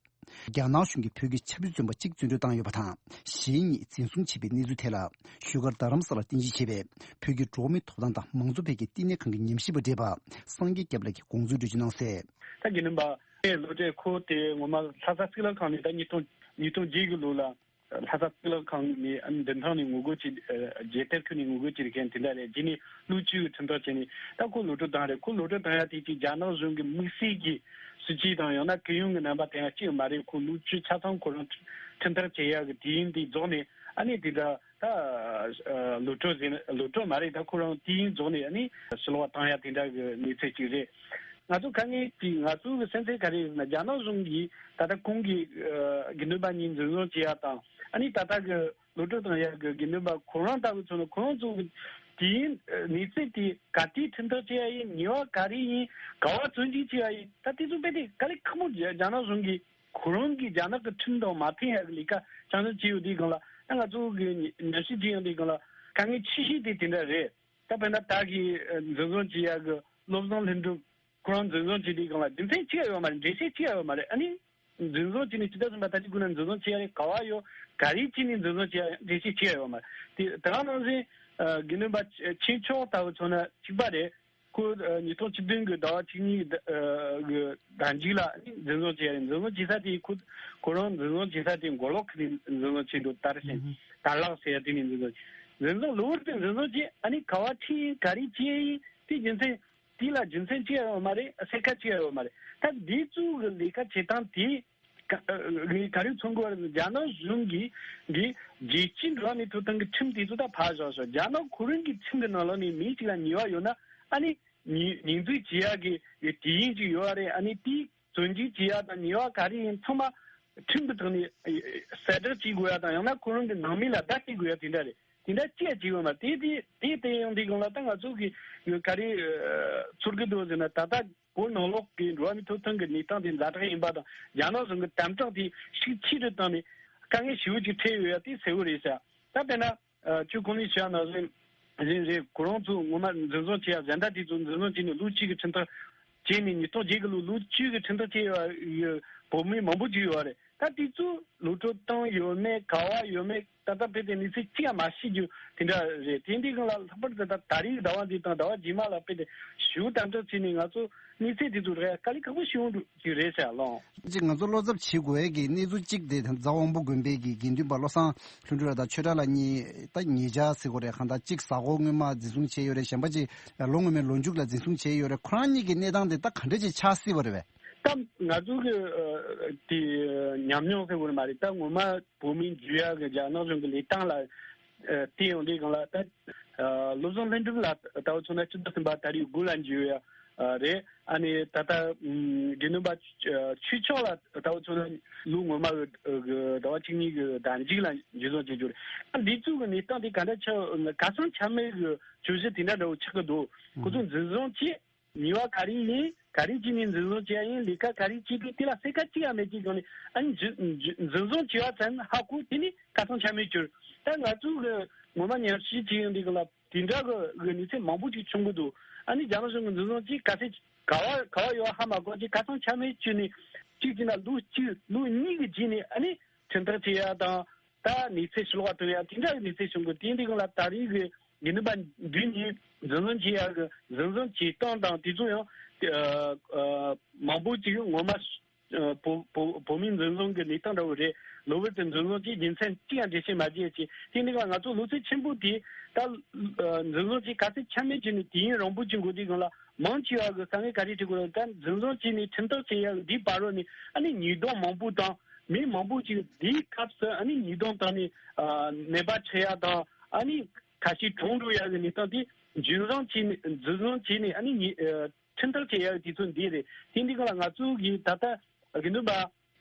རྒྱ་ནག་གཞུང་གིས་བོད་ཀྱི་ཆབ་སྲིད་བཙོན་པ་གཅིག་བཙོན་འཁྲུག་བཏང་ཡོད་པ་དང་། གཞན་གཉིས་འཛིན་བཟུང་བྱས་པའི་གནས་ཚུལ་ཐད་ལ། བཞུགས་སྒར་རྡ་རམ་ས་ལར་རྟེན་གཞི་བྱས་པའི་བོད་ཀྱི་འགྲོ་བ་མིའི་ཐོབ་ཐང་དང་མང་གཙོ་འཕེལ་རྒྱས་བསྟི་གནས་ཁང་གི་ཉམས་ཞིབ་པ་བགྲེས་པ་སངས་རྒྱས་སྐྱབས་ལགས་ཀྱིས་དགོངས་ཚུལ་འགྲེལ་བརྗོད་གནང་གསལ། ད་དགེ་འདུན་པ་ཨེ་བློ་གྲོས་ཁོ་དེ་ངོ་མ་ལྷ་ས་གཙུག་ལག་ཁང་ནས་ད་ཉིས་སྟོང་ཉིས་སྟོང་བརྒྱད་ཀྱི་ལོ་ལ་ལྷ་ས་གཙུག་ལག་ཁང་ནས་ཨ་ནི་མདུན་ཐང་ནས་ངོ་རྒོལ་བྱས། རྒྱལ་དར་ཁུར་ནས་ངོ་རྒོལ་བྱས་རེད། མཁན་དེ་འདྲ་རེད། རྗེས་ནས་ལོ་བཅུ་གི་ཁྲིམས་ཐག་བཅད་ནས་ད་ཁོ་གློད་གྲོལ་བཏང་རེད། ཁོ་གློད་གྲོལ་བཏང་ཡ་དེ་ཅིག་རྒྱ་ནག་གཞུང་གི་དམིགས་བསལ་གྱི་སྲིད་བྱུས་དང་ཡང་ན་གུ་ཡངས་ཀྱི་རྣམ་པ་དེ་ཡང་གཅིག་མ་རེད། ཁོ་ལོ་བཅུ་ཆ་ཚང་ཁོ་རང་ཁྲིམས་ཐག་བཅད་ཡ་གི་དུས་ཡུན་དེ་རྫོགས་ནས་ཨ་ནི་དེ་འདྲ་ད་གློད་གྲོལ་ཟེར་ན་གློད་གྲོལ་མ་རེད། ད་ཁོ་རང་དུས་ཡུན་རྫོགས་ནས་ཨ་ནི་ཕྱིར་ལོག་བཏང་ཡ་དེ་འདྲ་གི་གནས་ཚུལ་ཅིག་རེད། ང་ཚོ་དཀའ་ངལ་དེ་ང་ཚོ་གི་སེམས་ཚེགས་ག་རེ་ཡོད་ན་རྒྱ་ནག་གཞུང་གིས་ད་ལྟ་ཁོང་གི་དགེ་འདུན་པ་གཉིས་འཛིན་བཟུང་བྱེད་ཡ་དང་ཨ་ནི་ད་ལྟ་གི་གློད་གྲོལ་བཏང་ཡ་གི་དགེ་འདུན་པ་ཁོ་རང་ལྟ་བུ་ཚོ་ནི་ཁོ་རང་ཚོ་གི་དུས་ཡུན་གནས་ཚད་དེ་ག་དུས་ཁྲིམས་ཐག་བཅད་ཡ་ཡིན། ཉེས་པ་ག་རེ་ཡིན། ག་བ་བཙོན་འཇུག་བྱེད་ཡ་ཡིན། ད་དེ་ཚོ་དཔེ་དེ་དཀའ་ལས་ཁག་པོ་རྒྱ་རྒྱ་ནག་གཞུང་གིས་ཁོ་རང་གིས་རྒྱ་ནག་གི་ཁྲིམས་དང་མ་མཐུན་ཡ་གི་ལས་ཀ་རྐྱང་རྐྱང་བྱས་ཡོད་དུས་སྒང་ལ་ད་ང་ཚོ་གི་ཉམས་ཞིབ་བྱེད་ཡོང་དུས་སྒང་ལ་དཀའ་ངལ་ཆེ་ཤོས་དེ་དེ་འདྲ་རེད། ད་དཔེར་ན་ད་གི་འཛིན་བཟུང་བྱེད་ཡ་གི་བློ་བཟང་ལྷུན་གྲུབ་ཁོ་རང་འཛིན་བཟུང་བྱེད་དུས་སྒང་ལ་རྒྱུ་མཚན་ཅི་ཡང་ཡོད་མ་རེད། འགྲེལ་བཤད་ཅི་ཡང་ཡོད་མ་རེད། ཨ་ནི་འཛིན་བཟུང་བྱས་ནས་ཕྱི་ཟླ་གསུམ་པ་ད་ཅི་དགོས་ན་འཛིན་བཟུང་བྱེད་ཡ་རེད། ག་བ་ཡོད། ག་རེ་བྱས་ནས་འཛིན་བཟུང་བྱེད་ཡ་འགྲེལ་བཤད་ཅི་ཡང་ཡོད་མ་རེད། དེ་དེ་ག་ནང་བཞིན་དགེ་འདུན་པ་ཆོས་མཆོག་ལྟ་བུ་མཚོན་ན་གཅིག་པ་རེད། ཁོ་ཉིས་སྟོང་བཅུ་བདུན་གི་ཟླ་བ་བཅུ་གཉིས་གི་ཟླ་མཇུག་ལ་འཛིན་བཟུང་བྱས་ཡ་རེད། འཛིན་བཟུང་བྱེད་ས་དེ་ཁོ་ཁོ་རང་འཛིན་བཟུང་བྱེད་ས་དེ་མགོ་ལོག་ཁུལ་ནས་འཛིན་བཟུང་བྱས་འདུག་དར་ཞིང་དར་ལག་ཟེར་ཡ་དེ་ནས་འཛིན་བཟུང་བྱས། འཛིན་བཟུང་གློ་བུར་དུ་འཛིན་བཟུང་བྱས། ཨ་ནི་ག་བ་ཁྲིད་ཡིན། ག་རེ་བྱས་ཡིན། དེ་རྒྱུ་མཚན་དེ་ལ་རྒྱུ་མཚན་ཅི་ཡང་ཡོད་མ་རེད། གསལ་ཁ་ཅི་ཡང་ཡོད་མ་རེད། ད་འདི་ཚོ་གི་ལས་ཀ་བྱེད་སྟངས་དེ་ག་ག་རེ་མཚོན་དགོས་རེད། རྒྱ་ནག་གཞུང་གིས་འདི་རྒྱལ་སྤྱིའི་འགྲོ་བ་མིའི་ཐོབ་ཐང་གི་ཁྲིམས་དེ་ཚོ་ད་ཕར་བཞག་ཤོག་རྒྱ་ནག་ཁོ་རང་གི་ཁྲིམས་ཀྱི་ནང་ལོགས་ནས་མི་གཅིག་ལ་ཉེས་པ་ཡོད་ན་ཨ་ནི་ཉེས་ཉེས་འཛུགས་བྱེད་ཡག་གི་དུས་ཡུན་ཅིག་ཡོད་རེད། ཨ་ནི་དེའི་བཙོན་འཇུག་བྱེད་ཡག་དང་ཉེས་པ་ག་རེ་ཡིན་ཚང་མ་ཁྲིམས་ཀྱི་ཐོག་ནས་གསལ་བསྒྲགས་བྱེད་དགོས་ཡ་དང་ཡང་ན་ཁོ་རང་གི་ནང་མི་ལ་བརྡ་སྤྲད་དགོས་ཡ་དེ་འདྲ་རེད། དེ་འདྲ་ཅི་ཡང་བྱེད་དགོས་མ་རེད། དེ་དེ་དེ་ཡོང་དུས་སྒང་ལ་ད་ང་ཚོ་གི་ག་རེ་ཚོར་གི་འདུག་ཟེར་ན་ད་ལྟ་བོད་ནང་ལོགས་ཀྱི་འགྲོ་བ་མིའི་ཐོབ་ཐང་གི་གནས་སྟངས་དེ་ཛ་དྲག་ཡིན་པ་དང་རྒྱ་ནག་གཞུང་གི་དམ་དྲག་དེ་ཤུགས་ཆེ་རུ་བཏང་ནས་དཀའ་ངལ་ཞེ་པོ་ཅིག་འཕྲད་ཡོད་ཡ་དེ་གསལ་བོ་རེད་ཤག་ད་དཔེར་ན་ཁྱོད་གོང་ནས་བཤད་ནང་བཞིན་བཞིན་རེད། ཁོ་རང་ཚོ་ངོ་མ་འཛིན་བཟུང་བྱས་ཡ་གཞན་དག་དེ་ཚོ་འཛིན་བཟུང་བྱས་ནས་ལོ་གཅིག་གི་ཁྲིམས་ཐག་བཅད་ནས་ཉིས་སྟོང་བརྒྱད་གི་ལོ་ལོ་གཅིག་གི་ཁྲིམས་ཐག་བཅད་ཡོད་བོད་མི་མང་པོ་ཅིག་ཡོད་རེད། ད་དེ་ཚོ་གློད་གྲོལ་བཏང་ཡོད་མེད་ག་བ་ཡོད་མེད་ད་ལྟ་དཔེ་དེ་གནས་ཚུལ་གཅིག་ཡང་མ་ཤེས་རྒྱུ་དེ་འདྲ་རེད། དེ་འདི་སྒང་ལ་ལྷག་པར་དུ་ད་ད་རེས་ཟླ་བ་འདི་དང་ཟླ་བ་རྗེས་མ་ལ་དཔེ་དེ་ཞུ་དམ་དྲག་བྱས་ནས་ང་ཚོ་གནས་ཚུལ་དེ་ཚོ་རེད་དཀའ་ལས་ཁག་པོ་ཞིག་ཡོང་འགྲོ་གི་རེད་ཟེར་ལོང་། ཅིག་ང་ཚོ་བློ་འཚབ་བྱེད་དགོས་ཡས་ཀྱི་གནས་ཚུལ་གཅིག་དེ་རྫ་དབང་པོ་དགོན་པའི་གི་དགེ་འདུན་པ་བློ་བཟང་ལྷུན་གྲུབ་ལགས་དང་ཆོས་གྲགས་ལགས་གཉིས་ད་ཉེ་ཆར་ཟེར་དགོས་རེད། གང་ལྟར་གཅིག་གཟའ་འཁོར་སྔོན་མ་འཛིན་བཟུང་བྱས་ཡོད་རེད། གཞན་པ་ཅིག་ལོ་སྔོན་མའི་ལོ་མཇུག་ལ་འཛིན་བཟུང་བྱས་ཡོད་རེད། ཁོ་རང་གཉིས་ཀྱི་གནས་སྟངས་དེ་ད་ག་འདྲ་ཅིག་ཆགས་སྲིད་པ་རེད་པས། ད་ང་ཚོ་གི་དེ་ཉམས་མྱོང་ཟེར་དགོས་རེད་མ་རེད། ད་ངོ་མ་བོད་མི་འཇུ་ཡག་གི་རྒྱ་ནག་གཞུང་གི་ལས་སྟངས་ལ་བལྟས་ཡོང་དུས་སྒང་ལ་ད་བློ་བཟང་ལྷུན་གྲུབ་ལགས་ལྟ་བུ་མཚོན་ན་ཕྱི་ཟླ་གསུམ་པ་ད་རེས་དགུ་ལ་འཇུ་ཡ་རེད། ཨ་ནི་ད་ལྟ་དགེ་འདུན་པ་ཆོས་མཆོག་ལགས་ལྟ་བུ་མཚོན་ན་ལོ་སྔོན་མ་གི་ཟླ་བ་གཅིག་གཉིས་ཀྱི་ཟླ་མཇུག་ལ་འཇུ་བཟུང་བྱེད་རྒྱུ་རེད། ཨ་འདི་ཚོ་གི་གནས་སྟངས་དེ་ག་འདྲ་ཆགས་ག་ཚང་ཆ་མེད་གི་བརྗོད་གཞི་དེ་འདྲ་འདྲ་བོ་ཆགས་ཀྱི་འདུག་ཁོ་ཚོ་འཛིན་བཟུང་བྱས། ཉེས་པ་ག་རེ་ཡིན། ག་རེ་བྱས་ནས་འཛིན་བཟུང་བྱས་ཡིན། ལས་ཀ་ག་རེ་བྱས་འདུག་དེ་ལ་གསལ་ཁ་གཅིག་ཡང་མེད་ཀྱི་སྒང་ནས་ཨ་ནི་འཛིན་འཛིན་འཛིན་བཟུང་བྱས་པ་ཙམ་ཧ་གོ་དེ་ནི་ག་ཚང་ཆ་མེད་གྱུར། ད་ང་ཚོ་གི་ངོ་མ་ཉམས་ཞིབ་བྱས་ཡོང་དུས་སྒང་ལ་དེ་འདྲ་གི་གི་གནས་ཚུལ་མང་པོ་ཅིག་བྱུང་གི་འདུག་ཨ་ནི་རྒྱ་ནག་གཞུང་གི་འཛིན་བཟུང་གཅིག་ག་ཚད་ག་བ་ག་བ་ཡོད་ཧ་མ་གོ་ཅིག་ག་ཚང་ཆ་མེད་བྱས་ནས་གཅིག་བྱས་ན་ལོ་གཅིག་ལོ་གཉིས་ཀྱི་རྗེས་ནས་ཨ་ནི་ཁྲིམས་ཐག་བཅད་ཡ་དང་། ད་གནས་ཚུལ་ཕྱི་ལོགས་ཐོན་ཡ་དེ་འདྲ་གི་གནས་ཚུལ་བྱུང་གི་དེ་འདི་གང་ལ་ད་རེས་ཀྱི་དགེ་འདུན་པ་འདི་གཉིས་འཛིན་བཟུང་བྱེད་ཡ་གི་འཛིན་བཟུང་བྱེད་སྟངས་དང་དེ་ཚོ་ཡང་ཨ་ཨ་མང་པོ་ཅིག་ངོ་མ་ཨ་བོ་བོ་བོད་མིའི་འཛིན་བཟུང་གི་གནས་སྟངས་འདྲ་བོ་རེད། གློ་བུར་དུ་འཛིན་བཟུང་བྱས་རྒྱུ་མཚན་ཅི་ཡང་འགྲེལ་བཤད་མ་བྱས་ཅིག་དེ་འདི་གང་ང་ཚོ་བློ་འཚབ་ཆེན་པོ་དེ་ད་ཨ་འཛིན་བཟུང་བྱས་ག་ཚོད་ཆ་མེད་བྱས་ནས་དུས་ཡུན་རིང་པོ་ཅིག་འགོར་དུས་གང་ལ་མང་ཆེ་བ་གི་དཀའ་ངལ་ག་རེ་འཕྲད་དགོས་རེད། ད་འཛིན་བཟུང་བྱས་ནས་ཁྲིམས་ཐག་བཅད་ཡ་གི་འདིའི་བར་རོ་ནས་ཨ་ནི་ཉེས་རྡུང་མང་པོ་དང་། མི་མང་པོ་ཅིག་འདིའི་སྐབས་སུ་ཨ་ནི་ཉེས་རྡུང་བཏང་ནས་ཨ་ནད་པ་ཁྲིད་ཡ་དང་ཨ་ནི་ཁ་ཤས་གྲོངས་འགྲོ་ཡ་གི་གནས་སྟངས་དེ་འཛིན་བཟུང་བྱས་ནས་འཛིན་བཟུང་བྱས་ནས་ཨ་ནི་ཉེས་ཨ་ཁྲིམས་ཐག་བཅད་ཡ་གི་དུས་ཚོད་འདི་རེད། དེ་འདི་ག་ལ་ང་ཚོ་གི་ད་ལྟ་དགེ་འདུན་པ་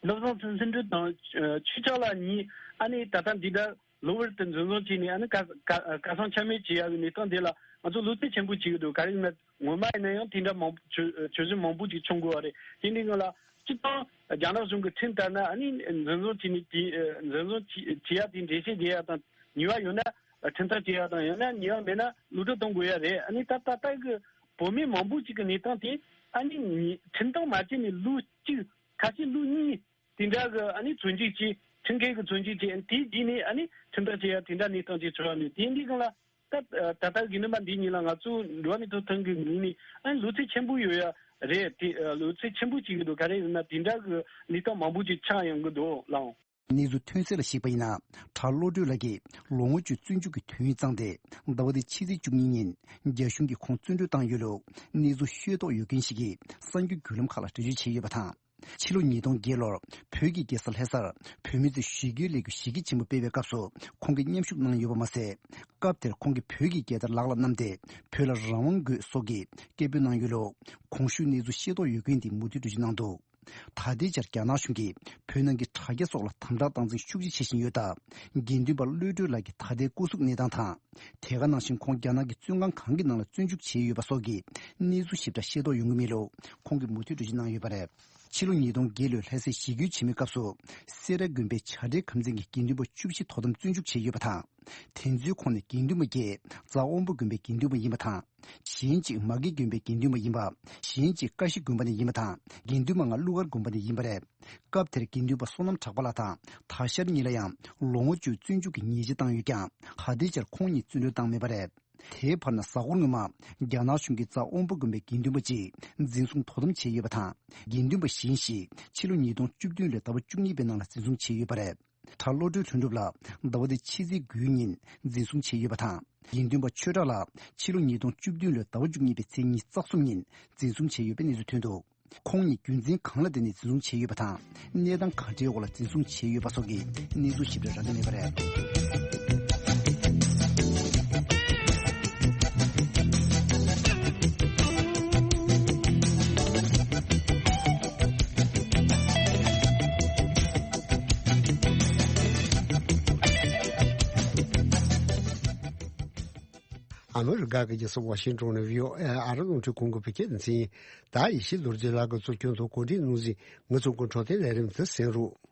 བློ་བཟང་ལྷུན་ལྷུན་གྲུབ་དང་ཆོས་ཆོས་སྐྱབས་ལགས་གཉིས་ཨ་ནི་ད་ལྟ་འདི་ལྟར་གློ་བུར་དུ་འཛིན་བཟུང་བྱས་ནས་ཨ་ནི་ག་ག་ག་སང་ཆ་མེད་བྱེད་ཡ་གི་གནས་སྟངས་འདི་ལ་ང་ཚོ་བློ་འཚབ་ཆེན་པོ་བྱེད་ཀྱི་འདུག་ག་རེ་ཡིན་ན་ངོ་མ་ཡིན་ན་ཡང་དེ་འདྲ་མང་པོ་བྱོས་བྱོས་གཞི་མང་པོ་ཅིག་བྱུང་དགོས་པ་རེད། དེ་འདི་སྔོན་ལ་སྤྱི་བཏང་རྒྱ་ནག་གཞུང་གི་ཁྲིམས་ལྟར་ན་ཨ་ནི་འཛིན་བཟུང་བྱས་ནས་དེ་འཛིན་བཟུང་བྱེད་བྱེད་ཡ་དེ་འགྲེལ་བཤད་རྒྱག་ཡ་དང་ཉེས་པ་ཡོད་ན་ཁྲིམས་ཐག་བཅད་ཡ་དང་ཡང་ན་ཉེས་པ་མེད་ན་གློད་གྲོལ་གཏོང་དགོས་ཡ་རེད། ཨ་ནི་ད་ད་ལྟ་གི་བོད་མི་མང་པོ་ཅིག་གི་གནས་སྟངས་དེ་ཨ་ནི་ཁྲིམས་ཐག་མ་བཅད་ནས་ལོ་གཅིག་ཁ་ཤས་ལོ་གཉིས། དེ་འདྲ་གི་ཨ་ནི་བཙོན་འཇུག་བྱས། ཁྲིམས་འགལ་གྱི་བཙོན་འཇུག་བྱས། དེའི་རྗེས་ནས་ཨ་ནི་ཁྲིམས་ཐག་བཅད་ཡ་དེ་འདྲ་གནས་སྟངས་ཅིག་འཚོལ་བ་ནི། དེ་འདི་སྒང་ལ་ད་ད་ལྟ་དགེ་འདུན་པ་འདི་གཉིས་ལ་ང་ཚོ་འགྲོ་བ་མིའི་ཐོབ་ཐང་གི་ངོས་ནས་ཨ་ནི་ལོ་ཚད་ཆེན་པོ་ཡོད་ཡ་རེད། དེ་ལོ་ཚད་ཆེན་པོ་བྱེད་ཀྱི་འདུག་ག་རེ་ཡིན་ན་དེ་འདྲ་གི་གནས་སྟངས་མང་པོ་ཅིག་ཆགས་ཡོང་གི་འདུག་ལགས། གནས་ཚུལ་ཐོན་གསལ་ལ་གཞིགས་པ་ཡིན་ན། གྲྭ་བློ་གྲོས་ལགས་ཀྱིས་ལོ་ངོ་བཅུ་བཙོན་འཇུག་གི་དུས་ཡུན་བཏང་སྟེ། ཟླ་བ་འདིའི་ཕྱི་ཚེས་བཅུ་གཉིས་ཉིན་རྒྱ་གཞུང་གིས་ཁོང་བཙོན་གྲོལ་བཏང་ཡོད་ལུགས་གནས་ཚུལ་ཤེས་རྟོགས་ཡོད་མཁན་ཞིག་གིས་གསར་འགྱུར་བརྒྱུད་ལམ་ཁག་ལ་འགྲེལ་བརྗོད་བྱས་ཡོད་པ་དང་། ཕྱི་ལོ་ཉིས་སྟོང་བརྒྱད་ལོར་བོད་ཀྱི་རྒྱལ་ས་ལྷ་སར་བོད་མི་ཚོས་ཞི་རྒོལ་ལས་འགུལ་གཞི་རྒྱ་ཆེན་པོ་སྤེལ་བའི་སྐབས་སུ་ཁོང་གིས་མཉམ་ཞུགས་གནང་ཡོད་པ་མ་ཟད། སྐབས་དེར་ཁོང་གིས་བོད་ཀྱི་རྒྱལ་དར་ལག་ལ་བསྣམས་ཏེ། བོད་ལ་རང་དབང་དགོས་སོགས་ཀྱི་སྐད་འབོད་གནང་ཡོད་ལུགས་གོང་ཞུས་གནས་ཚུལ་ཤེས་རྟོགས་ཡོད་མཁན་དེས་མུ་མཐུད་འགྲེལ་བརྗོད་གནང་འདུག་ད་ལྟའི་ཆར་རྒྱ་ནག་གཞུང་གིས་བོད་ནང་གི་དྲ་རྒྱ་སོགས་ལ་དམ་དྲག་སྟངས་འཛིན་ཤུགས་ཆེ་བྱེད་བཞིན་ཡོད་སྟབས། དགེ་འདུན་པ་བློ་གྲོས་ལགས་ཀྱི་ད་ལྟའི་སྐུ་གཟུགས་གནས་སྟངས་དང་། དེ་ག་ནང་བཞིན་ཁོང་རྒྱ་ནག་གི་བཙོན་ཁང་གང་གི་ནང་ལ་བཙོན་འཇུག་བྱས་ཡོད་པ་སོགས་ཀྱི་གནས་ཚུལ་ཞིབ་ཕྲ་ཤེས་རྟོགས་ཡོང་གི་མེད་ལུགས་ཁོང་གིས་མུ་མཐུད་འགྲེལ་བརྗོད་གནང་ཡོད་པ་རེད། ཕྱི་ལོ་ཉིས་སྟོང་བརྒྱད་ལོའི་ལྷ་སའི་ཞི་རྒོལ་ཆེན་མོའི་སྐབས་སུ། སེ་ར་དགོན་པའི་བྱ་བྲལ་ཁམས་ཚན་གྱི་དགེ་འདུན་པ་བཅུ་བཞི་དོ་དམ་བཙོན་འཇུག་བྱས་ཡོད་པ་དང་། དེ་ཚོའི་ཁོངས་ནས་དགེ་འདུན་པ་བརྒྱད་རྩ་དབོན་པོ་དགོན་པའི་དགེ་འདུན་པ་ཡིན་པ་དང་། གཞན་གཅིག་མ་གི་དགོན་པའི་དགེ་འདུན་པ་ཡིན་པ། གཞན་གཅིག་ཀ་ཤི་དགོན་པ་ནས་ཡིན་པ་དང་། དགེ་འདུན་པ་ལྔ་ཀླུ་མཁར་དགོན་པ་ནས་ཡིན་པ་རེད། སྐབས་དེར་དགེ་འདུན་པ་བསོད་ནམས་གྲགས་པ་ལགས་དང་ཐ་ཤལ་གཉིས་ལ་ཡང་ལོ་ངོ་བཅུ་བཙོན་འཇུག་གི་ཉེས་ཆད་བཏང་ཡོད་ཀྱང་། ད་ལྟའི་ཆར་ཁོང་གཉིས་བཙོན་གྲོལ་བཏང་མེད་པ་རེད། དེའི་བར་ན་གཟའ་འཁོར་སྔོན་མ། རྒྱ་ནག་གཞུང་གིས་རྩ་དབོན་པོ་དགོན་པའི་དགེ་འདུན་པ་གཅིག་འཛིན་བཟུང་དོ་དམ་བྱས་ཡོད་པ་དང་། དགེ་འདུན་པ་གཞན་ཞིག་ཕྱི་ལོ་ཉིས་སྟོང་བཅུ་བདུན་ལོའི་ཟླ་བ་བཅུ་གཉིས་པའི་ནང་ལ་འཛིན་བཟུང་བྱས་ཡོད་པ་རེད། གྲྭ་བློ་གྲོས་ལྷུན་གྲུབ་ལགས་ཟླ་བ་འདིའི་ཕྱི་ཚེས་དགུའི་ཉིན་འཛིན་བཟུང་བྱས་ཡོད་པ་དང་། དགེ་འདུན་པ་ཆོས་གྲགས་ལགས་ཕྱི་ལོ་ཉིས་སྟོང་བཅུ་བདུན་ལོའི་ཟླ་བ་བཅུ་གཉིས་པའི་ཚེས་ཉི་ཤུ་རྩ་གསུམ་ཉིན་འཛིན་བཟུང་བྱས་ཡོད་པའི་གནས་ཚུལ་ཐོན་འདུག་ཁོང་ཉིད་རྒྱུ་མཚན་གང་ལ་བརྟེན་ནས་འཛིན་བཟུང་བྱས་ཡོད་པ་དང་། གནས་སྟངས་ག་འདྲའི་འོག་ལ་འཛིན་བཟུང་བྱས་ཡོད་པ་སོགས་ཀྱི་གནས་ཚུལ་ཞིབ་ཕྲ་རག་གི་མེད་པ་རེད། ཨ་མི་རི་ཀ་གི་རྒྱལ་ས་ཝ་ཤིང་ཏོན་ནས་བྷི་ཨོ་ཨེ་ཨ་རི་རླུང་འཕྲིན་ཁང་གི་བོད་སྐད་སྡེ་ཚན་ཡིན། ད་ཡེ་ཤེས་རྡོ་རྗེ་ལགས་ཀྱིས་གཙོ་སྐྱོང་དང་གོ་སྒྲིག་གནང་ཟིན་ངེད་ཚོ་གི་འཕྲོད་བསྟེན་ལས་རིམ་དེ་གསན་རོགས།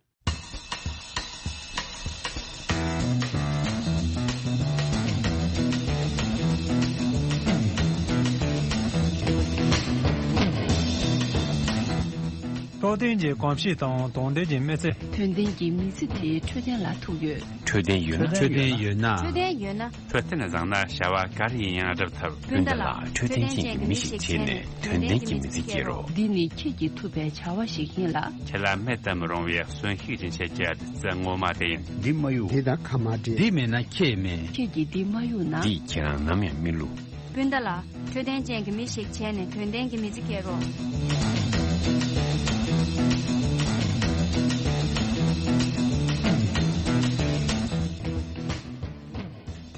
རྟོགས་ལྡན་གྱི་གོམས་གཤིས་དང་དོན་ལྡན་གྱི་མི་ཚེ། དོན་ལྡན་གྱི་མི་ཚེ་དེ་འཕྲོད་བསྟེན་ལ་ཐུག་ཡོད། འཕྲོད་བསྟེན་ཡོད་ན། འཕྲོད་བསྟེན་ཡོད་ན། འཕྲོད་བསྟེན་བཟང་ན་བྱ་བ་ག་རེ་ཡིན་ཡང་འགྲུབ་ཐུབ། སྤུན་ཟླ་ལགས། འཕྲོད་བསྟེན་ཅན་གྱི་མི་ཞིག་བྱས་ནས་དོན་ལྡན་གྱི་མི་ཚེ་སྐྱེལ་རོགས། འདི་ནི་ཁྱེད་ཀྱིས་ཐུབ་པའི་བྱ་བ་ཞིག་ཡིན་ལ། ཁྱེད་ལ་མེད་དུ་མི་རུང་བའི་གསོན་ཤུགས་སྦྱིན་བྱེད་ཀྱི་བདུད་རྩི་ངོ་མ་དེ་ཡིན། འདི་མ་གཡུག་འདི་དང་ཁ་མ་འབྲལ། འདི་མེད་ན་ཁྱེད་མེད། ཁྱེད་ཀྱིས་འདི་མ་གཡུག་ན། འདིས་ཁྱེད་རང་ནམ་ཡང་མི་བསླུ། སྤུན་ཟླ་ལགས། འཕྲོད་བསྟེན་ཅན་གྱི་མི་ཞིག་བྱས་ནས་དོན་ལྡན་གྱི་མི་ཚེ་སྐྱེལ་རོགས།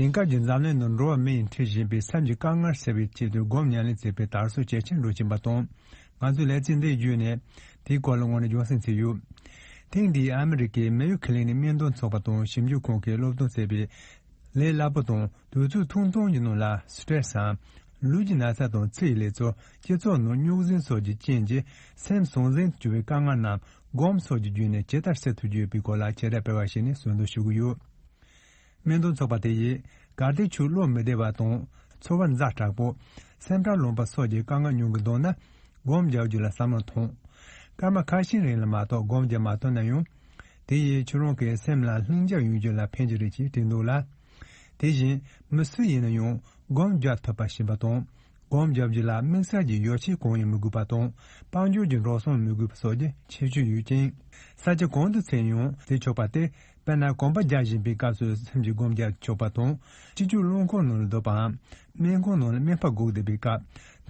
དེང་སྐབས་ཀྱི་འཛམ་གླིང་ནང་འགྲོ་བ་མི་ཡིས་འཕྲད་བཞིན་པའི་སེམས་ཀྱི་དཀའ་ངལ་སེལ་བའི་ཆེད་དུ་སྒོམ་ཉམས་ལེན་བྱེད་པའི་དར་སྲོལ་ཇེ་ཆེར་འགྲོ་བཞིན་པ་དང་། ང་ཚོས་ལེ་ཚན་འདི་བརྒྱུད་ནས་དེའི་སྐོར་ལ་དངོས་གནས་རྒྱུན་སྲིང་བྱས་ཡོད། ཐེངས་འདིའི་ཨ་མི་རི་ཀའི་མེ་ཡོ་ཁི་ལི་ནིག་སྨན་དོན་ཚོགས་པ་དང་ཞིབ་འཇུག་ཁང་གིས་སློབ་སྟོན་བྱས་པའི་ལས་སླ་པོ་དང་དུས་ཚོད་ཐུང་ཐུང་གི་ནང་ལ་སི་ཊེ་རེ་སི་དང་། ལུས་ཀྱི་ན་ཚ་དང་ཚེ་ཡི་ལས་ཚོགས་སྤྱི་ཚོགས་ནང་རྙོག་འཛིང་སོགས་ཀྱི་རྐྱེན་གྱིས་སེམས་ཟང་ཟིང་དུ་གྱུར་བའི་དཀའ་ངལ་རྣམས་སྒོམ་སོགས་ཀྱི་བརྒྱུད་ནས་ཇི་ལྟར་སེལ་ཐུབ་རྒྱུ་ཡོད་པའི་སྐོར་ལ་བྱེད་སྒྲ་སྤེལ་བ་ཞིག་ནས་གསོལ་འདེབས་ཞུ་གི་ཡོད། སྨན་དོན་ཚོགས་པ་དེ་ཡིས་གལ་ཏེ་ཁྱོད་བློ་མི་བདེ་བ་དང་ཚོར་བ་ཛ་དྲག་པོ། སེམས་ཁྲལ་ལངས་པ་སོགས་ཀྱི་དཀའ་ངལ་མྱོང་གི་འདུག་ན། སྒོམ་རྒྱག་རྒྱུ་ལ་བསམ་བློ་ཐོངས། སྐར་མ་ཁ་ཤས་རིང་ལ་མ་གཏོགས་སྒོམ་རྒྱག་མ་ཐུབ་ན་ཡང་། དེ་ཡིས་ཁྱོད་རང་གི་སེམས་ལ་ལྷིང་འཇགས་ཡོང་རྒྱུ་ལ་ཕན་གྱི་རེད་ཅེས་བྲིས་འདུག་ལ། དེ་བཞིན་མི་སུ་ཡིན་ན་ཡང་སྒོམ་རྒྱག་ཐུབ་པ་ཞིག་ཡིན་པ་དང་། སྒོམ་རྒྱག་རྒྱུ་ལ་དམིགས་བསལ་གྱི་ཡོ་བྱད་གང་ཡང་མི་དགོས་པ་དང་། དཔལ་འབྱོར་གྱི་འགྲོ་སོང་མི་དགོས་པ་སོགས་ཀྱི་ཁྱད་ཆོས་ཡོད་ཅིང་། ས་ཆ་གང་དུ་འཚོལ་ཡང་བྱེད་ཆོག་པ་སྟེ། དཔེར་ན་གོམ་པ་རྒྱག་བཞིན་པའི་སྐབས་སུ་སེམས་ཀྱིས་སྒོམ་རྒྱག་ཆོག་པ་དང་། སྤྱི་སྤྱོད་རླངས་འཁོར་ནང་ལ་སྡོད་པའམ། སྨན་ཁང་ནང་ལ་སྨན་པ་སྒུག་བསྡད་པའི་སྐབས།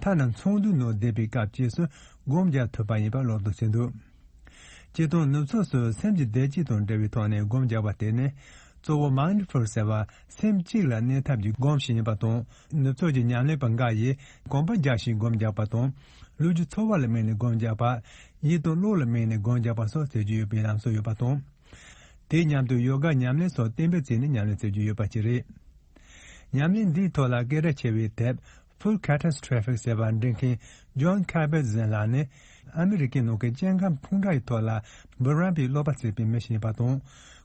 ཐ་ན་ཚོགས་འདུའི་ནང་བསྡད་པའི་སྐབས་བཅས་སུ་སྒོམ་རྒྱག་ཐུབ་པ་ཡིན་པ་སློབ་སྟོན་བྱས་འདུག་སྤྱིར་བཏང་ནུབ་ཕྱོགས་སུ་སེམས་ཀྱི་བདེ་སྐྱིད་དང་འབྲེལ་བའི་ཐོག་ནས་སྒོམ་རྒྱག་པ་དེ་ནི། གཙོ་བོ་མའིན་ཌི་ཕུལ་ཟེར་བ་སེམས་གཅིག་ལ་གནས་ཐབས་ཀྱི་སྒོམ་ཞིག་ཡིན་པ་དང་། ནུབ་ཕྱོགས་ཀྱི་ཉམས་ལེན་པ་འགའ་ཡིས་གོམ་པ་རྒྱག་བཞིན་སྒོམ་རྒྱག་པ་དང་། ལུས་ཀྱི་ཚོར་བ་ལ་དམིགས་ནས་སྒོམ་རྒྱག་པ། ཡིད་དང་བློ་ལ་དམིགས་ནས་སྒོམ་རྒྱག་པ་སོགས་བྱེད་རྒྱུ་ཡོད་པའི་ལམ་སྲོལ་ཡོད་པ་དང་། དེའི་མཉམ་དུ་ཡོ་ག་ཉམས་ལེན་སོགས་གཏན་འབེབས་བྱས་ནས་ཉམས་ལེན་བྱེད་རྒྱུ་ཡོད་པ་ཞིག་རེད། ཉམས་ལེན་འདིའི་ཐོག་ལ་སྐད་གྲགས་ཆེ་བའི་དེབ་Full Catastrophic ཟེར་བ་འབྲི་མཁན་ཇོན་ཁེ་བྷེ་ཛེན་ལགས་ནི་ཨ་མི་རི་ཀའི་ནང་གི་སྐྱེ་ཁམས་ཕུང་དཀྲག་གི་ཐོག་ལ་འབུམ་རམས་པའི་ཀློག་པ་བྱེད་པའི་མི་ཞིག་ཡིན་པ་དང་།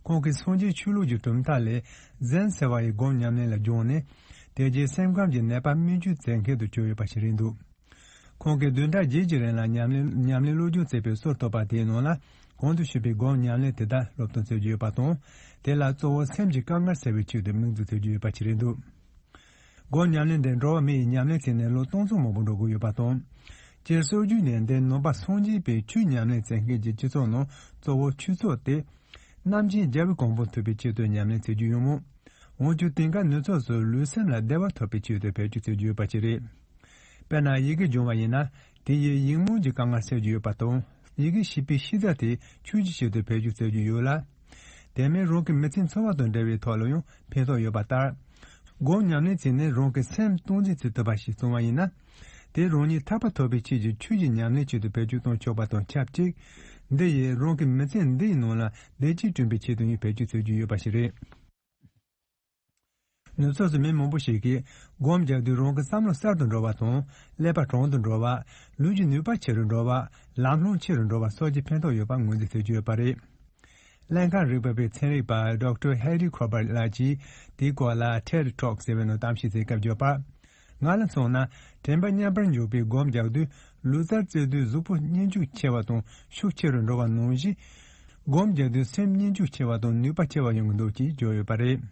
ཁོང་གིས་སངས་རྒྱས་ཆོས་ལུགས་ཀྱི་གྲུབ་མཐའ་ལས་ཛེན་ཟེར་བ་ཡི་སྒོམ་ཉམས་ལེན་ལ་སྦྱངས་ནས། དེ་རྗེས་སེམས་ཁམས་ཀྱི་ནད་པ་སྨན་བཅོས་མཛད་མཁན་དུ་གྱུར་ཡོད་པ་ཞིག་རེད་འདུག་ཁོང་གིས་བདུན་ཕྲག་བརྒྱད་ཀྱི་རིང་ལ་ཉམས་ལེན་ཉམས་ལེན་སློབ་སྦྱོང་བྱས་པའི་སོར་ཐོབ་པ་དེའི་ནང་ལ། གོང་དུ་ཞུས་པའི་སྒོམ་ཉམས་ལེན་དེ་དག་སློབ་སྟོན་བྱེད་ཀྱི་ཡོད་པ་དང་། དེ་ལ་གཙོ་བོ་སེམས་ཀྱི་དཀའ་ངལ་སེལ་བའི་ཆེད་དུ་དམིགས་འཛུགས་བྱེད་ཀྱི་ཡོད་པ་ཞིག་རེད་འདུག་སྒོམ་ཉམས་ལེན་དེ་འགྲོ་བ་མི་ཡི་ཉམས་ལེན་བྱས་ནས་ལོ་སྟོང་ཚོ་མང་པོ་འགྲོ་གི་ཡོད་པ་དང་། སྤྱིར་སྲོལ་རྒྱུན་ནས་འདི་ནང་པ་སངས་རྒྱས་པའི་ཆོས་ཉམས་ལེན་མཛད་མཁན་གྱི་སྤྱི་ཚོགས་ནང་གཙོ་བོ་ཆོས་ཚོགས་དེ། རྣམ་མཁྱེན་རྒྱལ་བའི་གོ་འཕང་ཐོབ་པའི་ཆེད་དུ་ཉམས་ལེན་བྱེད་རྒྱུ་ཡིན་མོད། འོན་ཀྱང་དེང་སྐབས་ནུབ་ཕྱོགས་སུ་ལུས་སེམས་ལ་བདེ་བ་ཐོབ་པའི་ཆེད་དུ་བེད་སྤྱོད་བྱེད་རྒྱུ་ཡོད་པ་ཞིག་རེད། དཔེར་ན་ཡི་གེ་སྦྱོང་བ་ཡིན་ན། དེ་ཡིས་ཡིད་སྨོན་གྱི་དཀའ་ངལ་སེལ་རྒྱུ་ཡོད་པ་དང་། ཡི་གེ་ཤེས་པའི་ཤེས་རྩལ་དེ་ཆོས་ཀྱི་ཆེད་དུ་བེད་སྤྱོད་བྱེད་རྒྱུ་ཡོད་ལ། དེ་མིན་རང་གི་མི་ཚེའི་འཚོ་བ་དང་འབྲེལ་བའི་ཐོག་ལ་ཡང་ཕན་ཐོགས་ཡོད་པ་ལྟར། སྒོམ་ཉམས་ལེན་བྱས་ནས་རང་གི་སེམས་སྟངས་འཛིན་བྱེད་ཐུབ་པ་ཞིག་བྱུང་བ་ཡིན་ན། དེ་རང་ཉིད་ཐར་པ་ཐོབ་པའི་ཆེད་ཀྱི་ཆོས་ཀྱི་ཉམས་ལེན་ཆེད་དུ་བེད་སྤྱོད་གཏོང་ཆོག་པ་དང་ཆབས་ཅིག་འདི་ཡིས་རང་གི་མི་ཚེ་འདིའི་ནང་ལ་བདེ་སྐྱིད་བསྐྲུན་པའི་ཆེད་དུ་ཡང་བེད་སྤྱོད་བྱེད་རྒྱུ་ཡོད་པ་ཞིག་རེད། ནུབ་ཕྱོགས་སུ་མི་མང་པོ་ཞིག་གིས་སྒོམ་རྒྱག་དུས་རང་གི་བསམ་བློ་གསར་དུ་འགྲོ་བ་དང་། ཀླད་པ་དྲང་དུ་འགྲོ་བ། ལུས་ཀྱི་ནུས་པ་ཆེ་རུ་འགྲོ་བ། ལམ་ལྷོང་ཆེ་རུ་འགྲོ་བ་སོགས་ཀྱི་ཕན་ཐོགས་ཡོད་པ་ངོས་འཛིན་བྱེད་ཀྱི་ཡོད་པ་རེད། ཀླད་ཁང་རིག་པ་པའི་ཚན་རིག་པ་ཌོག་ཊར་ཧེ་རི་ཁོ་བར་ལགས་ཀྱིས་དེའི་སྐོར་ལ་ཐེད་ཊོག་ཟེར་བའི་ནང་གཏམ་བཤད་བྱེད་སྐབས་བརྗོད་པར། ང་ལ་མཚོན་ན་དྲན་པ་མཉམ་པར་འཇོག་པའི་སྒོམ་རྒྱག་དུས་ལུས་རྩལ་རྩེ་དུས་གཟུགས་པོ་མཉེན་ལྕུག་ཆེ་བ་དང་ཤུགས་ཆེ་རུ་འགྲོ་བ་ནང་བཞིན། སྒོམ་རྒྱག་དུས་སེམས་མཉེན་ལྕུག་ཆེ་བ་དང་ནུས་པ་ཆེ་བ་ཡོང་གི་འདུག་ཅེས་བརྗོད་ཡོད་པ་རེད།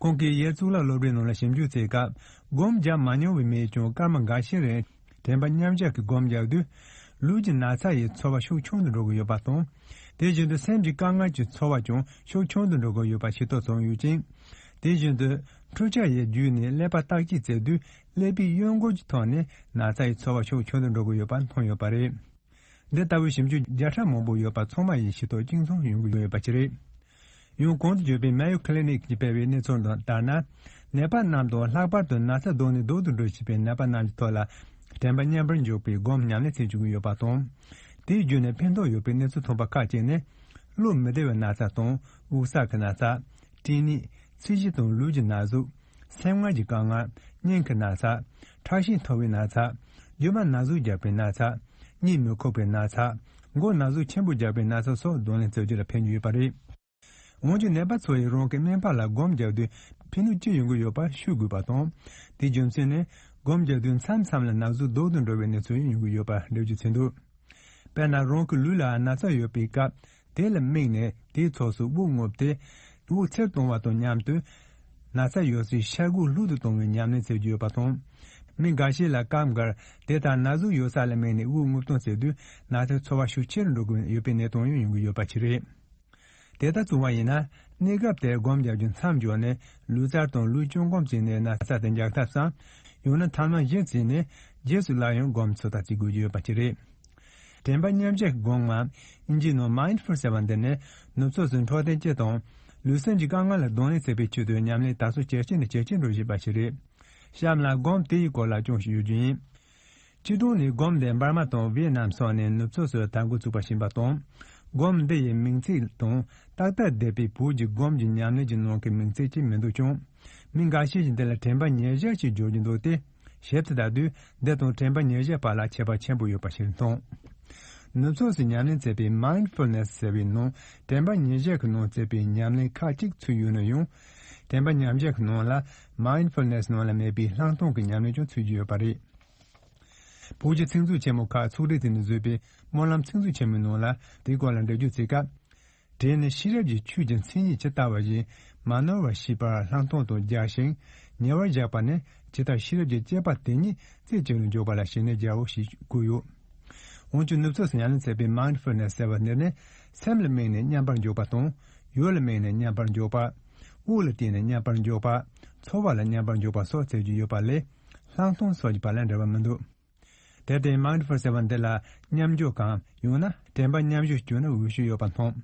ཁོང་གིས་ཡར་གཙུག་ལག་སློབ་གྲྭའི་ནང་ལ་ཞིབ་འཇུག་བྱེད་སྐབས། སྒོམ་རྒྱག་མ་མྱོང་བའི་མིས་ཀྱང་སྐར་མ་འགའ་ཤས་རིང་དྲན་པ་མཉམ་བཞག་གི་སྒོམ་རྒྱག་དུས། ལུས་ཀྱི་ན་ཚ་ཡི་ཚོར་བ་ཤུགས་ཆུང་དུ་འགྲོ་གི་ཡོད་པ་དང་། དེ་བཞིན་དུ་སེམས་ཀྱི་དཀའ་ངལ་གྱི་ཚོར་བ་ཀྱང་ཤུགས་ཆུང་དུ་འགྲོ་གི་ཡོད་པ་ཤེས་རྟོགས་བྱུང་ཡོད་ཅིང་། དེ་བཞིན་དུ། འཕྲུལ་ཆས་ཡི་བརྒྱུད་ནས་ཀླད་པ་བརྟག་དཔྱད་བྱེད་དུས་ཀླད་པའི་གཡོན་སྐོར་གྱི་ཐོག་ནས་ན་ཚ་ཡི་ཚོར་བ་ཤུགས་ཆུང་དུ་འགྲོ་གི་ཡོད་པ་མཐོང་ཡོད་པ་རེད། འདི་ལྟ་བུའི་ཞིབ་འཇུག་བརྒྱ་ཕྲག་མང་པོ་ཡོད་པ་ཚང་མ་ཡི་ཤེས་རྟོགས་གཅིག་མཚུངས་ཡོང་གི་ཡོད་པ་ཅིག་རེད། ཡང་གོང་དུ་བརྗོད་པའི་Mayo Clinic གྱིས་སྤེལ་བའི་གནས་ཚུལ་ལྟར་ན། ནད་པ་རྣམས་དང་ལྷག་པར་དུ་ན་ཚ་ལྡོག་ནས་ལྡོག་ཏུ་འགྲོ་བཞིན་པའི་ནད་པ་རྣམས་ཀྱི་ཐོག་ལ་དྲན་པ་མཉམ་པར་འཇོག་པའི་སྒོམ་ཉམས་ལེན་བྱེད་བཅུག་གི་ཡོད་པ་དང་། དེའི་བརྒྱུད་ནས་ཕན་ཐོགས་ཡོད་པའི་གནས་ཚུལ་ཐོན་པ་ཁག་ཅིག་ནི། བློ་མི་བདེ་བའི་ན་ཚ་དང་དབུགས་བསགས་ཀྱི་ན་ཚ། སྐྲན་ནད། ཚད་གཞི་དང་ལུས་ཀྱི་ན་ཟུག་སེམས་ངལ་གྱི་དཀའ་ངལ། སྙིང་གི་ན་ཚ། ཁྲག་ཤེད་མཐོ་བའི་ན་ཚ། རྒྱུ་མ་ན་ཟུག་རྒྱག་པའི་ན་ཚ། གཉིད་མི་ཁུག་པའི་ན་ཚ། མགོ་ན་ཟུག་ཆེན་པོ་རྒྱག་པའི་ན་ཚ་སོགས་གདོང་ལེན་བྱ་རྒྱུ་ལ་ཕན་གྱི་ཡོད་པ་རེད། འོན་ཀྱང་ནད་པ་ཚོ་ཡིས་རང་གི་སྨན་པ་ལ་སྒོམ་རྒྱག་དུས་ཕན་ནུས་ཅི་ཡོང་གི་ཡོད་པ་ཤོད་དགོས་པ་དང་། དེའི་རྒྱུ་མཚན་ནི། སྒོམ་རྒྱག་དུས་མཚམས་མཚམས་ལ་ན་ཟུག་ལྡོག་ཏུ་འགྲོ་བའི་གནས་ཚུལ་ཡང་ཡོང་གི་ཡོད་པ་འགྲེལ་བརྗོད་བྱས་འདུག་དཔེར་ན་རང་གི་ལུས་ལ་ན་ཚ་ཡོད་པའི་སྐབས། དེ་ལ་དམིགས་ནས་དེའི་ཕྱོགས་སུ་དབུགས་རྔུབ་སྟེ། དབུགས་ཚུར་གཏོང་བ་དང་མཉམ་དུ། ན་ཚ་ཡོད་སའི་ཤ་ཁུ་ལྷུག་ཏུ་གཏོང་བའི་ཉམས་ལེན་བྱེད་རྒྱུ་ཡོད་པ་དང་། མི་འགའ་ཤས་ལ་སྐབས་འགར་དེ་ལྟར་ན་ཟུག་ཡོད་ས་ལ་དམིགས་ནས་དབུགས་རྔུབ་གཏོང་བྱེད་དུས་ན་ཚའི་ཚོར་བ་ཤུགས་ཆེ་རུ་འགྲོ་གི་ཡོད་པའི་གནས་སྟངས་ཡང་ཡོང་གི་ཡོད་པ་ཞིག་རེད། དེ་ལྟར་བྱུང་བ་ཡིན་ན། གནས་སྐབས་དེར་སྒོམ་རྒྱག་རྒྱུ་མཚམས་འཇོག་ནས་ལུས་རྩལ་དང་ལུས་སྤྱོད་སྒོམ་བྱས་ནས་ན་ཚ་དེ་འཇགས་ཐབས་སམ། ཡང་ན་ཐ་མ་གཞི་བྱས་ནས་རྗེས་སུ་སླར་ཡང་སྒོམ་ཚོད་ལྟ་བྱེད་དགོས་ཀྱི་ཡོད་པ་ཞིག་རེད། དྲན་པ་མཉམ་བཞག་གི་སྒོམ་ངམ། ཨིན་ཇིའི་ནང་Mindful ཟེར་བ་འདི་ནི་ནུབ་ཕྱོགས་སུ་འཕྲོད་བསྟེན་སྤྱི་དང་། ལུས་སེམས་ཀྱི་དཀའ་ངལ་ལ་གདོང་ལེན་བྱེད་པའི་ཆེད་དུ་ཉམས་ལེན་དར་སྲོལ་ཇེ་ཆེ་ནས་ཇེ་ཆེར་འགྲོ་བཞིན་པ་ཞིག་རེད། གཤམ་ལ་སྒོམ་དེའི་སྐོར་ལ་ཅུང་ཞིག་ཡོད་རྒྱུ་ཡིན། སྤྱིར་བཏང་ནས་སྒོམ་འདི་འབར་མ་དང་ཝེ་ནམ་སོགས་ནས་ནུབ་ཕྱོགས་སུ་དར་འགོ་ཚུགས་པ་ཡིན་པ་དང་། སྒོམ་འདི་ཡི་མིང་ཚིག་དང་ཏག་ཏག་བསྡད་པའི་བོད་ཀྱི་སྒོམ་གྱི་ཉམས་ལེན་གྱི་ནང་གི་མིང་ཚིག་ཅིག་མི་འདུག་ཀྱང་། མི་འགའ་ཤས་ཀྱིས་འདི་ལ་དྲན་པ་ཉེར་བཞག་ཅེས་བརྗོད་ཀྱི་འདུག་སྟེ། ཞིབ་ཏུ་ལྟ་དུས་འདི་དང་དྲན་པ་ཉེར་བཞག་བར་ལ་ཁྱད་པར་ཆེན་པོ་ཡོད་པ་ཞིག་མཐོང་། ནུབ་ཕྱོགས་སུ་ཉམས་ལེན་བྱེད་པའི་Mindfulness ཟེར་བའི་ནང་དྲན་པ་ཉེར་བཞག་གི་ནང་བྱེད་པའི་ཉམས་ལེན་ཁག་ཅིག་ཚུད་ཡོད་ན་ཡང་། དྲན་པ་ཉེར་བཞག་གི་ནང་ལ་Mindfulness ནང་ལ་མེད་པའི་ལྷག་མཐོང་གི་ཉམས་ལེན་ཀྱང་ཚུད་ཀྱི་ཡོད་པ་རེད། བོད་ཀྱི་ཚིག་མཛོད་ཆེན་མོ་ཁག་ཚོགས་སྒྲིག་བྱས་ནས་བཟོས་པའི་སྨོན་ལམ་ཚིག་མཛོད་ཆེན་མོའི་ནང་ལ་དེའི་སྐོར་ལ་འགྲེལ་བརྗོད་བྱེད་སྐབས། དེ་ནི་ཤེས་རབ་ཀྱི་ཆོས་ཀྱི་མཚན་ཉིད་ཇི་ལྟ་བ་བཞིན་མ་ནོར་བར་ཤེས་པར་ལྷག་མཐོང་དུ་སྦྱར་ཞིང་ཉེ་བར་བཞག་པ་ནི་ཇི་ལྟར་ཤེས་རབ་ཀྱི་དཔྱད་པ་དེ་ཉིད་རྩེ་གཅིག་ལ་འཇོག་པ་ལ་ཞེ་ནས་སྦྱར་རོ་ཞེས་བཀོད་ཡོད། འོན་ཀྱང་ནུབ་ཕྱོགས་སུ་ཉམས་ལེན་མཛད་པའི་Mindfulness ཟེར་བ་འདི་ནི་སེམས་ལ་དམིགས་ནས་མཉམ་པར་འཇོག་པ་དང་། ཡུལ་ལ་དམིགས་ནས་མཉམ་པར་འཇོག་པ། དབུགས་ལ་བརྟེན་ནས་མཉམ་པར་འཇོག་པ། ཚོར་བ་ལ་མཉམ་པར་འཇོག་པ་སོགས་མཛད་ཀྱི་ཡོད་པ་ལས། ལྷག་མཐོང་སོགས་ཀྱི་བར་ལ་འབྲེལ་བ་མི་འདུག་དེར་བརྟེན་Mindful ཟེར་བ་འདི་ལ་མཉམ་འཇོག་གམ་ཡང་ན་དྲན་པ་མཉམ་བཞག་བརྗོད་ན་འོས་ཤོས་ཡོད་པ་མཐོང་།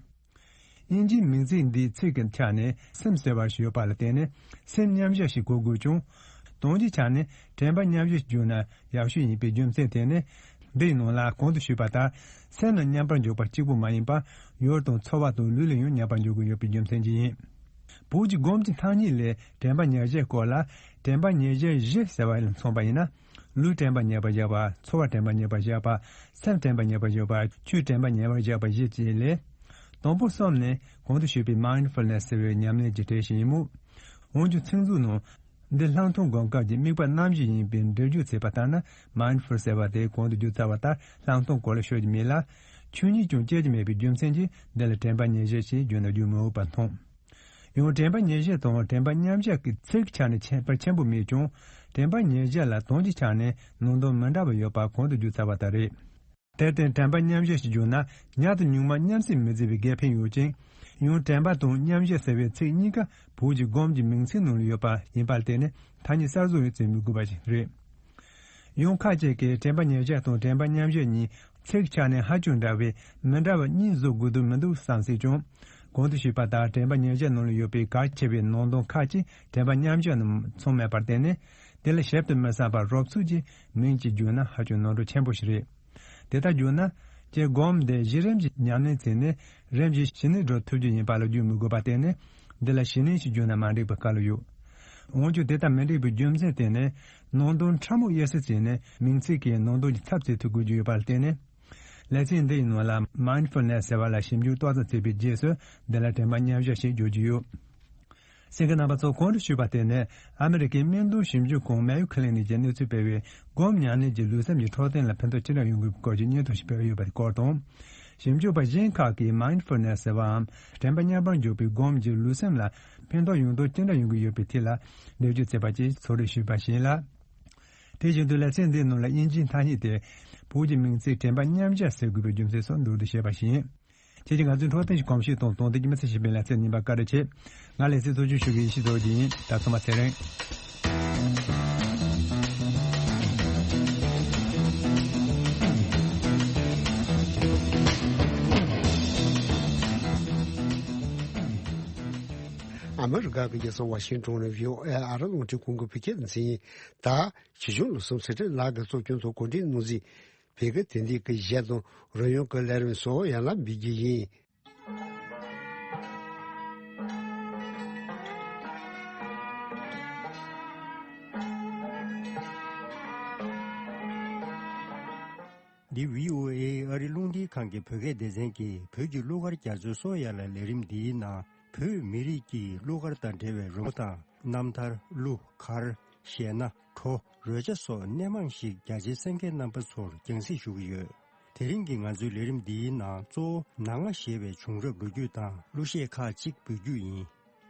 དབྱིན་ཇིའི་མིང་ཚིག་འདིའི་ཚིག་གི་ཆ་ནས་སེམས་ཟེར་བ་ཞིག་ཡོད་པ་ལ་བརྟེན་ནས་སེམས་མཉམ་བཞག་ཞེས་གོ་དགོས་ཀྱང་། དོན་གྱི་ཆ་ནས་དྲན་པ་མཉམ་བཞག་བརྗོད་ན་ཡག་ཤོས་ཡིན་པའི་རྒྱུ་མཚན་དེ་ནི། འདིའི་ནང་ལ་གོང་དུ་ཞུས་པ་ལྟར་སེམས་ལ་མཉམ་པར་འཇོག་པ་གཅིག་པུ་མ་ཡིན་པར་ཡུལ་དང་ཚོར་བ་དང་ལུས་ལ་ཡང་མཉམ་པར་འཇོག་དགོས་ཡོད་པའི་རྒྱུ་མཚན་གྱིས་ཡིན། བོད་ཀྱི་སྒོམ་གྱི་ཐ་སྙད་ལས་དྲན་པ་ཉེར་བཞག་སྐོར་ལ་དྲན་པ་ཉེར་བཞག་བཞི་ཟེར་བ་ལ་མཚོན་པ་ཡིན་ན། ལུས་དྲན་པ་ཉེ་བར་བཞག་པ། ཚོར་བ་དྲན་པ་ཉེ་བར་བཞག་པ། སེམས་དྲན་པ་ཉེ་བར་བཞག་པ། ཆོས་དྲན་པ་ཉེ་བར་བཞག་པ་བཞི་བཅས་ལས། དང་པོ་གསུམ་ནི་གོང་དུ་ཞུས་པའི་Mindfulness ཟེར་བའི་ཉམས་ལེན་གྱི་གྲས་ཤིག་ཡིན་མོད། འོན་ཀྱང་ཚིག་མཛོད་ནང་འདི་ལྷག་མཐོང་སྒོམ་སྐབས་ཀྱི་དམིགས་པ་རྣམ་བཞི་ཡིན་པའི་འགྲེལ་བརྗོད་བྱས་པ་ལྟར་ན། Mindful ཟེར་བ་དེ་གོང་དུ་བརྗོད་ཚར་བ་ལྟར་ལྷག་མཐོང་སྐོར་ལ་ཤོད་ཀྱི་མེད་ལ། ཆོས་ཉིད་ཀྱང་སྐྱེ་རྒྱུ་མེད་པའི་རྒྱུ་མཚན་གྱིས་འདི་ལ་དྲན་པ་ཉེར་བཞག་ཞེས་བརྗོད་ན་རྒྱུ་མི་འོས་པར་མཐོང་། ཡང་དྲན་པ་ཉེར་བཞག་དང་དྲན་པ་མཉམ་བཞག་གི་ཚིག་ཆ་ནས་ཁྱད་པར་ཆེན་པོ་མེད་ཀྱང་། དྲན་པ་ཉེར་བཞག་ལ་དོན་གྱི་ཆ་ནས་ནང་དོན་མི་འདྲ་བ་ཡོད་པ་གོང་དུ་བརྗོད་ཚར་བ་ལྟར་རེད། དེར་བརྟེན་དྲན་པ་མཉམ་བཞག་ཅེས་བརྗོད་ན་ཉག་ཏུ་ཉུང་མ་མཉམ་བསྲེས་མི་བརྩི་བའི་འགལ་ཕན་ཡོད་ཅིང་། ཡང་དྲན་པ་དང་མཉམ་བཞག་ཟེར་བའི་ཚིག་གཉིས་ཀ་བོད་ཀྱི་སྒོམ་གྱི་མིང་ཚིག་ནང་ལ་ཡོད་པ་ཡིན་པར་བརྟེན་ནས་ཐ་སྙད་གསར་བཟོ་ཡང་བྱེད་མི་དགོས་པ་ཞིག་རེད། ཡང་ཁ་ཅིག་གིས་དྲན་པ་ཉེར་བཞག་དང་དྲན་པ་མཉམ་བཞག་གཉིས་ཚིག་ཆ་ནས་ཧ་ཅང་འདྲ་བས་མི་འདྲ་བ་གཉིས་བཟོ་དགོས་དོན་མི་འདུག་བསམ་སྲིད་ཀྱང་། གོང་དུ་ཞུས་པ་ལྟར་དྲན་པ་ཉེར་བཞག་ནང་ལ་ཡོད་པའི་གལ་ཆེ་བའི་ནང་དོན་ཁ་ཅིག་དྲན་པ་མཉམ་བཞག་ནང་ཚང་མེད་པར་བརྟེན་ནས། དེ་ལ་ཞིབ་ཏུ་མི་བསམ་པར་རོབ་ཚུགས་ཀྱིས་མིང་གཅིག་བརྗོད་ན་ཧ་ཅང་ནོར་འཁྲུལ་ཆེན་པོ་ཞིག་རེད། དེ་ལྟར་བརྗོད་ན། ཀྱེ་སྒོམ་འདི་གཞི་རིམ་གྱི་ཉམས་ལེན་བྱས་ནས་རིམ་གྱིས་ཞི་གནས་འགྲོ་ཐུབ་རྒྱུ་ཡིན་པ་ལ་བརྗོད་མི་དགོས་པར་བརྟེན་ནས། འདི་ལ་ཞི་གནས་ཞེས་བརྗོད་ན་མ་འགྲིག་པའི་སྐལ་བ་ཡོད། འོན་ཀྱང་དེ་ལྟར་མི་འགྲིག་པའི་རྒྱུ་མཚན་བརྟེན་ནས་ནང་དོན་ཕྲ་མོ་དབྱེ་གསལ་བྱས་ནས་མིང་ཚིག་གིས་ནང་དོན་གྱི་ཚབ་བྱེད་ཐུབ་དགོས་རྒྱུ་ཡོད་པར་བརྟེན་ནས། ལེ་ཚན་འདིའི་ནང་ལ་མའིན་ཌ་ཕུལ་ནེ་སི་ཟེར་བ་ལ་ཞིབ་འཇུག་ཏོག་ཙམ་བྱས་པའི་རྗེས་སུ་འདི་ལ་དྲན་པ་མཉམ་བཞག་ཞེས་བརྗོད་ཀྱི་ཡོད། གསན་མཁན་རྣམ་པ་ཚོ་གོང་དུ་ཞུས་པ་དེ་ནི་ཨ་མི་རི་ཀའི་སྨན་དོན་ཞིབ་འཇུག་ཁང་མེ་ཡོ་ཁི་ལི་ནིག་གིས་གནས་ཚུལ་སྤེལ་བའི་སྒོམ་ཉམས་ལེན་གྱིས་ལུས་སེམས་ཀྱི་འཕྲོད་བསྟེན་ལ་ཕན་ཐོགས་ཅི་འདྲ་ཡོང་གི་སྐོར་གྱི་སྙན་ཐོ་ཞིག་སྤེལ་ཡོད་པ་དེ་སྐོར་དང་། ཞིབ་འཇུག་པ་གཞན་ཁག་གིས་མའིན་ཌ་ཕུལ་ནེ་སི་ཟེར་བའམ་དྲན་པ་མཉམ་པར་འཇོག་པའི་སྒོམ་གྱིས་ལུས་སེམས་ལ་ཕན་ཐོགས་ཡོང་དོན་ཅི་འདྲ་ཡོང་གི་ཡོད་པའི་ཐད་ལ་འགྲེལ་བརྗོད་བྱས་པ་བཅས་གཙོ་རེད་ཞུས་པ་ཞིག་ཡིན་ལ། དེ་བཞིན་དུ་ལེ་ཚན་འདིའི་ནང་ལ་དབྱིན་ཇིའི་ཐ་སྙད་དེ་བོད་ཀྱི་མིང་ཚིག་དྲན་པ་མཉམ་བཞག་ཟེར་དགོས་པའི་རྒྱུ་མཚན་སོགས་མདོར་བསྡུས་བཤད་པ་ཞིག་ཡིན། ཁྱེད་ཀྱིས་ང་ཚོའི་འཕྲོད་བསྟེན་གྱི་གོམས་གཤིས་དང་དོན་ལྡན་གྱི་མི་ཚེ་ཞེས་པའི་ལེ་ཚན་རྙིང་པ་བཀའ་འདྲི་བྱེད། ང་ལེ་ཚན་གཙོ་སྐྱོང་ཞུ་མཁན་ཡེ་ཤེས་རྡོ་རྗེ་ཡིན། ད་ཚང་མ་ཚེ་རིང་། ཨ་མི་རི་ཀ་གི་རྒྱལ་ས་ཝ་ཤིང་ཊོན་ནས་བྷི་ཨོ་ཨེ་ཨ་རི་རླུང་འཕྲིན་ཁང་གི་བོད་སྐད་སྡེ་ཚན་ཡིན། ད་ཆོས་སྐྱོང་བློ་བཟང་ཚེ་བཀྲ་ལགས་ཀྱིས་གཙོ་སྐྱོང་དང་གོ་སྒྲིག་གནང་མཛད། བོད་སྐད་དེབ་འདི་གི་གཞས་དང་རོལ་དབྱངས་ཀྱི་ལས་རིམ་སོགས་ཡར་ལ་འབུལ་རྒྱུ་ཡིན། འདི་བྷི་ཨོ་ཨེ་ཨ་རི་རླུང་འཕྲིན་ཁང་གི་བོད་སྐད་སྡེ་ཚན་གྱི་བོད་ཀྱི་གླུ་གར་རྒྱ་མཚོའི་སོ་ཡར་ལ་ལས་རིམ་འདིའི་ནང་བོད་མི་རིགས་ཀྱི་གླུ་གར་དང་འབྲེལ་བའི་རོལ་མོ་དང་རྣམ་ཐར། གླུ་གར། གཞས་སྣ། བྲོ། རོལ་ཆ་སོགས་སྣེ་མང་ཞིག་རྒྱ་ཆེའི་གསན་མཁན་རྣམ་པ་ཚོར་རྒྱང་སྲིང་ཞུ་གི་ཡོད། དེ་རིང་གི་ང་ཚོའི་ལས་རིམ་འདིའི་ནང་གཙོ་བོ་ནང་མ་ཞེས་པའི་བྱུང་རབས་ལོ་རྒྱུས་དང་གླུ་གཞས་ཁག་ཅིག་འབུལ་རྒྱུ་ཡིན།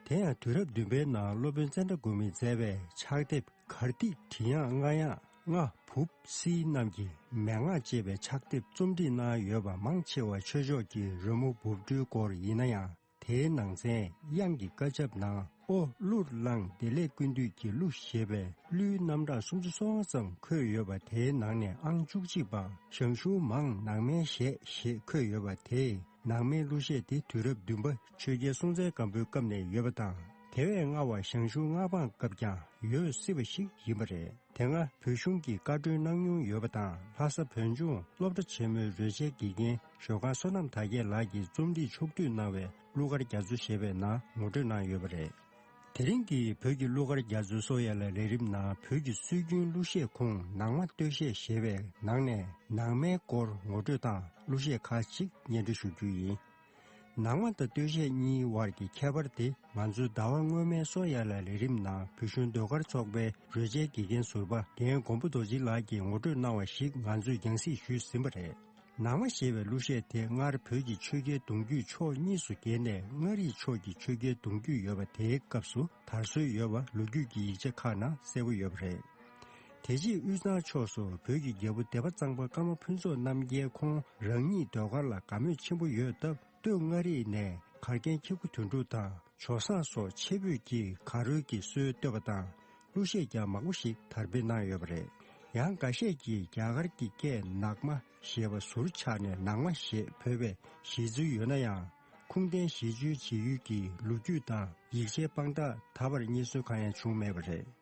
དེ་ཡང་དུས་རབས་བདུན་པའི་ནང་སློབ་དཔོན་ཙནྡྲ་གོ་མིས་མཛད་པའི་ཕྱག་དེབ་གར་ཐིག་བྲིས་དབྱངས་རྔ་དབྱངས་རྔ་བུབ་སིལ་རྣམས་ཀྱི་མན་ངག་ཅེས་པའི་ཕྱག་དེབ་རྩོམ་སྒྲིག་གནང་ཡོད་པ་མང་ཆེ་བ་ཆོས་ཕྱོགས་ཀྱི་རོལ་མོ་འབུབ་འགྲུལ་སྐོར་ཡིན་ན་ཡང་། དེའི་ནང་ཚན་དབྱངས་ཀྱི་བཀའ་ཁྱབ་ནང་ཨོ་གླུར་བླངས་བདེ་ལེགས་ཀུན་འདུས་ཀྱི་གླུ་ཞེས་པའི་གླུའི་རྣམ་གྲངས་སུམ་ཅུ་སོ་ལྔ་ཙམ་འཁོད་ཡོད་པ། དེའི་ནང་ནས་ཨང་བཅུ་གཅིག་པ་ཞང་ཞུང་མང་ནང་མའི་གཞས་ཞེས་འཁོད་ཡོད་པ། དེས་ནང་མའི་གླུ་གཞས་དེ་དུས་རབས་བདུན་པ་ཆོས་རྒྱལ་སྲོང་བཙན་སྒམ་པོའི་སྐབས་ནས་ཡོད་པ་དང་། དེ་བས་སྔ་བ་ཞང་ཞུང་མངའ་འབངས་སྐབས་ཀྱང་ཡོད་སྲིད་པ་ཞིག་ཡིན་པ་རེད། དེ་སྔ་བོད་གཞུང་གིས་བཀའ་འཁྲོལ་གནང་མྱོང་ཡོད་པ་དང་། ལྷ་ས་བོད་ལྗོངས་སློབ་གྲྭ་ཆེན་མོའི་རོལ་ཆའི་དགེ་རྒན་ཞོལ་ཁང་བསོད་ནམས་དར་རྒྱས་ལགས་ཀྱིས་རྩོམ་སྒྲིག་ཕྱོགས་བསྡུས་གནང་བའི་གླུ་གར་རྒྱ་མཚོ་ཞེས་པའི་ནང་ངོ་སྤྲོད་གནང་ཡོད་པ་རེད། དེ་རིང་གི་བོད་ཀྱི་གླུ་གར་རྒྱ་མཚོའི་སོ་ཡར་ལ་ལས་རིམ་ནང་བོད་ཀྱི་སྲོལ་རྒྱུན་གླུ་གཞས་ཁོངས་ནང་མ་སྟོད་གཞས་ཞེས་པའི་ནང་ནས་ནང་མའི་སྐོར་ངོ་སྤྲོད་དང་གླུ་གཞས་ཁག་ཅིག་སྙན་སྒྲོན་ཞུ་རྒྱུ་ཡིན། ནང་མ་དང་སྟོད་གཞས་གཉིས་དབར་གྱི་ཁྱད་པར་དེ་ང་ཚོའི་ཟླ་བ་སྔོན་མའི་སོ་ཡར་ལ་ལས་རིམ་ནང་བོད་གཞུང་ཟློས་གར་ཚོགས་པའི་རོལ་ཆའི་དགེ་རྒན་ཟུར་པ་རྒན་མགོན་པོ་རྡོ་རྗེ་ལགས་ཀྱིས་ངོ་སྤྲོད་གནང་བ་ཞིག་ང་ཚོས་རྒྱང་སྲིང་ཞུས་ཟིན་པ་རེད། ནང་མ་ཞེས་པའི་གླུ་གཞས་དེ་སྔར་བོད་ཀྱི་ཆོས་རྒྱལ་གདུང་རྒྱུད་ཕྱོགས་གཉིས་སུ་གྱེས་ནས་མངའ་རིས་ཕྱོགས་ཀྱི་ཆོས་རྒྱལ་གདུང་རྒྱུད་ཡོད་པ་དེའི་སྐབས་སུ་དར་སྲོལ་ཡོད་པ་ལོ་རྒྱུས་ཀྱི་ཡིག་ཆ་ཁག་ནང་གསལ་པོ་ཡོད་པ་རེད། དེ་རྗེས་དབུས་གཙང་ཕྱོགས་སུ་བོད་ཀྱི་རྒྱལ་པོ་སྡེ་པ་གཙང་པ་ཀརྨ་ཕུན་ཚོགས་རྣམ་རྒྱལ་ཁོང་རང་ཉིད་ཟློས་གར་ལ་དགའ་མོས་ཆེན་པོ་ཡོད་སྟབས། སྟོད་མངའ་རིས་ནས་གར་མཁན་ཁྱི་གུ་དོན་གྲུབ་དང་ཇོ་བཟང་སོགས་ཆེ་བོད་ཀྱི་གར་རོལ་གྱི་སྲོལ་བཏོད་པ་དང་། གླུ་གཞས་ཀྱང་མང་པོ་ཞིག་དར་སྤེལ་གནང་ཡོད་པ་རེད། ཡང་འགའ་ཤས་ཀྱིས་རྒྱ་གར་གྱི་སྐད་ནག་མ་ཞེས་པ་ཟུར་ཆག་ནས་ནང་མ་ཞེས་བོས་པའི་བཞེད་ཚུལ་ཡོད་ན་ཡང་། ཁུངས་ལྡན་གཞིས་བྱེས་བྱེས་ཡུལ་གྱི་ལོ་རྒྱུས་དང་ཡིག་ཆའི་དཔང་རྟགས་ད་བར་རྙེད་སོན་གང་ཡང་བྱུང་མེད་པ་རེད།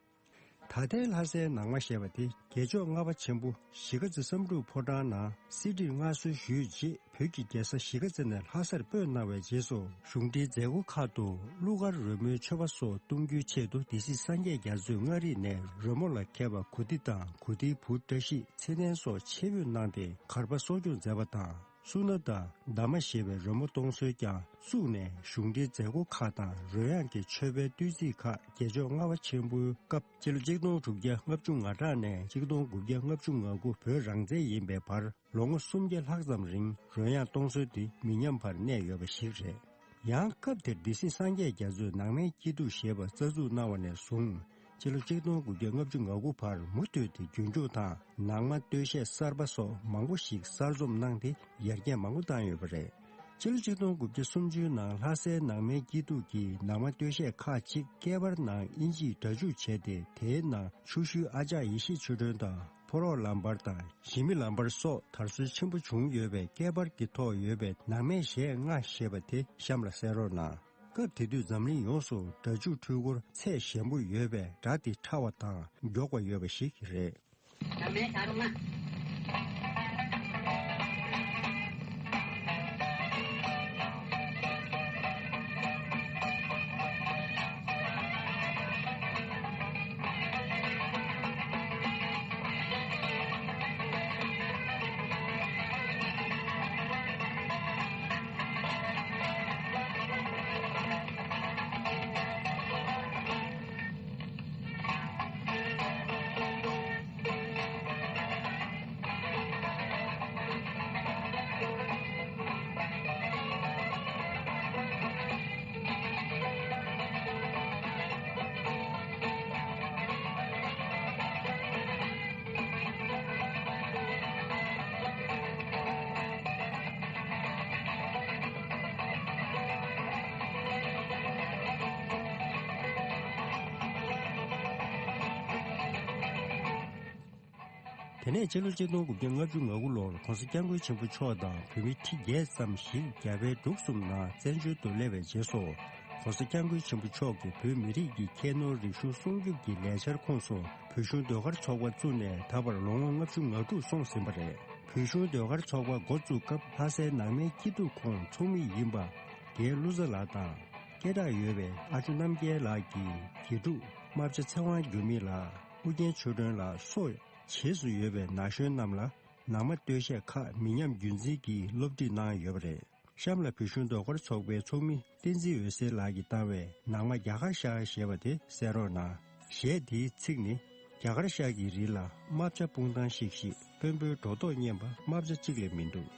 ད་ལྟའི་ལྷ་སའི་ནང་མ་ཞེས་པ་དེ་རྒྱལ་མཆོག་ལྔ་པ་ཆེན་པོ་གཞིས་ཀ་རྩེ་བསམ་གྲུབ་ཕོ་བྲང་ནང་གསེར་ཁྲིར་མངའ་གསོལ་ཞུས་རྗེས་བོད་ཀྱི་རྒྱལ་ས་གཞིས་ཀ་རྩེ་ནས་ལྷ་སར་སྤོས་གནང་བའི་རྗེས་སུ་གཞུང་འབྲེལ་མཛད་སྒོ་ཁག་ཏུ་གླུ་གར་རོལ་མོའི་མཆོད་པ་སོགས་གཏོང་རྒྱུའི་ཆེད་དུ་སྡེ་སྲིད་སངས་རྒྱས་རྒྱ་མཚོས་མངའ་རིས་ནས་རོལ་མོ་ལ་མཁས་པ་གོ་ཏི་དང་གོ་ཏིའི་བུ་བཀྲ་ཤིས་ཚེ་བརྟན་སོགས་ཆེད་འབོད་གནང་སྟེ་གར་པ་གསོ་སྐྱོང་མཛད་པ་དང་། སུ་ན་དང་འདབ་མ་ཞེས་པའི་རོལ་མོ་གཏོང་སྲོལ་ཀྱང་བཙུགས་ནས། གཞུང་འབྲེལ་མཛད་སྒོ་ཁག་དང་རོལ་དབྱངས་ཀྱི་མཆོད་པའི་བསྟོད་ཚིག་ཁག་རྒྱལ་མཆོག་ལྔ་པ་ཆེན་པོའི་སྐབས་སྤྱི་ལོ་ཆིག་སྟོང་དྲུག་བརྒྱ་ལྔ་བཅུ་ང་གྲངས་ནས་ཆིག་སྟོང་དགུ་བརྒྱ་ལྔ་བཅུ་ང་དགུ་བོད་རང་བཙན་ཡིན་པའི་བར་ལོ་ངོ་སུམ་བརྒྱ་ལྷག་ཙམ་རིང་རོལ་དབྱངས་གཏོང་སྲོལ་འདི་མི་ཉམས་པར་གནས་ཡོད་པ་ཞིག་རེད། ཡང་སྐབས་དེར་སྡེ་སྲིད་སངས་རྒྱས་རྒྱ་མཚོས་ནང་དམན་སྐྱིད་སྡུག་ཞེས་པ་རྩ་འཛུགས་གནང་བ་ནས་བཟུང་། སྤྱི་ལོ་ཆིག་སྟོང་དགུ་བརྒྱ་ལྔ་བཅུ་ང་དགུ་བར་མུ་མཐུད་དེ་རྒྱུན་སྐྱོང་དང་ནང་མ་སྟོད་གཞས་གསར་པ་སོགས་མང་པོ་ཞིག་གསར་རྩོམ་གནང་སྟེ་ཡར་རྒྱས་མང་པོ་བཏང་ཡོད་པ་རེད། སྤྱི་ལོ་ཆིག་སྟོང་དགུ་བརྒྱ་སུམ་ཅུའི་ནང་ལྷ་སའི་ནང་མའི་སྐྱིད་སྡུག་གི་ནང་མ་སྟོད་གཞས་ཁག་ཅིག་སྐད་པར་ནང་དབྱིན་ཇིས་སྒྲ་འཇུག་བྱས་ཏེ། དེའི་ནང་ཆུ་ཤུལ་ཨ་ཅག་ཡེ་ཤེས་ཆོས་སྒྲོན་དང་། ཕོ་རོག་ལམ་བར་དང་ཞི་མི་ལམ་བར་སོགས་དར་སྲོལ་ཆེན་པོ་བྱུང་ཡོད་པའི་སྐད་པར་གྱི་ཐོག་ཡོད་པའི་ནང་མའི་གཞས་ལྔ་ཞེས་པ་དེ་གཤམ་ལ་གསན་རོགས་གནང་། སྐབས་དེ་དུས་འཛམ་གླིང་ཡོངས་སུ་སྒྲ་འཇུག་འཕྲུལ་འཁོར་ཚད་ཞན་པོ་ཡོད་པས། སྒྲ་དེ་ཕྲ་བ་དང་མགྱོགས་པ་ཡོད་པ་ཞིག་རེད། ནང་མའི་ཞག་རོང་ལྔ། དེ་ནས་སྤྱི་ལོ་ཆིག་སྟོང་དགུ་བརྒྱ་ལྔ་བཅུ་ང་དགུ་ལོར་༸གོང་ས་༸སྐྱབས་མགོན་ཆེན་པོ་མཆོག་དང་བོད་མི་ཁྲི་བརྒྱད་ཙམ་ཞིག་རྒྱ་བལ་འབྲུག་གསུམ་ནང་བཙན་བྱོལ་དུ་སླེབས་པའི་རྗེས་སུ། ༸གོང་ས་༸སྐྱབས་མགོན་ཆེན་པོ་མཆོག་གིས་བོད་མི་རིགས་ཀྱི་ཁྱད་ནོར་རིག་གཞུང་སྲུང་སྐྱོབ་ཀྱི་ལས་འཆར་ཁོངས་སུ་བོད་གཞུང་ཟློས་གར་ཚོགས་པ་བཙུགས་ནས་ད་བར་ལོ་ངོ་ལྔ་བཅུ་ང་དྲུག་སོང་ཟིན་པ་རེད། བོད་གཞུང་ཟློས་གར་ཚོགས་པ་འགོ་བཙུགས་སྐབས་ལྷ་སའི་ནང་མའི་སྐྱིད་སྡུག་ཁོངས་ཚོགས་མི་ཡིན་པ་རྒན་ཀླུ་བཟའ་ལགས་དང་། སྐད་གྲགས་ཡོད་པའི་ཨ་ཇོ་རྣམ་རྒྱལ་ལགས་ཀྱི་དགེ་ཕྲུག་རྨ་བྱ་ཚེ་དབང་འགྱུར་མེད་ལགས། ཨུ་རྒྱན་ཆོས་སྒྲོན་ལགས་སོགས་བྱེས་སུ་ཡོད་པའི་ན་གཞོན་རྣམས་ལ་ནང་མ་སྟོད་གཞས་ཁག་མི་ཉམས་རྒྱུན་འཛིན་གྱིས་སློབ་ཁྲིད་གནང་ཡོད་པ་རེད། གཤམ་ལ་བོད་གཞུང་ཟློས་གར་ཚོགས་པའི་ཚོགས་མི་བསྟན་འཛིན་འོད་ཟེར་ལགས་ཀྱིས་བཏང་བའི་ནང་མ་རྒྱ་གར་ཤར་ཞེས་པ་དེ་གསན་རོགས་གནང་། གཞས་དེའི་ཚིག་ནི། རྒྱ་གར་ཤར་གྱི་རི་ལ་རྨ་བྱ་སྤུངས་ཐང་ཤིག་ཤིག་དཔོན་པོའི་སྒྲོ་འདོགས་སྙན་པ་རྨ་བྱ་གཅིག་ལས་མི་འདུག་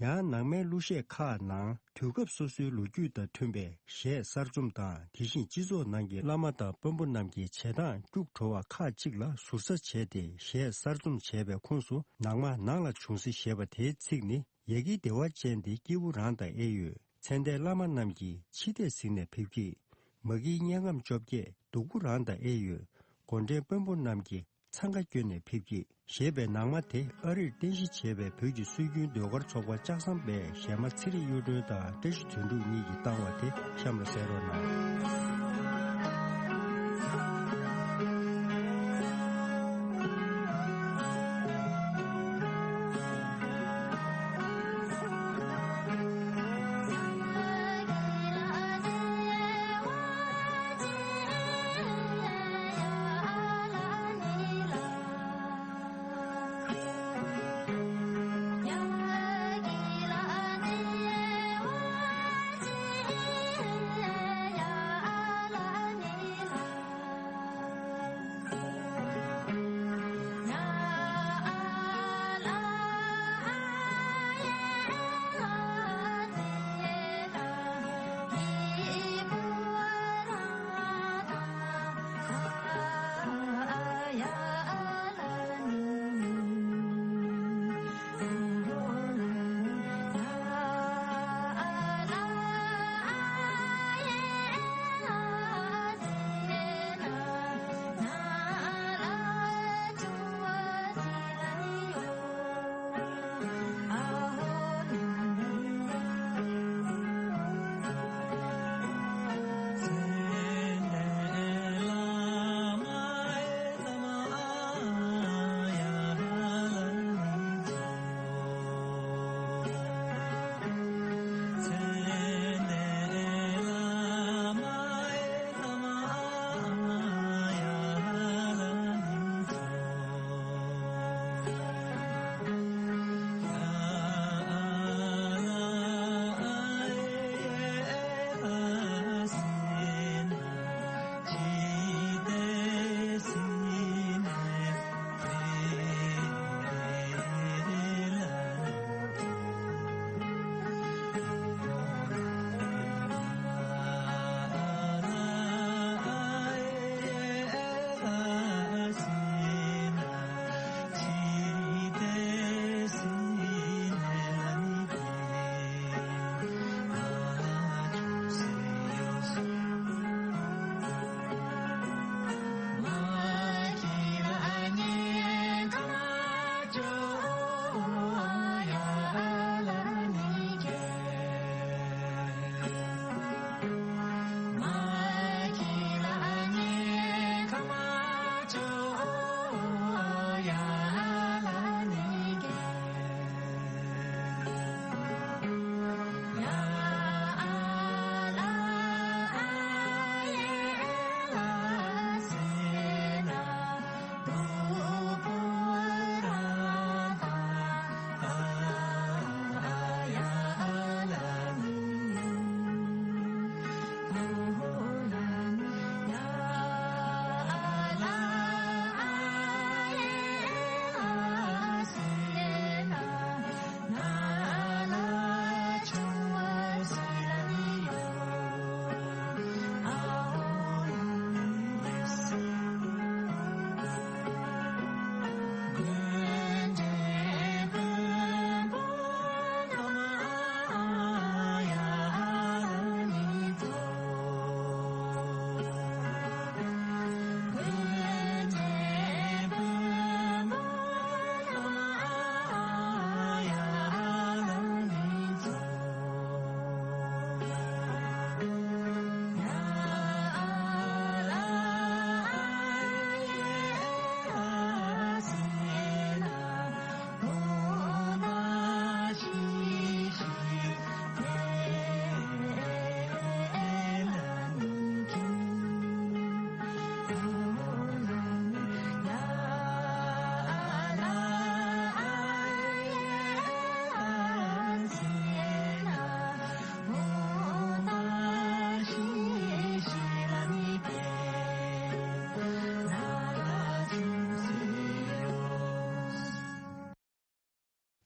ཡང་ནང་མའི་གླུ་གཞས་ཁག་ནང་དུས་སྐབས་སོ་སོའི་ལོ་རྒྱུས་དང་མཐུན་པའི་གཞས་གསར་རྩོམ་དང་། དེ་བཞིན་སྤྱི་ཚོགས་ནང་གི་བླ་མ་དང་དཔོན་པོ་རྣམས་ཀྱི་བྱེད་སྟངས་སྐྱུག་བྲོ་བ་ཁག་ཅིག་ལ་ཟུར་ཟ་བྱས་ཏེ་གཞས་གསར་རྩོམ་བྱས་པའི་ཁོངས་སུ། ནང་མ་ནང་ལ་བྱུང་ཟེར་ཞེས་པ་དེའི་ཚིག་ནི། ཡ་གིའི་བདེ་བ་ཅན་དེ་སྐྱེས་བུ་རང་དང་ཨེ་ཡོད། ཚེ་འདས་བླ་མ་རྣམས་ཀྱིས་འཆི་ལྟས་གཟིགས་ནས་ཕེབས་ཀྱིས། མ་གིའི་དམྱལ་ངམ་བཅོ་བརྒྱད་སྡུག་པོ་རང་དང་ཨེ་ཡོད། མགོ་འདྲེན་དཔོན་པོ་རྣམས་ཀྱིས་འཚང་ཁ་བསྐྱོན་ནས་ཕེབས་ཀྱིས། ཞེས་པའི་ནང་མ་དེ་ཨ་རིར་རྟེན་གཞི་བྱས་པའི་བོད་ཀྱི་སྲོལ་རྒྱུན་ཟློས་གར་ཚོགས་པ་ལྕགས་ཟམ་པའི་གཞས་མ་ཚེ་རིང་གཡུ་སྒྲོན་དང་བཀྲ་ཤིས་དོན་གྲུབ་གཉིས་ཀྱིས་བཏང་བ་དེ་གཤམ་ལ་གསན་རོགས་གནང་།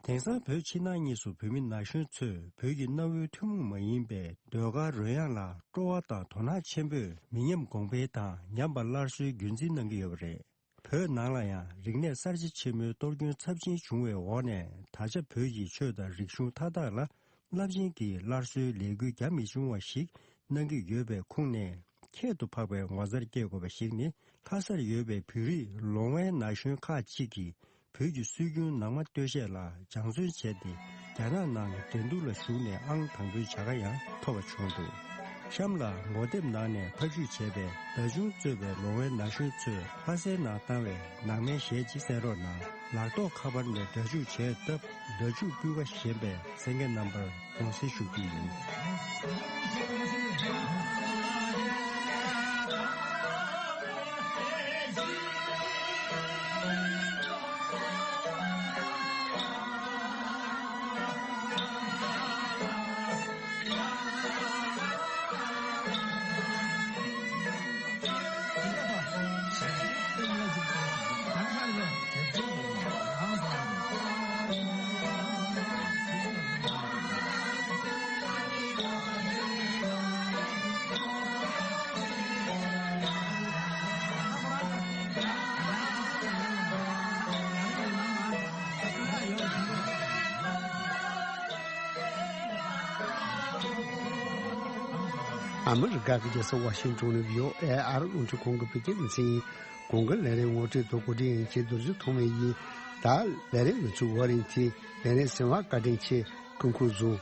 དེང་སང་བོད་ཕྱི་ནང་གཉིས་སུ་བོད་མི་ན་གཞོན་ཚོས་བོད་ཀྱི་གནའ་བོའི་ཐུན་མོང་མ་ཡིན་པའི་ཟློས་གར་རོལ་དབྱངས་ལ་སྤྲོ་བ་དང་དོ་སྣང་ཆེན་པོས་མི་ཉམས་གོང་འཕེལ་དང་ཉམས་པ་སླར་གསོའི་རྒྱུན་འཛིན་གནང་གི་ཡོད་པ་རེད། བོད་ནང་ལ་ཡང་རིག་གནས་གསར་བརྗེ་ཆེན་མོའི་གཏོར་སྐྱོན་ཚབས་ཆེན་བྱུང་བའི་འོག་ནས། ད་ཆ་བོད་ཀྱི་ཆོས་དང་རིག་གཞུང་མཐའ་དག་ལ་རླབས་ཆེན་གྱི་སླར་གསོའི་ལས་འགུལ་རྒྱ་མི་ཆུང་བ་ཞིག་གནང་གི་ཡོད་པའི་ཁུངས་ནས། ཁྱད་དུ་འཕགས་པའི་ངོ་མཚར་སྐྱེ་དགོས་པ་ཞིག་ནི། ལྷ་སར་ཡོད་པའི་བོད་རིགས་ལོང་བའི་ན་གཞོན་ཁག་ཅིག་གིས་བོད་ཀྱི་སྲོལ་རྒྱུན་ནང་མ་སྟོད་གཞས་ལ་སྦྱང་བརྩོན་བྱས་ཏེ། རྒྱ་ནག་ནང་འགྲན་བསྡུར་ལ་ཞུགས་ནས་ཨང་དང་པོའི་བྱ་དགའ་ཡང་ཐོབ་པ་བྱུང་འདུག་གཤམ་ལ་ངོ་དེབ་ནང་ནས་ཕབ་བཤུས་བྱས་པའི་བརྡ་ཆུང་གཙོས་པའི་ལོང་བའི་ན་གཞོན་ཚོས་ལྷ་སའི་ནང་བཏང་བའི་ནང་མའི་གཞས་ཅིག་གསན་རོགས་གནང་། ལག་ཐོགས་ཁ་པར་ནས་སྒྲ་འཇུག་བྱས་སྟབས། སྒྲ་འཇུག་སྤུས་ཀ་ཞན་པས་གསན་མཁན་རྣམ་པར་དགོངས་སེལ་ཞུ་རྒྱུ་ཡིན། ཨ་མི་རི་ཀ་གི་རྒྱལ་ས་ཝ་ཤིང་ཏོན་ནས་བྷི་ཨོ་ཨེ་ཨ་རི་རླུང་འཕྲིན་ཁང་གི་བོད་སྐད་སྡེ་ཚན་ཡིན། གོང་གི་ལས་རིམ་ངོ་སྤྲོད་དང་གོ་སྒྲིག་ཡིན་ཆེད་རྡོ་རྗེ་ཐོགས་མེད་ཡིན། ད་ལས་རིམ་ནུས་ཚུགས་བོ་རིན་ཐི་ལས་རིམ་གསན་པར་བཀའ་དྲིན་ཆེ། སྐུ་ཁམས་བཟང་།